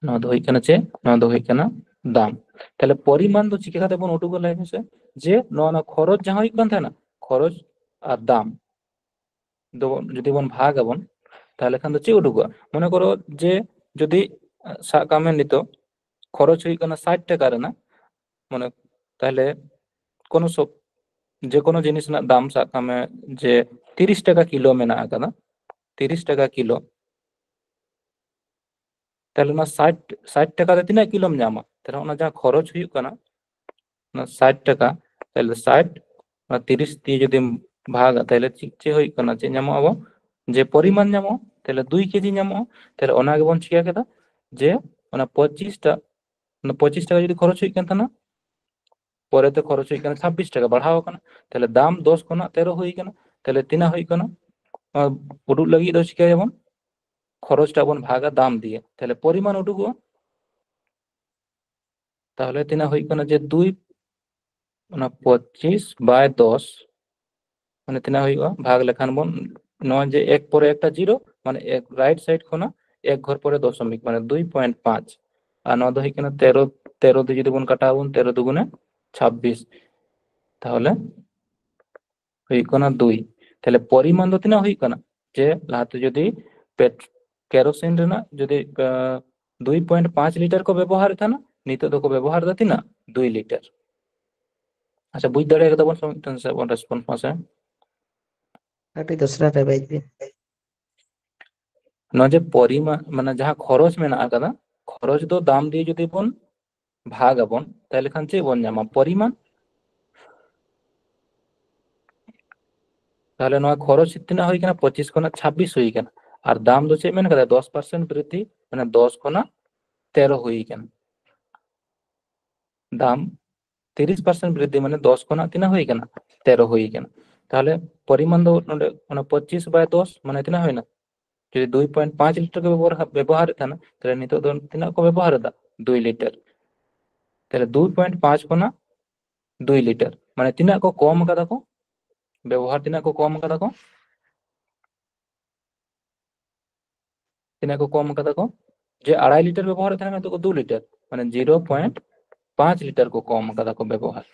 ᱱᱚᱣᱟ ᱫᱚ ᱦᱩᱭᱩᱜ ᱠᱟᱱᱟ ᱪᱮᱫ? ᱱᱚᱣᱟ ᱫᱚ ᱦᱩᱭᱩᱜ ᱠᱟᱱᱟ ᱫᱟᱢ᱾ ᱛᱟᱦᱞᱮ ᱯᱚᱨᱤᱢᱟᱱ ᱫᱚ ᱪᱤᱠᱟᱹ ᱠᱟᱛᱮ ᱵᱚᱱ ᱩᱰᱩᱠᱟ, ᱞᱟᱹᱭ ᱢᱮᱥᱮ? ᱡᱮ ᱱᱚᱣᱟ, ᱱᱚᱣᱟ ᱠᱷᱚᱨᱚᱪ ᱡᱟᱦᱟᱸ ᱦᱩᱭᱩᱜ ᱠᱟᱱ ᱛᱟᱦᱮᱱᱟ, ᱠᱷᱚᱨᱚᱪ ᱟᱨ ᱫᱟᱢ ᱫᱚ ᱡᱩᱫᱤ ᱵᱚᱱ ᱵᱷᱟᱜᱽ ᱟᱵᱚᱱ, ᱛᱟᱦᱞᱮ ᱠᱷᱟᱱ ᱫᱚ ᱪᱮᱫ ᱩᱰᱩᱠᱚᱜᱼᱟ? ᱢᱚᱱᱮ ᱠᱚᱨᱚ ᱡᱮ ᱡᱩᱫᱤ, ᱥᱟᱵ ᱠᱟᱜ ᱢᱮ ᱱᱤᱛᱚᱜ ᱠᱷᱚᱨᱚᱪ ᱦᱩᱭᱩᱜ ᱠᱟᱱᱟ ᱥᱟᱴ ᱴᱟᱠᱟ ᱨᱮᱱᱟᱜ, ᱢᱟᱱᱮ ᱛᱟᱦᱞᱮ ᱠᱳᱱᱳ ᱥᱚᱵ-, ᱡᱮ ᱠᱳᱱᱳ ᱡᱤᱱᱤᱥ ᱨᱮᱱᱟᱜ ᱫᱟᱢ ᱥᱟᱵ ᱠᱟᱜ ᱢᱮ ᱡᱮ ᱛᱤᱨᱤᱥ ᱴᱟᱠᱟ ᱠᱤᱞᱳ ᱢᱮᱱᱟᱜ ᱟᱠᱟᱫᱟ, ᱛᱤᱨᱤᱥ ᱴᱟᱠᱟ ᱠᱤᱞᱳ, ᱛᱟᱦᱞᱮ ᱚᱱᱟ ᱥᱟᱴ ᱥᱟᱴ ᱴᱟᱠᱟ ᱨᱮ ᱛᱤᱱᱟᱹᱜ ᱠᱤᱞᱳᱢ ᱧᱟᱢᱟ? ᱛᱟᱦᱞᱮ ᱚᱱᱟ ᱡᱟᱦᱟᱸ ᱠᱷᱚᱨᱚᱪ ᱦᱩᱭᱩᱜ ᱠᱟᱱᱟ, ᱚᱱᱟ ᱥᱟᱴ ᱴᱟᱠᱟ, ᱛᱟᱦᱞᱮ ᱥᱟᱴ ᱚᱱᱟ ᱛᱤᱨᱤᱥ ᱫᱤᱭᱮ ᱡᱩᱫᱤᱢ ᱵᱷᱟᱜᱟ, ᱛᱟᱦᱞᱮ ᱪᱮᱫ ᱪᱮᱫ ᱦᱩᱭᱩᱜ ᱠᱟᱱᱟ, ᱪᱮᱫ ᱧᱟᱢᱚᱜᱼᱟ ᱟᱵᱚ? ᱡᱮ ᱯᱚᱨᱤᱢᱟᱱ ᱧᱟᱢᱚᱜᱼᱟ, ᱛᱟᱦᱞᱮ ᱫᱩᱭ ᱠᱮᱡᱤ ᱧᱟᱢᱚᱜᱼᱟ᱾ ᱛᱟᱦᱞᱮ ᱚᱱᱟ ᱜᱮᱵᱚᱱ ᱪᱤᱠᱟᱹ ᱠᱮᱫᱟ, ᱡᱮ ᱚᱱᱟ ᱯᱚᱸᱪᱤᱥ ᱴᱟ ᱚᱱᱟ ᱯᱚᱸᱪᱤᱥ ᱴᱟᱠᱟ ᱡᱩᱫᱤ ᱠᱷᱚᱨᱚᱪ ᱦᱩᱭᱩᱜ ᱠᱟᱱ ᱛᱟᱦᱮᱱᱟ, ᱯᱚᱨᱮᱛᱮ ᱠᱷᱚᱨᱚᱪ ᱦᱩᱭᱩᱜ ᱠᱟᱱᱟ ᱪᱷᱟᱵᱵᱤᱥ ᱴᱟᱠᱟ, ᱵᱟᱲᱦᱟᱣ ᱟᱠᱟᱱᱟ᱾ ᱛᱟᱦᱞᱮ ᱫᱟᱢ ᱫᱚᱥ ᱠᱷᱚᱱᱟᱜ ᱛᱮᱨᱚ ᱦᱩᱭ ᱟᱠᱟᱱᱟ᱾ ᱛᱟᱦᱞᱮ ᱛᱤᱱᱟᱹᱜ ᱦᱩᱭᱩᱜ ᱠᱟᱱᱟ? ᱚᱱᱟ ᱩᱰᱩᱠ ᱞᱟᱹᱜᱤᱫ ᱫᱚ ᱪᱤᱠᱟᱹᱭᱟᱵᱚᱱ? ᱠᱷᱚᱨᱚᱪ ᱴᱟᱜ ᱵᱚᱱ ᱵᱷᱟᱜᱟ ᱫᱟᱢ ᱫᱤᱭᱮ᱾ ᱛᱟᱦᱞᱮ ᱯᱚᱨᱤᱢᱟᱱ ᱩᱰᱩᱠᱚᱜᱼᱟ᱾ ᱛᱟᱦᱞᱮ ᱛᱤᱱᱟᱹᱜ ᱦᱩᱭᱩᱜ ᱠᱟᱱᱟ? ᱡᱮ ᱫᱩᱭ, ᱚᱱᱟ ᱯᱚᱸᱪᱤᱥ ᱵᱟᱭ ᱫᱚᱥ, ᱢᱟᱱᱮ ᱛᱤᱱᱟᱹᱜ ᱦᱩᱭᱩᱜᱼᱟ? ᱵᱷᱟᱜᱽ ᱞᱮᱠᱷᱟᱱ ᱵᱚᱱ, ᱱᱚᱣᱟ ᱡᱮ ᱮᱠ ᱯᱚᱨᱮ ᱮᱠᱴᱟ ᱡᱤᱨᱳ, ᱢᱟᱱᱮ ᱮᱠ, ᱨᱟᱭᱤᱴ ᱥᱟᱭᱤᱰ ᱠᱷᱚᱱᱟᱜ ᱮᱠ ᱜᱷᱚᱨ ᱯᱚᱨᱮ ᱫᱚᱥᱚᱢᱤᱠ, ᱢᱟᱱᱮ ᱫᱩᱭ ᱯᱚᱭᱮᱱᱴ ᱯᱟᱸᱪ᱾ ᱟᱨ ᱱᱚᱣᱟ ᱫᱚ ᱦᱩᱭᱩᱜ ᱠᱟᱱᱟ ᱛᱮᱨᱚ, ᱛᱮᱨᱚ ᱫᱚ ᱡᱩᱫᱤ ᱵᱚᱱ ᱠᱟᱴᱟᱣ ᱟᱵᱚᱱ, ᱛᱮᱨᱚ ᱫᱩᱜᱩᱱᱮ ᱪᱷᱟᱵᱵᱤᱥ, ᱛᱟᱦᱚᱞᱮ ᱦᱩᱭᱩᱜ ᱠᱟᱱᱟ ᱫᱩᱭ᱾ ᱛᱟᱦᱞᱮ ᱯᱚᱨᱤᱢᱟᱱ ᱫᱚ ᱛᱤᱱᱟᱹᱜ ᱦᱩᱭᱩᱜ ᱠᱟᱱᱟ? ᱡᱮ ᱞᱟᱦᱟᱛᱮ ᱡᱩᱫᱤ ᱯᱮᱴ-, ᱠᱮᱨᱳᱥᱤᱱ ᱨᱮᱱᱟᱜ ᱡᱩᱫᱤ, ᱟᱸ, ᱫᱩᱭ ᱯᱚᱭᱮᱱᱴ ᱯᱟᱸᱪ ᱞᱤᱴᱟᱨ ᱠᱚ ᱵᱮᱵᱚᱦᱟᱨᱮᱫ ᱛᱟᱦᱮᱱᱟ, ᱱᱤᱛᱚᱜ ᱫᱚᱠᱚ ᱵᱮᱵᱚᱦᱟᱨ ᱮᱫᱟ ᱛᱤᱱᱟᱹᱜ? ᱫᱩᱭ ᱞᱤᱴᱟᱨ᱾ ᱟᱪᱪᱷᱟ, ᱵᱩᱡᱽ ᱫᱟᱲᱮ ᱠᱟᱫᱟ ᱵᱚᱱ ᱥᱮ? ᱢᱤᱫᱴᱮᱱ ᱥᱮ ᱵᱚᱱ ᱨᱮᱥᱯᱚᱱᱥ ᱢᱟᱥᱮ᱾ ᱠᱟᱹᱴᱤᱡ ᱫᱚᱥᱨᱟ ᱨᱮ ᱵᱟᱭ ᱤᱫᱤ᱾ ᱱᱚᱣᱟ ᱡᱮ ᱯᱚᱨᱤᱢᱟᱱ, ᱢᱟᱱᱮ ᱡᱟᱦᱟᱸ ᱠᱷᱚᱨᱚᱪ ᱢᱮᱱᱟᱜ ᱟᱠᱟᱫᱟ, ᱠᱷᱚᱨᱚᱪ ᱫᱚ ᱫᱟᱢ ᱫᱤᱭᱮ ᱡᱩᱫᱤ ᱵᱚᱱ ᱵᱷᱟᱜᱽ ᱟᱵᱚᱱ, ᱛᱟᱦᱞᱮ ᱠᱷᱟᱱ ᱪᱮᱫ ᱵᱚᱱ ᱧᱟᱢᱟ? ᱯᱚᱨᱤᱢᱟᱱ᱾ ᱛᱟᱦᱞᱮ ᱱᱚᱣᱟ ᱠᱷᱚᱨᱚᱪ ᱛᱤᱱᱟᱹᱜ ᱦᱩᱭ ᱠᱟᱱᱟ? ᱯᱚᱸᱪᱤᱥ ᱠᱷᱚᱱᱟᱜ ᱪᱷᱟᱵᱵᱤᱥ ᱦᱩᱭ ᱠᱟᱱᱟ᱾ ᱟᱨ ᱫᱟᱢ ᱫᱚ ᱪᱮᱫ ᱢᱮᱱ ᱠᱟᱫᱟ? ᱫᱚᱥ ᱯᱟᱨᱥᱮᱱᱴ ᱵᱨᱤᱫᱽᱫᱷᱤ, ᱢᱟᱱᱮ ᱫᱚᱥ ᱠᱷᱚᱱᱟᱜ ᱛᱮᱨᱚ ᱦᱩᱭ ᱠᱟᱱᱟ᱾ ᱫᱟᱢ ᱛᱤᱨᱤᱥ ᱯᱟᱨᱥᱮᱱᱴ ᱵᱨᱤᱫᱽᱫᱷᱤ, ᱢᱟᱱᱮ ᱫᱚᱥ ᱠᱷᱚᱱᱟᱜ ᱛᱤᱱᱟᱹᱜ ᱦᱩᱭ ᱠᱟᱱᱟ? ᱛᱮᱨᱚ ᱦᱩᱭ ᱠᱟᱱᱟ᱾ ᱛᱟᱦᱞᱮ ᱯᱚᱨᱤᱢᱟᱱ ᱫᱚ ᱱᱚᱰᱮ ᱚᱱᱟ ᱯᱚᱸᱪᱤᱥ ᱵᱟᱭ ᱫᱚᱥ, ᱢᱟᱱᱮ ᱛᱤᱱᱟᱹᱜ ᱦᱩᱭᱱᱟ? ᱡᱩᱫᱤ ᱫᱩᱭ ᱯᱚᱭᱮᱱᱴ ᱯᱟᱸᱪ ᱞᱤᱴᱟᱨ ᱠᱚ ᱵᱮᱵᱚᱦᱟᱨ, ᱵᱮᱵᱚᱦᱟᱨᱮᱫ ᱛᱟᱦᱮᱱᱟ, ᱛᱟᱦᱞᱮ ᱱᱤᱛᱚᱜ ᱫᱚ ᱛᱤᱱᱟᱹᱜ ᱠᱚ ᱵᱮᱵᱚᱦᱟᱨ ᱮᱫᱟ? ᱫᱩᱭ ᱞᱤᱴᱟᱨ᱾ ᱛᱟᱦᱞᱮ ᱫᱩᱭ ᱯᱚᱭᱮᱱᱴ ᱯᱟᱸᱪ ᱠᱷᱚᱱᱟᱜ ᱫᱩᱭ ᱞᱤᱴᱟᱨ, ᱢᱟᱱᱮ ᱛᱤᱱᱟᱹᱜ ᱠᱚ ᱠᱚᱢ ᱠᱟᱫᱟ ᱠᱚ? ᱵᱮᱵᱚᱦᱟᱨ ᱛᱤᱱᱟᱹᱜ ᱠᱚ ᱠᱚᱢ ᱠᱟᱫᱟ ᱠᱚ? ᱛᱤᱱᱟᱹᱜ ᱠᱚ ᱠᱚᱢ ᱠᱟᱫᱟ ᱠᱚ? ᱡᱮ ᱟᱲᱟᱭ ᱞᱤᱴᱟᱨ ᱵᱮᱵᱚᱦᱟᱨᱮᱫ ᱛᱟᱦᱮᱱᱟ, ᱱᱤᱛᱚᱜ ᱠᱚ ᱫᱩ ᱞᱤᱴᱟᱨ, ᱢᱟᱱᱮ ᱡᱤᱨᱳ ᱯᱚᱭᱮᱱᱴ ᱯᱟᱸᱪ ᱞᱤᱴᱟᱨ ᱠᱚ ᱠᱚᱢ ᱠᱟᱫᱟ ᱠᱚ ᱵᱮᱵᱚᱦᱟᱨ᱾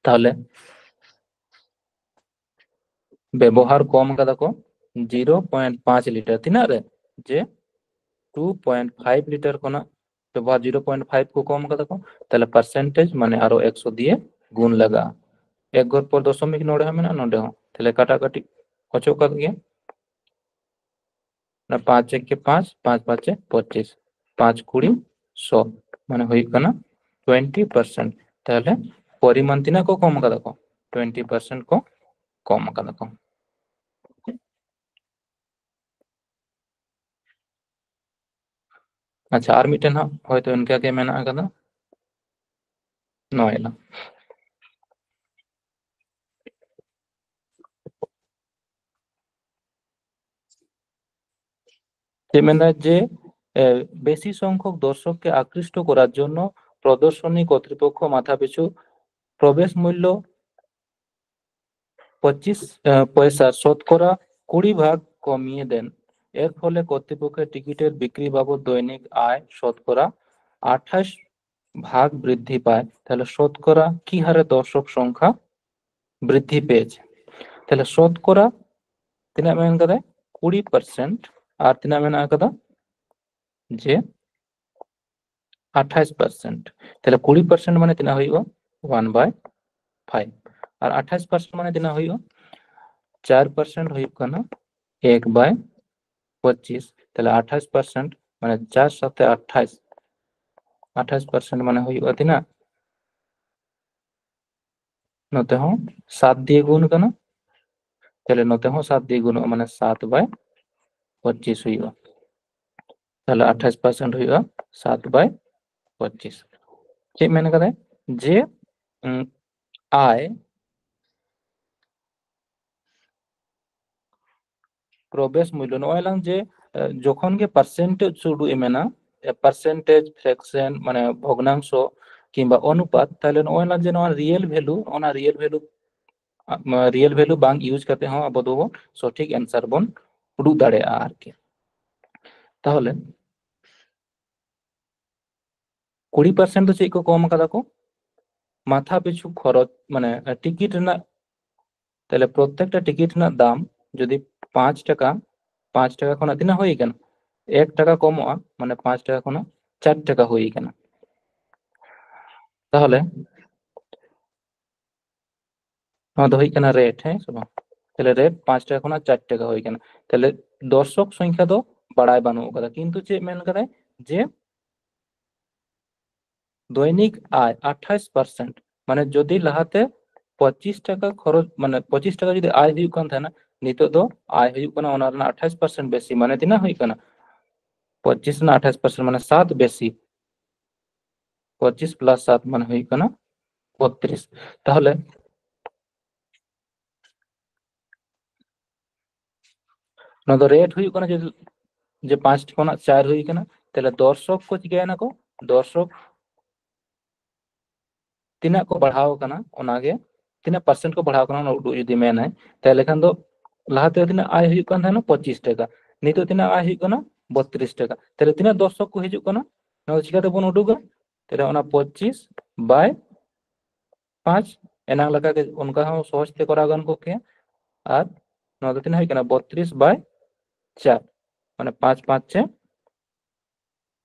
ᱛᱟᱦᱞᱮ ᱵᱮᱵᱚᱦᱟᱨ ᱠᱚᱢ ᱠᱟᱫᱟ ᱠᱚ ᱡᱤᱨᱳ ᱯᱚᱭᱮᱱᱴ ᱯᱟᱸᱪ ᱞᱤᱴᱟᱨ᱾ ᱛᱤᱱᱟᱹᱜ ᱨᱮ? ᱡᱮ ᱴᱩ ᱯᱚᱭᱮᱱᱴ ᱯᱷᱟᱭᱤᱵᱷ ᱞᱤᱴᱟᱨ ᱠᱷᱚᱱᱟᱜ ᱵᱮᱵᱚᱦᱟᱨ ᱡᱤᱨᱳ ᱯᱚᱭᱮᱱᱴ ᱯᱷᱟᱭᱤᱵᱷ ᱠᱚ ᱠᱚᱢ ᱠᱟᱫᱟ ᱠᱚ, ᱛᱟᱦᱞᱮ ᱯᱟᱨᱥᱮᱱᱴᱮᱡᱽ ᱢᱟᱱᱮ ᱟᱨᱚ ᱮᱠᱥᱚ ᱫᱤᱭᱮ ᱜᱩᱱ ᱞᱟᱜᱟᱜᱼᱟ᱾ ᱮᱠ ᱜᱷᱚᱨ ᱯᱚᱨ ᱫᱚᱥᱚᱢᱤᱠ ᱱᱚᱰᱮ ᱦᱚᱸ ᱢᱮᱱᱟᱜᱼᱟ, ᱱᱚᱰᱮ ᱦᱚᱸ, ᱛᱟᱦᱞᱮ ᱠᱟᱴᱟᱠᱟᱴᱤ ᱚᱪᱚᱜ ᱠᱟᱜ ᱜᱮᱭᱟ᱾ ᱚᱱᱟ ᱯᱟᱸᱪ ᱮᱠ ᱠᱮ ᱯᱟᱸᱪ, ᱯᱟᱸᱪ ᱯᱟᱸᱪᱮ ᱯᱚᱸᱪᱤᱥ, ᱯᱟᱸᱪ ᱠᱩᱲᱤ ᱥᱚ, ᱢᱟᱱᱮ ᱦᱩᱭᱩᱜ ᱠᱟᱱᱟ ᱴᱩᱭᱮᱱᱴᱤ ᱯᱟᱨᱥᱮᱱᱴ᱾ ᱛᱟᱦᱞᱮ ᱯᱚᱨᱤᱢᱟᱱ ᱛᱤᱱᱟᱹᱜ ᱠᱚ ᱠᱚᱢ ᱠᱟᱫᱟ ᱠᱚ? ᱴᱩᱭᱮᱱᱴᱤ ᱯᱟᱨᱥᱮᱱᱴ ᱠᱚ ᱠᱚᱢ ᱠᱟᱫᱟ ᱠᱚ᱾ ᱟᱪᱪᱷᱟ, ᱟᱨ ᱢᱤᱫᱴᱮᱱ ᱦᱟᱸᱜ ᱦᱚᱭᱛᱳ ᱤᱱᱠᱟᱹ ᱜᱮ ᱢᱮᱱᱟᱜ ᱟᱠᱟᱫᱟ, ᱱᱚᱣᱟ ᱮᱞᱟᱝ᱾ ᱪᱮᱫ ᱢᱮᱱᱫᱟ ᱡᱮ, ᱮ, বেশি সংখ্যক দর্শককে আকৃষ্ট করার জন্য প্রদর্শনী কর্তৃপক্ষ মাথাপিছু প্রবেশ মূল্য পঁচিশ, আহ, পয়সা শতকরা কুড়ি ভাগ কমিয়ে দেন। এর ফলে কর্তৃপক্ষের টিকিটের বিক্রি বাবদ দৈনিক আয় শতকরা আঠাশ ভাগ বৃদ্ধি পায়। তাহলে শতকরা কি হারে দর্শক সংখ্যা বৃদ্ধি পেয়েছে? তাহলে শতকরা ᱛᱤᱱᱟᱹᱜ ᱢᱮᱱ ᱠᱟᱫᱟᱭ? ᱠᱩᱲᱤ ᱯᱟᱨᱥᱮᱱᱴ᱾ ᱟᱨ ᱛᱤᱱᱟᱹᱜ ᱢᱮᱱᱟᱜ ᱟᱠᱟᱫᱟ? ᱡᱮ ᱟᱴᱷᱟᱥ ᱯᱟᱨᱥᱮᱱᱴ᱾ ᱛᱟᱦᱞᱮ ᱠᱩᱲᱤ ᱯᱟᱨᱥᱮᱱᱴ ᱢᱟᱱᱮ ᱛᱤᱱᱟᱹᱜ ᱦᱩᱭᱩᱜᱼᱟ? ᱚᱣᱟᱱ ᱵᱟᱭ ᱯᱷᱟᱭᱤᱵᱷ᱾ ᱟᱨ ᱟᱴᱷᱟᱥ ᱯᱟᱨᱥᱮᱱᱴ ᱢᱟᱱᱮ ᱛᱤᱱᱟᱹᱜ ᱦᱩᱭᱩᱜᱼᱟ? ᱪᱟᱨ ᱯᱟᱨᱥᱮᱱᱴ ᱦᱩᱭᱩᱜ ᱠᱟᱱᱟ ᱮᱠ ᱵᱟᱭ ᱯᱚᱸᱪᱤᱥ᱾ ᱛᱟᱦᱞᱮ ᱟᱴᱷᱟᱥ ᱯᱟᱨᱥᱮᱱᱴ ᱢᱟᱱᱮ ᱪᱟᱨ ᱥᱟᱛᱮ ᱟᱴᱷᱟᱥ, ᱟᱴᱷᱟᱥ ᱯᱟᱨᱥᱮᱱᱴ ᱢᱟᱱᱮ ᱦᱩᱭᱩᱜᱼᱟ ᱛᱤᱱᱟᱹᱜ? ᱱᱚᱛᱮ ᱦᱚᱸ ᱥᱟᱛ ᱫᱤᱭᱮ ᱜᱩᱱ ᱠᱟᱱᱟ, ᱛᱟᱦᱞᱮ ᱱᱚᱛᱮ ᱦᱚᱸ ᱥᱟᱛ ᱫᱤᱭᱮ ᱜᱩᱱᱚᱜᱼᱟ, ᱢᱟᱱᱮ ᱥᱟᱛ ᱵᱟᱭ ᱯᱚᱸᱪᱤᱥ ᱦᱩᱭᱩᱜᱼᱟ᱾ ᱛᱟᱦᱞᱮ ᱟᱴᱷᱟᱥ ᱯᱟᱨᱥᱮᱱᱴ ᱦᱩᱭᱩᱜᱼᱟ ᱥᱟᱛ ᱵᱟᱭ ᱯᱚᱸᱪᱤᱥ᱾ ᱪᱮᱫ ᱢᱮᱱ ᱠᱟᱫᱟᱭ? ᱡᱮ, ᱩᱸ, ᱟᱭ ᱯᱨᱚᱵᱮᱥ ᱢᱩᱞᱞᱚ, ᱱᱚᱜᱼᱚᱭ ᱞᱟᱝ ᱡᱮ, ᱮ, ᱡᱚᱠᱷᱚᱱ ᱜᱮ ᱯᱟᱨᱥᱮᱱᱴᱮᱡᱽ ᱩᱰᱩᱠ ᱮ ᱢᱮᱱᱟ, ᱮ, ᱯᱟᱨᱥᱮᱱᱴᱮᱡᱽ, ᱯᱷᱨᱮᱠᱥᱮᱱ, ᱢᱟᱱᱮ ᱵᱷᱚᱜᱽᱱᱟᱝᱥᱚ ᱠᱤᱝᱵᱟ ᱚᱱᱩᱯᱟᱛ, ᱛᱟᱦᱞᱮ ᱱᱚᱜᱼᱚᱭ ᱞᱟᱝ ᱡᱮ ᱱᱚᱣᱟ ᱨᱤᱭᱮᱞ ᱵᱷᱮᱞᱩ, ᱚᱱᱟ ᱨᱤᱭᱮᱞ ᱵᱷᱮᱞᱩ, ᱟ, ᱨᱤᱭᱮᱞ ᱵᱷᱮᱞᱩ ᱵᱟᱝ ᱤᱭᱩᱡᱽ ᱠᱟᱛᱮ ᱦᱚᱸ ᱟᱵᱚ ᱫᱚ ᱥᱚᱴᱷᱤᱠ ᱮᱱᱥᱟᱨ ᱵᱚᱱ ᱩᱰᱩᱠ ᱫᱟᱲᱮᱭᱟᱜᱼᱟ ᱟᱨᱠᱤ᱾ ᱛᱟᱦᱞᱮ ᱠᱩᱲᱤ ᱯᱟᱨᱥᱮᱱᱴ ᱫᱚ ᱪᱮᱫ ᱠᱚ ᱠᱚᱢ ᱠᱟᱫᱟ ᱠᱚ? ᱢᱟᱛᱷᱟ ᱯᱤᱪᱷᱩ ᱠᱷᱚᱨᱚᱪ, ᱢᱟᱱᱮ ᱴᱤᱠᱤᱴ ᱨᱮᱱᱟᱜ, ᱛᱟᱦᱞᱮ ᱯᱨᱚᱛᱛᱮᱠᱴᱟ ᱴᱤᱠᱤᱴ ᱨᱮᱱᱟᱜ ᱫᱟᱢ ᱡᱩᱫᱤ ᱯᱟᱸᱪ ᱴᱟᱠᱟ, ᱯᱟᱸᱪ ᱴᱟᱠᱟ ᱠᱷᱚᱱᱟᱜ ᱛᱤᱱᱟᱹᱜ ᱦᱩᱭ ᱠᱟᱱᱟ? ᱮᱠ ᱴᱟᱠᱟ ᱠᱚᱢᱚᱜᱼᱟ, ᱢᱟᱱᱮ ᱯᱟᱸᱪ ᱴᱟᱠᱟ ᱠᱷᱚᱱᱟᱜ ᱪᱟᱨ ᱴᱟᱠᱟ ᱦᱩᱭ ᱠᱟᱱᱟ᱾ ᱛᱟᱦᱞᱮ ᱱᱚᱣᱟ ᱫᱚ ᱦᱩᱭᱩᱜ ᱠᱟᱱᱟ ᱨᱮᱴ, ᱦᱮᱸ ᱥᱮ ᱵᱟᱝ? ᱛᱟᱦᱞᱮ ᱨᱮᱴ ᱯᱟᱸᱪ ᱴᱟᱠᱟ ᱠᱷᱚᱱᱟᱜ ᱪᱟᱨ ᱴᱟᱠᱟ ᱦᱩᱭ ᱠᱟᱱᱟ᱾ ᱛᱟᱦᱞᱮ ᱫᱚᱨᱥᱚᱠ ᱥᱚᱝᱠᱷᱟ ᱫᱚ ᱵᱟᱲᱟᱭ ᱵᱟᱹᱱᱩᱜ ᱟᱠᱟᱫᱟ, ᱠᱤᱱᱛᱩ ᱪᱮᱫ ᱢᱮᱱ ᱠᱟᱫᱟᱭ ᱡᱮ ᱫᱚᱭᱱᱤᱠ ᱟᱭ ᱟᱴᱷᱟᱥ ᱯᱟᱨᱥᱮᱱᱴ, ᱢᱟᱱᱮ ᱡᱩᱫᱤ ᱞᱟᱦᱟᱛᱮ ᱯᱚᱸᱪᱤᱥ ᱴᱟᱠᱟ ᱠᱷᱚᱨᱚᱪ, ᱢᱟᱱᱮ ᱯᱚᱸᱪᱤᱥ ᱴᱟᱠᱟ ᱡᱩᱫᱤ ᱟᱭ ᱦᱩᱭᱩᱜ ᱠᱟᱱ ᱛᱟᱦᱮᱱᱟ, ᱱᱤᱛᱚᱜ ᱫᱚ ᱟᱭ ᱦᱩᱭᱩᱜ ᱠᱟᱱᱟ ᱚᱱᱟ ᱨᱮᱱᱟᱜ ᱟᱴᱷᱟᱥ ᱯᱟᱨᱥᱮᱱᱴ ᱵᱮᱥᱤ, ᱢᱟᱱᱮ ᱛᱤᱱᱟᱹᱜ ᱦᱩᱭᱩᱜ ᱠᱟᱱᱟ? ᱯᱚᱸᱪᱤᱥ ᱨᱮᱱᱟᱜ ᱟᱴᱷᱟᱥ ᱯᱟᱨᱥᱮᱱᱴ ᱢᱟᱱᱮ ᱥᱟᱛ ᱵᱮᱥᱤ, ᱯᱚᱸᱪᱤᱥ ᱯᱞᱟᱥ ᱥᱟᱛ ᱢᱟᱱᱮ ᱦᱩᱭᱩᱜ ᱠᱟᱱᱟ ᱵᱚᱛᱨᱤᱥ᱾ ᱛᱟᱦᱚᱞᱮ ᱱᱚᱣᱟ ᱫᱚ ᱨᱮᱴ ᱦᱩᱭᱩᱜ ᱠᱟᱱᱟ ᱡᱮ, ᱡᱮ ᱯᱟᱸᱪ ᱠᱷᱚᱱᱟᱜ ᱪᱟᱨ ᱦᱩᱭ ᱠᱟᱱᱟ, ᱛᱟᱦᱞᱮ ᱫᱚᱨᱥᱚᱠ ᱠᱚ ᱪᱤᱠᱟᱹᱭᱮᱱᱟ ᱠᱚ? ᱫᱚᱨᱥᱚᱠ ᱛᱤᱱᱟᱹᱜ ᱠᱚ ᱵᱟᱲᱦᱟᱣ ᱠᱟᱱᱟ, ᱚᱱᱟᱜᱮ ᱛᱤᱱᱟᱹᱜ ᱯᱟᱨᱥᱮᱱᱴ ᱠᱚ ᱵᱟᱲᱦᱟᱣ ᱠᱟᱱᱟ, ᱚᱱᱟ ᱩᱫᱩᱜ ᱡᱩᱫᱤ ᱢᱮᱱᱟᱭ, ᱛᱟᱦᱞᱮ ᱠᱷᱟᱱ ᱫᱚ ᱞᱟᱦᱟᱛᱮ ᱛᱤᱱᱟᱹᱜ ᱟᱭ ᱦᱩᱭᱩᱜ ᱠᱟᱱ ᱛᱟᱦᱮᱱᱟ? ᱯᱚᱸᱪᱤᱥ ᱴᱟᱠᱟ᱾ ᱱᱤᱛᱚᱜ ᱛᱤᱱᱟᱹᱜ ᱟᱭ ᱦᱩᱭᱩᱜ ᱠᱟᱱᱟ? ᱵᱚᱛᱨᱤᱥ ᱴᱟᱠᱟ᱾ ᱛᱟᱦᱞᱮ ᱛᱤᱱᱟᱹᱜ ᱫᱚᱨᱥᱚᱠ ᱠᱚ ᱦᱤᱡᱩᱜ ᱠᱟᱱᱟ, ᱱᱚᱣᱟ ᱫᱚ ᱪᱤᱠᱟᱹ ᱛᱮᱵᱚᱱ ᱩᱰᱩᱠᱟ? ᱛᱟᱦᱞᱮ ᱚᱱᱟ ᱯᱚᱸᱪᱤᱥ ᱵᱟᱭ ᱯᱟᱸᱪ, ᱮᱱᱟᱝ ᱞᱮᱠᱟᱜᱮ ᱚᱱᱠᱟ ᱦᱚᱸ ᱥᱚᱦᱚᱡ ᱛᱮ ᱠᱚᱨᱟᱣ ᱜᱟᱱ ᱠᱚᱜ ᱠᱮᱭᱟ᱾ ᱟᱨ ᱱᱚᱣᱟ ᱫᱚ ᱛᱤᱱᱟᱹᱜ ᱦᱩᱭᱩᱜ ᱠᱟᱱᱟ? ᱵᱚᱛᱨᱤᱥ ᱵᱟᱭ ᱪᱟᱨ, ᱢᱟᱱᱮ ᱯᱟᱸᱪ ᱯᱟᱸᱪ ᱪᱮ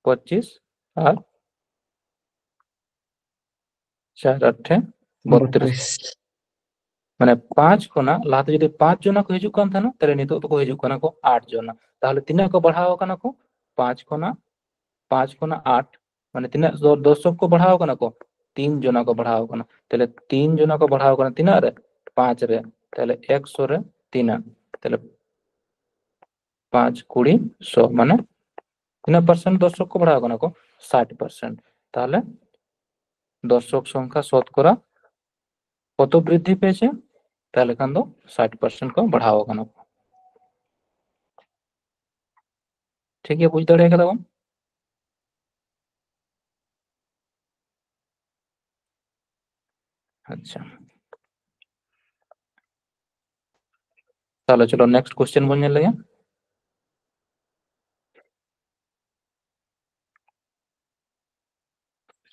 ᱯᱚᱸᱪᱤᱥ ᱟᱨ ᱪᱟᱨ ᱟᱴᱷᱮ ᱵᱚᱛᱨᱤᱥ᱾ ᱵᱚᱛᱨᱤᱥ᱾ ᱢᱟᱱᱮ ᱯᱟᱸᱪ ᱠᱷᱚᱱᱟᱜ ᱞᱟᱦᱟᱛᱮ ᱡᱩᱫᱤ ᱯᱟᱸᱪ ᱡᱚᱱᱟ ᱠᱚ ᱦᱤᱡᱩᱜ ᱠᱟᱱ ᱛᱟᱦᱮᱱᱟ, ᱛᱟᱦᱞᱮ ᱱᱤᱛᱚᱜ ᱫᱚᱠᱚ ᱦᱤᱡᱩᱜ ᱠᱟᱱᱟ ᱠᱚ ᱟᱴ ᱡᱚᱱᱟ᱾ ᱛᱟᱦᱞᱮ ᱛᱤᱱᱟᱹᱜ ᱠᱚ ᱵᱟᱲᱦᱟᱣ ᱠᱟᱱᱟ ᱠᱚ? ᱯᱟᱸᱪ ᱠᱷᱚᱱᱟᱜ, ᱯᱟᱸᱪ ᱠᱷᱚᱱᱟᱜ ᱟᱴ, ᱢᱟᱱᱮ ᱛᱤᱱᱟᱹᱜ ᱫᱚ-, ᱫᱚᱨᱥᱚᱠ ᱠᱚ ᱵᱟᱲᱦᱟᱣ ᱠᱟᱱᱟ ᱠᱚ? ᱛᱤᱱ ᱡᱚᱱᱟ ᱠᱚ ᱵᱟᱲᱦᱟᱣ ᱠᱟᱱᱟ᱾ ᱛᱟᱦᱞᱮ ᱛᱤᱱ ᱡᱚᱱᱟ ᱠᱚ ᱵᱟᱲᱦᱟᱣ ᱠᱟᱱᱟ ᱛᱤᱱᱟᱹᱜ ᱨᱮ? ᱯᱟᱸᱪ ᱨᱮ᱾ ᱛᱟᱦᱞᱮ ᱮᱠᱥᱚ ᱨᱮ ᱛᱤᱱᱟᱹᱜ? ᱛᱟᱦᱞᱮ ᱯᱟᱸᱪ ᱠᱩᱲᱤ ᱥᱚ, ᱢᱟᱱᱮ ᱛᱤᱱᱟᱹᱜ ᱯᱟᱨᱥᱮᱱᱴ ᱫᱚᱨᱥᱚᱠ ᱠᱚ ᱵᱟᱲᱦᱟᱣ ᱠᱟᱱᱟ ᱠᱚ? ᱥᱟᱴ ᱯᱟᱨᱥᱮᱱᱴ᱾ ᱛᱟᱦᱞᱮ ᱫᱚᱨᱥᱚᱠ ᱥᱚᱝᱠᱷᱟ ᱥᱚᱛᱠᱚᱨᱟ ᱠᱚᱛᱚ ᱵᱨᱤᱫᱽᱫᱷᱤ ᱯᱮᱭᱮᱪᱮ? ᱛᱟᱦᱞᱮ ᱠᱷᱟᱱ ᱫᱚ ᱥᱟᱴ ᱯᱟᱨᱥᱮᱱᱴ ᱠᱚ ᱵᱟᱲᱦᱟᱣ ᱠᱟᱱᱟ ᱠᱚ᱾ ᱴᱷᱤᱠ ᱜᱮᱭᱟ, ᱵᱩᱡᱽ ᱫᱟᱲᱮ ᱠᱟᱫᱟ ᱵᱚᱱ? ᱟᱪᱪᱷᱟ, ᱛᱟᱦᱞᱮ ᱪᱚᱞᱚ next question ᱵᱚᱱ ᱧᱮᱞ ᱞᱮᱜᱮ᱾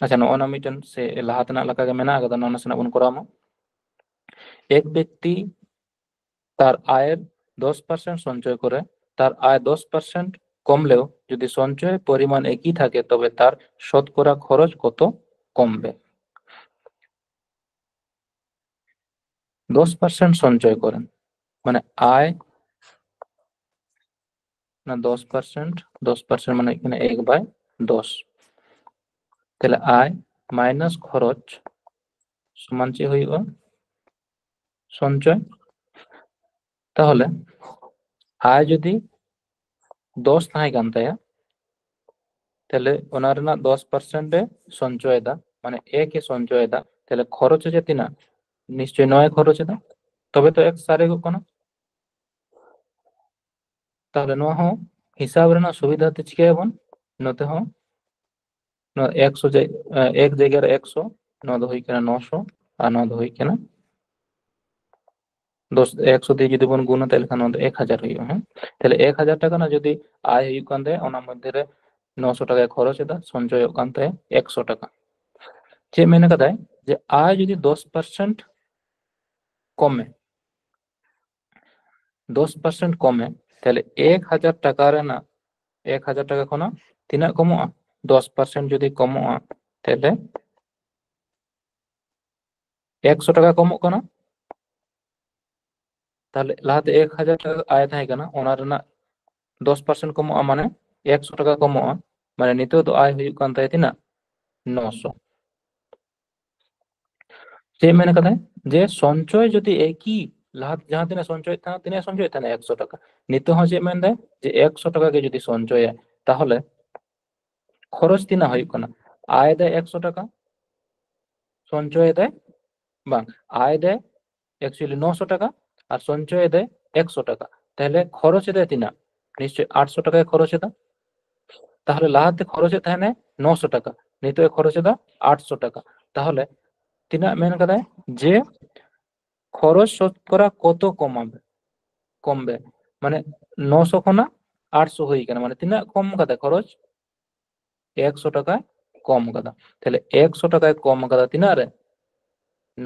ᱟᱪᱪᱷᱟ, ᱱᱚᱜᱼᱚ ᱱᱟ ᱢᱤᱫᱴᱮᱱ ᱥᱮ ᱞᱟᱦᱟ ᱛᱮᱱᱟᱜ ᱞᱮᱠᱟ ᱜᱮ ᱢᱮᱱᱟᱜ ᱟᱠᱟᱫᱟ, ᱱᱚᱣᱟ ᱱᱟᱥᱮᱱᱟᱜ ᱵᱚᱱ ᱠᱚᱨᱟᱣ ᱢᱟ᱾ ᱮᱠ ᱵᱮᱠᱛᱤ ᱛᱟᱨ ᱟᱭᱮᱨ ᱫᱚᱥ ᱯᱟᱨᱥᱮᱱᱴ ᱥᱚᱧᱪᱚᱭ ᱠᱚᱨᱮ, ᱛᱟᱨ ᱟᱭ ᱫᱚᱥ ᱯᱟᱨᱥᱮᱱᱴ ᱠᱚᱢᱞᱮᱣ ᱡᱩᱫᱤ ᱥᱚᱧᱪᱚᱭ ᱯᱚᱨᱤᱢᱟᱱ ᱮᱠᱤ ᱛᱷᱟᱠᱮ, ᱛᱚᱵᱮ ᱛᱟᱨ ᱥᱚᱛᱠᱚᱨᱟ ᱠᱷᱚᱨᱚᱪ ᱠᱚᱛᱚ ᱠᱚᱢᱵᱮ? ᱫᱚᱥ ᱯᱟᱨᱥᱮᱱᱴ ᱥᱚᱧᱪᱚᱭ ᱠᱚᱨᱮ, ᱢᱟᱱᱮ ᱟᱭ, ᱚᱱᱟ ᱫᱚᱥ ᱯᱟᱨᱥᱮᱱᱴ, ᱫᱚᱥ ᱯᱟᱨᱥᱮᱱᱴ ᱢᱟᱱᱮ ᱦᱩᱭᱩᱜ ᱠᱟᱱᱟ ᱮᱠ ᱵᱟᱭ ᱫᱚᱥ᱾ ᱛᱟᱦᱞᱮ ᱟᱭ ᱢᱟᱭᱱᱟᱥ ᱠᱷᱚᱨᱚᱪ ᱥᱚᱢᱟᱱ ᱪᱮᱫ ᱦᱩᱭᱩᱜᱼᱟ? ᱥᱚᱧᱪᱚᱭ᱾ ᱛᱟᱦᱚᱞᱮ ᱟᱭ ᱡᱩᱫᱤ ᱫᱚᱥ ᱛᱟᱦᱮᱸ ᱠᱟᱱ ᱛᱟᱭᱟ, ᱛᱟᱦᱞᱮ ᱚᱱᱟ ᱨᱮᱱᱟᱜ ᱫᱚᱥ ᱯᱟᱨᱥᱮᱱᱴ ᱮ ᱥᱚᱧᱪᱚᱭᱮᱫᱟ, ᱢᱟᱱᱮ ᱮᱠ ᱮ ᱥᱚᱧᱪᱚᱭᱮᱫᱟ, ᱛᱟᱦᱞᱮ ᱠᱷᱚᱨᱚᱪ ᱦᱚᱪᱚ ᱛᱤᱱᱟᱹᱜ? ᱱᱤᱥᱪᱚᱭ ᱱᱚᱭ ᱠᱷᱚᱨᱚᱪ ᱮᱫᱟ, ᱛᱚᱵᱮ ᱛᱚ ᱮᱠ ᱥᱟᱨᱮᱡᱚᱜ ᱠᱟᱱᱟ᱾ ᱛᱟᱦᱞᱮ ᱱᱚᱣᱟ ᱦᱚᱸ ᱦᱤᱥᱟᱹᱵ ᱨᱮᱱᱟᱜ ᱥᱩᱵᱤᱫᱷᱟ ᱛᱮ ᱪᱤᱠᱟᱹᱭᱟᱵᱚᱱ, ᱱᱚᱛᱮ ᱦᱚᱸ ᱱᱚᱣᱟ ᱮᱠᱥᱚ ᱡᱟᱭ-, ᱮ, ᱮᱠ ᱡᱟᱭᱜᱟ ᱨᱮ ᱮᱠᱥᱚ, ᱱᱚᱣᱟ ᱫᱚ ᱦᱩᱭᱩᱜ ᱠᱟᱱᱟ ᱱᱚᱥᱚ, ᱟᱨ ᱱᱚᱣᱟ ᱫᱚ ᱦᱩᱭᱩᱜ ᱠᱟᱱᱟ ᱫᱚᱥ, ᱮᱠᱥᱚ ᱫᱤᱭᱮ ᱡᱩᱫᱤ ᱵᱚᱱ ᱜᱩᱱᱟ, ᱛᱟᱦᱞᱮ ᱠᱷᱟᱱ ᱱᱚᱣᱟ ᱫᱚ ᱮᱠ ᱦᱟᱡᱟᱨ ᱦᱩᱭᱩᱜᱼᱟ᱾ ᱦᱮᱸ, ᱛᱟᱦᱞᱮ ᱮᱠ ᱦᱟᱡᱟᱨ ᱴᱟᱠᱟ ᱨᱮᱱᱟᱜ ᱡᱩᱫᱤ ᱟᱭ ᱦᱩᱭᱩᱜ ᱠᱟᱱ ᱛᱟᱭᱟ, ᱚᱱᱟ ᱢᱚᱫᱽᱫᱷᱮ ᱨᱮ ᱱᱚᱥᱚ ᱴᱟᱠᱟᱭ ᱠᱷᱚᱨᱚᱪ ᱮᱫᱟ, ᱥᱚᱧᱪᱚᱭᱚᱜ ᱠᱟᱱ ᱛᱟᱭᱟ ᱮᱠᱥᱚ ᱴᱟᱠᱟ᱾ ᱪᱮᱫ ᱢᱮᱱ ᱠᱟᱫᱟᱭ? ᱡᱮ ᱟᱭ ᱡᱩᱫᱤ ᱫᱚᱥ ᱯᱟᱨᱥᱮᱱᱴ ᱠᱚᱢᱮ, ᱫᱚᱥ ᱯᱟᱨᱥᱮᱱᱴ ᱠᱚᱢᱮ, ᱛᱟᱦᱞᱮ ᱮᱠ ᱦᱟᱡᱟᱨ ᱴᱟᱠᱟ ᱨᱮᱱᱟᱜ, ᱮᱠ ᱦᱟᱡᱟᱨ ᱴᱟᱠᱟ ᱠᱷᱚᱱᱟᱜ ᱛᱤᱱᱟᱹᱜ ᱠᱚᱢᱚᱜᱼᱟ? ᱫᱚᱥ ᱯᱟᱨᱥᱮᱱᱴ ᱡᱩᱫᱤ ᱠᱚᱢᱚᱜᱼᱟ, ᱛᱟᱦᱞᱮ ᱮᱠᱥᱚ ᱴᱟᱠᱟ ᱠᱚᱢᱚᱜ ᱠᱟᱱᱟ᱾ ᱛᱟᱦᱞᱮ ᱞᱟᱦᱟᱛᱮ ᱮᱠ ᱦᱟᱡᱟᱨ ᱴᱟᱠᱟ ᱟᱭ ᱛᱟᱦᱮᱸ ᱠᱟᱱᱟ, ᱚᱱᱟ ᱨᱮᱱᱟᱜ ᱫᱚᱥ ᱯᱟᱨᱥᱮᱱᱴ ᱠᱚᱢᱚᱜᱼᱟ, ᱢᱟᱱᱮ ᱮᱠᱥᱚ ᱴᱟᱠᱟ ᱠᱚᱢᱚᱜᱼᱟ᱾ ᱢᱟᱱᱮ ᱱᱤᱛᱚᱜ ᱫᱚ ᱟᱭ ᱦᱩᱭᱩᱜ ᱠᱟᱱ ᱛᱟᱭᱟ ᱛᱤᱱᱟᱹᱜ? ᱱᱚᱥᱚ᱾ ᱪᱮᱫ ᱢᱮᱱ ᱠᱟᱫᱟᱭ? ᱡᱮ ᱥᱚᱧᱪᱚᱭ ᱡᱩᱫᱤ ᱮᱠᱤ, ᱞᱟᱦᱟ ᱡᱟᱦᱟᱸ ᱛᱤᱱᱟᱹᱜ ᱥᱚᱧᱪᱚᱭᱮᱫ ᱛᱟᱦᱮᱸᱱᱟ, ᱛᱤᱱᱟᱹᱜ ᱥᱚᱧᱪᱚᱭᱮᱫ ᱛᱟᱦᱮᱸᱱᱟ? ᱮᱠᱥᱚ ᱴᱟᱠᱟ᱾ ᱱᱤᱛᱚᱜ ᱦᱚᱸ ᱪᱮᱫ ᱢᱮᱱᱫᱟᱭ? ᱡᱮ ᱮᱠᱥᱚ ᱴᱟᱠᱟ ᱜᱮ ᱡᱩᱫᱤ ᱥᱚᱧᱪᱚᱭᱟ, ᱛᱟᱦᱚᱞᱮ ᱠᱷᱚᱨᱚᱪ ᱛᱤᱱᱟᱹᱜ ᱦᱩᱭᱩᱜ ᱠᱟᱱᱟ? ᱟᱭ ᱫᱟᱭ ᱮᱠᱥᱚ ᱴᱟᱠᱟ, ᱥᱚᱧᱪᱚᱭ ᱫᱟᱭ, ᱵᱟᱝ, ᱟᱭ ᱫᱟᱭ actually ᱱᱚᱥᱚ ᱴᱟᱠᱟ ᱟᱨ ᱥᱚᱧᱪᱚᱭ ᱫᱟᱭ ᱮᱠᱥᱚ ᱴᱟᱠᱟ, ᱛᱟᱦᱞᱮ ᱠᱷᱚᱨᱚᱪ ᱮᱫᱟᱭ ᱛᱤᱱᱟᱹᱜ? ᱱᱤᱥᱪᱚᱭ ᱟᱴᱥᱚ ᱴᱟᱠᱟᱭ ᱠᱷᱚᱨᱚᱪ ᱮᱫᱟ᱾ ᱛᱟᱦᱞᱮ ᱞᱟᱦᱟᱛᱮ ᱠᱷᱚᱨᱚᱪ ᱮᱫ ᱛᱟᱦᱮᱱᱟᱭ ᱱᱚᱥᱚ ᱴᱟᱠᱟ, ᱱᱤᱛᱚᱜ ᱮ ᱠᱷᱚᱨᱚᱪ ᱮᱫᱟ ᱟᱴᱥᱚ ᱴᱟᱠᱟ᱾ ᱛᱟᱦᱞᱮ ᱛᱤᱱᱟᱹᱜ ᱢᱮᱱ ᱠᱟᱫᱟᱭ? ᱡᱮ ᱠᱷᱚᱨᱚᱪ ᱥᱚᱛᱠᱚᱨᱟ ᱠᱚᱛᱚ ᱠᱚᱢ ᱟᱵᱮ, ᱠᱚᱢ ᱵᱮ, ᱢᱟᱱᱮ ᱱᱚᱥᱚ ᱠᱷᱚᱱᱟᱜ ᱟᱴᱥᱚ ᱦᱩᱭ ᱠᱟᱱᱟ, ᱢᱟᱱᱮ ᱛᱤᱱᱟᱹᱜ ᱠᱚᱢ ᱠᱟᱫᱟ ᱠᱷᱚᱨᱚᱪ? ᱮᱠᱥᱚ ᱴᱟᱠᱟᱭ ᱠᱚᱢ ᱠᱟᱫᱟ᱾ ᱛᱟᱦᱞᱮ ᱮᱠᱥᱚ ᱴᱟᱠᱟᱭ ᱠᱚᱢ ᱠᱟᱫᱟ ᱛᱤᱱᱟᱹᱜ ᱨᱮ?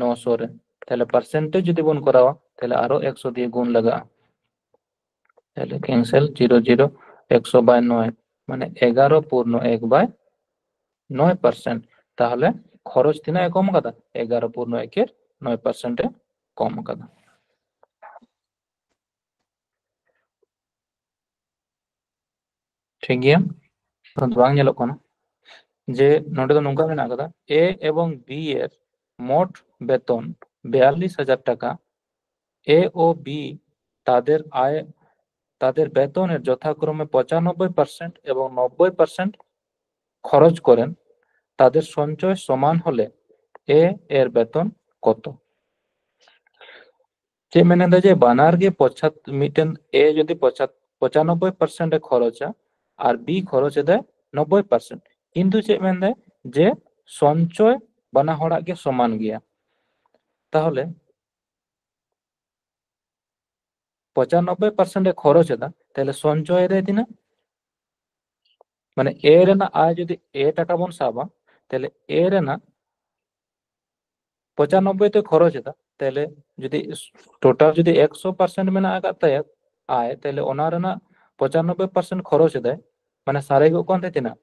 ᱱᱚᱥᱚ ᱨᱮ᱾ ᱛᱟᱦᱞᱮ percentage ᱡᱩᱫᱤ ᱵᱚᱱ ᱠᱚᱨᱟᱣᱟ, ᱛᱟᱦᱞᱮ ᱟᱨᱚ ᱮᱠᱥᱚ ᱫᱤᱭᱮ ᱜᱩᱱ ᱞᱟᱜᱟᱜᱼᱟ᱾ ᱛᱟᱦᱞᱮ cancel, zero zero, ᱮᱠᱥᱚ by ᱱᱚᱭ, ᱢᱟᱱᱮ ᱮᱜᱟᱨᱚ ᱯᱩᱨᱱᱚ ᱮᱠ by ᱱᱚᱭ percent᱾ ᱛᱟᱦᱞᱮ ᱠᱷᱚᱨᱚᱪ ᱛᱤᱱᱟᱹᱜ ᱮ ᱠᱚᱢ ᱠᱟᱫᱟ? ᱮᱜᱟᱨᱚ ᱯᱩᱨᱱᱚ ᱮᱠ ᱮᱨ ᱱᱚᱭ percent ᱮ ᱠᱚᱢ ᱟᱠᱟᱫᱟ᱾ ᱴᱷᱤᱠ ᱜᱮᱭᱟ, ᱱᱚᱣᱟ ᱫᱚ ᱵᱟᱝ ᱧᱮᱞᱚᱜ ᱠᱟᱱᱟ᱾ ᱡᱮ ᱱᱚᱰᱮ ᱫᱚ ᱱᱚᱝᱠᱟ ᱢᱮᱱᱟᱜ ᱟᱠᱟᱫᱟ, এ এবং বি এর মোট বেতন বিয়াল্লিশ হাজার টাকা। এ ও বি তাদের আয়, তাদের বেতনের যথাক্রমে পঁচানব্বই পার্সেন্ট এবং নব্বই পার্সেন্ট খরচ করেন। তাদের সঞ্চয় সমান হলে এ এর বেতন কত? ᱪᱮᱫ ᱢᱮᱱᱮᱫᱟ ᱡᱮ ᱵᱟᱱᱟᱨ ᱜᱮ ᱯᱚᱪᱟᱛ ᱢᱤᱫᱴᱮᱱ ᱮ ᱡᱩᱫᱤ ᱯᱚᱪᱟᱛ ᱯᱚᱸᱪᱟᱱᱚᱵᱵᱳᱭ ᱯᱟᱨᱥᱮᱱᱴ ᱮ ᱠᱷᱚᱨᱚᱪᱟ ᱟᱨ ᱵᱤ ᱠᱷᱚᱨᱚᱪ ᱮᱫᱟᱭ ᱱᱚᱵᱵᱳᱭ ᱯᱟᱨᱥᱮᱱᱴ, ᱠᱤᱱᱛᱩ ᱪᱮᱫ ᱢᱮᱱᱫᱟᱭ ᱡᱮ ᱥᱚᱧᱪᱚᱭ ᱵᱟᱱᱟ ᱦᱚᱲᱟᱜ ᱜᱮ ᱥᱚᱢᱟᱱ ᱜᱮᱭᱟ᱾ ᱛᱟᱦᱚᱞᱮ ᱯᱚᱸᱪᱟᱱᱚᱵᱵᱳᱭ ᱯᱟᱨᱥᱮᱱᱴ ᱮ ᱠᱷᱚᱨᱚᱪ ᱮᱫᱟ, ᱛᱟᱦᱚᱞᱮ ᱥᱚᱧᱪᱚᱭ ᱮᱫᱟᱭ ᱛᱤᱱᱟᱹᱜ? ᱢᱟᱱᱮ ᱮ ᱨᱮᱱᱟᱜ ᱟᱭ ᱡᱩᱫᱤ ᱮ ᱴᱟᱠᱟ ᱵᱚᱱ ᱥᱟᱵᱟ, ᱛᱟᱦᱚᱞᱮ ᱮ ᱨᱮᱱᱟᱜ ᱯᱚᱸᱪᱟᱱᱚᱵᱵᱳᱭ ᱛᱮ ᱠᱷᱚᱨᱚᱪ ᱮᱫᱟ, ᱛᱟᱦᱚᱞᱮ ᱡᱩᱫᱤ ᱴᱳᱴᱟᱞ ᱡᱩᱫᱤ ᱮᱠᱥᱚ ᱯᱟᱨᱥᱮᱱᱴ ᱢᱮᱱᱟᱜ ᱟᱠᱟᱫ ᱛᱟᱭᱟ ᱟᱭ, ᱛᱟᱦᱚᱞᱮ ᱚᱱᱟ ᱨᱮᱱᱟᱜ ᱯᱚᱸᱪᱟᱱᱚᱵᱵᱳᱭ ᱯᱟᱨᱥᱮᱱᱴ ᱠᱷᱚᱨᱚᱪ ᱮᱫᱟᱭ, ᱢᱟᱱᱮ ᱥᱟᱨᱮᱡᱚᱜ ᱠᱟᱱ ᱛᱟᱭ ᱛᱤᱱᱟᱹᱜ?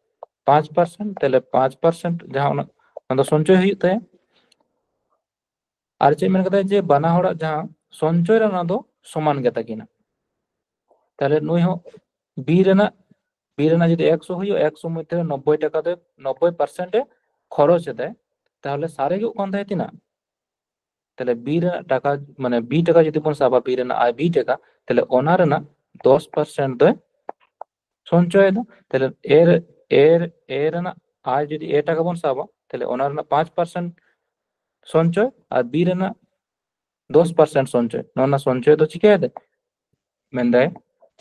ᱯᱟᱸᱪ ᱯᱟᱨᱥᱮᱱᱴ᱾ ᱛᱟᱦᱚᱞᱮ ᱯᱟᱸᱪ ᱯᱟᱨᱥᱮᱱᱴ ᱡᱟᱦᱟᱸ ᱚᱱᱟ, ᱚᱱᱟ ᱫᱚ ᱥᱚᱧᱪᱚᱭ ᱦᱩᱭᱩᱜ ᱛᱟᱭᱟ᱾ ᱟᱨ ᱪᱮᱫ ᱢᱮᱱ ᱠᱟᱫᱟᱭ ᱡᱮ ᱵᱟᱱᱟ ᱦᱚᱲᱟᱜ ᱡᱟᱦᱟᱸ ᱥᱚᱧᱪᱚᱭ ᱨᱮ ᱚᱱᱟ ᱫᱚ ᱥᱚᱢᱟᱱ ᱜᱮ ᱛᱟᱹᱠᱤᱱᱟ᱾ ᱛᱟᱦᱚᱞᱮ ᱱᱩᱭ ᱦᱚᱸ ᱵᱤ ᱨᱮᱱᱟᱜ, ᱵᱤ ᱨᱮᱱᱟᱜ ᱡᱩᱫᱤ ᱮᱠᱥᱚ ᱦᱩᱭᱩᱜᱼᱟ, ᱮᱠᱥᱚ ᱢᱚᱫᱽᱫᱷᱮ ᱨᱮ ᱱᱚᱵᱵᱳᱭ ᱴᱟᱠᱟ ᱫᱚ, ᱱᱚᱵᱵᱳᱭ ᱯᱟᱨᱥᱮᱱᱴ ᱮ ᱠᱷᱚᱨᱚᱪ ᱮᱫᱟᱭ, ᱛᱟᱦᱚᱞᱮ ᱥᱟᱨᱮᱡᱚᱜ ᱠᱟᱱ ᱛᱟᱭᱟ ᱛᱤᱱᱟᱹᱜ? ᱛᱟᱦᱚᱞᱮ ᱵᱤ ᱨᱮᱱᱟᱜ ᱴᱟᱠᱟ, ᱢᱟᱱᱮ ᱵᱤ ᱴᱟᱠᱟ ᱡᱩᱫᱤ ᱵᱚᱱ ᱥᱟᱵᱟ, ᱵᱤ ᱨᱮᱱᱟᱜ ᱟᱭ ᱵᱤ ᱴᱟᱠᱟ, ᱛᱟᱦᱚᱞᱮ ᱚᱱᱟ ᱨᱮᱱᱟᱜ ᱫᱚᱥ ᱯᱟᱨᱥᱮᱱᱴ ᱫᱚᱭ ᱥᱚᱧᱪᱚᱭ ᱮᱫᱟ᱾ ᱛᱟᱦᱚᱞᱮ ᱮ ᱨᱮ-, ᱮ ᱨᱮ-, ᱮ ᱨᱮᱱᱟᱜ ᱟᱭ ᱡᱩᱫᱤ ᱮ ᱴᱟᱠᱟ ᱵᱚᱱ ᱥᱟᱵᱟ, ᱛᱟᱦᱚᱞᱮ ᱚᱱᱟ ᱨᱮᱱᱟᱜ ᱯᱟᱸᱪ ᱯᱟᱨᱥᱮᱱᱴ ᱥᱚᱧᱪᱚᱭ ᱟᱨ ᱵᱤ ᱨᱮᱱᱟᱜ ᱫᱚᱥ ᱯᱟᱨᱥᱮᱱᱴ ᱥᱚᱧᱪᱚᱭ᱾ ᱱᱚᱣᱟ ᱨᱮᱱᱟᱜ ᱥᱚᱧᱪᱚᱭ ᱫᱚ ᱪᱤᱠᱟᱹᱭᱮᱫᱟᱭ? ᱢᱮᱱᱫᱟᱭ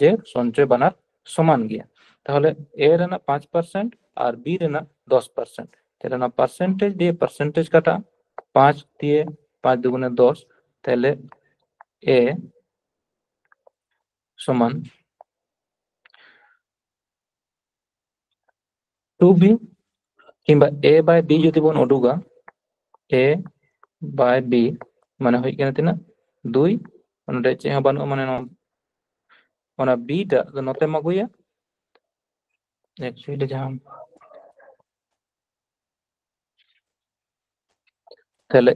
ᱡᱮ ᱥᱚᱧᱪᱚᱭ ᱵᱟᱱᱟᱨ ᱥᱚᱢᱟᱱ ᱜᱮᱭᱟ᱾ ᱛᱟᱦᱚᱞᱮ ᱮ ᱨᱮᱱᱟᱜ ᱯᱟᱸᱪ ᱯᱟᱨᱥᱮᱱᱴ ᱟᱨ ᱵᱤ ᱨᱮᱱᱟᱜ ᱫᱚᱥ ᱯᱟᱨᱥᱮᱱᱴ᱾ ᱛᱟᱦᱚᱞᱮ ᱱᱚᱣᱟ ᱯᱟᱨᱥᱮᱱᱴᱮᱡᱽ ᱫᱤᱭᱮ ᱯᱟᱨᱥᱮᱱᱴᱮᱡᱽ ᱠᱟᱴᱟᱜᱼᱟ, ᱯᱟᱸᱪ ᱫᱤᱭᱮ ᱯᱟᱸᱪ ᱫᱩᱜᱩᱱᱮ ᱫᱚᱥ, ᱛᱟᱦᱚᱞᱮ ᱮ ᱥᱚᱢᱟᱱ ᱴᱩ ᱵᱤ ᱠᱤᱝᱵᱟ ᱮ ᱵᱟᱭ ᱵᱤ ᱡᱩᱫᱤ ᱵᱚᱱ ᱩᱰᱩᱠᱟ, ᱮ ᱵᱟᱭ ᱵᱤ ᱢᱟᱱᱮ ᱦᱩᱭᱩᱜ ᱠᱟᱱᱟ ᱛᱤᱱᱟᱹᱜ? ᱫᱩᱭ᱾ ᱚᱸᱰᱮ ᱪᱮᱫ ᱦᱚᱸ ᱵᱟᱹᱱᱩᱜᱼᱟ, ᱢᱟᱱᱮ ᱱᱚᱣᱟ, ᱚᱱᱟ ᱵᱤ ᱴᱟᱜ ᱫᱚ ᱱᱚᱛᱮᱢ ᱟᱹᱜᱩᱭᱟ, ᱮᱠᱪᱩᱭᱮᱞᱤ ᱡᱟᱦᱟᱸ ᱛᱟᱦᱞᱮ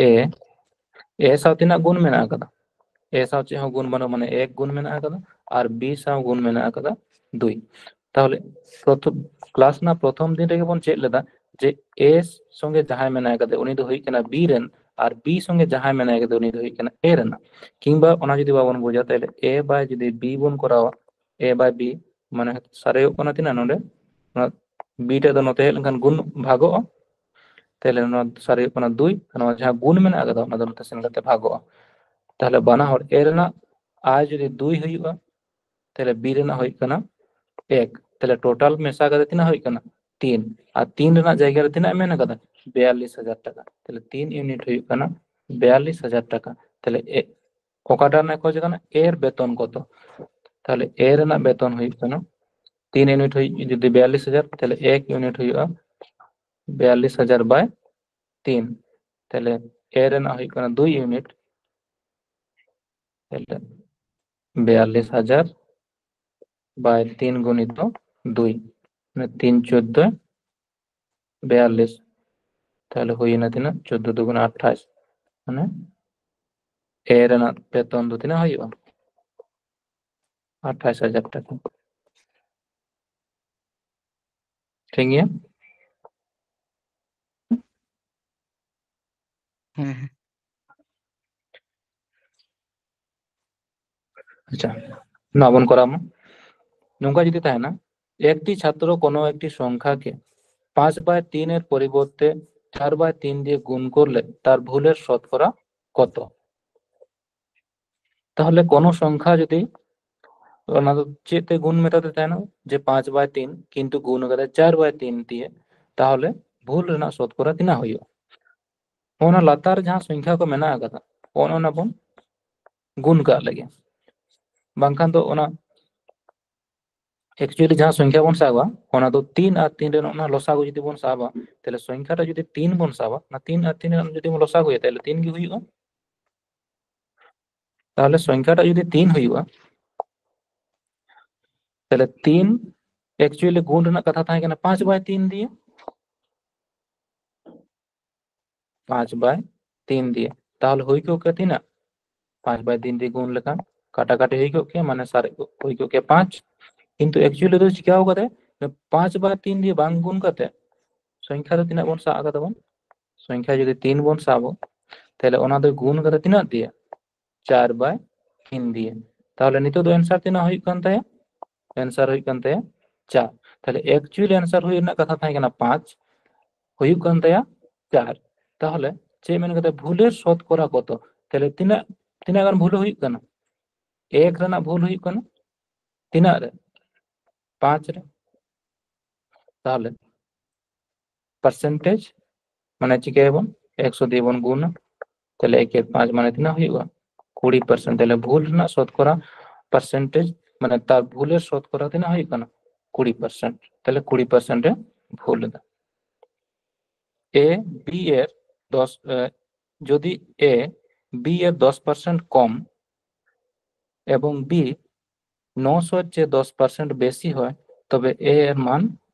ᱮ A ᱥᱟᱶ ᱛᱤᱱᱟᱹᱜ ᱜᱩᱱ ᱢᱮᱱᱟᱜ ᱟᱠᱟᱫᱟ? A ᱥᱟᱶ ᱪᱮᱫ ᱦᱚᱸ ᱜᱩᱱ ᱵᱟᱹᱱᱩᱜ, ᱢᱟᱱᱮ ᱮᱠ ᱜᱩᱱ ᱢᱮᱱᱟᱜ ᱟᱠᱟᱫᱟ, ᱟᱨ B ᱥᱟᱶ ᱜᱩᱱ ᱢᱮᱱᱟᱜ ᱟᱠᱟᱫᱟ ᱫᱩᱭ᱾ ᱛᱟᱦᱚᱞᱮ ᱯᱨᱚᱛᱷᱚᱢ, ᱠᱞᱟᱥ ᱨᱮᱱᱟᱜ ᱯᱨᱚᱛᱷᱚᱢ ᱫᱤᱱ ᱨᱮᱜᱮ ᱵᱚᱱ ᱪᱮᱫ ᱞᱮᱫᱟ ᱡᱮ A ᱥᱚᱸᱜᱮ ᱡᱟᱦᱟᱸᱭ ᱢᱮᱱᱟᱭ ᱠᱟᱫᱮ ᱩᱱᱤ ᱫᱚ ᱦᱩᱭᱩᱜ ᱠᱟᱱᱟ B ᱨᱮᱱ, ᱟᱨ B ᱥᱚᱸᱜᱮ ᱡᱟᱦᱟᱸᱭ ᱢᱮᱱᱟᱭ ᱠᱟᱫᱮ ᱩᱱᱤ ᱫᱚ ᱦᱩᱭᱩᱜ ᱠᱟᱱᱟ A ᱨᱮᱱᱟᱜ᱾ ᱠᱤᱝᱵᱟ ᱚᱱᱟ ᱡᱩᱫᱤ ᱵᱟᱵᱚᱱ ᱵᱩᱡᱟ, ᱛᱟᱦᱚᱞᱮ A by ᱡᱩᱫᱤ B ᱵᱚᱱ ᱠᱚᱨᱟᱣᱟ, A by B ᱢᱟᱱᱮ ᱥᱟᱨᱮᱡᱚᱜ ᱠᱟᱱᱟ ᱛᱤᱱᱟᱹᱜ ᱱᱚᱰᱮ? ᱱᱚᱣᱟ B ᱴᱟᱜ ᱫᱚ ᱱᱚᱛᱮ ᱦᱮᱡ ᱞᱮᱱᱠᱷᱟᱱ ᱜᱩᱱ ᱵᱷᱟᱜᱚᱜᱼᱟ, ᱛᱟᱦᱚᱞᱮ ᱱᱚᱣᱟ ᱥᱟᱨᱮᱡᱚᱜ ᱠᱟᱱᱟ ᱫᱩᱭ, ᱟᱨ ᱱᱚᱣᱟ ᱡᱟᱦᱟᱸ ᱜᱩᱱ ᱢᱮᱱᱟᱜ ᱟᱠᱟᱫᱟ ᱚᱱᱟ ᱫᱚ ᱱᱚᱛᱮ ᱥᱮᱱ ᱠᱟᱛᱮ ᱵᱷᱟᱜᱚᱜᱼᱟ᱾ ᱛᱟᱦᱚᱞᱮ ᱵᱟᱱᱟ ᱦᱚᱲ A ᱨᱮᱱᱟᱜ ᱟᱭ ᱡᱩᱫᱤ ᱫᱩᱭ ᱦᱩᱭᱩᱜᱼᱟ, ᱛᱟᱦᱚᱞᱮ B ᱨᱮᱱᱟᱜ ᱦᱩᱭᱩᱜ ᱠᱟᱱᱟ ᱮᱠ, ᱛᱟᱦᱚᱞᱮ ᱴᱳᱴᱟᱞ ᱢᱮᱥᱟ ᱠᱟᱛᱮ ᱛᱤᱱᱟᱹᱜ ᱦᱩᱭᱩᱜ ᱠᱟᱱᱟ? ᱛᱤᱱ᱾ ᱟᱨ ᱛᱤᱱ ᱨᱮᱱᱟᱜ ᱡᱟᱭᱜᱟ ᱨᱮ ᱛᱤᱱᱟᱹᱜ ᱢᱮᱱ ᱟᱠᱟᱫᱟ? ᱵᱤᱭᱟᱞᱞᱤᱥ ᱦᱟᱡᱟᱨ ᱴᱟᱠᱟ᱾ ᱛᱟᱦᱚᱞᱮ ᱛᱤᱱ ᱤᱭᱩᱱᱤᱴ ᱦᱩᱭᱩᱜ ᱠᱟᱱᱟ ᱵᱤᱭᱟᱞᱞᱤᱥ ᱦᱟᱡᱟᱨ ᱴᱟᱠᱟ᱾ ᱛᱟᱦᱚᱞᱮ A, ᱚᱠᱟᱴᱟᱜ ᱨᱮᱱᱟᱜ ᱠᱷᱚᱡᱽ ᱠᱟᱱᱟ? A ᱨᱮᱱᱟᱜ ᱵᱮᱛᱚᱱ ᱠᱚᱛᱚ? ᱛᱟᱦᱚᱞᱮ A ᱨᱮᱱᱟᱜ ᱵᱮᱛᱚᱱ ᱦᱩᱭᱩᱜ ᱠᱟᱱᱟ ᱛᱤᱱ ᱤᱭᱩᱱᱤᱴ ᱦᱩᱭᱩᱜ, ᱡᱩᱫᱤ ᱵᱤᱭᱟᱞᱞᱤᱥ ᱦᱟᱡᱟᱨ, ᱛᱟᱦᱚᱞᱮ ᱮᱠ ᱤᱭᱩᱱᱤᱴ ᱦᱩᱭᱩᱜᱼᱟ ᱵᱤᱭᱟᱞᱞᱤᱥ ᱦᱟᱡᱟᱨ by ᱛᱤᱱ᱾ ᱛᱟᱦᱚᱞᱮ A ᱨᱮᱱᱟᱜ ᱦᱩᱭᱩᱜ ᱠᱟᱱᱟ ᱫᱩᱭ ᱤᱭᱩᱱᱤᱴ, ᱛᱟᱦᱚᱞᱮ ᱵᱤᱭᱟᱞᱞᱤᱥ ᱦᱟᱡᱟᱨ by ᱛᱤᱱ ᱜᱩᱱᱤᱛᱚ ᱫᱩᱭ, ᱢᱟᱱᱮ ᱛᱤᱱ ᱪᱳᱫᱫᱳ ᱵᱤᱭᱟᱞᱞᱤᱥ᱾ ᱛᱟᱦᱚᱞᱮ ᱦᱩᱭᱮᱱᱟ ᱛᱤᱱᱟᱹᱜ? ᱪᱳᱫᱫᱳ ᱫᱩᱜᱩᱱ ᱟᱴᱷᱟᱥ᱾ ᱢᱟᱱᱮ A ᱨᱮᱱᱟᱜ ᱵᱮᱛᱚᱱ ᱫᱚ ᱛᱤᱱᱟᱹᱜ ᱦᱩᱭᱩᱜᱼᱟ? ᱟᱴᱷᱟᱥ ᱦᱟᱡᱟᱨ ᱴᱟᱠᱟ᱾ ᱴᱷᱤᱠ ᱜᱮᱭᱟ? ᱦᱮᱸ, ᱦᱮᱸ᱾ ᱟᱪᱪᱷᱟ, ᱱᱚᱣᱟ ᱵᱚᱱ ᱠᱚᱨᱟᱣ ᱢᱟ᱾ ᱱᱚᱝᱠᱟ ᱡᱩᱫᱤ ᱛᱟᱦᱮᱱᱟ, একটি ছাত্র কোনো একটি সংখ্যাকে পাঁচ বাই তিন এর পরিবর্তে চার বাই তিন দিয়ে গুণ করলে তার ভুলের শতকরা কত? তাহলে কোনো সংখ্যা যদি, ᱚᱱᱟ ᱫᱚ ᱪᱮᱫ ᱛᱮ ᱜᱩᱱ ᱢᱮᱛᱟᱫᱮ ᱛᱟᱦᱮᱱᱟ? ᱡᱮ ᱯᱟᱸᱪ ᱵᱟᱭ ᱛᱤᱱ, ᱠᱤᱱᱛᱩ ᱜᱩᱱ ᱟᱠᱟᱫᱟ ᱪᱟᱨ ᱵᱟᱭ ᱛᱤᱱ ᱫᱤᱭᱮ, ᱛᱟᱦᱚᱞᱮ ᱵᱷᱩᱞ ᱨᱮᱱᱟᱜ ᱥᱚᱛᱠᱚᱨᱟ ᱛᱤᱱᱟᱹᱜ ᱦᱩᱭᱩᱜᱼᱟ? ᱚᱱᱟ ᱞᱟᱛᱟᱨ ᱡᱟᱦᱟᱸ ᱥᱚᱝᱠᱷᱟ ᱠᱚ ᱢᱮᱱᱟᱜ ᱟᱠᱟᱫᱟ, ᱚᱱ ᱚᱱᱟ ᱵᱚᱱ ᱜᱩᱱ ᱠᱟᱜ ᱞᱮᱜᱮ᱾ ᱵᱟᱝᱠᱷᱟᱱ ᱫᱚ ᱚᱱᱟ actually ᱡᱟᱦᱟᱸ ᱥᱚᱝᱠᱷᱟ ᱵᱚᱱ ᱥᱟᱵᱟ, ᱚᱱᱟ ᱫᱚ ᱛᱤᱱ ᱟᱨ ᱛᱤᱱ ᱨᱮ ᱚᱱᱟ ᱞᱚᱥᱟᱜᱩ ᱡᱩᱫᱤ ᱵᱚᱱ ᱥᱟᱵᱟ, ᱛᱟᱦᱞᱮ ᱥᱚᱝᱠᱷᱟᱴᱟᱜ ᱡᱩᱫᱤ ᱛᱤᱱ ᱵᱚᱱ ᱥᱟᱵᱟ, ᱚᱱᱟ ᱛᱤᱱ ᱟᱨ ᱛᱤᱱ ᱨᱮ ᱡᱩᱫᱤ ᱵᱚᱱ ᱞᱚᱥᱟᱜᱩᱭᱟ, ᱛᱟᱦᱞᱮ ᱛᱤᱱ ᱜᱮ ᱦᱩᱭᱩᱜᱼᱟ᱾ ᱛᱟᱦᱞᱮ ᱥᱚᱝᱠᱷᱟᱴᱟᱜ ᱡᱩᱫᱤ ᱛᱤᱱ ᱦᱩᱭᱩᱜᱼᱟ, ᱛᱟᱦᱞᱮ ᱛᱤᱱ actually ᱜᱩᱱ ᱨᱮᱱᱟᱜ ᱠᱟᱛᱷᱟ ᱛᱟᱦᱮᱸ ᱠᱟᱱᱟ ᱯᱟᱸᱪ ᱵᱟᱭ ᱛᱤᱱ ᱫᱤᱭᱮ, ᱯᱟᱸᱪ ᱵᱟᱭ ᱛᱤᱱ ᱫᱤᱭᱮ᱾ ᱛᱟᱦᱚᱞᱮ ᱦᱩᱭ ᱠᱚᱜ ᱠᱮᱭᱟ ᱛᱤᱱᱟᱹᱜ? ᱯᱟᱸᱪ ᱵᱟᱭ ᱛᱤᱱ ᱫᱤᱭᱮ ᱜᱩᱱ ᱞᱮᱠᱷᱟᱱ ᱠᱟᱴᱟᱠᱟᱴᱤ ᱦᱩᱭ ᱠᱚᱜ ᱠᱮᱭᱟ, ᱢᱟᱱᱮ ᱥᱟᱨᱮᱡ ᱠᱚ ᱦᱩᱭ ᱠᱚᱜ ᱠᱮᱭᱟ ᱯᱟᱸᱪ᱾ ᱠᱤᱱᱛᱩ actually ᱫᱚ ᱪᱤᱠᱟᱹᱣ ᱠᱟᱫᱟᱭ, ᱯᱟᱸᱪ ᱵᱟᱭ ᱛᱤᱱ ᱫᱤᱭᱮ ᱵᱟᱝ ᱜᱩᱱ ᱠᱟᱛᱮ ᱥᱚᱝᱠᱷᱟ ᱫᱚ ᱛᱤᱱᱟᱹᱜ ᱵᱚᱱ ᱥᱟᱵ ᱟᱠᱟᱫᱟ ᱵᱚᱱ? ᱥᱚᱝᱠᱷᱟ ᱡᱩᱫᱤ ᱛᱤᱱ ᱵᱚᱱ ᱥᱟᱵᱟ, ᱛᱟᱦᱞᱮ ᱚᱱᱟ ᱫᱚ ᱜᱩᱱ ᱠᱟᱛᱮ ᱛᱤᱱᱟᱹᱜ ᱫᱤᱭᱮ? ᱪᱟᱨ ᱵᱟᱭ ᱛᱤᱱ ᱫᱤᱭᱮ᱾ ᱛᱟᱦᱚᱞᱮ ᱱᱤᱛᱚᱜ ᱫᱚ answer ᱛᱤᱱᱟᱹᱜ ᱦᱩᱭᱩᱜ ᱠᱟᱱ ᱛᱟᱭᱟ? Answer ᱦᱩᱭᱩᱜ ᱠᱟᱱ ᱛᱟᱭᱟ ᱪᱟᱨ᱾ ᱛᱟᱦᱞᱮ actual answer ᱦᱩᱭ ᱨᱮᱱᱟᱜ ᱠᱟᱛᱷᱟ ᱛᱟᱦᱮᱸ ᱠᱟᱱᱟ ᱯᱟᱸᱪ, ᱦᱩᱭᱩᱜ ᱠᱟᱱ ᱛᱟᱭᱟ ᱪᱟᱨ᱾ ᱛᱟᱦᱚᱞᱮ ᱪᱮᱫ ᱢᱮᱱ ᱠᱟᱛᱮ ᱵᱷᱩᱞᱮᱨ ᱥᱚᱛᱠᱚᱨᱟ ᱠᱚᱛᱚ? ᱛᱟᱦᱞᱮ ᱛᱤᱱᱟᱹᱜ, ᱛᱤᱱᱟᱹᱜ ᱜᱟᱱ ᱵᱷᱩᱞ ᱦᱩᱭᱩᱜ ᱠᱟᱱᱟ? ᱮᱠ ᱨᱮᱱᱟᱜ ᱵᱷᱩᱞ ᱦᱩᱭᱩᱜ ᱠᱟᱱᱟ ᱛᱤᱱᱟᱹᱜ ᱨᱮ? ᱯᱟᱸᱪ ᱨᱮ᱾ ᱛᱟᱦᱚᱞᱮ percentage ᱢᱟᱱᱮ ᱪᱤᱠᱟᱹᱭᱟᱵᱚᱱ? ᱮᱠᱥᱚ ᱫᱤᱭᱮ ᱵᱚᱱ ᱜᱩᱱᱟ, ᱛᱟᱦᱞᱮ ᱮᱠᱮ ᱯᱟᱸᱪ ᱢᱟᱱᱮ ᱛᱤᱱᱟᱹᱜ ᱦᱩᱭᱩᱜᱼᱟ? ᱠᱩᱲᱤ percent᱾ ᱛᱟᱦᱞᱮ ᱵᱷᱩᱞ ᱨᱮᱱᱟᱜ ᱥᱚᱛᱠᱚᱨᱟ percentage ᱢᱟᱱᱮ ᱛᱟᱨ ᱵᱷᱩᱞᱮᱨ ᱥᱚᱛᱠᱚᱨᱟ ᱛᱤᱱᱟᱹᱜ ᱦᱩᱭᱩᱜ ᱠᱟᱱᱟ? ᱠᱩᱲᱤ percent᱾ ᱛᱟᱦᱞᱮ ᱠᱩᱲᱤ percent ᱮ ᱵᱷᱩᱞ ᱮᱫᱟ᱾ A B ᱮᱨ ᱫᱚᱥ, ᱮ, যদি A B ᱮᱨ ᱫᱚᱥ percent ᱠᱚᱢ এবং B নশো চেয়ে দশ percent বেশি হয়, তবে A এর মান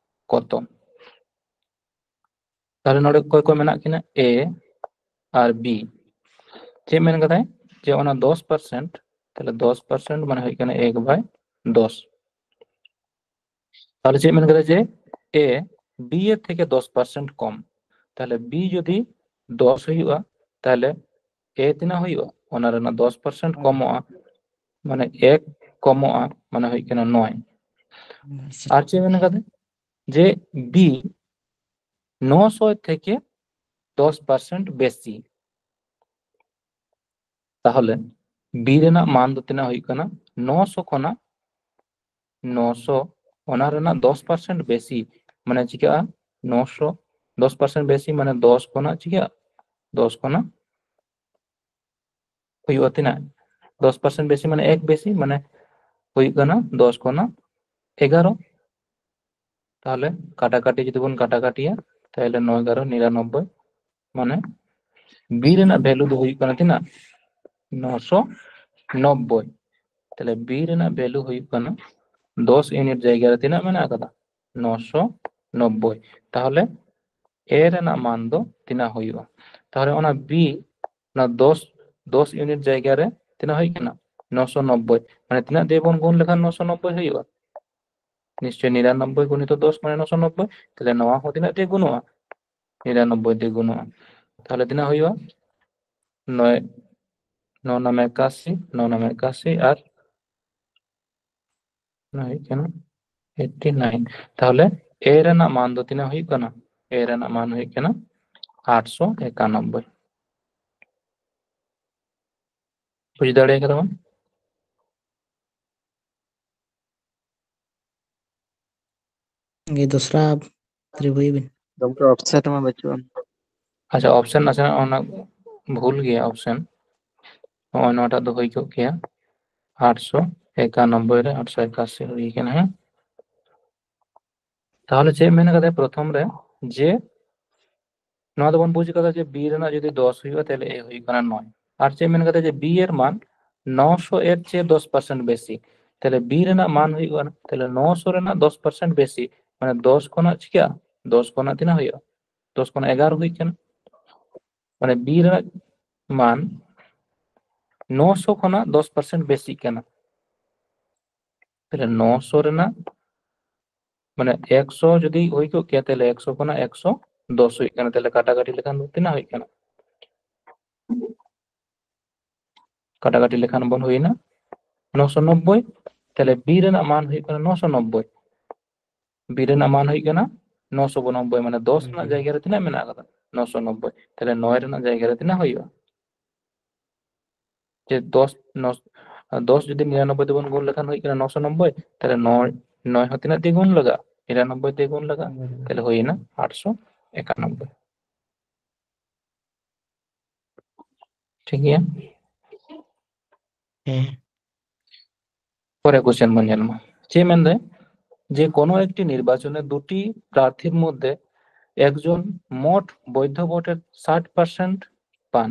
কত? ᱛᱟᱦᱞᱮ ᱱᱚᱰᱮ ᱚᱠᱚᱭ ᱠᱚ ᱢᱮᱱᱟᱜ ᱠᱤᱱᱟ? A R B᱾ ᱪᱮᱫ ᱢᱮᱱ ᱠᱟᱫᱟᱭ? ᱡᱮ ᱚᱱᱟ ᱫᱚᱥ percent, ᱛᱟᱦᱞᱮ ᱫᱚᱥ percent ᱢᱟᱱᱮ ᱦᱩᱭᱩᱜ ᱠᱟᱱᱟ ᱮᱠ ᱵᱟᱭ ᱫᱚᱥ᱾ ᱛᱟᱦᱞᱮ ᱪᱮᱫ ᱢᱮᱱ ᱠᱟᱫᱟ? ᱡᱮ A B ᱮᱨ ᱛᱷᱮᱠᱮ ᱫᱚᱥ percent ᱠᱚᱢ᱾ ᱛᱟᱦᱞᱮ B ᱡᱩᱫᱤ ᱫᱚᱥ ᱦᱩᱭᱩᱜᱼᱟ, ᱛᱟᱦᱞᱮ A ᱛᱤᱱᱟᱹᱜ ᱦᱩᱭᱩᱜᱼᱟ? ᱚᱱᱟ ᱨᱮᱱᱟᱜ ᱫᱚᱥ percent ᱠᱚᱢᱚᱜᱼᱟ, ᱢᱟᱱᱮ ᱮᱠ ᱠᱚᱢᱚᱜᱼᱟ, ᱢᱟᱱᱮ ᱦᱩᱭᱩᱜ ᱠᱟᱱᱟ ᱱᱚᱭ᱾ ᱟᱨ ᱪᱮᱫ ᱢᱮᱱ ᱠᱟᱫᱟ? ᱡᱮ B ᱱᱚᱥᱚ ᱛᱷᱮᱠᱮ ᱫᱚᱥ percent ᱵᱮᱥᱤ᱾ ᱛᱟᱦᱚᱞᱮ B ᱨᱮᱱᱟᱜ ᱢᱟᱱ ᱫᱚ ᱛᱤᱱᱟᱹᱜ ᱦᱩᱭᱩᱜ ᱠᱟᱱᱟ? ᱱᱚᱥᱚ ᱠᱷᱚᱱᱟᱜ ᱱᱚᱥᱚ, ᱚᱱᱟ ᱨᱮᱱᱟᱜ ᱫᱚᱥ percent ᱵᱮᱥᱤ, ᱢᱟᱱᱮ ᱪᱤᱠᱟᱹᱜᱼᱟ? ᱱᱚᱥᱚ, ᱫᱚᱥ percent ᱵᱮᱥᱤ ᱢᱟᱱᱮ ᱫᱚᱥ ᱠᱷᱚᱱᱟᱜ ᱪᱤᱠᱟᱹᱜᱼᱟ? ᱫᱚᱥ ᱠᱷᱚᱱᱟᱜ ᱦᱩᱭᱩᱜᱼᱟ ᱛᱤᱱᱟᱹᱜ? ᱫᱚᱥ percent ᱵᱮᱥᱤ ᱢᱟᱱᱮ ᱮᱠ ᱵᱮᱥᱤ, ᱢᱟᱱᱮ ᱦᱩᱭᱩᱜ ᱠᱟᱱᱟ ᱫᱚᱥ ᱠᱷᱚᱱᱟᱜ ᱮᱜᱟᱨᱚ᱾ ᱛᱟᱦᱚᱞᱮ ᱠᱟᱴᱟᱠᱟᱴᱤ ᱡᱩᱫᱤ ᱵᱚᱱ ᱠᱟᱴᱟᱠᱟᱴᱤᱭᱟ, ᱛᱟᱦᱚᱞᱮ ᱱᱚᱭ ᱮᱜᱟᱨᱚ ᱱᱤᱨᱟᱱᱚᱵᱵᱳᱭ, ᱢᱟᱱᱮ B ᱨᱮᱱᱟᱜ value ᱫᱚ ᱦᱩᱭᱩᱜ ᱠᱟᱱᱟ ᱛᱤᱱᱟᱹᱜ? ᱱᱚᱥᱚ ᱱᱚᱵᱵᱳᱭ᱾ ᱛᱟᱦᱚᱞᱮ B ᱨᱮᱱᱟᱜ value ᱦᱩᱭᱩᱜ ᱠᱟᱱᱟ ᱫᱚᱥ unit ᱡᱟᱭᱜᱟ ᱨᱮ ᱛᱤᱱᱟᱹᱜ ᱢᱮᱱᱟᱜ ᱟᱠᱟᱫᱟ? ᱱᱚᱥᱚ ᱱᱚᱵᱵᱳᱭ᱾ ᱛᱟᱦᱚᱞᱮ A ᱨᱮᱱᱟᱜ ᱢᱟᱱ ᱫᱚ ᱛᱤᱱᱟᱹᱜ ᱦᱩᱭᱩᱜᱼᱟ? ᱛᱟᱦᱚᱞᱮ ᱚᱱᱟ B ᱚᱱᱟ ᱫᱚᱥ ᱫᱚᱥ ᱤᱭᱩᱱᱤᱴ ᱡᱟᱭᱜᱟ ᱨᱮ ᱛᱤᱱᱟᱹᱜ ᱦᱩᱭᱩᱜ ᱠᱟᱱᱟ? ᱱᱚᱥᱚ ᱱᱚᱵᱵᱳᱭ᱾ ᱢᱟᱱᱮ ᱛᱤᱱᱟᱹᱜ ᱫᱤᱭᱮ ᱵᱚᱱ ᱜᱩᱱ ᱞᱮᱠᱷᱟᱱ ᱱᱚᱥᱚ ᱱᱚᱵᱵᱳᱭ ᱦᱩᱭᱩᱜᱼᱟ? ᱱᱤᱥᱪᱚᱭ ᱱᱤᱨᱟᱱᱚᱵᱵᱳᱭ ᱜᱩᱱᱤᱛᱚ ᱫᱚᱥ ᱢᱟᱱᱮ ᱱᱚᱥᱚ ᱱᱚᱵᱵᱳᱭ᱾ ᱛᱟᱦᱞᱮ ᱱᱚᱣᱟ ᱦᱚᱸ ᱛᱤᱱᱟᱹᱜ ᱛᱮ ᱜᱩᱱᱚᱜᱼᱟ? ᱱᱤᱨᱟᱱᱚᱵᱵᱳᱭ ᱛᱮ ᱜᱩᱱᱚᱜᱼᱟ᱾ ᱛᱟᱦᱞᱮ ᱛᱤᱱᱟᱹᱜ ᱦᱩᱭᱩᱜᱼᱟ? ᱱᱚᱭ ᱱᱚ ᱱᱟᱢ ᱮᱠᱟᱥᱤ, ᱱᱚ ᱱᱟᱢ ᱮᱠᱟᱥᱤ ᱟᱨ ᱚᱱᱟ ᱦᱩᱭᱩᱜ ᱠᱟᱱᱟ ᱮᱭᱤᱴᱴᱤ ᱱᱟᱭᱤᱱ᱾ ᱛᱟᱦᱞᱮ ᱮ ᱨᱮᱱᱟᱜ ᱢᱟᱱ ᱫᱚ ᱛᱤᱱᱟᱹᱜ ᱦᱩᱭᱩᱜ ᱠᱟᱱᱟ? ᱮ ᱨᱮᱱᱟᱜ ᱢᱟᱱ ᱦᱩᱭᱩᱜ ᱠᱟᱱᱟ ᱟᱴᱥᱚ ᱮᱠᱟᱱᱚᱵᱵᱳᱭ᱾ ᱵᱩᱡᱽ ᱫᱟᱲᱮ ᱠᱟᱫᱟ ᱵᱚᱱ? ᱜᱮ ᱫᱚᱥᱨᱟ ᱛᱨᱤᱵᱩᱭ ᱵᱤᱱ᱾ ᱜᱚᱢᱠᱮ, ᱚᱯᱥᱮᱱ ᱢᱟ ᱵᱟᱹᱪᱩᱜ ᱟᱱ᱾ ᱟᱪᱪᱷᱟ, ᱚᱯᱥᱮᱱ ᱱᱟᱥᱮᱱᱟᱜ ᱚᱱᱟ ᱵᱷᱩᱞ ᱜᱮᱭᱟ ᱚᱯᱥᱮᱱ᱾ ᱱᱚᱜᱼᱚᱭ ᱱᱚᱣᱟᱴᱟᱜ ᱫᱚ ᱦᱩᱭ ᱠᱚᱜ ᱠᱮᱭᱟ ᱟᱴᱥᱚ ᱮᱠᱟᱱᱚᱵᱵᱳᱭ ᱨᱮ ᱟᱴᱥᱚ ᱮᱠᱟᱥᱤ ᱦᱩᱭ ᱠᱟᱱᱟ, ᱦᱮᱸ᱾ ᱛᱟᱦᱚᱞᱮ ᱪᱮᱫ ᱢᱮᱱ ᱠᱟᱫᱟᱭ ᱯᱨᱚᱛᱷᱚᱢ ᱨᱮ? ᱡᱮ ᱱᱚᱣᱟ ᱫᱚᱵᱚᱱ ᱵᱩᱡᱽ ᱠᱟᱫᱟ ᱡᱮ ᱵᱤ ᱨᱮᱱᱟᱜ ᱡᱩᱫᱤ ᱫᱚᱥ ᱦᱩᱭᱩᱜᱼᱟ, ᱛᱟᱦᱞᱮ ᱮ ᱦᱩᱭᱩᱜ ᱠᱟᱱᱟ ᱱᱚᱭ᱾ ᱟᱨ ᱪᱮᱫ ᱢᱮᱱ ᱠᱟᱫᱟ ᱡᱮ ᱵᱤ ᱮᱨ ᱢᱟᱱ ᱱᱚᱥᱚ ᱮᱨ ᱪᱮ ᱫᱚᱥ ᱯᱟᱨᱥᱮᱱᱴ ᱵᱮᱥᱤ, ᱛᱟᱦᱞᱮ ᱵᱤ ᱨᱮᱱᱟᱜ ᱢᱟᱱ ᱦᱩᱭᱩᱜ ᱠᱟᱱᱟ, ᱛᱟᱦᱞᱮ ᱱᱚᱥᱚ ᱨᱮᱱᱟᱜ ᱫᱚᱥ ᱯᱟᱨᱥᱮᱱᱴ ᱵᱮᱥᱤ, ᱢᱟᱱᱮ ᱫᱚᱥ ᱠᱷᱚᱱᱟᱜ ᱪᱤᱠᱟᱹᱜᱼᱟ? ᱫᱚᱥ ᱠᱷᱚᱱᱟᱜ ᱛᱤᱱᱟᱹᱜ ᱦᱩᱭᱩᱜᱼᱟ? ᱫᱚᱥ ᱠᱷᱚᱱᱟᱜ ᱮᱜᱟᱨᱚ ᱦᱩᱭ ᱠᱟᱱᱟ, ᱢᱟᱱᱮ ᱵᱤ ᱨᱮᱱᱟᱜ ᱢᱟᱱ ᱱᱚᱥᱚ ᱠᱷᱚᱱᱟᱜ ᱫᱚᱥ ᱯᱟᱨᱥᱮᱱᱴ ᱵᱮᱥᱤᱜ ᱠᱟᱱᱟ᱾ ᱛᱟᱦᱞᱮ ᱱᱚᱥᱚ ᱨᱮᱱᱟᱜ, ᱢᱟᱱᱮ ᱮᱠᱥᱚ ᱡᱩᱫᱤ ᱦᱩᱭ ᱠᱚᱜ ᱠᱮᱭᱟ, ᱛᱟᱦᱞᱮ ᱮᱠᱥᱚ ᱠᱷᱚᱱᱟᱜ ᱮᱠᱥᱚ ᱫᱚᱥ ᱦᱩᱭᱩᱜ ᱠᱟᱱᱟ, ᱛᱟᱦᱞᱮ ᱠᱟᱴᱟᱠᱟᱴᱤ ᱞᱮᱠᱷᱟᱱ ᱫᱚ ᱛᱤᱱᱟᱹᱜ ᱦᱩᱭᱩᱜ ᱠᱟᱱᱟ? ᱠᱟᱴᱟᱠᱟᱴᱤ ᱞᱮᱠᱷᱟᱱ ᱵᱚᱱ ᱦᱩᱭᱱᱟ ᱱᱚᱥᱚ ᱱᱚᱵᱵᱳᱭ᱾ ᱛᱟᱦᱞᱮ ᱵᱤ ᱨᱮᱱᱟᱜ ᱢᱟᱱ ᱦᱩᱭᱩᱜ ᱠᱟᱱᱟ ᱱᱚᱥᱚ ᱱᱚᱵᱵᱳᱭ᱾ ᱵᱤ ᱨᱮᱱᱟᱜ ᱢᱟᱱ ᱦᱩᱭᱩᱜ ᱠᱟᱱᱟ ᱱᱚᱥᱚ ᱱᱚᱵᱵᱳᱭ, ᱢᱟᱱᱮ ᱫᱚᱥ ᱨᱮᱱᱟᱜ ᱦᱩᱸ᱾ ᱡᱟᱭᱜᱟ ᱨᱮ ᱛᱤᱱᱟᱹᱜ ᱢᱮᱱᱟᱜ ᱟᱠᱟᱫᱟ? ᱱᱚᱥᱚ ᱱᱚᱵᱵᱳᱭ᱾ ᱛᱟᱦᱞᱮ ᱱᱚᱭ ᱨᱮᱱᱟᱜ ᱡᱟᱭᱜᱟ ᱨᱮ ᱛᱤᱱᱟᱹᱜ ᱦᱩᱭᱩᱜᱼᱟ? ᱡᱮ ᱫᱚᱥ, ᱱᱚᱥ-, ᱫᱚᱥ ᱡᱩᱫᱤ ᱱᱤᱨᱟᱱᱚᱵᱵᱳᱭ ᱛᱮᱵᱚᱱ ᱜᱩᱱ ᱞᱮᱠᱷᱟᱱ ᱦᱩᱭᱩᱜ ᱠᱟᱱᱟ ᱱᱚᱥᱚ ᱱᱚᱵᱵᱳᱭ, ᱛᱟᱦᱞᱮ ᱱᱚᱭ, ᱱᱚᱭ ᱦᱚᱸ ᱛᱤᱱᱟᱹᱜ ᱛᱮ ᱜᱩᱱ ᱞᱟᱜᱟᱜᱼᱟ? ᱱᱤᱨᱟᱱᱚᱵᱵᱳᱭ ᱛᱮ ᱜᱩᱱ ᱞᱟᱜᱟᱜᱼᱟ, ᱦᱩᱸ᱾ ᱛᱟᱦᱞᱮ ᱦᱩᱭᱮᱱᱟ ᱟᱴᱥᱚ ᱮᱠᱟᱱᱚᱵᱵᱳᱭ᱾ ᱴᱷᱤᱠ ᱜᱮᱭᱟ? ᱦᱮᱸ᱾ ᱯᱚᱨᱮ ᱠᱚᱥᱪᱮᱱ ᱵᱚᱱ ᱧᱮᱞ ᱢᱟ᱾ ᱪᱮᱫ ᱢᱮᱱᱫᱟᱭ? যে কোনো একটি নির্বাচনে দুটি প্রার্থীর মধ্যে একজন মোট বৈধ ভোটের ষাট পার্সেন্ট পান,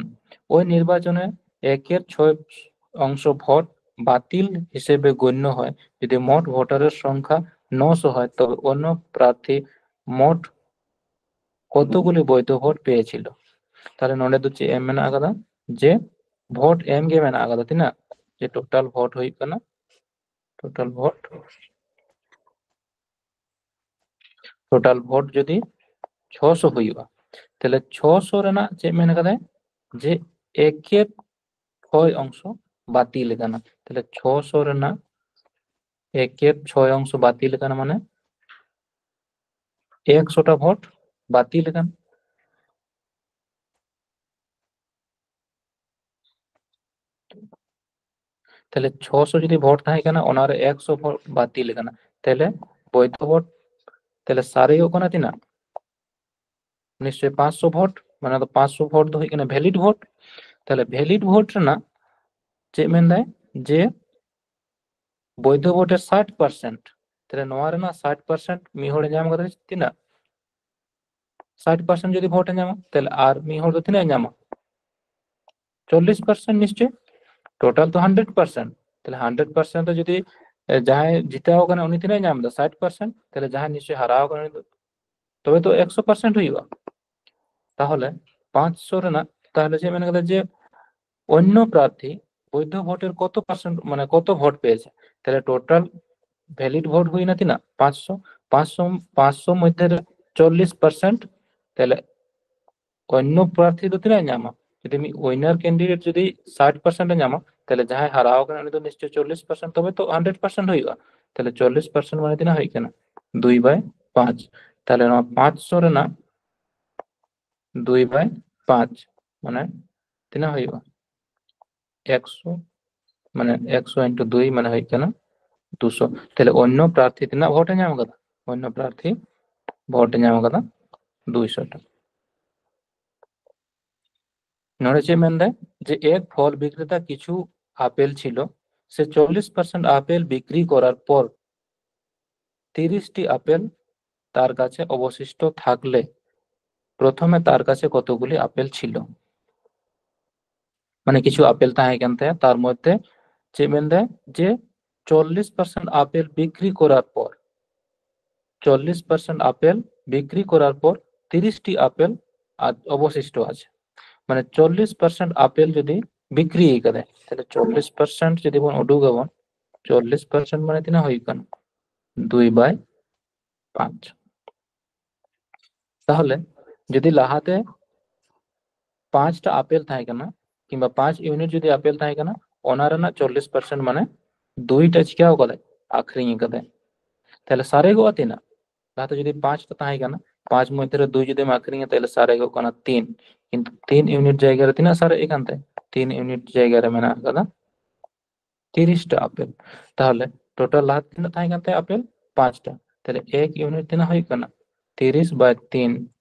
ওই নির্বাচনে একের ছয় অংশ ভোট বাতিল হিসেবে গণ্য হয়। যদি মোট ভোটারের সংখ্যা নশো হয়, তবে অন্য প্রার্থী মোট কতগুলি বৈধ ভোট পেয়েছিল? তাহলে ᱱᱚᱰᱮ ᱫᱚ ᱪᱮᱫ ᱮᱢ ᱢᱮᱱᱟᱜ ᱟᱠᱟᱫᱟ? ᱡᱮ ᱵᱷᱳᱴ ᱮᱢ ᱜᱮ ᱢᱮᱱᱟᱜ ᱟᱠᱟᱫᱟ᱾ ᱛᱤᱱᱟᱹᱜ? ᱡᱮ ᱴᱳᱴᱟᱞ ᱵᱷᱳᱴ ᱦᱩᱭᱩᱜ ᱠᱟᱱᱟ, ᱴᱳᱴᱟᱞ ᱵᱷᱳᱴ, ᱴᱳᱴᱟᱞ ᱵᱷᱳᱴ ᱡᱩᱫᱤ ᱪᱷᱚᱥᱚ ᱦᱩᱭᱩᱜᱼᱟ, ᱛᱟᱦᱞᱮ ᱪᱷᱚᱥᱚ ᱨᱮᱱᱟᱜ ᱪᱮᱫ ᱢᱮᱱ ᱠᱟᱫᱟᱭ? ᱡᱮ ᱮᱠᱮᱨ ᱪᱷᱚᱭ ᱚᱝᱥᱚ ᱵᱟᱹᱛᱤᱞ ᱟᱠᱟᱱᱟ᱾ ᱛᱟᱦᱞᱮ ᱪᱷᱚᱥᱚ ᱨᱮᱱᱟᱜ ᱮᱠᱮᱨ ᱪᱷᱚᱭ ᱚᱝᱥᱚ ᱵᱟᱹᱛᱤᱞ ᱟᱠᱟᱱᱟ, ᱢᱟᱱᱮ ᱮᱠᱥᱚᱴᱟ ᱵᱷᱳᱴ ᱵᱟᱹᱛᱤᱞ ᱟᱠᱟᱱᱟ᱾ ᱛᱟᱦᱞᱮ ᱪᱷᱚᱥᱚ ᱡᱩᱫᱤ ᱵᱷᱳᱴ ᱛᱟᱦᱮᱸ ᱠᱟᱱᱟ, ᱚᱱᱟᱨᱮ ᱮᱠᱥᱚ ᱵᱷᱳᱴ ᱵᱟᱹᱛᱤᱞ ᱟᱠᱟᱱᱟ, ᱛᱟᱦᱞᱮ ᱵᱳᱭᱫᱷᱚ ᱵᱷᱳᱴ ᱛᱟᱦᱞᱮ ᱥᱟᱨᱮᱡᱚᱜ ᱠᱟᱱᱟ ᱛᱤᱱᱟᱹᱜ? ᱱᱤᱥᱪᱚᱭ ᱯᱟᱸᱪᱥᱚ ᱵᱷᱳᱴ, ᱢᱟᱱᱮ ᱫᱚ ᱯᱟᱸᱪᱥᱚ ᱵᱷᱳᱴ ᱫᱚ ᱦᱩᱭᱩᱜ ᱠᱟᱱᱟ ᱵᱷᱮᱞᱤᱰ ᱵᱷᱳᱴ᱾ ᱛᱟᱦᱞᱮ ᱵᱷᱮᱞᱤᱰ ᱵᱷᱳᱴ ᱨᱮᱱᱟᱜ ᱪᱮᱫ ᱢᱮᱱᱫᱟᱭ? ᱡᱮ ᱵᱳᱭᱫᱷᱚ ᱵᱷᱳᱴᱮᱨ ᱥᱟᱴ ᱯᱟᱨᱥᱮᱱᱴ, ᱛᱟᱦᱞᱮ ᱱᱚᱣᱟ ᱨᱮᱱᱟᱜ ᱥᱟᱴ ᱯᱟᱨᱥᱮᱱᱴ ᱢᱤᱫ ᱦᱚᱲᱮ ᱧᱟᱢ ᱠᱟᱫᱟ ᱛᱤᱱᱟᱹᱜ? ᱥᱟᱴ ᱯᱟᱨᱥᱮᱱᱴ ᱡᱩᱫᱤ ᱵᱷᱳᱴ ᱮ ᱧᱟᱢᱟ, ᱛᱟᱦᱞᱮ ᱟᱨ ᱢᱤᱫ ᱦᱚᱲ ᱫᱚ ᱛᱤᱱᱟᱹᱜ ᱮ ᱧᱟᱢᱟ? ᱪᱚᱞᱞᱤᱥ ᱯᱟᱨᱥᱮᱱᱴ ᱱᱤᱥᱪᱚᱭ, ᱴᱳᱴᱟᱞ ᱛᱚ ᱦᱟᱱᱰᱨᱮᱰ ᱯᱟᱨᱥᱮᱱᱴ᱾ ᱛᱟᱦᱞᱮ ᱦᱟᱱᱰᱨᱮᱰ ᱯᱟᱨᱥᱮᱱᱴ ᱨᱮ ᱡᱩᱫᱤ ᱮ, ᱡᱟᱦᱟᱸᱭ ᱡᱤᱛᱟᱹᱣ ᱠᱟᱱᱟ ᱩᱱᱤ ᱛᱤᱱᱟᱹᱜ ᱮ ᱧᱟᱢ ᱮᱫᱟ? ᱥᱟᱴ ᱯᱟᱨᱥᱮᱱᱴ᱾ ᱛᱟᱦᱞᱮ ᱡᱟᱦᱟᱸᱭ ᱱᱤᱥᱪᱚᱭ ᱦᱟᱨᱟᱣ ᱠᱟᱱᱟ ᱩᱱᱤ ᱫᱚ, ᱛᱚᱵᱮ ᱛᱚ ᱮᱠᱥᱚ ᱯᱟᱨᱥᱮᱱᱴ ᱦᱩᱭᱩᱜᱼᱟ᱾ ᱛᱟᱦᱚᱞᱮ ᱯᱟᱸᱪᱥᱚ ᱨᱮᱱᱟᱜ ᱛᱟᱦᱚᱞᱮ ᱪᱮᱫ ᱢᱮᱱ ᱠᱟᱫᱟ ᱡᱮ ᱚᱱᱱᱚ ᱯᱨᱟᱨᱛᱷᱤ ᱵᱳᱭᱫᱷᱚ ᱵᱷᱳᱴᱮᱨ ᱠᱚᱛᱚ ᱯᱟᱨᱥᱮᱱᱴ, ᱢᱟᱱᱮ ᱠᱚᱛᱚ ᱵᱷᱳᱴ ᱯᱮᱭᱮছে? ᱛᱟᱦᱞᱮ ᱴᱳᱴᱟᱞ ᱵᱷᱮᱞᱤᱰ ᱵᱷᱳᱴ ᱦᱩᱭᱱᱟ ᱛᱤᱱᱟᱹᱜ? ᱯᱟᱸᱪᱥᱚ᱾ ᱯᱟᱸᱪᱥᱚ, ᱯᱟᱸᱪᱥᱚ ᱢᱚᱫᱽᱫᱷᱮ ᱨᱮ ᱪᱚᱞᱞᱤᱥ ᱯᱟᱨᱥᱮᱱᱴ, ᱛᱟᱦᱞᱮ ᱚᱱᱱᱚ ᱯᱨᱟᱨᱛᱷᱤ ᱫᱚ ᱛᱤᱱᱟᱹᱜ ᱮ ᱧᱟᱢᱟ? ᱡᱩᱫᱤ ᱢᱤᱫ ᱩᱭᱱᱟᱨ ᱠᱮᱱᱰᱤᱰᱮᱴ ᱡᱩᱫᱤ ᱥᱟᱴ ᱯᱟᱨᱥᱮᱱᱴ ᱮ ᱧᱟᱢᱟ, ᱛᱟᱦᱞᱮ ᱡᱟᱦᱟᱸᱭ ᱦᱟᱨᱟᱣ ᱠᱟᱱᱟ ᱩᱱᱤ ᱫᱚ ᱱᱤᱥᱪᱚᱭ ᱪᱚᱞᱞᱤᱥ ᱯᱟᱨᱥᱮᱱᱴ, ᱛᱚᱵᱮ ᱛᱚ ᱦᱟᱱᱰᱨᱮᱰ ᱯᱟᱨᱥᱮᱱᱴ ᱦᱩᱭᱩᱜᱼᱟ᱾ ᱛᱟᱦᱞᱮ ᱪᱚᱞᱞᱤᱥ ᱯᱟᱨᱥᱮᱱᱴ ᱢᱟᱱᱮ ᱛᱤᱱᱟᱹᱜ ᱦᱩᱭᱩᱜ ᱠᱟᱱᱟ? ᱫᱩᱭ ᱵᱟᱭ ᱯᱟᱸᱪ᱾ ᱛᱟᱦᱞᱮ ᱱᱚᱣᱟ ᱯᱟᱸᱪᱥᱚ ᱨᱮᱱᱟᱜ ᱫᱩᱭ ᱵᱟᱭ ᱯᱟᱸᱪ ᱢᱟᱱᱮ ᱛᱤᱱᱟᱹᱜ ᱦᱩᱭᱩᱜᱼᱟ? ᱮᱠᱥᱚ, ᱢᱟᱱᱮ ᱮᱠᱥᱚ ᱤᱱᱴᱩ ᱫᱩᱭ ᱢᱟᱱᱮ ᱦᱩᱭᱩᱜ ᱠᱟᱱᱟ ᱫᱩᱥᱚ᱾ ᱛᱟᱦᱞᱮ ᱚᱱᱱᱚ ᱯᱨᱟᱨᱛᱷᱤ ᱛᱤᱱᱟᱹᱜ ᱵᱷᱳᱴ ᱮ ᱧᱟᱢ ᱠᱟᱫᱟ? ᱚᱱᱱᱚ ᱯᱨᱟᱨᱛᱷᱤ ᱵᱷᱳᱴ ᱮ ᱧᱟᱢ ᱠᱟᱫᱟ ᱫᱩᱭᱥᱚ ᱴᱟ᱾ ᱱᱚᱰᱮ ᱪᱮᱫ ᱢᱮᱱᱫᱟᱭ ᱡᱮ এক ফল বিক্রেতা কিছু আপেল ছিল, সে চল্লিশ পার্সেন্ট আপেল বিক্রি করার পর তিরিশটি আপেল তার কাছে অবশিষ্ট থাকলে প্রথমে তার কাছে কতগুলি আপেল ছিল? মানে কিছু আপেল ᱛᱟᱦᱮᱸ ᱠᱟᱱ ᱛᱟᱭᱟ, ᱛᱟᱨ ᱢᱚᱫᱽᱫᱷᱮ ᱪᱮᱫ ᱢᱮᱱᱫᱟᱭ ᱡᱮ চল্লিশ পার্সেন্ট আপেল বিক্রি করার পর, চল্লিশ পার্সেন্ট আপেল বিক্রি করার পর তিরিশটি আপেল আর অবশিষ্ট আছে। ᱢᱟᱱᱮ ᱪᱚᱞᱞᱤᱥ ᱯᱟᱨᱥᱮᱱᱴ ᱟᱯᱮᱞ ᱡᱩᱫᱤ ᱵᱤᱠᱨᱤ ᱠᱟᱫᱟᱭ, ᱛᱟᱦᱞᱮ ᱪᱚᱞᱞᱤᱥ ᱯᱟᱨᱥᱮᱱᱴ ᱡᱩᱫᱤ ᱵᱚᱱ ᱩᱰᱩᱠ ᱟᱵᱚᱱ, ᱪᱚᱞᱞᱤᱥ ᱯᱟᱨᱥᱮᱱᱴ ᱢᱟᱱᱮ ᱛᱤᱱᱟᱹᱜ ᱦᱩᱭᱩᱜ ᱠᱟᱱᱟ? ᱫᱩᱭ ᱵᱟᱭ ᱯᱟᱸᱪ᱾ ᱛᱟᱦᱚᱞᱮ ᱡᱩᱫᱤ ᱞᱟᱦᱟᱛᱮ ᱯᱟᱸᱪᱴᱟ ᱟᱯᱮᱞ ᱛᱟᱦᱮᱸ ᱠᱟᱱᱟ, ᱠᱤᱝᱵᱟ ᱯᱟᱸᱪ ᱤᱭᱩᱱᱤᱴ ᱡᱩᱫᱤ ᱟᱯᱮᱞ ᱛᱟᱦᱮᱸ ᱠᱟᱱᱟ, ᱚᱱᱟ ᱨᱮᱱᱟᱜ ᱪᱚᱞᱞᱤᱥ ᱯᱟᱨᱥᱮᱱᱴ ᱢᱟᱱᱮ ᱫᱩᱭᱴᱟ ᱪᱤᱠᱟᱹᱣ ᱠᱟᱫᱟᱭ? ᱟᱠᱷᱨᱤᱧ ᱠᱟᱫᱟᱭ᱾ ᱛᱟᱦᱞᱮ ᱥᱟᱨᱮᱡᱚᱜᱼᱟ ᱛᱤᱱᱟᱹᱜ? ᱞᱟᱦᱟᱛᱮ ᱡᱩᱫᱤ ᱯᱟᱸᱪᱴᱟ ᱛᱟᱦᱮᱸ ᱠᱟᱱᱟ, ᱯᱟᱸᱪ ᱢᱚᱫᱽᱫᱷᱮ ᱨᱮ ᱫᱩᱭ ᱡᱩᱫᱤᱢ ᱟᱠᱷᱨᱤᱧᱟ, ᱛᱟᱦᱞᱮ ᱥᱟᱨᱮᱡᱚᱜ ᱠᱟᱱᱟ ᱛᱤᱱ᱾ ᱠᱤᱱᱛᱩ ᱛᱤᱱ ᱤᱭᱩᱱᱤᱴ ᱡᱟᱭᱜᱟ ᱨᱮ ᱛᱤᱱᱟᱹᱜ ᱥᱟᱨᱮᱡ ᱟᱠᱟᱱ ᱛᱟᱭ? ᱛᱤᱱ ᱤᱭᱩᱱᱤᱴ ᱡᱟᱭᱜᱟ ᱨᱮ ᱢᱮᱱᱟᱜ ᱟᱠᱟᱫᱟ ᱛᱤᱨᱤᱥᱴᱟ ᱟᱯᱮᱞ᱾ ᱛᱟᱦᱚᱞᱮ ᱴᱳᱴᱟᱞ ᱞᱟᱦᱟ ᱛᱤᱱᱟᱹᱜ ᱛᱟᱦᱮᱸ ᱠᱟᱱ ᱛᱟᱭᱟ ᱟᱯᱮᱞ? ᱯᱟᱸᱪᱴᱟ᱾ ᱛᱟᱦᱞᱮ ᱮᱠ ᱤᱭᱩᱱᱤᱴ ᱛᱤᱱᱟᱹᱜ ᱦᱩᱭᱩᱜ ᱠᱟᱱᱟ? ᱛᱤᱨᱤᱥ ᱵᱟᱭ ᱛᱤᱱ,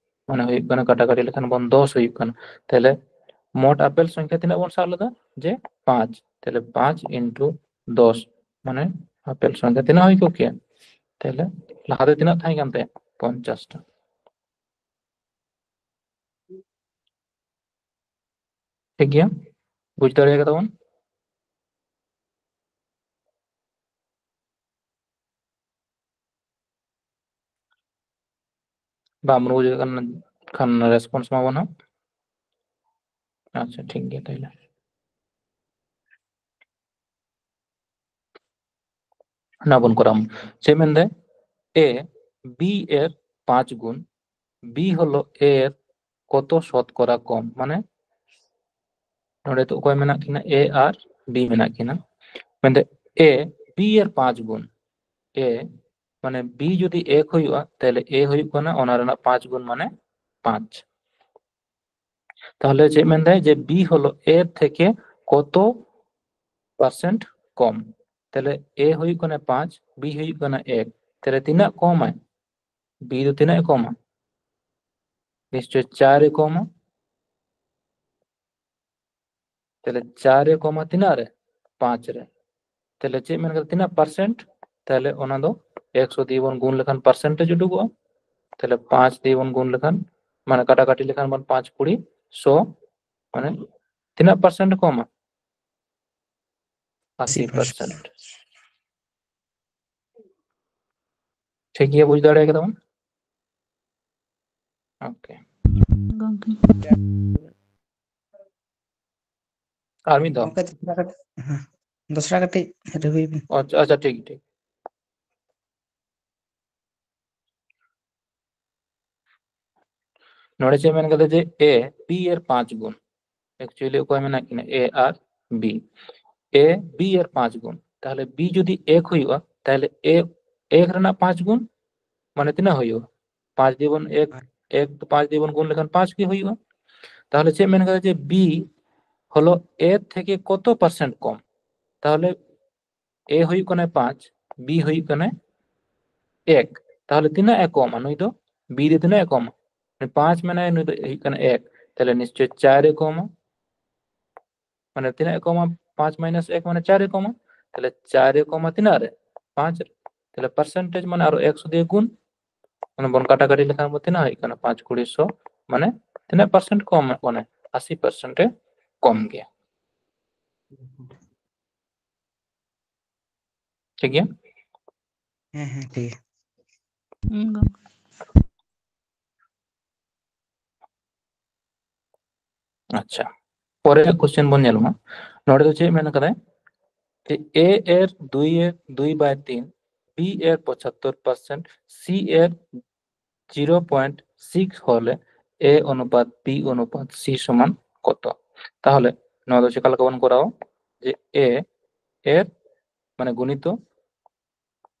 ᱢᱟᱱᱮ ᱦᱩᱭᱩᱜ ᱠᱟᱱᱟ ᱠᱟᱴᱟᱠᱟᱴᱤ ᱞᱮᱠᱷᱟᱱ ᱵᱚᱱ ᱫᱚᱥ ᱦᱩᱭᱩᱜ ᱠᱟᱱᱟ᱾ ᱛᱟᱦᱞᱮ ᱢᱳᱴ ᱟᱯᱮᱞ ᱥᱚᱝᱠᱷᱟ ᱛᱤᱱᱟᱹᱜ ᱵᱚᱱ ᱥᱟᱵ ᱞᱮᱫᱟ? ᱡᱮ ᱯᱟᱸᱪ᱾ ᱛᱟᱦᱞᱮ ᱯᱟᱸᱪ ᱤᱱᱴᱩ ᱫᱚᱥ, ᱢᱟᱱᱮ ᱟᱯᱮᱞ ᱥᱚᱝᱠᱷᱟ ᱛᱤᱱᱟᱹᱜ ᱦᱩᱭ ᱠᱚᱜ ᱠᱮᱭᱟ? ᱛᱟᱦᱞᱮ ᱞᱟᱦᱟᱛᱮ ᱛᱤᱱᱟᱹᱜ ᱛᱟᱦᱮᱸ ᱠᱟᱱ ᱛᱟᱭᱟ? ᱯᱚᱧᱪᱟᱥᱴᱟ᱾ ᱴᱷᱤᱠ ᱜᱮᱭᱟ, ᱵᱩᱡᱽ ᱫᱟᱲᱮ ᱠᱟᱫᱟ ᱵᱚᱱ? ᱵᱟᱢ ᱵᱩᱡᱽ ᱠᱟᱱ ᱠᱷᱟᱱ ᱨᱮᱥᱯᱚᱱᱥ ᱮᱢᱟ ᱵᱚᱱ ᱦᱟᱸᱜ᱾ ᱟᱪᱪᱷᱟ, ᱴᱷᱤᱠ ᱜᱮᱭᱟ ᱛᱟᱦᱞᱮ᱾ ᱚᱱᱟ ᱵᱚᱱ ᱠᱚᱨᱟᱣ᱾ ᱪᱮᱫ ᱢᱮᱱᱫᱟᱭ? A B ᱮᱨ ᱯᱟᱸᱪ ᱜᱩᱱ, B ᱦᱚᱞᱚ A ᱮᱨ ᱠᱚᱛᱚ ᱥᱚᱛᱠᱚᱨᱟ ᱠᱚᱢ? ᱢᱟᱱᱮ ᱱᱚᱰᱮ ᱫᱚ ᱚᱠᱚᱭ ᱢᱮᱱᱟᱜ ᱠᱤᱱᱟ? A ᱟᱨ B ᱢᱮᱱᱟᱜ ᱠᱤᱱᱟ᱾ ᱢᱮᱱᱫᱟᱭ A B ᱮᱨ ᱯᱟᱸᱪ ᱜᱩᱱ, A ᱢᱟᱱᱮ B ᱡᱩᱫᱤ ᱮᱠ ᱦᱩᱭᱩᱜᱼᱟ, ᱛᱟᱦᱞᱮ A ᱦᱩᱭᱩᱜ ᱠᱟᱱᱟ ᱚᱱᱟ ᱨᱮᱱᱟᱜ ᱯᱟᱸᱪ ᱜᱩᱱ, ᱢᱟᱱᱮ ᱯᱟᱸᱪ᱾ ᱛᱟᱦᱞᱮ ᱪᱮᱫ ᱢᱮᱱᱫᱟᱭ? ᱡᱮ B ᱦᱚᱞᱚ A ᱛᱷᱮᱠᱮ ᱠᱚᱛᱚ ᱯᱟᱨᱥᱮᱱᱴ ᱠᱚᱢ? ᱛᱟᱦᱞᱮ A ᱦᱩᱭᱩᱜ ᱠᱟᱱᱟ ᱯᱟᱸᱪ, B ᱦᱩᱭᱩᱜ ᱠᱟᱱᱟ ᱮᱠ᱾ ᱛᱟᱦᱞᱮ ᱛᱤᱱᱟᱹᱜ ᱠᱚᱢᱟᱭ? B ᱫᱚ ᱛᱤᱱᱟᱹᱜ ᱮ ᱠᱚᱢᱟ? ᱱᱤᱥᱪᱚᱭ ᱪᱟᱨ ᱮ ᱠᱚᱢᱟ᱾ ᱛᱟᱦᱞᱮ ᱪᱟᱨ ᱮ ᱠᱚᱢᱟ ᱛᱤᱱᱟᱹᱜ ᱨᱮ? ᱯᱟᱸᱪ ᱨᱮ᱾ ᱛᱟᱦᱞᱮ ᱪᱮᱫ ᱢᱮᱱ ᱠᱟᱫᱟ? ᱛᱤᱱᱟᱹᱜ ᱯᱟᱨᱥᱮᱱᱴ? ᱛᱟᱦᱞᱮ ᱚᱱᱟ ᱫᱚ ᱮᱠᱥᱚ ᱫᱤᱭᱮ ᱵᱚᱱ ᱜᱩᱱ ᱞᱮᱠᱷᱟᱱ ᱯᱟᱨᱥᱮᱱᱴᱮᱡᱽ ᱩᱰᱩᱠᱚᱜᱼᱟ᱾ ᱛᱟᱦᱞᱮ ᱯᱟᱸᱪ ᱫᱤᱭᱮ ᱵᱚᱱ ᱜᱩᱱ ᱞᱮᱠᱷᱟᱱ, ᱢᱟᱱᱮ ᱠᱟᱴᱟᱠᱟᱴᱤ ᱞᱮᱠᱷᱟᱱ ᱵᱚᱱ ᱯᱟᱸᱪ ᱠᱩᱲᱤ ᱥᱚ, ᱢᱟᱱᱮ ᱛᱤᱱᱟᱹᱜ ᱯᱟᱨᱥᱮᱱᱴ ᱠᱚᱢᱟ? ᱟᱥᱤ ᱯᱟᱨᱥᱮᱱᱴ᱾ ᱴᱷᱤᱠ ᱜᱮᱭᱟ, ᱵᱩᱡᱽ ᱫᱟᱲᱮ ᱠᱟᱫᱟ ᱵᱚᱱ? ᱳᱠᱮ᱾ ᱜᱚᱝᱠᱮ᱾ ᱟᱨ ᱢᱤᱫ ᱫᱷᱟᱣ᱾ ᱜᱚᱢᱠᱮ, ᱫᱚᱥᱨᱟ ᱠᱟᱹᱴᱤᱡ, ᱦᱮᱸ, ᱫᱚᱥᱨᱟ ᱠᱟᱹᱴᱤᱡ ᱨᱤᱯᱷᱟᱭᱤᱱ ᱵᱤᱱ᱾ ᱟᱪᱪᱷᱟ, ᱟᱪᱪᱷᱟ, ᱴᱷᱤᱠ, ᱴᱷᱤᱠ᱾ ᱱᱚᱰᱮ ᱪᱮᱫ ᱢᱮᱱ ᱠᱟᱫᱟ ᱡᱮ A B ᱮᱨ ᱯᱟᱸᱪ ᱜᱩᱱ, actually ᱚᱠᱚᱭ ᱢᱮᱱᱟᱜ ᱠᱤᱱᱟ? A R B, A B ᱮᱨ ᱯᱟᱸᱪ ᱜᱩᱱ᱾ ᱛᱟᱦᱞᱮ B ᱡᱩᱫᱤ ᱮᱠ ᱦᱩᱭᱩᱜᱼᱟ, ᱛᱟᱦᱞᱮ A ᱮᱠ ᱨᱮᱱᱟᱜ ᱯᱟᱸᱪ ᱜᱩᱱ ᱢᱟᱱᱮ ᱛᱤᱱᱟᱹᱜ ᱦᱩᱭᱩᱜᱼᱟ? ᱯᱟᱸᱪ ᱫᱤᱭᱮ ᱵᱚᱱ ᱮᱠ, ᱮᱠ ᱫᱚ ᱯᱟᱸᱪ ᱫᱤᱭᱮ ᱵᱚᱱ ᱜᱩᱱ ᱞᱮᱠᱷᱟᱱ ᱯᱟᱸᱪ ᱜᱮ ᱦᱩᱭᱩᱜᱼᱟ᱾ ᱛᱟᱦᱞᱮ ᱪᱮᱫ ᱢᱮᱱ ᱠᱟᱫᱟ ᱡᱮ B ᱦᱚᱞᱚ A ᱛᱷᱮᱠᱮ ᱠᱚᱛᱚ percent ᱠᱚᱢ? ᱛᱟᱦᱞᱮ A ᱦᱩᱭᱩᱜ ᱠᱟᱱᱟᱭ ᱯᱟᱸᱪ, B ᱦᱩᱭᱩᱜ ᱠᱟᱱᱟᱭ ᱮᱠ, ᱛᱟᱦᱞᱮ ᱛᱤᱱᱟᱹᱜ ᱮ ᱠᱚᱢᱟ ᱱᱩᱭ ᱫᱚ? B ᱨᱮ ᱛᱤᱱᱟᱹᱜ ᱮ ᱠᱚᱢᱟ? ᱯᱟᱸᱪ ᱢᱮᱱᱟᱭ, ᱱᱩᱭ ᱫᱚ ᱦᱩᱭᱩᱜ ᱠᱟᱱᱟ ᱮᱠ, ᱛᱟᱦᱞᱮ ᱱᱤᱥᱪᱚᱭ ᱪᱟᱨ ᱮ ᱠᱚᱢᱟ᱾ ᱢᱟᱱᱮ ᱛᱤᱱᱟᱹᱜ ᱮ ᱠᱚᱢᱟ? ᱯᱟᱸᱪ minus ᱮᱠ ᱢᱟᱱᱮ ᱪᱟᱨ ᱮ ᱠᱚᱢᱟ᱾ ᱛᱟᱦᱞᱮ ᱪᱟᱨ ᱮ ᱠᱚᱢᱟ ᱛᱤᱱᱟᱹᱜ ᱨᱮ? ᱯᱟᱸᱪ ᱨᱮ᱾ ᱛᱟᱦᱞᱮ percentage ᱢᱟᱱᱮ ᱟᱨᱚ ᱮᱠᱥᱚ ᱫᱤᱭᱮ ᱜᱩᱱ, ᱢᱟᱱᱮ ᱵᱚᱱ ᱠᱟᱴᱟᱠᱟᱴᱤ ᱞᱮᱠᱷᱟᱱ ᱵᱚᱱ ᱛᱤᱱᱟᱹᱜ ᱦᱩᱭᱩᱜ ᱠᱟᱱᱟ? ᱯᱟᱸᱪ ᱠᱩᱲᱤ ᱥᱚ, ᱢᱟᱱᱮ ᱛᱤᱱᱟᱹᱜ percent ᱠᱚᱢ? ᱢᱟᱱᱮ ᱟᱥᱤ percent ᱮ ᱠᱚᱢ ᱜᱮᱭᱟ᱾ ᱴᱷᱤᱠ ᱜᱮᱭᱟ? ᱦᱮᱸ, ᱦᱮᱸ, ᱴᱷᱤᱠ ᱜᱮᱭᱟ᱾ ᱦᱩᱸ, ᱜᱚᱢᱠᱮ᱾ ᱟᱪᱪᱷᱟ, ᱯᱚᱨᱮ question ᱵᱚᱱ ᱧᱮᱞ ᱢᱟ᱾ ᱱᱚᱰᱮ ᱫᱚ ᱪᱮᱫ ᱢᱮᱱ ᱠᱟᱫᱟᱭ? ᱡᱮ A ᱮᱨ ᱫᱩᱭ ᱮᱨ ᱫᱩᱭ by ᱛᱤᱱ, B ᱮᱨ ᱯᱚᱸᱪᱟᱛᱛᱳᱨ percent, C ᱮᱨ zero point six ᱦᱚᱞᱮ A ᱚᱱᱩᱯᱟᱛ B ᱚᱱᱩᱯᱟᱛ C ᱥᱚᱢᱟᱱ ᱠᱚᱛᱚ? ᱛᱟᱦᱚᱞᱮ ᱱᱚᱣᱟ ᱫᱚ ᱪᱮᱠᱟ ᱞᱮᱠᱟ ᱵᱚᱱ ᱠᱚᱨᱟᱣᱟ? ᱡᱮ A ᱮᱨ ᱢᱟᱱᱮ ᱜᱩᱱᱤᱛᱚ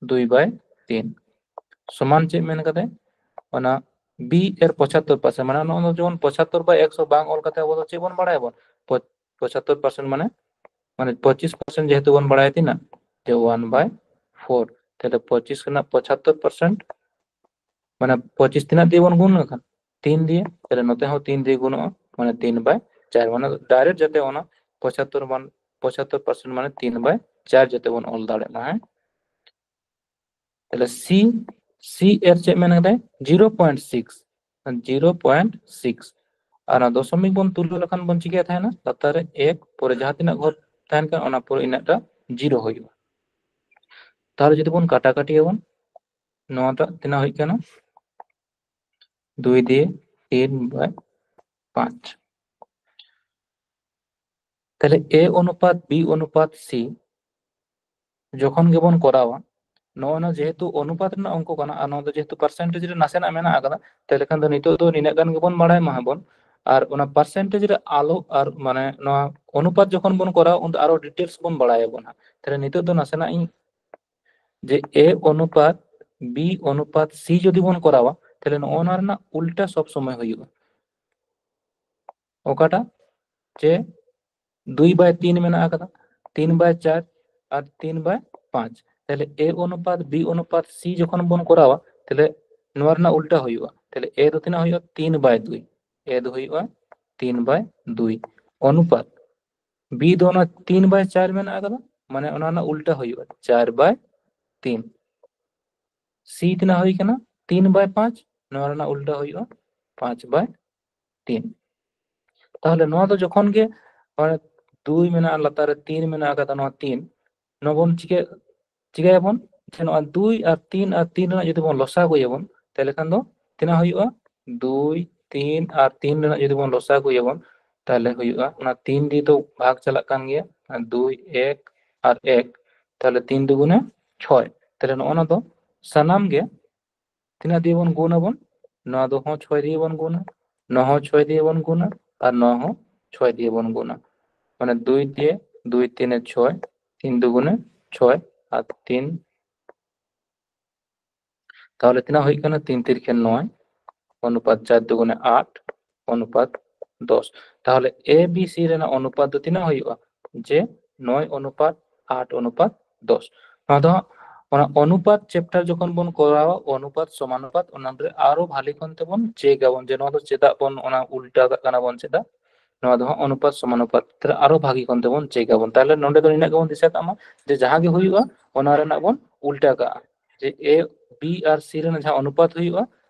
ᱫᱩᱭ by ᱛᱤᱱ ᱥᱚᱢᱟᱱ ᱪᱮᱫ ᱢᱮᱱ ᱠᱟᱫᱟᱭ? ᱚᱱᱟ B ᱮᱨ ᱯᱚᱸᱪᱟᱛᱛᱳᱨ percent, ᱢᱟᱱᱮ ᱱᱚᱜᱼᱚᱭ ᱡᱮᱢᱚᱱ ᱯᱚᱸᱪᱟᱛᱛᱳᱨ by ᱮᱠᱥᱚ ᱵᱟᱝ ᱚᱞ ᱠᱟᱛᱮ ᱟᱵᱚ ᱫᱚ ᱪᱮᱫ ᱵᱚᱱ ᱵᱟᱲᱟᱭᱟᱵᱚᱱ? ᱯᱚ-, ᱯᱚᱸᱪᱟᱛᱛᱳᱨ percent ᱢᱟᱱᱮ, ᱢᱟᱱᱮ ᱯᱚᱸᱪᱤᱥ percent ᱡᱮᱦᱮᱛᱩ ᱵᱚᱱ ᱵᱟᱲᱟᱭᱟ ᱛᱤᱱᱟᱹᱜ? ᱡᱮ one by four᱾ ᱛᱟᱦᱞᱮ ᱯᱚᱸᱪᱤᱥ ᱨᱮᱱᱟᱜ ᱯᱚᱸᱪᱟᱛᱛᱳᱨ percent ᱢᱟᱱᱮ ᱯᱚᱸᱪᱤᱥ ᱛᱤᱱᱟᱹᱜ ᱫᱤᱭᱮ ᱵᱚᱱ ᱜᱩᱱ ᱞᱮᱠᱷᱟᱱ? ᱛᱤᱱ ᱫᱤᱭᱮ᱾ ᱛᱟᱦᱞᱮ ᱱᱚᱛᱮ ᱦᱚᱸ ᱛᱤᱱ ᱫᱤᱭᱮ ᱜᱩᱱᱚᱜᱼᱟ, ᱢᱟᱱᱮ ᱛᱤᱱ by ᱪᱟᱨ, ᱢᱟᱱᱮ direct ᱡᱟᱛᱮ ᱚᱱᱟ ᱯᱚᱸᱪᱟᱛᱛᱳᱨ ᱢᱟᱱ, ᱯᱚᱸᱪᱟᱛᱛᱳᱨ percent ᱢᱟᱱᱮ ᱛᱤᱱ by ᱪᱟᱨ ᱡᱟᱛᱮ ᱵᱚᱱ ᱚᱞ ᱫᱟᱲᱮᱭᱟᱜ ᱢᱟ, ᱦᱮᱸ? ᱛᱟᱦᱞᱮ C, C ᱮᱨ ᱪᱮᱫ ᱢᱮᱱ ᱠᱟᱫᱟᱭ? Zero point six, zero point six᱾ ᱟᱨ ᱚᱱᱟ ᱫᱚᱥᱚᱢᱤᱠ ᱵᱚᱱ ᱛᱩᱞᱟᱹᱣ ᱞᱮᱠᱷᱟᱱ ᱵᱚᱱ ᱪᱤᱠᱟᱹᱭᱟ ᱛᱟᱦᱮᱱᱟ? ᱞᱟᱛᱟᱨ ᱨᱮ ᱮᱠ, ᱯᱚᱨᱮ ᱡᱟᱦᱟᱸ ᱛᱤᱱᱟᱹᱜ ᱜᱷᱚᱨ ᱛᱟᱦᱮᱱ ᱠᱟᱱᱟ ᱚᱱᱟ ᱯᱚᱨᱮ ᱤᱱᱟᱹᱜᱴᱟ zero ᱦᱩᱭᱩᱜᱼᱟ᱾ ᱛᱟᱦᱞᱮ ᱡᱩᱫᱤ ᱵᱚᱱ ᱠᱟᱴᱟᱠᱟᱴᱤ ᱟᱵᱚᱱ, ᱱᱚᱣᱟᱴᱟᱜ ᱛᱤᱱᱟᱹᱜ ᱦᱩᱭᱩᱜ ᱠᱟᱱᱟ? ᱫᱩᱭ ᱫᱤᱭᱮ ᱛᱤᱱ by ᱯᱟᱸᱪ᱾ ᱛᱟᱦᱞᱮ A ᱚᱱᱩᱯᱟᱛ B ᱚᱱᱩᱯᱟᱛ C ᱡᱚᱠᱷᱚᱱ ᱜᱮᱵᱚᱱ ᱠᱚᱨᱟᱣᱟ, ᱱᱚᱜᱼᱚ ᱱᱟ ᱡᱮᱦᱮᱛᱩ ᱚᱱᱩᱯᱟᱛ ᱨᱮᱱᱟᱜ ᱚᱝᱠᱚ ᱠᱟᱱᱟ ᱟᱨ ᱱᱚᱣᱟ ᱫᱚ ᱡᱮᱦᱮᱛᱩ ᱯᱟᱨᱥᱮᱱᱴᱮᱡᱽ ᱨᱮ ᱱᱟᱥᱮᱱᱟᱜ ᱢᱮᱱᱟᱜ ᱟᱠᱟᱫᱟ, ᱛᱟᱦᱞᱮ ᱠᱷᱟᱱ ᱫᱚ ᱱᱤᱛᱚᱜ ᱫᱚ ᱱᱤᱱᱟᱹᱜ ᱜᱟᱱ ᱜᱮᱵᱚᱱ ᱵᱟᱲᱟᱭ ᱢᱟ ᱵᱚᱱ᱾ ᱟᱨ ᱚᱱᱟ ᱯᱟᱨᱥᱮᱱᱴᱮᱡᱽ ᱨᱮ ᱟᱞᱚ ᱟᱨ ᱢᱟᱱᱮ ᱱᱚᱣᱟ ᱚᱱᱩᱯᱟᱛ ᱡᱚᱠᱷᱚᱱ ᱵᱚᱱ ᱠᱚᱨᱟᱣᱟ, ᱩᱱ ᱫᱚ ᱟᱨᱚ ᱰᱤᱴᱮᱞᱥ ᱵᱚᱱ ᱵᱟᱲᱟᱭᱟᱵᱚᱱ ᱦᱟᱸᱜ᱾ ᱛᱟᱦᱞᱮ ᱱᱤᱛᱚᱜ ᱫᱚ ᱱᱟᱥᱮᱱᱟᱜ ᱤᱧ ᱡᱮ A ᱚᱱᱩᱯᱟᱛ B ᱚᱱᱩᱯᱟᱛ C ᱡᱩᱫᱤ ᱵᱚᱱ ᱠᱚᱨᱟᱣᱟ, ᱛᱟᱦᱞᱮ ᱱᱚᱜᱼᱚ ᱱᱚᱣᱟ ᱨᱮᱱᱟᱜ ᱩᱞᱴᱟ ᱥᱚᱵ ᱥᱚᱢᱚᱭ ᱦᱩᱭᱩᱜᱼᱟ᱾ ᱚᱠᱟᱴᱟᱜ? ᱡᱮ ᱫᱩᱭ ᱵᱟᱭ ᱛᱤᱱ ᱢᱮᱱᱟᱜ ᱟᱠᱟᱫᱟ, ᱛᱤᱱ ᱵᱟᱭ ᱪᱟᱨ ᱟᱨ ᱛᱤᱱ ᱵᱟᱭ ᱯᱟᱸᱪ᱾ ᱛᱟᱦᱞᱮ A ᱚᱱᱩᱯᱟᱛ B ᱚᱱᱩᱯᱟᱛ C ᱡᱚᱠᱷᱚᱱ ᱵᱚᱱ ᱠᱚᱨᱟᱣᱟ, ᱛᱟᱦᱞᱮ ᱱᱚᱣᱟ ᱨᱮᱱᱟᱜ ᱩᱞᱴᱟ ᱦᱩᱭᱩᱜᱼᱟ᱾ ᱛᱟᱦᱞᱮ A ᱫᱚ ᱛᱤᱱᱟᱹᱜ ᱦᱩᱭᱩᱜᱼᱟ? ᱛᱤᱱ ᱵᱟᱭ ᱫᱩᱭ᱾ A ᱫᱚ ᱦᱩᱭᱩᱜᱼᱟ ᱛᱤᱱ ᱵᱟᱭ ᱫᱩᱭ᱾ ᱚᱱᱩᱯᱟᱛ B ᱫᱚ ᱚᱱᱟ ᱛᱤᱱ ᱵᱟᱭ ᱪᱟᱨ ᱢᱮᱱᱟᱜ ᱟᱠᱟᱫᱟ, ᱢᱟᱱᱮ ᱚᱱᱟ ᱨᱮᱱᱟᱜ ᱩᱞᱴᱟ ᱦᱩᱭᱩᱜᱼᱟ, ᱪᱟᱨ ᱵᱟᱭ ᱛᱤᱱ᱾ C ᱛᱤᱱᱟᱹᱜ ᱦᱩᱭ ᱠᱟᱱᱟ? ᱛᱤᱱ ᱵᱟᱭ ᱯᱟᱸᱪ᱾ ᱱᱚᱣᱟ ᱨᱮᱱᱟᱜ ᱩᱞᱴᱟ ᱦᱩᱭᱩᱜᱼᱟ ᱯᱟᱸᱪ ᱵᱟᱭ ᱛᱤᱱ᱾ ᱛᱟᱦᱞᱮ ᱱᱚᱣᱟ ᱫᱚ ᱡᱚᱠᱷᱚᱱ ᱜᱮ ᱚᱱᱮ ᱫᱩᱭ ᱢᱮᱱᱟᱜᱼᱟ, ᱞᱟᱛᱟᱨ ᱨᱮ ᱛᱤᱱ ᱢᱮᱱᱟᱜ ᱟᱠᱟᱫᱟ, ᱱᱚᱣᱟ ᱛᱤᱱ, ᱱᱚᱣᱟ ᱵᱚᱱ ᱪᱤᱠᱟᱹ ᱪᱤᱠᱟᱹᱭᱟᱵᱚᱱ? ᱡᱮ ᱱᱚᱣᱟ ᱫᱩᱭ ᱟᱨ ᱛᱤᱱ ᱟᱨ ᱛᱤᱱ ᱨᱮᱱᱟᱜ ᱡᱩᱫᱤ ᱵᱚᱱ ᱞᱚᱥᱟᱜᱩᱭᱟᱵᱚᱱ, ᱛᱟᱦᱞᱮ ᱠᱷᱟᱱ ᱫᱚ ᱛᱤᱱᱟᱹᱜ ᱦᱩᱭᱩᱜᱼᱟ? ᱫᱩᱭ, ᱛᱤᱱ ᱟᱨ ᱛᱤᱱ ᱨᱮᱱᱟᱜ ᱡᱩᱫᱤ ᱵᱚᱱ ᱞᱚᱥᱟᱜᱩᱭᱟᱵᱚᱱ, ᱛᱟᱦᱞᱮ ᱦᱩᱭᱩᱜᱼᱟ ᱚᱱᱟ ᱛᱤᱱ ᱫᱤᱭᱮ ᱫᱚ ᱵᱷᱟᱜᱽ ᱪᱟᱞᱟᱜ ᱠᱟᱱ ᱜᱮᱭᱟ, ᱟᱨ ᱫᱩᱭ, ᱮᱠ ᱟᱨ ᱮᱠ, ᱛᱟᱦᱞᱮ ᱛᱤᱱ ᱫᱩᱜᱩᱱᱮ ᱪᱷᱚᱭ᱾ ᱛᱟᱦᱞᱮ ᱱᱚᱜᱼᱚ ᱱᱟ ᱫᱚ ᱥᱟᱱᱟᱢ ᱜᱮ ᱛᱤᱱᱟᱹᱜ ᱫᱤᱭᱮ ᱵᱚᱱ ᱜᱩᱱ ᱟᱵᱚᱱ? ᱱᱚᱣᱟ ᱫᱚ ᱦᱚᱸ ᱪᱷᱚᱭ ᱫᱤᱭᱮ ᱵᱚᱱ ᱜᱩᱱᱟ, ᱱᱚᱣᱟ ᱦᱚᱸ ᱪᱷᱚᱭ ᱫᱤᱭᱮ ᱵᱚᱱ ᱜᱩᱱᱟ, ᱟᱨ ᱱᱚᱣᱟ ᱦᱚᱸ ᱪᱷᱚᱭ ᱫᱤᱭᱮ ᱵᱚᱱ ᱜᱩᱱᱟ᱾ ᱢᱟᱱᱮ ᱫᱩᱭ ᱫᱤᱭᱮ ᱫᱩᱭ ᱛᱤᱱᱮ ᱪᱷᱚᱭ, ᱛᱤᱱ ᱫᱩᱜᱩᱱᱮ ᱪᱷᱚᱭ, ᱟᱨ ᱛᱤᱱ, ᱛᱟᱦᱞᱮ ᱛᱤᱱᱟᱹᱜ ᱦᱩᱭᱩᱜ ᱠᱟᱱᱟ? ᱛᱤᱱ ᱛᱤᱨᱠᱷᱮ ᱱᱚᱭ, ᱚᱱᱩᱯᱟᱛ ᱪᱟᱨ ᱫᱩᱜᱩᱱᱮ ᱟᱴ, ᱚᱱᱩᱯᱟᱛ ᱫᱚᱥ᱾ ᱛᱟᱦᱞᱮ A B C ᱨᱮᱱᱟᱜ ᱚᱱᱩᱯᱟᱛ ᱫᱚ ᱛᱤᱱᱟᱹᱜ ᱦᱩᱭᱩᱜᱼᱟ? ᱡᱮ ᱱᱚᱭ ᱚᱱᱩᱯᱟᱛ ᱟᱴ ᱚᱱᱩᱯᱟᱛ ᱫᱚᱥ᱾ ᱱᱚᱣᱟ ᱫᱚ ᱦᱟᱸᱜ ᱚᱱᱟ ᱚᱱᱩᱯᱟᱛ ᱪᱮᱯᱴᱟᱨ ᱡᱚᱠᱷᱚᱱ ᱵᱚᱱ ᱠᱚᱨᱟᱣᱟ, ᱚᱱᱩᱯᱟᱛ ᱥᱚᱢᱟᱱᱩᱯᱟᱛ, ᱚᱱᱟ ᱨᱮ ᱟᱨᱚ ᱵᱷᱟᱞᱮ ᱠᱷᱚᱱ ᱛᱮᱵᱚᱱ ᱪᱮᱠ ᱟᱵᱚᱱ ᱡᱮ ᱱᱚᱣᱟ ᱫᱚ ᱪᱮᱫᱟᱜ ᱵᱚᱱ ᱚᱱᱟ ᱩᱞᱴᱟ ᱠᱟᱜ ᱠᱟᱱᱟ ᱵᱚᱱ, ᱪᱮᱫᱟᱜ? ᱱᱚᱣᱟ ᱫᱚ ᱦᱟᱸᱜ ᱚᱱᱩᱯᱟᱛ ᱥᱚᱢᱟᱱᱩᱯᱟᱛ ᱨᱮ ᱟᱨᱚ ᱵᱷᱟᱜᱮ ᱠᱷᱚᱱ ᱛᱮᱵᱚᱱ ᱪᱮᱠ ᱟᱵᱚᱱ᱾ ᱛᱟᱦᱞᱮ ᱱᱚᱸᱰᱮ ᱫᱚ ᱱᱤᱱᱟᱹᱜ ᱜᱮᱵᱚᱱ ᱫᱤᱥᱟᱹ ᱠᱟᱜ ᱢᱟ ᱡᱮ ᱡᱟᱦᱟᱸ ᱜᱮ ᱦᱩᱭᱩᱜᱼᱟ, ᱚᱱᱟ ᱨᱮᱱᱟᱜ ᱵᱚᱱ ᱩᱞᱴᱟ ᱠᱟᱜᱼᱟ᱾ ᱡᱮ A B ᱟᱨ C ᱨᱮᱱᱟᱜ ᱡᱟᱦᱟᱸ ᱚᱱᱩᱯᱟᱛ ᱦᱩᱭᱩᱜᱼᱟ,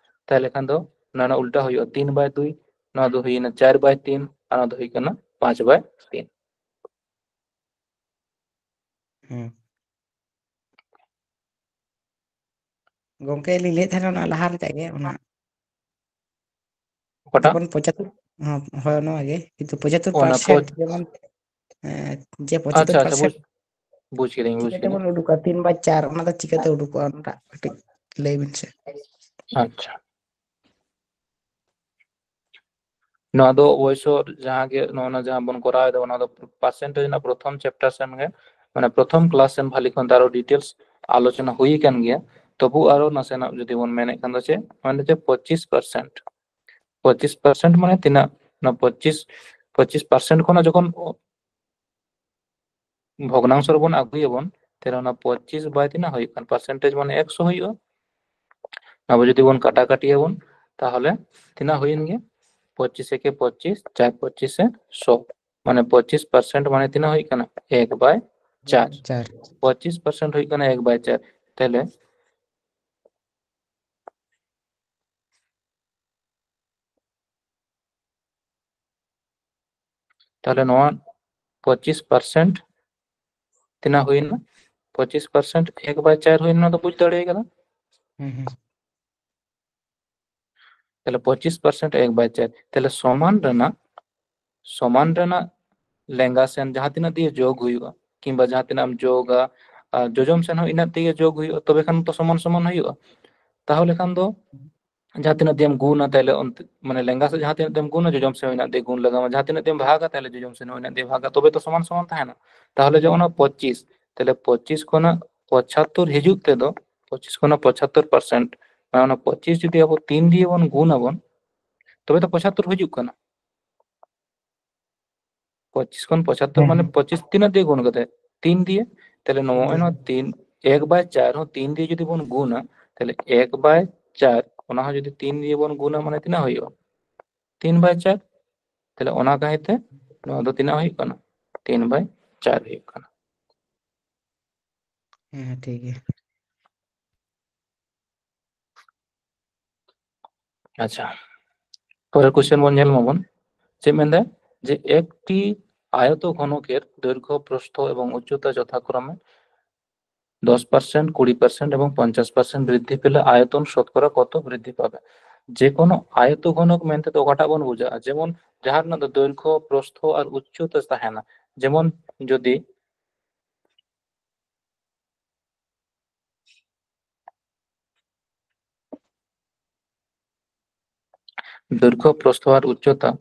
ᱛᱟᱦᱞᱮ ᱠᱷᱟᱱ ᱫᱚ ᱚᱱᱟ ᱨᱮᱱᱟᱜ ᱩᱞᱴᱟ ᱦᱩᱭᱩᱜᱼᱟ ᱛᱤᱱ ᱵᱟᱭ ᱫᱩᱭ, ᱱᱚᱣᱟ ᱫᱚ ᱦᱩᱭᱱᱟ ᱪᱟᱨ ᱵᱟᱭ ᱛᱤᱱ, ᱟᱨ ᱱᱚᱣᱟ ᱫᱚ ᱦᱩᱭᱩᱜ ᱠᱟᱱᱟ ᱯᱟᱸᱪ ᱵᱟᱭ ᱛᱤᱱ᱾ ᱦᱩᱸ᱾ ᱜᱚᱝᱠᱮ, ᱞᱤᱧ ᱞᱟᱹᱭᱮᱫ ᱛᱟᱦᱮᱱᱟ ᱚᱱᱟ ᱞᱟᱦᱟ ᱨᱮᱭᱟᱜ ᱜᱮ, ᱚᱱᱟ ᱚᱠᱟᱴᱟᱜ? ᱡᱮᱢᱚᱱ ᱯᱚᱸᱪᱟᱛᱛᱳᱨ, ᱦᱚᱸ, ᱦᱳᱭ, ᱱᱚᱣᱟ ᱜᱮ, ᱠᱤᱱᱛᱩ ᱯᱚᱸᱪᱟᱛᱛᱳᱨ ᱚ, ᱚᱱᱟ percent ᱯᱚᱸᱪ- ᱡᱮᱢᱚᱱ ᱮᱸ, ᱡᱮ ᱯᱚᱸᱪᱟᱛᱛᱳᱨ ᱟᱪᱪᱷᱟ, ᱟᱪᱪᱷᱟ, percent ᱵᱩᱡᱽ, ᱵᱩᱡᱽ ᱠᱤᱫᱟᱹᱧ, ᱵᱩᱡᱽ ᱪᱤᱠᱟᱹ ᱠᱤᱫᱟᱹᱧ᱾ ᱛᱮᱵᱚᱱ ᱩᱰᱩᱠᱟ, ᱛᱤᱱ by ᱪᱟᱨ, ᱚᱱᱟ ᱫᱚ ᱪᱤᱠᱟᱹᱛᱮ ᱩᱰᱩᱠᱚᱜᱼᱟ, ᱚᱱᱟᱴᱟᱜ ᱠᱟᱹᱴᱤᱡ ᱞᱟᱹᱭ ᱵᱤᱱ ᱥᱮ᱾ ᱟᱪᱪᱷᱟ᱾ ᱱᱚᱣᱟ ᱫᱚ ᱚᱵᱚᱥᱥᱚ ᱡᱟᱦᱟᱸ ᱜᱮ ᱱᱚᱜᱼᱚ ᱱᱟ ᱡᱟᱦᱟᱸ ᱵᱚᱱ ᱠᱚᱨᱟᱣ ᱮᱫᱟ, ᱚᱱᱟ ᱫᱚ percentage ᱨᱮᱱᱟᱜ ᱯᱨᱚᱛᱷᱚᱢ chapter ᱥᱮᱱ ᱜᱮ, ᱢᱟᱱᱮ ᱯᱨᱚᱛᱷᱚᱢ class ᱥᱮᱱ ᱵᱷᱟᱞᱤ ᱠᱷᱚᱱ ᱫᱚ ᱟᱨᱚ details ᱟᱞᱳᱪᱚᱱᱟ ᱦᱩᱭ ᱟᱠᱟᱱ ᱜᱮᱭᱟ᱾ ᱛᱚᱵᱩ ᱟᱨᱚ ᱱᱟᱥᱮᱱᱟᱜ ᱡᱩᱫᱤ ᱵᱚᱱ ᱢᱮᱱᱮᱫ ᱠᱷᱟᱱ ᱫᱚ ᱪᱮᱫ, ᱢᱟᱱᱮ ᱡᱮ ᱯᱚᱸᱪᱤᱥ percent, ᱯᱚᱸᱪᱤᱥ percent ᱢᱟᱱᱮ ᱛᱤᱱᱟᱹᱜ? ᱚᱱᱟ ᱯᱚᱸᱪᱤᱥ, ᱯᱚᱸᱪᱤᱥ percent ᱠᱷᱚᱱᱟᱜ ᱡᱚᱠᱷᱚᱱ ᱵᱷᱚᱜᱽᱱᱟᱝᱥᱚ ᱨᱮᱵᱚᱱ ᱟᱹᱜᱩᱭᱟᱵᱚᱱ, ᱛᱟᱦᱞᱮ ᱚᱱᱟ ᱯᱚᱸᱪᱤᱥ by ᱛᱤᱱᱟᱹᱜ ᱦᱩᱭᱩᱜ ᱠᱟᱱᱟ? Percentage ᱢᱟᱱᱮ ᱮᱠᱥᱚ ᱦᱩᱭᱩᱜᱼᱟ᱾ ᱟᱵᱚ ᱡᱩᱫᱤ ᱵᱚᱱ ᱠᱟᱴᱟᱠᱟᱴᱤᱭᱟᱵᱚᱱ, ᱛᱟᱦᱚᱞᱮ ᱛᱤᱱᱟᱹᱜ ᱦᱩᱭᱮᱱ ᱜᱮ? ᱯᱚᱸᱪᱤᱥ ᱮᱠᱮ ᱯᱚᱸᱪᱤᱥ, ᱪᱟᱨ ᱯᱚᱸᱪᱤᱥᱮ ᱥᱚ, ᱢᱟᱱᱮ ᱯᱚᱸᱪᱤᱥ percent ᱢᱟᱱᱮ ᱛᱤᱱᱟᱹᱜ ᱦᱩᱭᱩᱜ ᱠᱟᱱᱟ? ᱮᱠ by ᱪᱟᱨ᱾ ᱪᱟᱨ᱾ ᱯᱚᱸᱪᱤᱥ percent ᱦᱩᱭᱩᱜ ᱠᱟᱱᱟ ᱮᱠ by ᱪᱟᱨ᱾ ᱛᱟᱦᱞᱮ ᱛᱟᱦᱞᱮ ᱱᱚᱣᱟ ᱯᱚᱸᱪᱤᱥ percent ᱛᱤᱱᱟᱹᱜ ᱦᱩᱭᱱᱟ? ᱯᱚᱸᱪᱤᱥ percent ᱮᱠ by ᱪᱟᱨ ᱦᱩᱭᱱᱟ, ᱱᱚᱣᱟ ᱫᱚ ᱵᱩᱡᱽ ᱫᱟᱲᱮ ᱠᱟᱫᱟ? ᱦᱩᱸ, ᱦᱩᱸ᱾ ᱛᱟᱦᱞᱮ ᱯᱚᱸᱪᱤᱥ percent ᱮᱠ by ᱪᱟᱨ, ᱛᱟᱦᱞᱮ ᱥᱚᱢᱟᱱ ᱨᱮᱱᱟᱜ, ᱥᱚᱢᱟᱱ ᱨᱮᱱᱟᱜ ᱞᱮᱸᱜᱟ ᱥᱮᱱ ᱡᱟᱦᱟᱸ ᱛᱤᱱᱟᱹᱜ ᱫᱤᱭᱮ ᱡᱳᱜᱽ ᱦᱩᱭᱩᱜᱼᱟ, ᱠᱤᱝᱵᱟ ᱡᱟᱦᱟᱸ ᱛᱤᱱᱟᱹᱜ ᱮᱢ ᱡᱳᱜᱟ, ᱟᱨ ᱡᱚᱡᱚᱢ ᱥᱮᱱ ᱦᱚᱸ ᱤᱱᱟᱹᱜ ᱛᱮᱜᱮ ᱡᱳᱜᱽ ᱦᱩᱭᱩᱜᱼᱟ, ᱛᱚᱵᱮ ᱠᱷᱟᱱ ᱛᱚ ᱥᱚᱢᱟᱱ ᱥᱚᱢᱟᱱ ᱦᱩᱭᱩᱜᱼᱟ᱾ ᱛᱟᱦᱚᱞᱮ ᱠᱷᱟᱱ ᱫᱚ ᱡᱟᱦᱟᱸ ᱛᱤᱱᱟᱹᱜ ᱫᱤᱭᱮᱢ ᱜᱩᱱᱟ, ᱛᱟᱦᱞᱮ ᱚᱱᱛᱮ, ᱢᱟᱱᱮ ᱞᱮᱸᱜᱟ ᱥᱮᱫ ᱡᱟᱦᱟᱸ ᱛᱤᱱᱟᱹᱜ ᱫᱤᱭᱮᱢ ᱜᱩᱱᱟ, ᱡᱚᱡᱚᱢ ᱥᱮᱫ ᱦᱚᱸ ᱤᱱᱟᱹᱜ ᱫᱤᱭᱮ ᱜᱩᱱ ᱞᱟᱜᱟᱣᱟᱢᱟ, ᱡᱟᱦᱟᱸ ᱛᱤᱱᱟᱹᱜ ᱫᱤᱭᱮᱢ ᱵᱷᱟᱜᱟ, ᱛᱟᱦᱞᱮ ᱡᱚᱡᱚᱢ ᱥᱮᱫ ᱦᱚᱸ ᱤᱱᱟᱹᱜ ᱫᱤᱭᱮ ᱵᱷᱟᱜᱟ, ᱛᱚᱵᱮ ᱛᱚ ᱥᱚᱢᱟᱱ ᱥᱚᱢᱟᱱ ᱛᱟᱦᱮᱱᱟ᱾ ᱛᱟᱦᱞᱮ ᱡᱮ ᱚᱱᱟ ᱯᱚᱸᱪᱤᱥ, ᱛᱟᱦᱞᱮ ᱯᱚᱸᱪᱤᱥ ᱠᱷᱚᱱᱟᱜ ᱯᱚᱸᱪᱟᱛᱛᱳᱨ ᱦᱤᱡᱩᱜ ᱛᱮᱫᱚ, ᱯᱚᱸᱪᱤᱥ ᱠᱷᱚᱱᱟᱜ ᱯᱚᱸᱪᱟᱛᱛᱳᱨ percent, ᱢᱟᱱᱮ ᱚᱱᱟ ᱯᱚᱸᱪᱤᱥ ᱡᱩᱫᱤ ᱟᱵᱚ ᱛᱤᱱ ᱫᱤᱭᱮ ᱵᱚᱱ ᱜᱩᱱ ᱟᱵᱚᱱ, ᱛᱚᱵᱮ ᱛᱚ ᱯᱚᱸᱪᱟᱛᱛᱳᱨ ᱦᱤᱡᱩᱜ ᱠᱟᱱᱟ᱾ ᱯᱚᱸᱪᱤᱥ ᱠᱷᱚᱱ ᱯᱚᱸᱪᱟᱛᱛᱳᱨ ᱦᱮᱸ, ᱢᱟᱱᱮ ᱦᱮᱸ᱾ ᱯᱚᱸᱪᱤᱥ ᱛᱤᱱᱟᱹᱜ ᱫᱤᱭᱮ ᱜᱩᱱ ᱠᱟᱛᱮ? ᱛᱤᱱ ᱫᱤᱭᱮ᱾ ᱛᱟᱦᱞᱮ ᱱᱚᱜᱼᱚᱭ ᱦᱮᱸ᱾ ᱱᱚᱣᱟ ᱛᱤᱱ, ᱮᱠ by ᱪᱟᱨ ᱦᱚᱸ ᱛᱤᱱ ᱫᱤᱭᱮ ᱡᱩᱫᱤ ᱵᱚᱱ ᱜᱩᱱᱟ, ᱛᱟᱦᱞᱮ ᱮᱠ by ᱪᱟᱨ, ᱚᱱᱟ ᱦᱚᱸ ᱡᱩᱫᱤ ᱛᱤᱱ ᱫᱤᱭᱮ ᱵᱚᱱ ᱜᱩᱱᱟ, ᱢᱟᱱᱮ ᱛᱤᱱᱟᱹᱜ ᱦᱩᱭᱩᱜᱼᱟ? ᱛᱤᱱ by ᱪᱟᱨ᱾ ᱛᱟᱦᱞᱮ ᱚᱱᱟ ᱠᱟᱹᱦᱤᱛᱮ ᱱᱚᱣᱟ ᱫᱚ ᱛᱤᱱᱟᱹᱜ ᱦᱩᱭᱩᱜ ᱠᱟᱱᱟ? ᱛᱤᱱ by ᱪᱟᱨ ᱦᱩᱭᱩᱜ ᱠᱟᱱᱟ᱾ ᱦᱮᱸ, ᱦᱮᱸ, ᱴᱷᱤᱠ ᱜᱮᱭᱟ᱾ ᱟᱪᱪᱷᱟ, ᱯᱚᱨᱮᱨ question ᱵᱚᱱ ᱧᱮᱞ ᱢᱟᱵᱚᱱ᱾ ᱪᱮᱫ ᱢᱮᱱᱫᱟᱭ? ᱡᱮ ᱮᱠᱴᱤ ᱟᱭᱚᱛ ᱜᱷᱚᱱᱚᱠᱮᱨ ᱫᱳᱭᱨᱜᱷᱚ, ᱯᱨᱚᱥᱛᱷᱚ ᱮᱵᱚᱝ ᱩᱪᱪᱚᱛᱟ ᱡᱚᱛᱷᱟᱠᱨᱚᱢᱮ ᱫᱚᱥ percent, ᱠᱩᱲᱤ percent ᱮᱵᱚᱝ ᱯᱚᱧᱪᱟᱥ percent ᱵᱨᱤᱫᱽᱫᱷᱤ ᱯᱮᱞᱮ ᱟᱭᱚᱛᱚᱱ ᱥᱚᱛᱠᱚᱨᱟ ᱠᱚᱛᱚ ᱵᱨᱤᱫᱽᱫᱷᱤ ᱯᱟᱵᱮ? ᱡᱮ ᱠᱳᱱᱳ ᱟᱭᱚᱛ ᱜᱷᱚᱱᱚᱠ ᱢᱮᱱᱛᱮ ᱫᱚ ᱚᱠᱟᱴᱟᱜ ᱵᱚᱱ ᱵᱩᱡᱷᱟᱹᱜᱼᱟ? ᱡᱮᱢᱚᱱ ᱡᱟᱦᱟᱸ ᱨᱮᱱᱟᱜ ᱫᱚ ᱫᱳᱭᱨᱜᱷᱚ, ᱯᱨᱚᱥᱛᱷᱚ ᱟᱨ ᱩᱪᱪᱚᱛᱟ ᱛᱟᱦᱮᱱᱟ, ᱡᱮᱢᱚᱱ ᱡᱩᱫᱤ ᱫᱳᱭᱨᱜᱷᱚ, ᱯᱨᱚᱥᱛᱷᱚ ᱟᱨ ᱩᱪᱪᱚᱛᱟ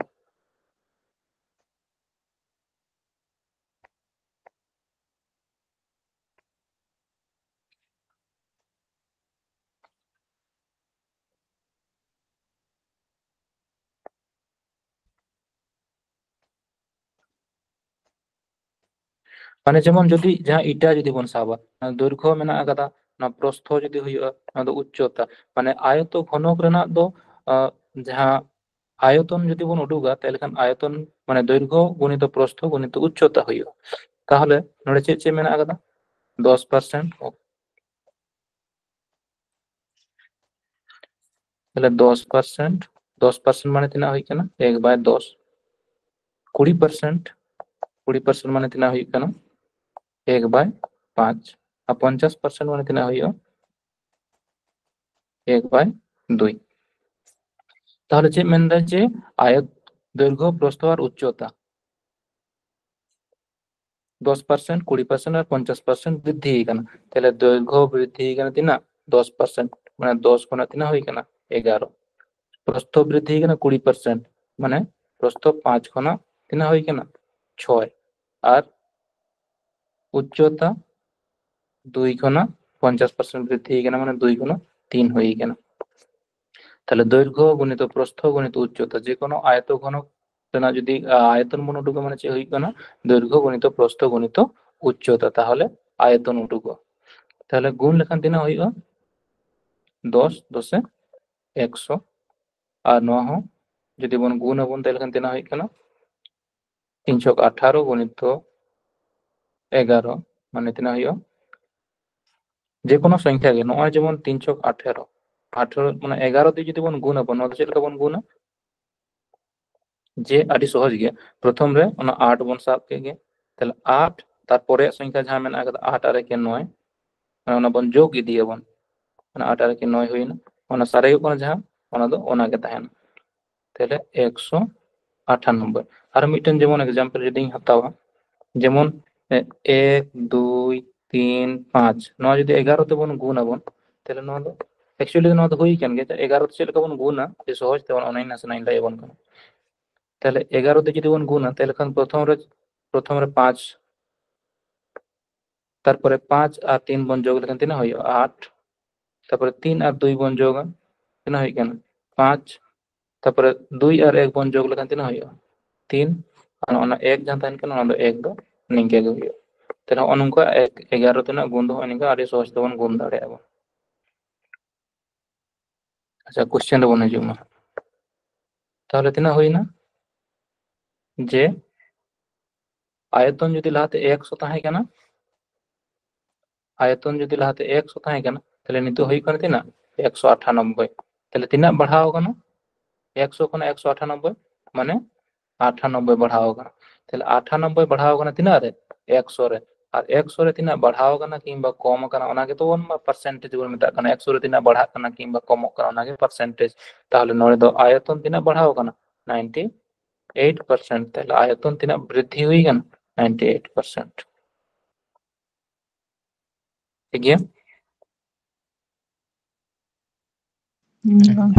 ᱢᱟᱱᱮ ᱡᱮᱢᱚᱱ ᱡᱩᱫᱤ ᱡᱟᱦᱟᱸ ᱤᱴᱟ ᱡᱩᱫᱤ ᱵᱚᱱ ᱥᱟᱵᱟ, ᱚᱱᱟ ᱫᱳᱭᱨᱜᱷᱚ ᱢᱮᱱᱟᱜ ᱟᱠᱟᱫᱟ, ᱚᱱᱟ ᱯᱨᱚᱥᱛᱷᱚ ᱡᱩᱫᱤ ᱦᱩᱭᱩᱜᱼᱟ, ᱚᱱᱟ ᱫᱚ ᱩᱪᱪᱚᱛᱟ᱾ ᱢᱟᱱᱮ ᱟᱭᱚᱛᱚ ᱜᱷᱚᱱᱚᱠ ᱨᱮᱱᱟᱜ ᱫᱚ, ᱟᱸ, ᱡᱟᱦᱟᱸ ᱟᱭᱚᱛᱚᱱ ᱡᱩᱫᱤ ᱵᱚᱱ ᱩᱰᱩᱠᱟ, ᱛᱟᱦᱚᱞᱮ ᱠᱷᱟᱱ ᱟᱭᱚᱛᱚᱱ ᱢᱟᱱᱮ ᱫᱳᱭᱨᱜᱷᱚ ᱜᱩᱱᱤᱛᱚ ᱯᱨᱚᱥᱛᱷᱚ ᱜᱩᱱᱤᱛᱚ ᱩᱪᱪᱚᱛᱟ ᱦᱩᱭᱩᱜᱼᱟ᱾ ᱛᱟᱦᱚᱞᱮ ᱱᱚᱰᱮ ᱪᱮᱫ ᱪᱮᱫ ᱢᱮᱱᱟᱜ ᱟᱠᱟᱫᱟ? ᱫᱚᱥ ᱯᱟᱨᱥᱮᱱᱴ, ᱛᱟᱦᱚᱞᱮ ᱫᱚᱥ ᱯᱟᱨᱥᱮᱱᱴ, ᱫᱚᱥ ᱯᱟᱨᱥᱮᱱᱴ ᱢᱟᱱᱮ ᱛᱤᱱᱟᱹᱜ ᱦᱩᱭᱩᱜ ᱠᱟᱱᱟ? ᱮᱠ ᱵᱟᱭ ᱫᱚᱥ᱾ ᱠᱩᱲᱤ ᱯᱟᱨᱥᱮᱱᱴ, ᱠᱩᱲᱤ ᱯᱟᱨᱥᱮᱱᱴ ᱢᱟᱱᱮ ᱛᱤᱱᱟᱹᱜ ᱦᱩᱭᱩᱜ ᱠᱟᱱᱟ? ᱮᱠ ᱵᱟᱭ ᱯᱟᱸᱪ᱾ ᱟᱨ ᱯᱚᱧᱪᱟᱥ ᱯᱟᱨᱥᱮᱱᱴ ᱢᱟᱱᱮ ᱛᱤᱱᱟᱹᱜ ᱦᱩᱭᱩᱜᱼᱟ? ᱮᱠ ᱵᱟᱭ ᱫᱩᱭ᱾ ᱛᱟᱦᱚᱞᱮ ᱪᱮᱫ ᱢᱮᱱᱫᱟ? ᱡᱮ ᱟᱭᱚᱛ, ᱫᱳᱭᱨᱜᱷᱚ, ᱯᱨᱚᱥᱛᱷᱚ ᱟᱨ ᱩᱪᱪᱚᱛᱟ ᱫᱚᱥ ᱯᱟᱨᱥᱮᱱᱴ, ᱠᱩᱲᱤ ᱯᱟᱨᱥᱮᱱᱴ ᱟᱨ ᱯᱚᱧᱪᱟᱥ ᱯᱟᱨᱥᱮᱱᱴ ᱵᱨᱤᱫᱽᱫᱷᱤ ᱟᱠᱟᱱᱟ᱾ ᱛᱟᱦᱚᱞᱮ ᱫᱳᱭᱨᱜᱷᱚ ᱵᱨᱤᱫᱽᱫᱷᱤ ᱟᱠᱟᱱᱟ ᱛᱤᱱᱟᱹᱜ? ᱫᱚᱥ ᱯᱟᱨᱥᱮᱱᱴ᱾ ᱢᱟᱱᱮ ᱫᱚᱥ ᱠᱷᱚᱱᱟᱜ ᱛᱤᱱᱟᱹᱜ ᱦᱩᱭ ᱟᱠᱟᱱᱟ? ᱮᱜᱟᱨᱚ᱾ ᱯᱨᱚᱥᱛᱷᱚ ᱵᱨᱤᱫᱽᱫᱷᱤ ᱟᱠᱟᱱᱟ ᱠᱩᱲᱤ ᱯᱟᱨᱥᱮᱱᱴ, ᱢᱟᱱᱮ ᱯᱨᱚᱥᱛᱷᱚ ᱯᱟᱸᱪ ᱠᱷᱚᱱᱟᱜ ᱛᱤᱱᱟᱹᱜ ᱦᱩᱭ ᱟᱠᱟᱱᱟ? ᱪᱷᱚᱭ᱾ ᱟᱨ ᱩᱪᱪᱚᱛᱟ ᱫᱩᱭ ᱠᱷᱚᱱᱟᱜ ᱯᱚᱧᱪᱟᱥ ᱯᱟᱨᱥᱮᱱᱴ ᱵᱨᱤᱫᱽᱫᱷᱤ ᱟᱠᱟᱱᱟ, ᱢᱟᱱᱮ ᱫᱩᱭ ᱠᱷᱚᱱᱟᱜ ᱛᱤᱱ ᱦᱩᱭ ᱟᱠᱟᱱᱟ᱾ ᱛᱟᱦᱚᱞᱮ ᱫᱳᱭᱨᱜᱷᱚ ᱜᱩᱱᱤᱛᱚ ᱯᱨᱚᱥᱛᱷᱚ ᱜᱩᱱᱤᱛᱚ ᱩᱪᱪᱚᱛᱟ, ᱡᱮ ᱠᱳᱱᱳ ᱟᱭᱚᱛᱚ ᱜᱷᱚᱱᱚᱠ ᱨᱮᱱᱟᱜ ᱡᱩᱫᱤ, ᱟ, ᱟᱭᱚᱛᱚᱱ ᱵᱚᱱ ᱩᱰᱩᱠᱟ, ᱢᱟᱱᱮ ᱪᱮᱫ ᱦᱩᱭᱩᱜ ᱠᱟᱱᱟ? ᱫᱳᱭᱨᱜᱷᱚ ᱜᱩᱱᱤᱛᱚ ᱯᱨᱚᱥᱛᱷᱚ ᱜᱩᱱᱤᱛᱚ ᱩᱪᱪᱚᱛᱟ, ᱛᱟᱦᱚᱞᱮ ᱟᱭᱚᱛᱚᱱ ᱩᱰᱩᱠᱚᱜᱼᱟ᱾ ᱛᱟᱦᱚᱞᱮ ᱜᱩᱱ ᱞᱮᱠᱷᱟᱱ ᱛᱤᱱᱟᱹᱜ ᱦᱩᱭᱩᱜᱼᱟ? ᱫᱚᱥ ᱫᱚᱥᱮ ᱮᱠᱥᱚ᱾ ᱟᱨ ᱱᱚᱣᱟ ᱦᱚᱸ ᱡᱩᱫᱤ ᱵᱚᱱ ᱜᱩᱱ ᱟᱵᱚᱱ, ᱛᱟᱦᱚᱞᱮ ᱠᱷᱟᱱ ᱛᱤᱱᱟᱹᱜ ᱦᱩᱭᱩᱜ ᱠᱟᱱᱟ? ᱛᱤᱱ ᱪᱷᱚᱠ ᱟᱴᱷᱟᱨᱚ ᱜᱩᱱᱤᱛᱚ ᱮᱜᱟᱨᱚ, ᱢᱟᱱᱮ ᱛᱤᱱᱟᱹᱜ ᱦᱩᱭᱩᱜᱼᱟ? ᱡᱮ ᱠᱳᱱᱳ ᱥᱚᱝᱠᱷᱟ ᱜᱮ, ᱱᱚᱜᱼᱚᱭ ᱡᱮᱢᱚᱱ ᱛᱤᱱ ᱪᱷᱚᱠ ᱟᱴᱷᱟᱨᱚ, ᱟᱴᱷᱟᱨᱚ ᱢᱟᱱᱮ ᱮᱜᱟᱨᱚ ᱫᱤᱭᱮ ᱡᱩᱫᱤ ᱵᱚᱱ ᱜᱩᱱ ᱟᱵᱚᱱ, ᱱᱚᱣᱟ ᱫᱚ ᱪᱮᱫ ᱞᱮᱠᱟ ᱵᱚᱱ ᱜᱩᱱᱟ? ᱡᱮ ᱟᱹᱰᱤ ᱥᱚᱦᱚᱡ ᱜᱮᱭᱟ, ᱯᱨᱚᱛᱷᱚᱢ ᱨᱮ ᱚᱱᱟ ᱟᱴ ᱵᱚᱱ ᱥᱟᱵ ᱠᱮᱫ ᱜᱮ, ᱛᱟᱦᱞᱮ ᱟᱴ, ᱛᱟᱨᱯᱚᱨᱮ ᱥᱚᱝᱠᱷᱟ ᱡᱟᱦᱟᱸ ᱢᱮᱱᱟᱜ ᱟᱠᱟᱫᱟ ᱟᱴ ᱟᱨ ᱮᱠᱮ ᱱᱚᱭ, ᱚᱱᱟ ᱵᱚᱱ ᱡᱳᱜᱽ ᱤᱫᱤᱭᱟᱵᱚᱱ, ᱚᱱᱟ ᱟᱴ ᱟᱨ ᱮᱠᱮ ᱱᱚᱭ ᱦᱩᱭᱱᱟ, ᱚᱱᱟ ᱥᱟᱨᱮᱡᱚᱜ ᱠᱟᱱᱟ ᱡᱟᱦᱟᱸ, ᱚᱱᱟ ᱫᱚ ᱚᱱᱟ ᱜᱮ ᱛᱟᱦᱮᱱᱟ᱾ ᱛᱟᱦᱞᱮ ᱮᱠᱥᱚ ᱟᱴᱷᱟᱱᱚᱵᱵᱳᱭ᱾ ᱟᱨ ᱢᱤᱫᱴᱮᱱ ᱡᱮᱢᱚᱱ example ᱡᱩᱫᱤᱧ ᱦᱟᱛᱟᱣᱟ, ᱡᱮᱢᱚᱱ ᱮᱠ, ᱫᱩᱭ, ᱛᱤᱱ, ᱯᱟᱸᱪ, ᱱᱚᱣᱟ ᱡᱩᱫᱤ ᱮᱜᱟᱨᱚ ᱛᱮᱵᱚᱱ ᱜᱩᱱ ᱟᱵᱚᱱ, ᱛᱟᱦᱞᱮ ᱱᱚᱣᱟ ᱫᱚ actually ᱱᱚᱣᱟ ᱫᱚ ᱦᱩᱭ ᱠᱟᱱ ᱜᱮᱭᱟ᱾ ᱮᱜᱟᱨᱚ ᱛᱮ ᱪᱮᱫ ᱞᱮᱠᱟ ᱵᱚᱱ ᱜᱩᱱᱟ, ᱟᱹᱰᱤ ᱥᱚᱦᱚᱡ ᱛᱮᱵᱚᱱ, ᱚᱱᱟᱧ ᱱᱟᱥᱮᱱᱟᱜ ᱤᱧ ᱞᱟᱹᱭ ᱟᱵᱚᱱ ᱠᱟᱱᱟ᱾ ᱛᱟᱦᱞᱮ ᱮᱜᱟᱨᱚ ᱛᱮ ᱡᱩᱫᱤ ᱵᱚᱱ ᱜᱩᱱᱟ, ᱛᱟᱦᱞᱮ ᱠᱷᱟᱱ ᱯᱨᱚᱛᱷᱚᱢ ᱨᱮ ᱯᱨᱚᱛᱷᱚᱢ ᱨᱮ ᱯᱟᱸᱪ, ᱛᱟᱨᱯᱚᱨᱮ ᱯᱟᱸᱪ ᱟᱨ ᱛᱤᱱ ᱵᱚᱱ ᱡᱳᱜᱽ ᱞᱮᱠᱷᱟᱱ ᱛᱤᱱᱟᱹᱜ ᱦᱩᱭᱩᱜᱼᱟ? ᱟᱴ᱾ ᱛᱟᱨᱯᱚᱨᱮ ᱛᱤᱱ ᱟᱨ ᱫᱩᱭ ᱵᱚᱱ ᱡᱳᱜᱟ, ᱛᱤᱱᱟᱹᱜ ᱦᱩᱭᱩᱜ ᱠᱟᱱᱟ? ᱯᱟᱸᱪ᱾ ᱛᱟᱨᱯᱚᱨᱮ ᱫᱩᱭ ᱟᱨ ᱮᱠ ᱵᱚᱱ ᱡᱳᱜᱽ ᱞᱮᱠᱷᱟᱱ ᱛᱤᱱᱟᱹᱜ ᱦᱩᱭᱩᱜᱼᱟ? ᱛᱤᱱ᱾ ᱟᱨ ᱚᱱᱟ ᱮᱠ ᱡᱟᱦᱟᱸ ᱛᱟᱦᱮᱱ ᱠᱟᱱᱟ, ᱚᱱᱟ ᱫᱚ ᱮᱠ ᱫᱚ ᱱᱤᱝᱠᱟᱹ ᱜᱮ ᱦᱩᱭᱩᱜᱼᱟ᱾ ᱛᱟᱦᱞᱮ ᱱᱚᱜᱼᱚ ᱱᱚᱝᱠᱟ ᱮᱜᱟᱨᱚ ᱛᱮᱱᱟᱜ ᱜᱩᱱ ᱫᱚ ᱱᱚᱜᱼᱚ ᱱᱤᱝᱠᱟ ᱟᱹᱰᱤ ᱥᱚᱦᱚᱡ ᱛᱮᱵᱚᱱ ᱜᱩᱱ ᱫᱟᱲᱮᱭᱟᱜᱼᱟ ᱵᱚᱱ᱾ ᱟᱪᱪᱷᱟ, ᱠᱚᱥᱪᱮᱱ ᱨᱮᱵᱚᱱ ᱦᱤᱡᱩᱜ ᱢᱟ᱾ ᱛᱟᱦᱞᱮ ᱛᱤᱱᱟᱹᱜ ᱦᱩᱭᱱᱟ? ᱡᱮ ᱟᱭᱚᱛᱚᱱ ᱡᱩᱫᱤ ᱞᱟᱦᱟᱛᱮ ᱮᱠᱥᱚ ᱛᱟᱦᱮᱸ ᱠᱟᱱᱟ, ᱟᱭᱚᱛᱚᱱ ᱡᱩᱫᱤ ᱞᱟᱦᱟᱛᱮ ᱮᱠᱥᱚ ᱛᱟᱦᱮᱸ ᱠᱟᱱᱟ, ᱛᱟᱦᱞᱮ ᱱᱤᱛᱚᱜ ᱦᱩᱭᱩᱜ ᱠᱟᱱᱟ ᱛᱤᱱᱟᱹᱜ? ᱮᱠᱥᱚ ᱟᱴᱷᱟᱱᱚᱵᱵᱳᱭ᱾ ᱛᱟᱦᱞᱮ ᱛᱤᱱᱟᱹᱜ ᱵᱟᱲᱦᱟᱣ ᱠᱟᱱᱟ? ᱮᱠᱥᱚ ᱠᱷᱚᱱᱟᱜ ᱮᱠᱥᱚ ᱟᱴᱷᱟᱱᱚᱵᱵᱳᱭ, ᱢᱟᱱᱮ ᱟᱴᱷᱟᱱᱚᱵᱵᱳᱭ ᱵᱟᱲᱦᱟᱣ ᱠᱟᱱᱟ᱾ ᱛᱟᱦᱞᱮ ᱟᱴᱷᱟᱱᱚᱵᱵᱳᱭ ᱵᱟᱲᱦᱟᱣ ᱠᱟᱱᱟ ᱛᱤᱱᱟᱹᱜ ᱨᱮ? ᱮᱠᱥᱚ ᱨᱮ᱾ ᱟᱨ ᱮᱠᱥᱚ ᱨᱮ ᱛᱤᱱᱟᱹᱜ ᱵᱟᱲᱦᱟᱣ ᱠᱟᱱᱟ ᱠᱤᱝᱵᱟ ᱠᱚᱢ ᱠᱟᱱᱟ, ᱚᱱᱟ ᱜᱮᱛᱚ ᱵᱚᱱ ᱯᱟᱨᱥᱮᱱᱴᱮᱡᱽ ᱵᱚᱱ ᱢᱮᱛᱟᱜ ᱠᱟᱱᱟ᱾ ᱮᱠᱥᱚ ᱨᱮ ᱛᱤᱱᱟᱹᱜ ᱵᱟᱲᱦᱟᱜ ᱠᱟᱱᱟ ᱠᱤᱝᱵᱟ ᱠᱚᱢᱚᱜ ᱠᱟᱱᱟ, ᱚᱱᱟ ᱜᱮ ᱯᱟᱨᱥᱮᱱᱴᱮᱡᱽ᱾ ᱛᱟᱦᱞᱮ ᱱᱚᱰᱮ ᱫᱚ ᱟᱭᱚᱛᱚᱱ ᱛᱤᱱᱟᱹᱜ ᱵᱟᱲᱦᱟᱣ ᱠᱟᱱᱟ? Ninety eight percent. ᱛᱟᱦᱞᱮ ᱟᱭᱚᱛᱚᱱ ᱛᱤᱱᱟᱹᱜ ᱵᱨᱤᱫᱽᱫᱷᱤ ᱦᱩᱭ ᱠᱟᱱᱟ? Ninety eight percent. ᱴᱷᱤᱠ ᱜᱮᱭᱟ? ᱦᱩᱸ, ᱵᱟᱝ᱾